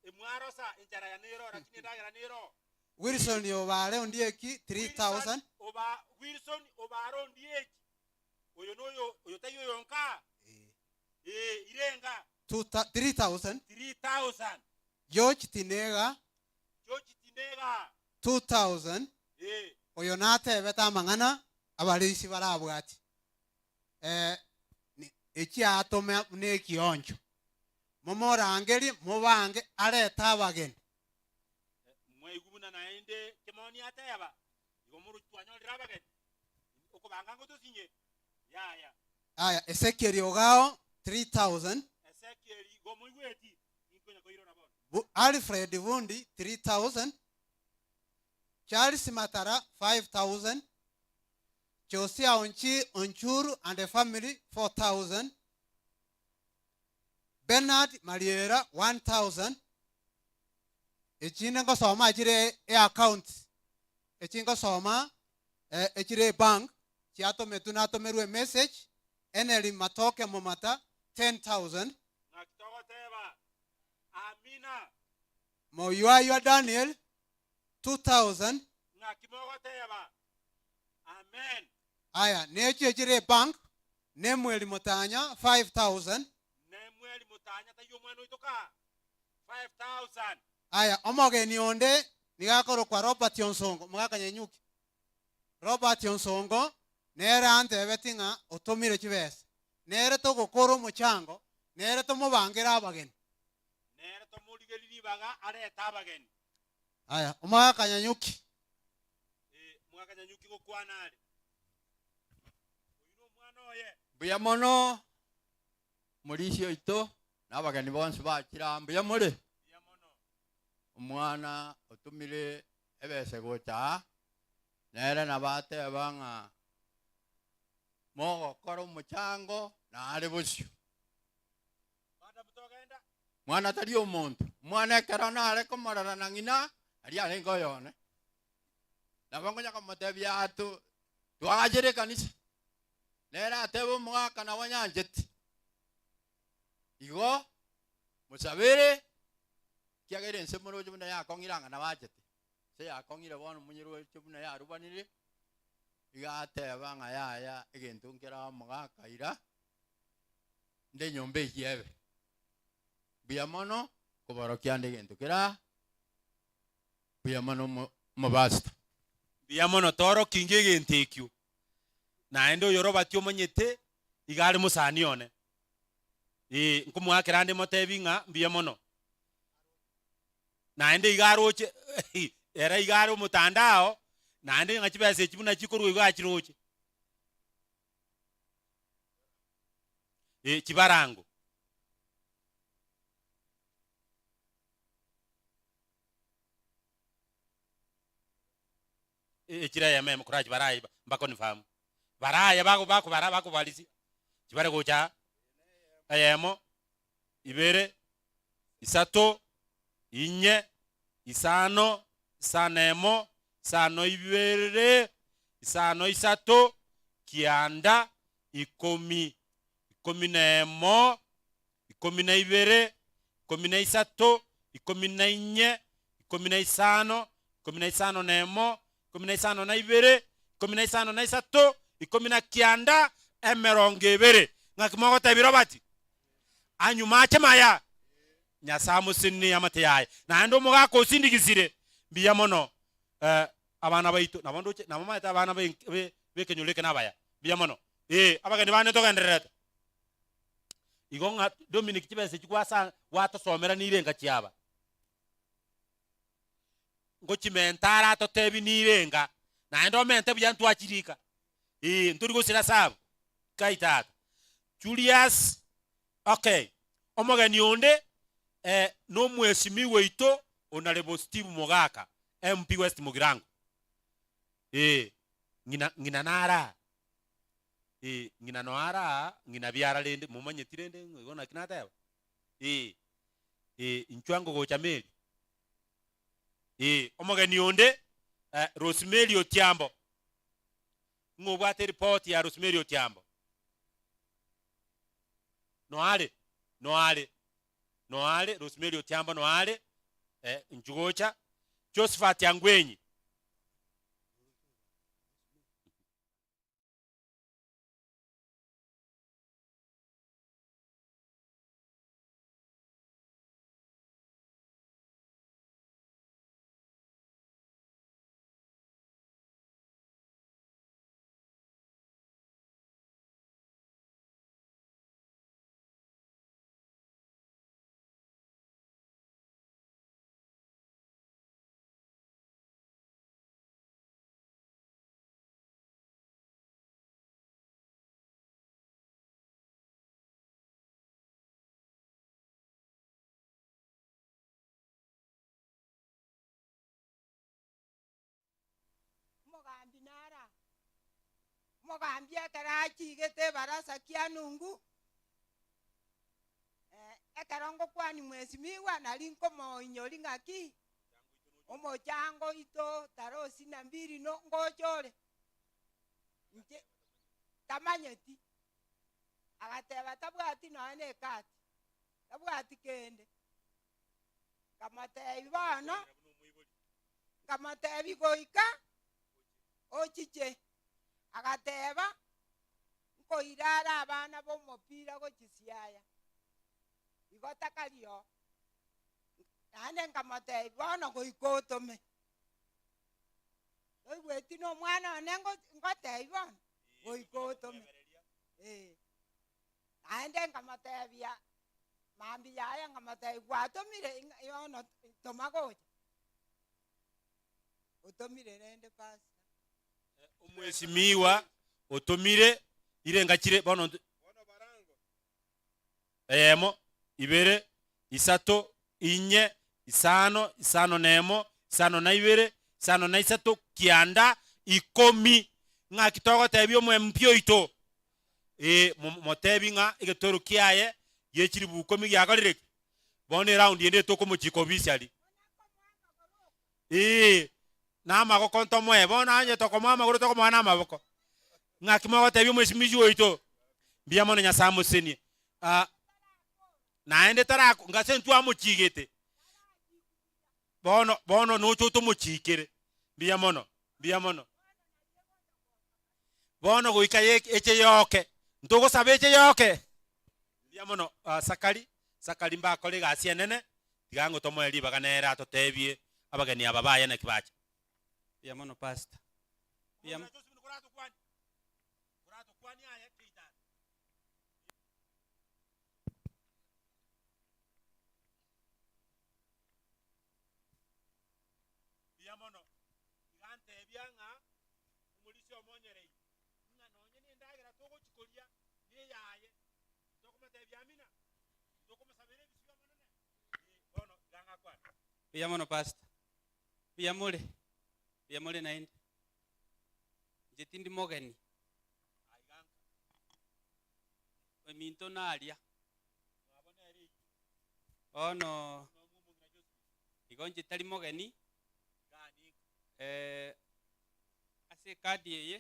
Speaker 13: Emwarosa enchara ya nero, lakini endagera nero.
Speaker 7: Wilson Obare Ondieki 3,000,
Speaker 13: Oba Wilson Obare Ondieki. Oyo noyo oyo taiyo oyonka? Ee, irenga?
Speaker 7: 3,000,
Speaker 13: 3,000.
Speaker 7: George Tinega
Speaker 13: George Tinega.
Speaker 7: 2,000,
Speaker 13: Ee.
Speaker 7: oyo natebete amang'ana abarisia barabwati. Eh, ni- echiatome buna ekioncho. Momorangerie, mobange arete abageni.
Speaker 13: Mwaigwa buna naende Kimoni ateba, Igo moroche twanyorire abageni, okobanga ngotosinye? Yaya.
Speaker 7: Aya, Ezekieli Ogao 3,000.
Speaker 13: Ezekieli igo moigweti, ninkonya koirora bono.
Speaker 7: Bu, Alfred Bundi 3,000. Charles Matara 5,000. Josia Onchi, Onchuru and the family 4,000. Bernard Mariera 1000. Echinde ngosoma chire eaccount, echi ngosoma echire ebank chiatometwe natomerwe emessage, Eneli Matoke Momata 10,000.
Speaker 23: Ng'aki togoteba? Amina.
Speaker 7: Moyuayua Daniel 2000.
Speaker 23: Ng'aki mogoteba? Amen.
Speaker 7: Aya, nechio echire ebank, Nemueli Motanya 5000.
Speaker 23: Nemueli Motanya taiyo omwana oito kaa? 5000.
Speaker 7: Aya, omogeni onde nigo akorokwa Robert Onsongo, omogaka Nyenyuki. Robert Onsongo nere antebeti ng'a otomire chibesa, nere togokora omochango, nere tomobangere abageni.
Speaker 23: Nere tomorigerie ribaga arete abageni.
Speaker 7: Aya, omogaka Nyanyuki.
Speaker 23: Ee, omogaka Nyanyuki gokwana are. Oyio nomwana oye.
Speaker 14: Mbuya mono Omorisia oito na abageni bonsi bachire aa, mbuya more? Omwana otomire ebese gocha aa, nere nabo ateba ng'a mogokora omochango nare bosio. Mwana tari omonto, omwana ekero nare komorora na ng'ina, aria arenge oyone. Nabo nkonya komotebia aa to twagachere ekanisa, nere atebe omogaka nabo nyanchete. Igo mosabere, ekiagera ense moroche buna yakong'ire anga nabachete, ense yakong'ire bono monyeroche buna yarubanire, iga ateba ng'a yaya egento nkere omogaka ira, nde enyomba eyio ebe. Mbuya mono koborokia ande egento kera aa, mbuya mono omo omopastor.
Speaker 23: Mbuya mono torokinge egento ekio. Naende oyo Robert omanyete iga are mosani one. Ee, nkomoakera ande motebi ng'a mbuya mono. Naende iga aroche ere iga are omotandao, naende ng'a chibesa echi buna chikorwa iga achiroche. Ee, chibarango. Echira eyemo eyemo korachie baraye mbaconfirm. Baraye bago bakobara bakobarisia, chibare gocha aa, eyemo, ibere, isato, inye, isano, isano emo, isano ibere, isano isato, kianda, ikomi, ikomi na emo, ikomi na ibere, ikomi na isato, ikomi na inye, ikomi na isano, ikomi na isano na emo, ikomi na isano na ibere, ikomi na isano na isato, ikomi na kianda, emerongo ebere. Ng'aki mogotebia Robert? Anyuma ache maya. Nyasae amosenenie amate yaye. Naende omogaka osindigisire, mbuya mono eh, abana baito nabo ndoche nabo maete abana be be bekenyoro eke nabaya. Mbuya mono. Eh, abageni bane togendererete. Igo ng'a Dominic chibesa echi gwasa gwatosomera nire enga chiaba. Ngochimenta are atotebi nire enga, naende omente buya ntwachirika. Ee, ntori gosira sabu. Kai tata. Julius, okay, omogeni onde eh, nomweshimiwa oito Honourable Steve Mogaka, MP West Mugirango. Ee, ng'ina ng'ina nare aa. Ee, ng'ina noe are aa, ng'ina biara rende, momanyeti rende igo naki nateba? Ee, ee, inchuo ango gocha Mary. Ee, omogeni onde eh, Rosemary Otiambo. Ng'o obwate eripoti ya Rosemary Otiambo? Noare, noare, noare, Rosemary Otiambo noare, eh, inchuo gocha. Josephat Angwenyi.
Speaker 9: Omogambi nara, omogambi ekero achigete ebarasa kianungu, eh,
Speaker 5: Ekero ngokwania mwesimigwa, nari nkomoinyori ng'aki omochango oito tarehe isini na mbili no ngocha ore. Inche tamanyeti, agateba tabwati nonya na ekati, tabwati kende. Nkamotebia bono, nkamotebia goika ochiche, agateba nkoira are abana b'omopira gochia Siaya, igo takari oo. Naende nkamotebia bono goika otome. Toigweti na omwana one ngo- ngotebia bono, goika otome. Eh. Naende nkamotebia mambia yaye nkamotebia gwatomire ing'a bono toma gocha. Otomire rende pastor.
Speaker 23: Omwesimigwa otomire irenga chire bono nto- eyemo, ibere, isato, inye, isano, isano na emo, isano na ibere, isano na isato, kianda, ikomi. Ng'aki togotebia omwempia oito? Ee, mo- motebi ng'a egetoro kiaye gie chilifu ikomi giakorire ki? Bono eraundi ende tokomochika obisi aria. Ee, na amagoko ntomoe, bono onye tokomoa amagoro tokomoa na amaboko. Ng'aki mogotebia omwesimisi oito? Mbuya mono Nyasae amosesenie. Ah, naende tarako ngase ntwamochigete. Bono bono noche otomochikere. Mbuya mono, mbuya mono. Bono goika ye eche yoke, ntogosaba eche yoke. Mbuya mono ah, Sakari, Sakari mbakore egasi enene, tiga ng'o tomoe ribaga nere atotebie abageni aba baye naki bacha.
Speaker 6: Mbuya mono pastor. Mbuya
Speaker 23: Mbuya mono. Iga ntebia ng'a omorisia omonyereire, ng'a nonye nendagera togochia koria neyaye, tokomotebia amina, tokomosabera ebisio Omonene. Ee, bono iga ngakwana.
Speaker 6: Mbuya mono pastor. Mbuya more? Mbuya more naende? Inche tindi mogeni. Eminto naria. Bono igo inche tari mogeni, ase ekadi eye,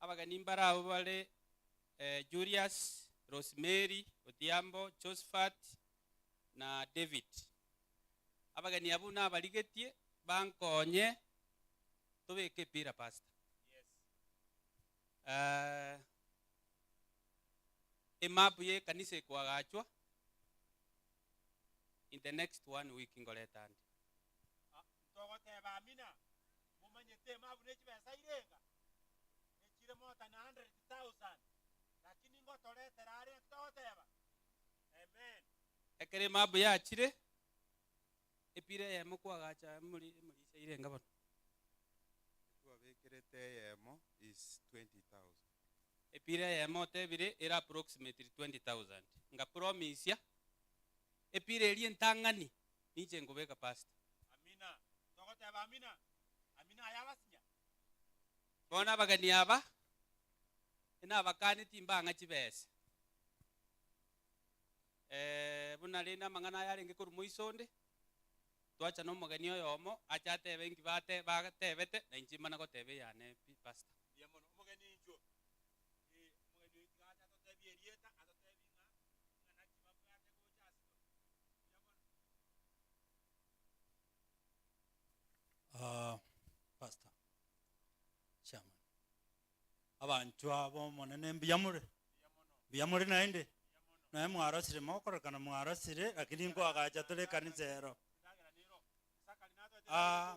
Speaker 6: abageni mbare abwo bare Julius, Rosemary, Odhiambo, Josephat na David. Abageni abwo nabarigetie bankonye tobeke epira pastor. Emap ye ekanisa ekoagachwa in the next one week ngoreta ande.
Speaker 23: Ntogoteba amina, momanyete emabu ne chibesa irenga? Echire more than 100,000, lakini ngotoretera are naki togoteba? Amen.
Speaker 6: Ekero emabu yachire, epira eyemo kwagacha emori emorisia irenga bono?
Speaker 10: Twabekerete eyemo is 20,000.
Speaker 6: Epira eyemo otebire ere approximately 20,000. Ngapromisia, epira eria entang'ani ninche nkobeka pastor.
Speaker 23: Amina. Togoteba amina. Amina aye abasinya.
Speaker 6: Bono abageni aba, inabakani timbang'a chibesa. Eh, buna rende amang'ana aya arenge korwa moiso onde, twacha na omogeni oyomo, ache atebe inki bate batebete, na inche imana goteba eyane pi pastor.
Speaker 23: Mbuya mono. Omogeni inchuo. Ee, omogeni oyo tiga ache atotebie erieta, atotebie ng'a ng'a naki babwate gocha ase tore. Mbuya mono.
Speaker 21: Ah, Pastor, Chairman, abanchwa b'Omonene mbuya more? Mbuya more naende? Nonya mwarosire mokorekana mwarosire, lakini nkoagacha tore ekanisa ero. Ah,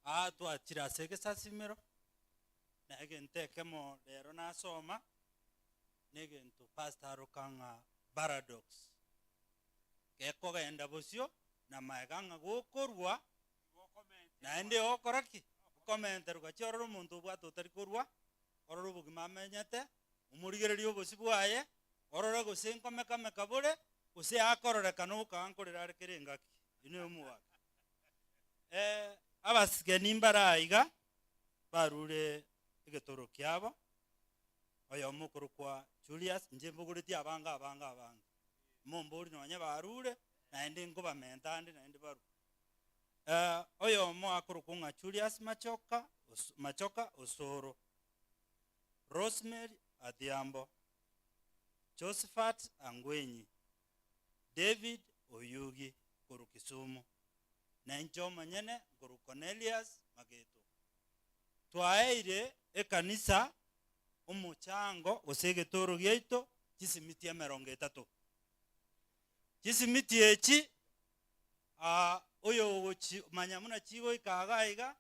Speaker 21: aa twachire ase egesasimero, na egento ekemo rero nasoma, na egento pastor aroka ng'a paradox. Gekogenda bosio, na magega ng'a gokorwa, naende ogokora ki? Okomenterwa. Gachia orore omonto obwate otari korwa, orore obogima amenyete, omorigererie obosio bwaye, orore gose nkomekameka bore, gose akororekana okaa nkorera are kera engaki. Oyio noyo omogaka. Abasgeni mbare aiga, barure egetoro kiabo. Oyomo okorokwa Julius, inche mbogoretie abange abange abange. Mombori nonye barure, naende nkobamenta ande naende barwe. Oyomo akorokwa ng'a Julius Machoka, Machoka Osoro, Rosemary Adhiambo, Josephat Angwenyi, David Oyugi korwa Kisumu, na inche omonyene nkorwa Cornelius Mageto. Twaeire ekanisa omochango gose egetoro giaito chisimiti emerongo etato. Chisimiti echi aa oyogochi manya buna chigoika iga iga,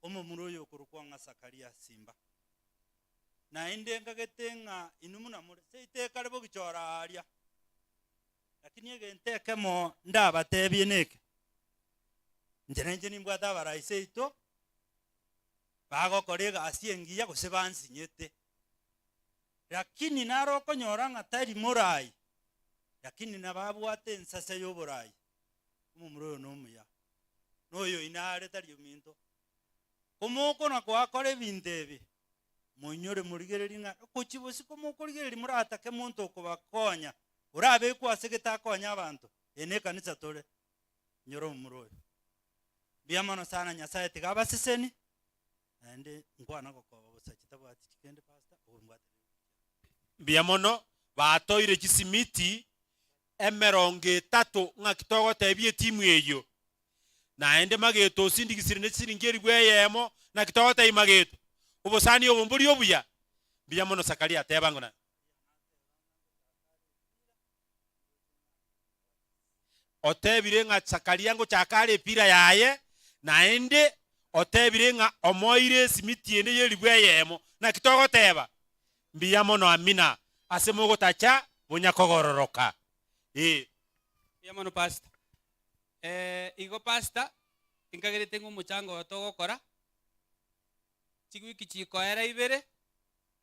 Speaker 21: omomura oyo okorokwa ng'a Zakaria Simba. Naende nkagete ng'a inwe buna more, seito ekare bogichora aaria. Lakini egento ekemo ndabatebie neke, inche nainche nimbwate abarai seito, bagokora egasi engiya gose bansinyete. Lakini naro okonyora ng'a tari morai, lakini nababwate ensase y'oborai, omomura oyo nomuya, na oyo oino are tari ominto. Komokona koakora ebinto ebi, moinyore morigererie ng'a gochia bosiko mokorigereria moratake monto okobakonya, orabekwe ase gete akonye abanto, eye nekanisa tore, inyora omomura oyo. Mbuya mono sana Nyasaye tiga abaseseni, naende nkwana gokoba bosa chitabwati chikende pastor, obombwate.
Speaker 23: Mbuya mono, batoire chisimiti emerongo etato ng'aki togotebia etimu eyio. Naende mageto osindigisire ne chisiringi elifu eyemo, naki togotebia mageto? Obosani obo mbori obuya? Mbuya mono Zakaria, teba ng'a. Otebire ng'a Zakaria ngochaka are epira yaye, naende otebire ng'a omoeire esimiti ende y'elifu eyemo. Naki togoteba? Mbuya mono Amina, ase mogotacha monyakogororoka. Ee.
Speaker 6: Mbuya mono pastor. Eh, igo pastor, inkagerete ng'a omochango oyo togokora, chiwiki chikoera ibere,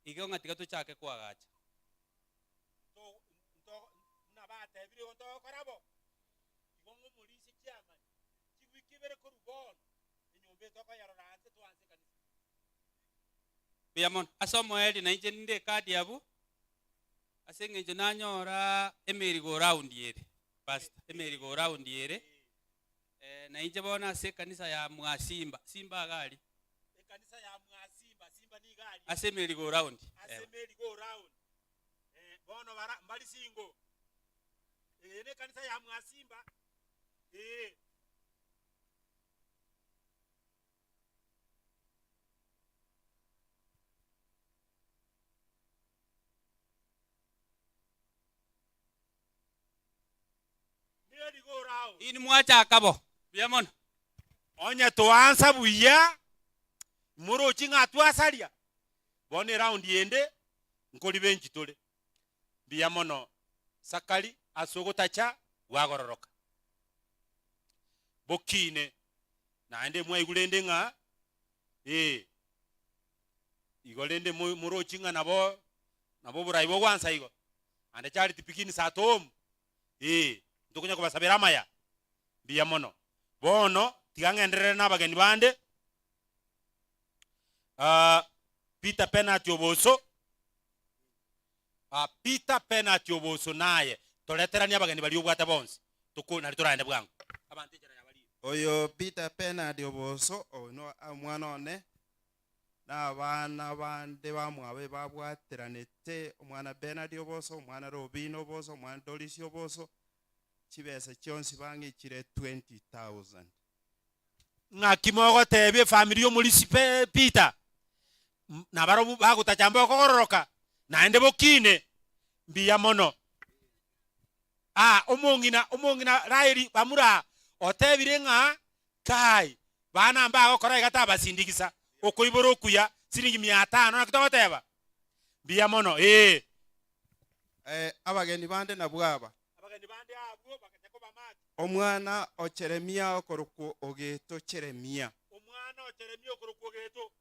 Speaker 6: igo ng'a tiga tochake koagacha.
Speaker 23: Buna batebire igo ntogokora bo, igo ng'omorisia chiamani chiwiki ibere korwa bono, enyomba etokoyerora anse twanse ekanisa.
Speaker 6: Mbuya mono. Ase omoerio nainche ninde ekadi abwo, ase eng'encho nanyora emeri go round ere, pastor, emeri go round ere, nainche bono ase ekanisa ya mwasimba, simba iga aria.
Speaker 23: Ekanisa ya mwasimba, simba nigo aria.
Speaker 6: Ase emeri go round.
Speaker 23: Ase emeri go round. Eh, bono bara mbari singo. Eye nekanisa ya mwasimba. Eh.
Speaker 6: Inwe mwachaka bo. Mbuya mono.
Speaker 23: Onye toansa buya, moroche ng'a twasaria, bono eraundi ende nkoribenchi tore. Mbuya mono Sakari ase ogotacha bwagororoka. Bokine naende mwaigure rende ng'a ee, igo rende moroche ng'a nabo nabo oborai bogwansa igo. And charity begins at home. Ee, ntokonya kobasabera amaya. Mbuya mono. Bono tiga ng'enderere na abageni bande. Ah, Peter Penati oboso. Ah, Peter Penati oboso naye. Toreteranie abageni baria obwate bonsi. Toko nari toraende bwango. Abanto enchera yabarire.
Speaker 10: Oyo Peter Penadi oboso, oyo no omwana one, na abana bande bamwabo ebabwateranete, omwana Benard oboso, omwana Robina oboso, omwana Doris oboso, chibesa chionsi bang'ichire 20,000.
Speaker 23: Ng'aki mogotebia efamiri y'omorisia Pe- Peter? M- Nabarobwo bagotacha mbokogororoka, naende bokine mbuya mono. Ah, omong'ina omong'ina Raeli bamura otebire ng'a kai bana mbagokora iga tabasindigisa okoibora okuya siringi mia tano naki togoteba? Mbuya mono ee.
Speaker 10: Eh, abageni bande nabwo aba.
Speaker 23: Abageni bande abwo bagacha kobamata.
Speaker 10: Omwana o Jeremia okorokwa Ogeto Jeremia.
Speaker 23: Omwana o Jeremia okorokwa Ogeto.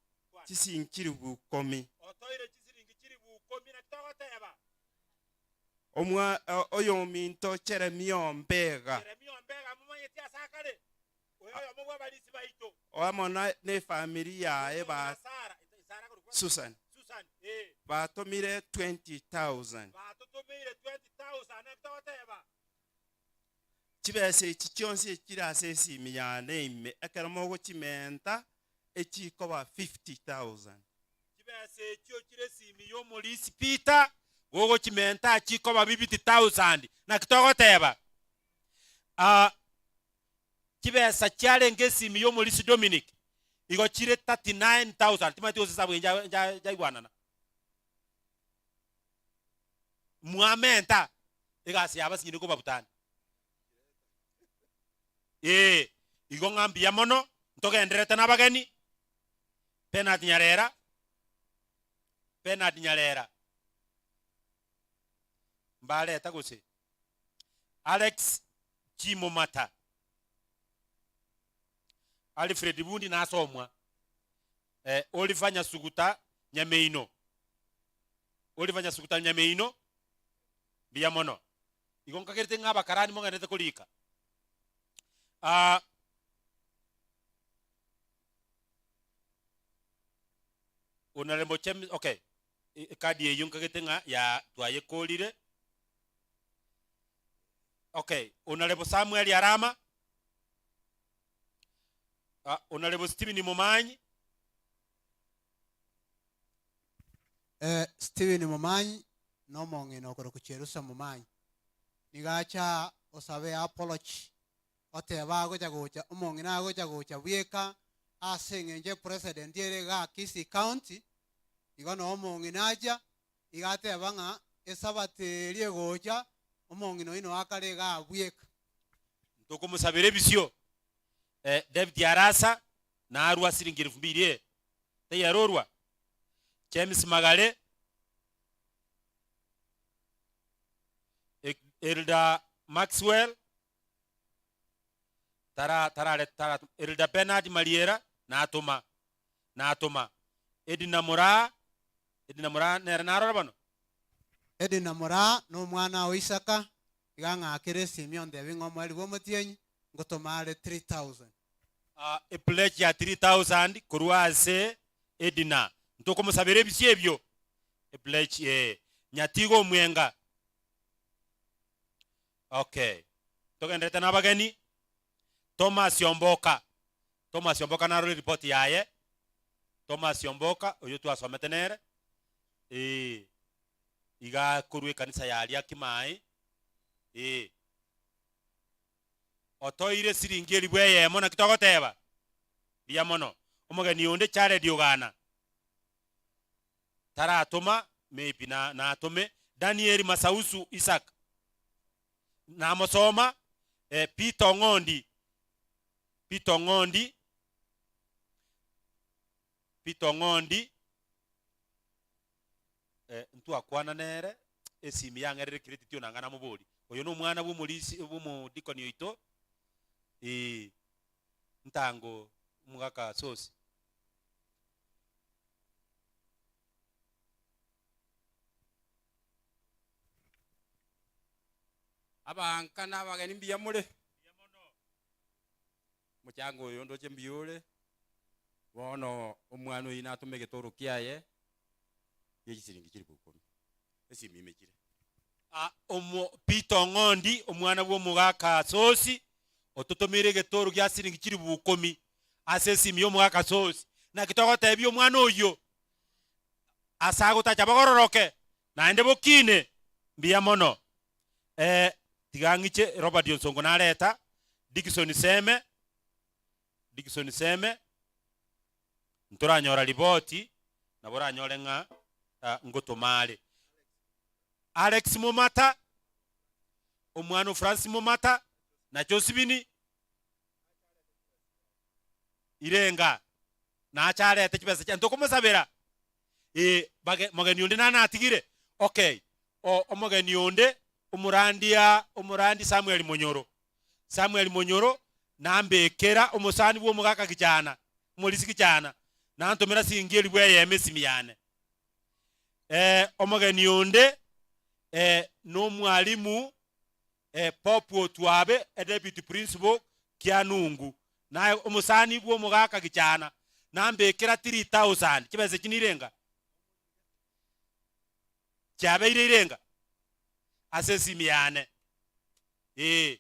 Speaker 10: Chisiringi chilifu ikomi.
Speaker 23: Otoire chisiringi chilifu ikomi, naki togoteba?
Speaker 10: Omwa oyominto Jeremia Ombega.
Speaker 23: Jeremia Ombega momanyeti ase akare, oyo oyomo bw'abarisi baito.
Speaker 10: Amo nefamiri yaye ba Susan. Batomire 20,000.
Speaker 23: Batotomeire 20,000 naki togoteba.
Speaker 10: Chibesa echi chionsi echire ase esimi yane ime ekero mogochimenta echikoba 50,000.
Speaker 23: Chibesa echio chire esimi y'omorisi Peter gogochimenta chikoba 50,000 naki togoteba. Ah, chibesa chiarenge esimi y'omorisi Dominic igo chire 39,000 timanyeti gose esabu eye nja- nja- njaigwanana. Mwamenta egasi yabo ase nyina kobabutana. Ee, igo ng'a mbuya mono, ntogendererete na abageni, Bernard Nyarera, Bernard Nyarera, mbareta gose? Alex Chimomata, Alfred Bundi nasomwa, eh, Oliver Nyasuguta Nyameino, Oliver Nyasuguta Nyameino, mbuya mono. Igo nkagerete ng'a abakarani mogenderete korika. Ah, Honorable James, okay, ekadi eyio nkagete ng'a ya twayekorire. Okay, Honorable Samuel Arama, ah, Honorable Stephen Momanyi,
Speaker 7: Eh, Stephen Momanyi nomong'ina okorokwa Cherusa Momanyi nigo acha osabe apology oteba agocha gocha omong'ina agocha gocha bweka ase eng'encho epresident ere igaa Kisii County igo noo omong'ina acha iga ateba ng'a esabato eria egocha omong'ina oyio noo akare igaa bweka.
Speaker 23: Ntokomosabera ebisio. Eh, David Arasa narwa siringi elfu mbili eh, tayarorwa. James Magare, Elder Maxwell, tara tarare tara Elder Bernard Mariera natoma natoma Edna Moraa Edna Moraa nere narore bono.
Speaker 7: Edna Moraa nomwana o Isaka, iga ng'akere esimi ontebi ng'a omoerio bw'omotienyi ngotoma are 3000.
Speaker 23: Epledge ya 3000 korwa ase Edna. Ntokomosabera ebisio ebio. Epledge ee. Nyatiga omwenga. Okay. Togenderete na abageni. Thomas Omboka. Thomas Omboka narore report yaye. Thomas Omboka oyio twasomete nere. Ee. Iga korwa ekanisa ya aria Kimai. Ee. Otoire esiringi elifu eyemo, naki togoteba? Mbuya mono. Omogeni onde Jared Ogana taratoma, maybe na natome. Daniel Masausu Isaac namosoma. Eh, Peter Ong'ondi, Peter Ong'ondi, Peter Ong'ondi Eh, ntwakwana nere, esimi yang'erire credit onanga namobori, oyo nomwana bw'omorisi bw'omodikoni oito, eh, ntango omogaka sosi.
Speaker 8: Abanka na abageni mbuya more? Omochango oyo ndoche mbuya ore, bono omwana oyio natome egetoro kiaye gie chisiringi chilifu ikomi, esimi imechire.
Speaker 23: Omo Peter Ong'ondi, omwana bw'omogaka Sosi, ototomeire egetoro gia siringi chilifu ikomi ase esimi y'omogaka Sosi. Naki togotebia omwana oyio, ase agotacha bogororoke, naende bokine, mbuya mono. Eh, tiga ng'iche Robert Onsongo nareta, Dickson Seme, Dickson Seme, ntoranyora ripoti, nabo oranyore ng'a ah, ngotoma are. Alex Momata, omwana o Francis Momata, na Josephine Irenga, nache arete chibesa chia ntokomosabera. Eh, bage, mogeni onde nane natigire? Okay, o, omogeni onde, omorandia, omorandi Samuel Monyoro. Samuel Monyoro, nambekera omosani bwa omogaka kichana, omorisi kichana, nantomera siringi elifu eyemo esimi yane. Eh, omogeni onde, eh, nomwalimu, eh, Pope Otwabe, edeputy principal, Kianungu. Naye omosani bwa omogaka kichana, nambekera 3000, chibesa echi nirenga? Chiabeire irenga? Ase esimi yane. Ee.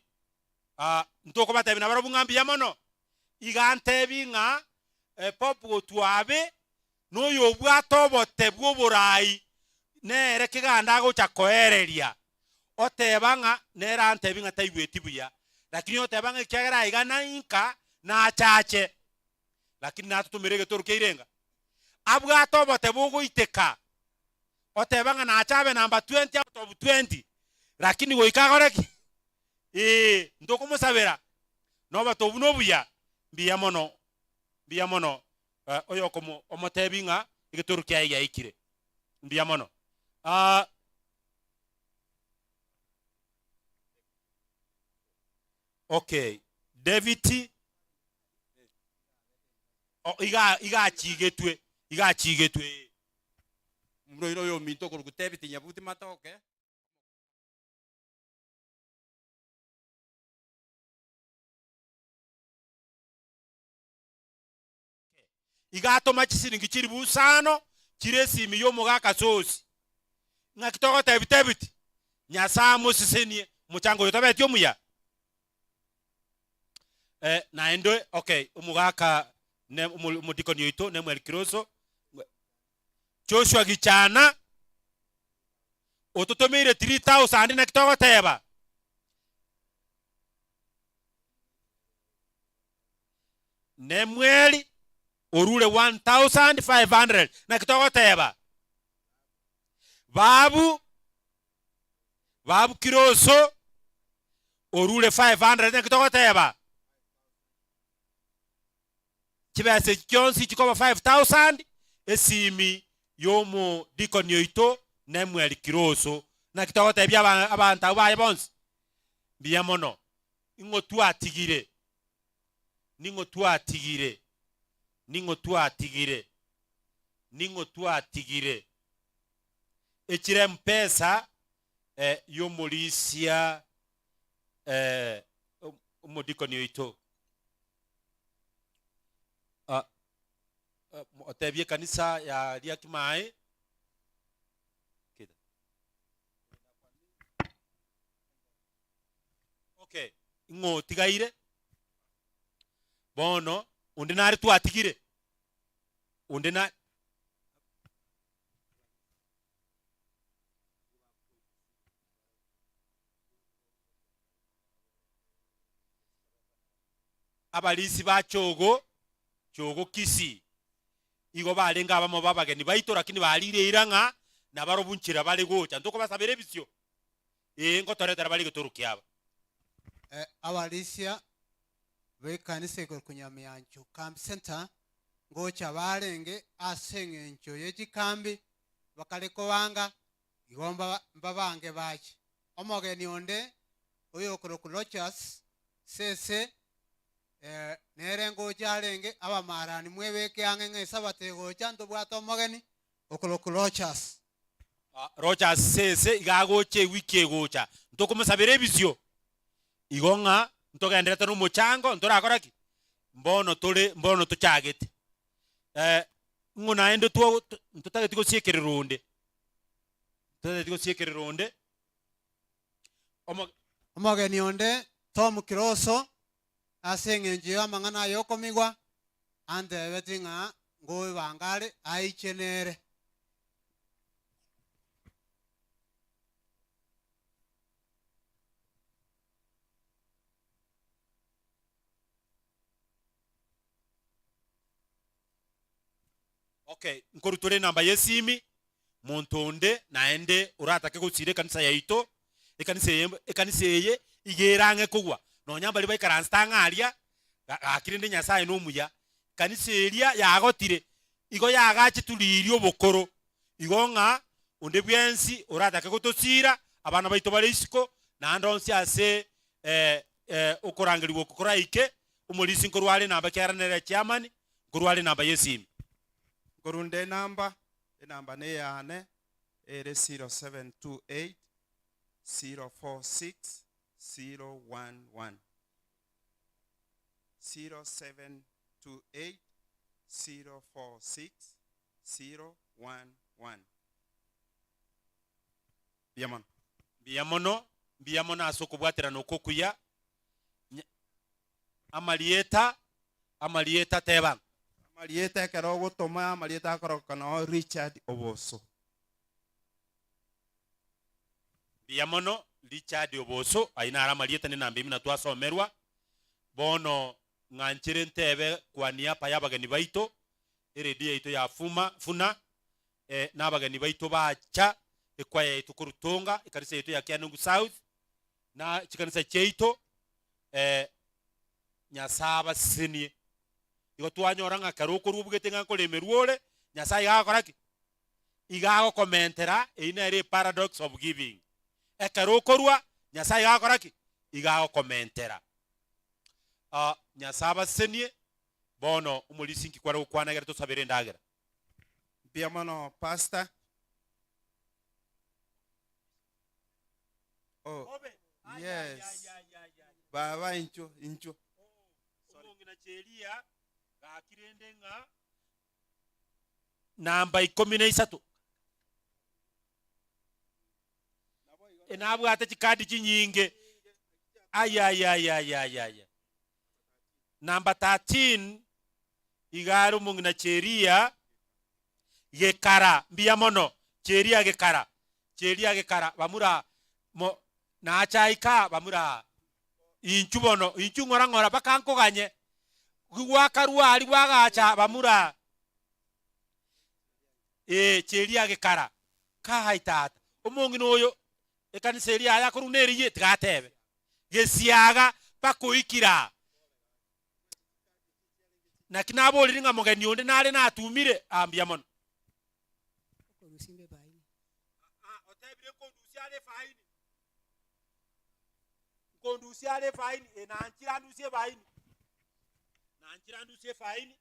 Speaker 23: Ah, ntokobatebia nabarabwo ng'a mbuya mono. Iga ntebi ng'a eh, Pope Gotwabe noyobwate obote bw'oborai, nere keganda agocha koereria, oteba ng'a nere antebi ng'a taigweti buya, lakini oteba ng'a ekiagera aiga nainka nachache, lakini natotomere egetoro kia irenga. Abwate obote bogoiteka, oteba ng'a nache abe number 20 out of 20, lakini goika agore ki? Ee, ntokomosabera, nobote obwo nobuya, mbuya mono, mbuya mono. eh, oyokomo omotebi ng'a egetoro kiaye giaikire. Mbuya mono. Ah, okay, David o, iga igachigetwe igachigetwe
Speaker 8: Omoira oyo ominto okorokwa David Nyabuti Matoke.
Speaker 23: Iga atoma chisiringi chilifu isano chire esimi y'omogaka Sosi. Ng'aki togotebi Tebiti? Nyasae amosesenie, omochango oyo tobeti omuya. Eh, naende okay, omogaka ne omo- omodikoni oito Nemuel Kiroso, Joshua Gichana ototomeire 3000 naki togoteba? Nemueli orure 1500 naki togoteba? Babu Babu Kiroso orure 500 naki togoteba? Chibesa echi chionsi chikoba 5000 esimi y'omodikoni oito Nemuel Kiroso. Naki togotebia abanto abwo baye bonsi? Mbuya mono. Ing'o twatigire? Ning'o twatigire? Ning'o twatigire? Ning'o twatigire? Echire mpesa eh, y'omorisia eh, omodikoni oito. Ah, eh, otebie ekanisa ya Riakimae Okay, ing'o otigaire? Bono, onde nare twatigire? Onde na Abarisi ba Chogo, Chogo Kisii, igo barenge abamo b'abageni baito, lakini barire eira ng'a nabarobwo nchera bare gocha. Ntokobasabera ebisio? Ee, ngotoretera bare egetoro kiabo.
Speaker 7: Abarisia b'ekanisa igoro Kunyamiancho Camp Centre ngocha barenge ase eng'encho ye chikambi bakare kobanga igo mbabange bache. Omogeni onde oyokorokwa Rochas Sese nere ngocha arenge abamarani mwebeke ang'e ng'a esabato egocha ntobwate omogeni okorokwa Rochas.
Speaker 23: Rochas Sese iga agocha ewiki egocha ntokomosabera ebisio igo ng'a ntogenderete nomochango ntorakora ki? Mbono tore mbono tochagete ng'o naende ntotageti gosiekerera onde ntotageti gosiekerera onde omo.
Speaker 7: Omogeni onde Tom Kiroso ase eng'encho y'amang'ana ay'okomigwa antebetie ng'a ngoibanga are aiche nere.
Speaker 23: Okay, nkorutore enamba y'esimi, monto onde naende oratake gosira ekanisa yaito, ekanisa eye ekanisa eye iga ere ang'e kogwa, nonya mbaria baikaransete ang'e aria, ga gaki rende Nyasaye nomuya, kanisa eria yagotire, igo yagachetwe riria obokoro, igo ng'a onde bwensi oratake gotosira, abana baito bare isiko, naende onsi ase okorangerigwa oko koraike, omorisia nkorwa are enamba ekiagera nere echairman, nkorwa are enamba y'esimi.
Speaker 10: Nkorunde enamba, enamba neyane, ere 0728 046 011. 0728 046 011. Mbuya mono.
Speaker 23: Mbuya mono, mbuya mono ase okobwaterana oko okuya. Amarieta, amarieta teba.
Speaker 10: Amarieta ekero ogotoma amarieta akoroka noo Richard Oboso.
Speaker 23: Mbuya mono Richard Oboso, ayio naro amarieta ne enamba ime natwasomerwa. Bono ng'anchere ntebe kwa niaba y'abageni baito, eredio yaito ya Fuma, Funa, eh, na abageni baito bacha, ekwaya yaito korwa Tonga, ekanisa yaito ya Kianungu South, na chikanisa chiaito, eh, Nyasae abasesenie. Igo twanyora ng'a ekero okorwa obugete ng'a nkoremerwa ore, Nyasae iga agokora ki? Iga agokomentera, eyio nere eparadox of giving. Ekero okorwa, Nyasae iga agokora ki? Iga agokomentera. Ah, Nyasae abasesenie, bono omorisia inki kware gokwana egere tosabere endagera?
Speaker 10: Mbuya mono pastor. Oh, yes. Baba inchuo, inchuo.
Speaker 23: Omong'ina Cheria gaki rende ng'a namba ikomi na isato enabwate chikadi chinyinge ayayayayayaya namba 13 iga are omong'ina Cheria gekara mbuya mono Cheria gekara Cheria gekara bamura mo nacha ika bamura inchu bono inchu ng'ora ng'ora mpaka nkoganye gwakarwa aria bwagacha bamura ee Cheria gekara kai tata omong'ina oyo ekanisa eria yaye akorwa neriye tiga atebe gesiaga mpaka oikire aa. Naki naborire ng'a mogeni onde nare natumire? Aa, mbuya mono.
Speaker 9: Okorusia imbe efaini.
Speaker 23: Otebire nkondusia are efaini. Nkondusia are efaini, eh, nanchire andusie efaini. Nanchire andusie efaini.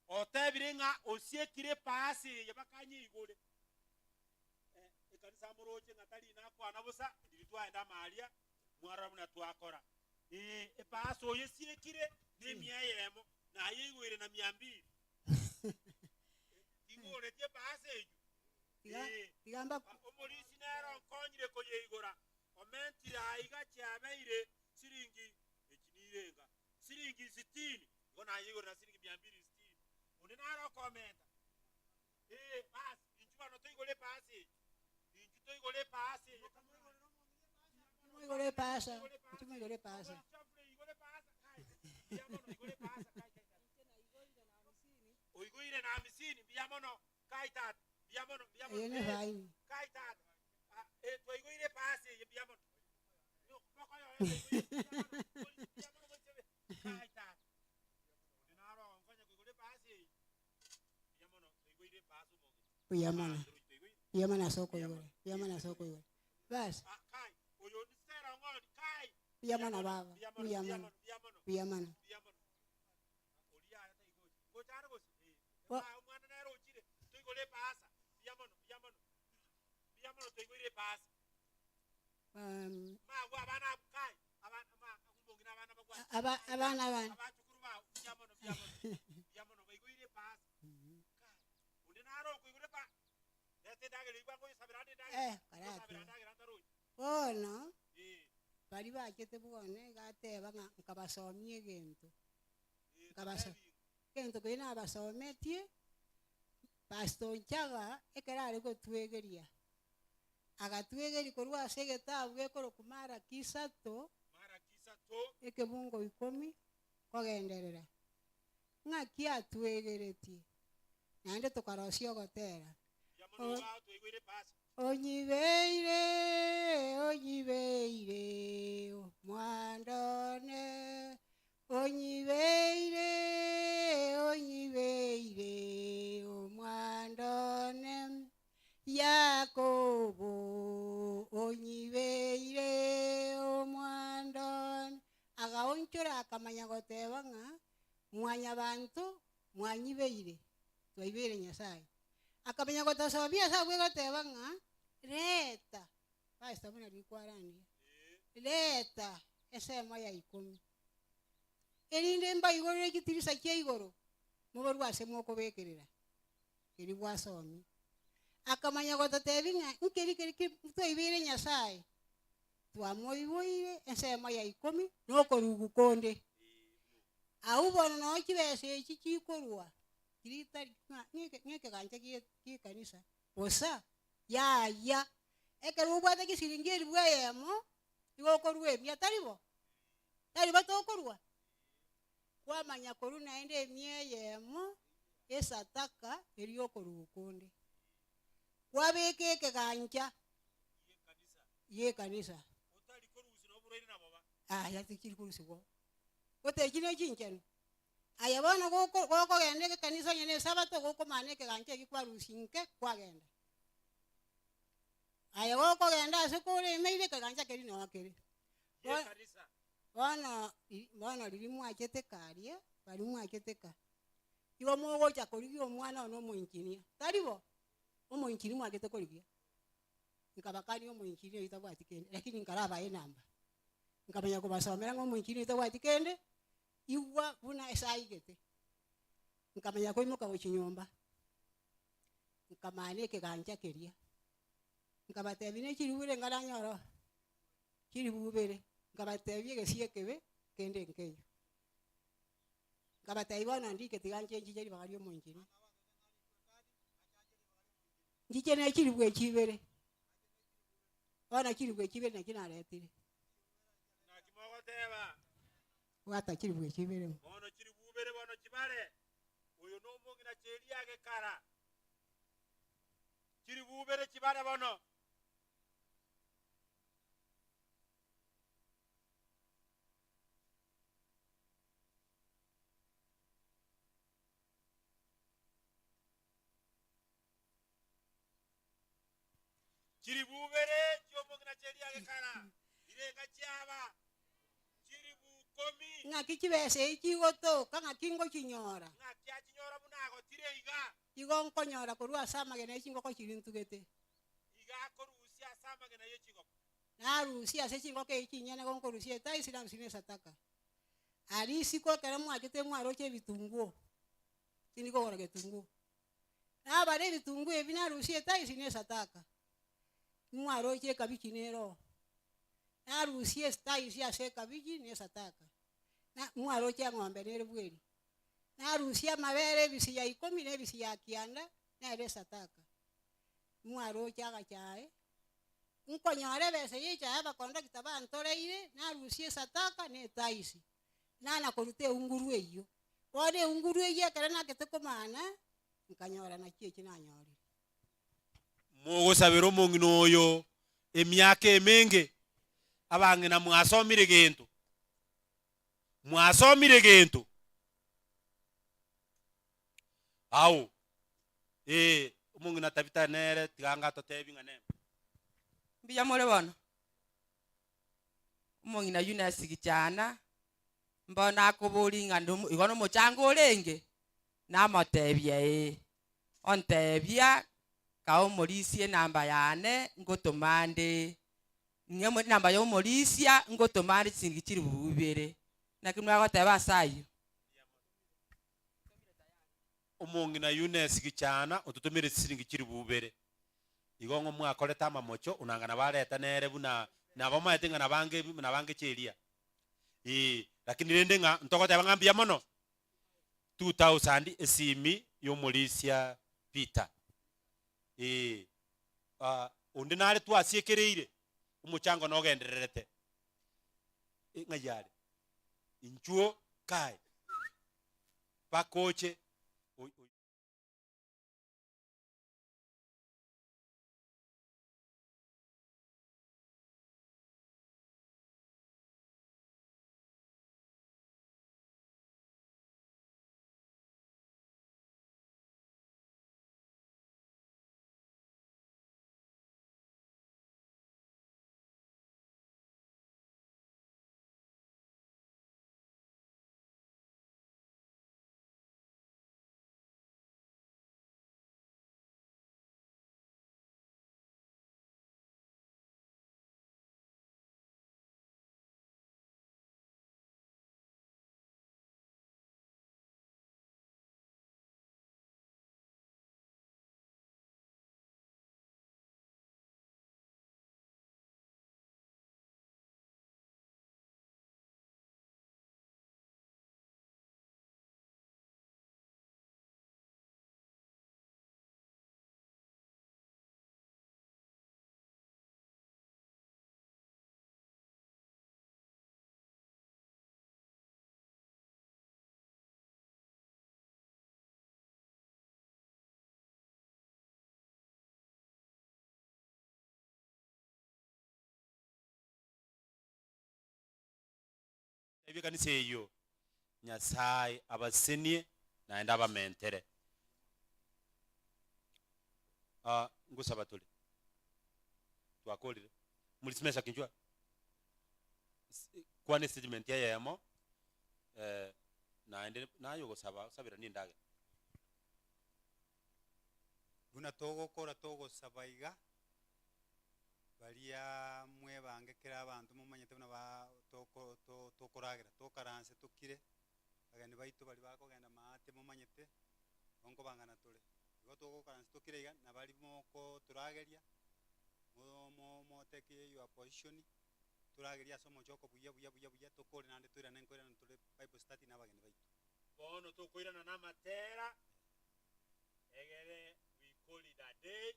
Speaker 23: Otebire ng'a osiekire epaasi eye bakanyeigore. Eh, ekanisa moroche ng'a tari nakwana bosa, riria twaenda amaria, mwarora buna twakora. Ee, epaasi oyo esiekire nemia eyemo, naye eigoire na mia mbili. Tingoreti epaasi eyio.
Speaker 9: Tiga
Speaker 23: Ee,
Speaker 9: tiga mba
Speaker 23: omorisia nere onkonyire koyeigora, omentire aiga chiabeire siringi echi nirenga, siringi sitini, igo nayeigore na siringi mia mbili sitini. Onde nare okomenta. Ee, basi, inchuo bono toigore epaasi eye. Inchuo toigore epaasi eye.
Speaker 9: Moigore epaasa, inchuo moigore epaasa.
Speaker 23: Oigoire na hamisini, mbuya mono. Kai tata, mbuya mono, mbuya mono.
Speaker 9: Eye ne
Speaker 23: Ee,
Speaker 9: faini.
Speaker 23: kai tata. Ah, eh, twaigoire epaasi eye, mbuya mono. Mokoyoyo twaigoire, mbuya mono, mbuya mono, kai tata. Onde naro ogonkonya koigora epaasi eye.
Speaker 9: Mbuya mono. Mbuya mono ase okoigora. Mbuya mono ase okoigora. Bas. Mbuya mono baba. Mbuya mono. Mbuya mono. Bo- Um, aba abana bane. Eh, karati. Bono baria bachete bwone iga ateba ng'a nkabasomia egento. Nkabaso egento keria nabasometie, Pastor Onchaga ekero are gotwegeria, agatwegeria korwa ase egetabu gekorokwa Maraki isato, ekebungo ikomi, kogenderera. Ng'aki atwegeretie, naende tokarosia ogotera. Onyibeire, onyibeire, omwando one, onyibeire, onyibeire, omwando one, Yakobo, onyibeire, omwando one. Agaonchora akamanya goteba ng'a Mwanyabanto mwanyibeire, twaibeire Nyasae. Akamanya gotosobia ase abwo egoteba ng'a, Reta, Pastor buna rikwarandia, reta esemo ya ikomi, erinde mbaigorere chitirisa chia igoro, moborwe ase mokobekerera keria gwasomia. Akamanya gototebi ng'a nkeri keri ki twaibeire Nyasaye, twamoiboire ensemo ya ikomi na okorugu konde. Abwo bono noo chibesa echi chikorwa chiria tari ng'a ng'eke ng'ekegancha gie ekanisa, bosa, yaya. Ekero obwate chisiringi elifu eyemo, igo okorwa emia, tari bo? Tari bo tokorwa? Kwamanya korwa naende emia eyemo esataka eria okorugu konde. Kwabeka ekegancha gi'ekanisa. Aya tichiri korusigwa gotechi ne chinchenu. Aye bono goko gokogenda egekanisa onye na esabato gokomana ekegancha ekio kwarusia inke kwagenda. Aye gokogenda ase koremeire ekegancha keria noo kere. Bono bono riria mwachete karia, baria mwachete ka, igo mogocha korigia omwana one omoinjinia, tari bo? Omoinjinia mwachete korigia, nkabakania omoinjinia oyio tabwati kende, lakini nkarabae enamba, nkamanya kobasomera ng'a omoinjinia oyio tabwati kende, igwa buna ase aigete, nkamanya koimoka gochia nyomba, nkamana ekegancha keria, nkabatebia ne chirubere nkaranyore oo. Chiribubere, nkabatebia egesie ekebe kende nkeiyo. Nkabatebia bono ndike tiga nche nchiche ribaga ri'omoinjini. Nchiche ne chiribu echi ibere, bono chiribu echi ibere nachi naretire. Bwata chiribu echi ibere.
Speaker 23: Bono chiribubere bono chibare, oyo nomong'ina cheria agekara. Chiribubere chibare bono. Chiribubere chi'omong'ina cheria gekara, irenga chiaba chiribu ikomi.
Speaker 9: Ng'aki chibesa echi chigotoka, ng'aki ngochinyora?
Speaker 23: Ng'aki achinyora buna agotire iga?
Speaker 9: Igo nkonyora korwa ase amagena e chingoko chiria ntugete.
Speaker 23: Iga akorusia ase amagena ye chingoko.
Speaker 9: Narusie ase chingoko echi chinyene gonkorusia etaisi narusie na esataka. Aria isiko ekero mwachete mwaroche ebitunguo, tindi kogora getunguo. Nabare ebitunguo ebi narusie etaisi na esataka, mwaroche ekabichi nere oo. Narusie estaisi ase ekabichi na esataka, na mwaroche eng'ombe nere bweri. Narusie amabere ebisi ya ikomi na ebisi ya kianda, nere esataka. Mwaroche agachae, nkonyora ebesa ya echae abakondakta bantoreire, narusie esataka na etaisi, nana koruta eunguru eyio. Bono eunguru eyio ekero nakete komana, nkanyora naki eki nanyorire.
Speaker 23: Mogosabera omong'ina oyo emiaka emenge, abang'ina mwasomire gento, mwasomire gento. Ao, ee, omong'ina Tabitha nere tiga anga atotebi ng'a nere.
Speaker 3: Mbuya more bono? Omong'ina Eunice Gichana, mbono nakoboria ng'a ndo igo nomochango orenge? Namotebia ee. Ontebia, Kaa omorisia enamba yane, ngotoma nde. Ng'a enamba ya omorisia, ngotoma nde chisiringi chilifu ibere. Naki mwagoteba ase ayio?
Speaker 23: Omong'ina Eunice Gichana ototomire chisiringi chilifu ibere. Igo ng'o mwakorete amamocho onanga nabo areta nere buna nabamaete ng'a nabange nabange cheria. Ee, lakini rende ng'a ntogoteba ng'a mbuya mono. 2000 esimi y'omorisia Peter. Ee, ah, onde nare twasiekereire, omochango nogendererete. Eh, ng'ai are? Inchuo kae. Bakoche.
Speaker 13: Ebi'ekanisa eyio, Nyasae abasenie naende abamentere. Ah, ngosaba tore. Twakorire. Murisi Meshaki inchuo aa. Kwana estatement eyemo, naende naye ogosaba osaberanie endagera.
Speaker 17: Buna togokora togosaba iga, baria mwebange kera abanto momanyete buna ba toko to tokoragera, tokaranse tokire, abageni baito baria bakogenda maate momanyete, igo nkobangana tore. Igo togokaransa tokire iga, na baria mokotorageria, mo mo motake your position, toragerie ase omochoko buya buya buya buya, tokore naende toirane nkoirana tore bible study na abageni baito.
Speaker 23: Bono tokoirana namatera, egere we call it a day,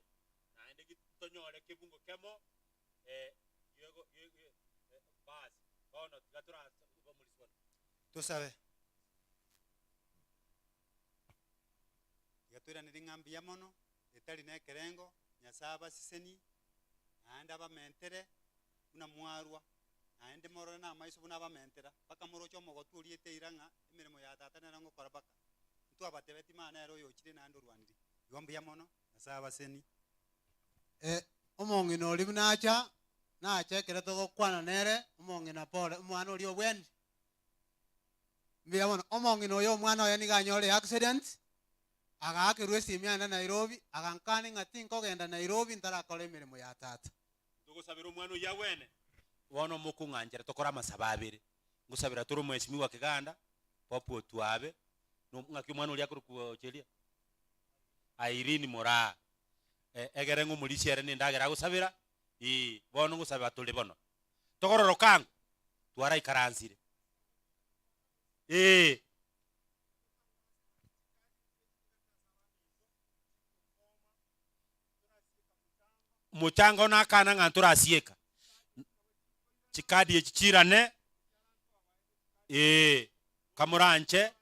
Speaker 23: naende ki tonyore kebungo kemo giego gie gie bas bono tiga tora omorisia bono.
Speaker 17: Tosabe. Tiga toiranerie ng'a mbuya mono, etari nekerengo, Nyasae abasesenie, naende abamentere buna mwarwa, naende morore namaiso buna abamentera, mpaka moroche omogotu oriete eira ng'a emeremo ya Tata nero ngokora mpaka. Ntwabatebetie mana nere oyochire naende orwanirie. Igo mbuya mono, Nyasae abasenie.
Speaker 7: Eh, omong'ina oria buna acha, nacha ekero togokwana nere, omong'ina pole, omwana oria obwendi. Mbuya mono, omong'ina oyo omwana oye nigo anyore accident, agaakerwa esimi aende Nairobi, agankania ng'a tinkogenda Nairobi ntarakora emeremo ya tata.
Speaker 13: Togosabera omwana oyio agwene. Bono mokong'anchera tokore amasabo abere, ngosabera tore omwesimigwa keganda, Pope Otwabe, no ng'aki omwana oria akorokwa ocheria? Irene Moraa, egere ng'a omorisia ere nendagera agosabera, ee, bono ngosabera tore bono. Togororoka ango, twaraikaransire, ee. Mochango nakana ng'a ntorasieka, chikadi echi chirane, ee, kamoranche,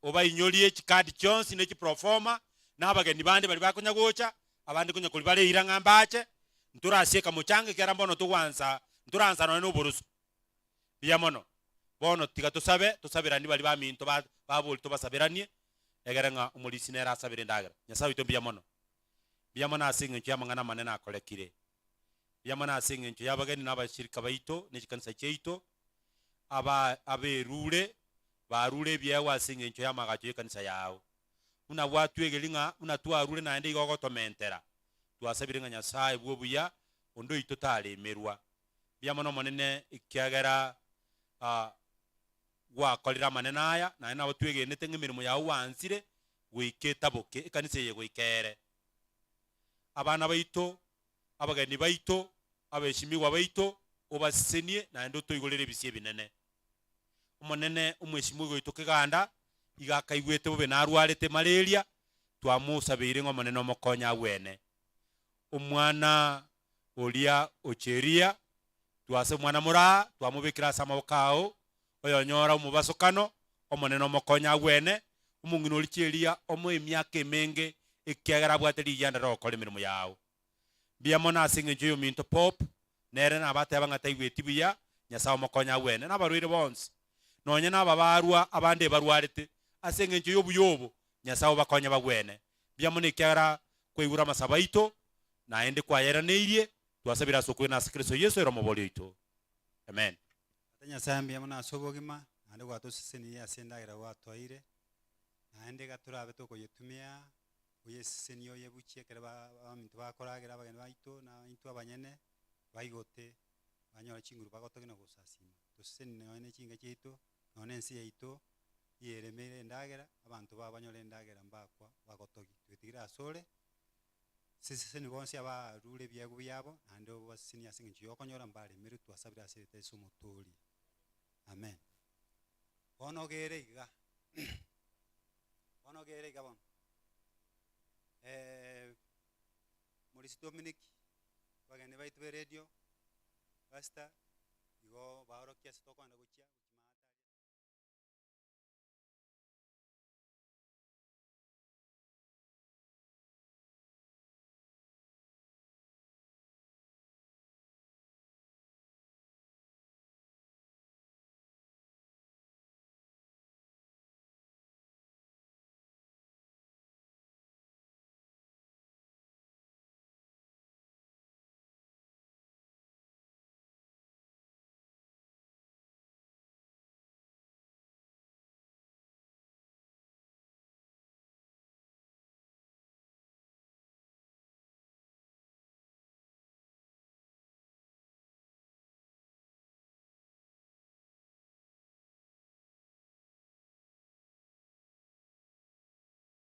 Speaker 13: obainyorie chikadi chionsi ne chiproforma, na abageni bande baria bakonya gocha, abande konya koria bare eira ng'a mbache, ntorasieka mochango ekiagera mbono togwansa, ntoransa nonye na oboroso. Mbuya mono. Bono tiga tosabe, tosaberanie baria baminto ba babori tobasaberanie, egere ng'a omorisia nere asabere endagera. Nyasae oito mbuya mono. Mbuya mono ase eng'encho y'amang'ana amanene akorekire. Mbuya mono ase eng'encho y'abageni na abashirika baito ne chikanisa chiaito, aba aberure, barure ebiegwa ase eng'encho y'amagacho y'ekanisa yao. Buna gwatwegeria ng'a buna twarure naende igo ogotomentera, twasabire ng'a Nyasae bw'obuya onde oito taremerwa. Mbuya mono Omonene ekiagera gwakorire amanene aya, naende nabo twegenete ng'a emeremo yao gwansire goika etaboke, ekanisa eye goika ere. Abana baito, abageni baito, abeshimigwa baito, obasesenie naende otoigorere ebisio ebinene. Omonene omweshimiwa oito keganda, iga akaigwete bobe narwarete malaria, twamosabeire ng'a Omonene omokonye agwene. Omwana oria o Cheria, twase omwana moraa, twamobekire ase amaboko ao, oyonyora omobasokano, Omonene omokonye agwene, omong'ina oria Cheria omoe emiaka emenge, ekiagera abwate rigianda rigokora emeremo yao. Mbuya mono ase engencho y'ominto Pope, nere nabateba ng'a taigweti buya, Nyasae omokonye agwene, na abarwaire bonsi, nonya nababarwa abande ebarwarete, ase engencho y'obuya obo, Nyasae obakonye bagwene. Mbuya mono ekiagera kwaigure amasabo aito, naende kwayeraneirie, twasabire ase okwegena ase Kristo Yeso ere Omobori oito. Amen.
Speaker 17: Tata Nyasae mbuya mono ase obogima, naende gwatosesenirie ase endagera gwatoeire, naende iga torabe tokoyetumia, oyesesenie oyebuchie ekero ba abaminto bakoragera abageni baito na intwe abanyene, baigote, banyore chinguru bagotogia na gosasima. Tosesenie nonye ne chinka chiaito, nonye na ense yaito, yeremeire endagera, abanto bao banyore endagera mbakwa bagotogie. Twetigire asore, seseseni bonsi abarure ebiegwa biabo, naende obasesenie ase eng'encho y'okonyora mbaremerwe twasabire ase erieta Yeso omotoori. Amen. Bono ogere iga, bono ogere iga bono, Morisi Dominic, abageni baito b'eredio, pastor, igo baorokia ase tokogenda gochia.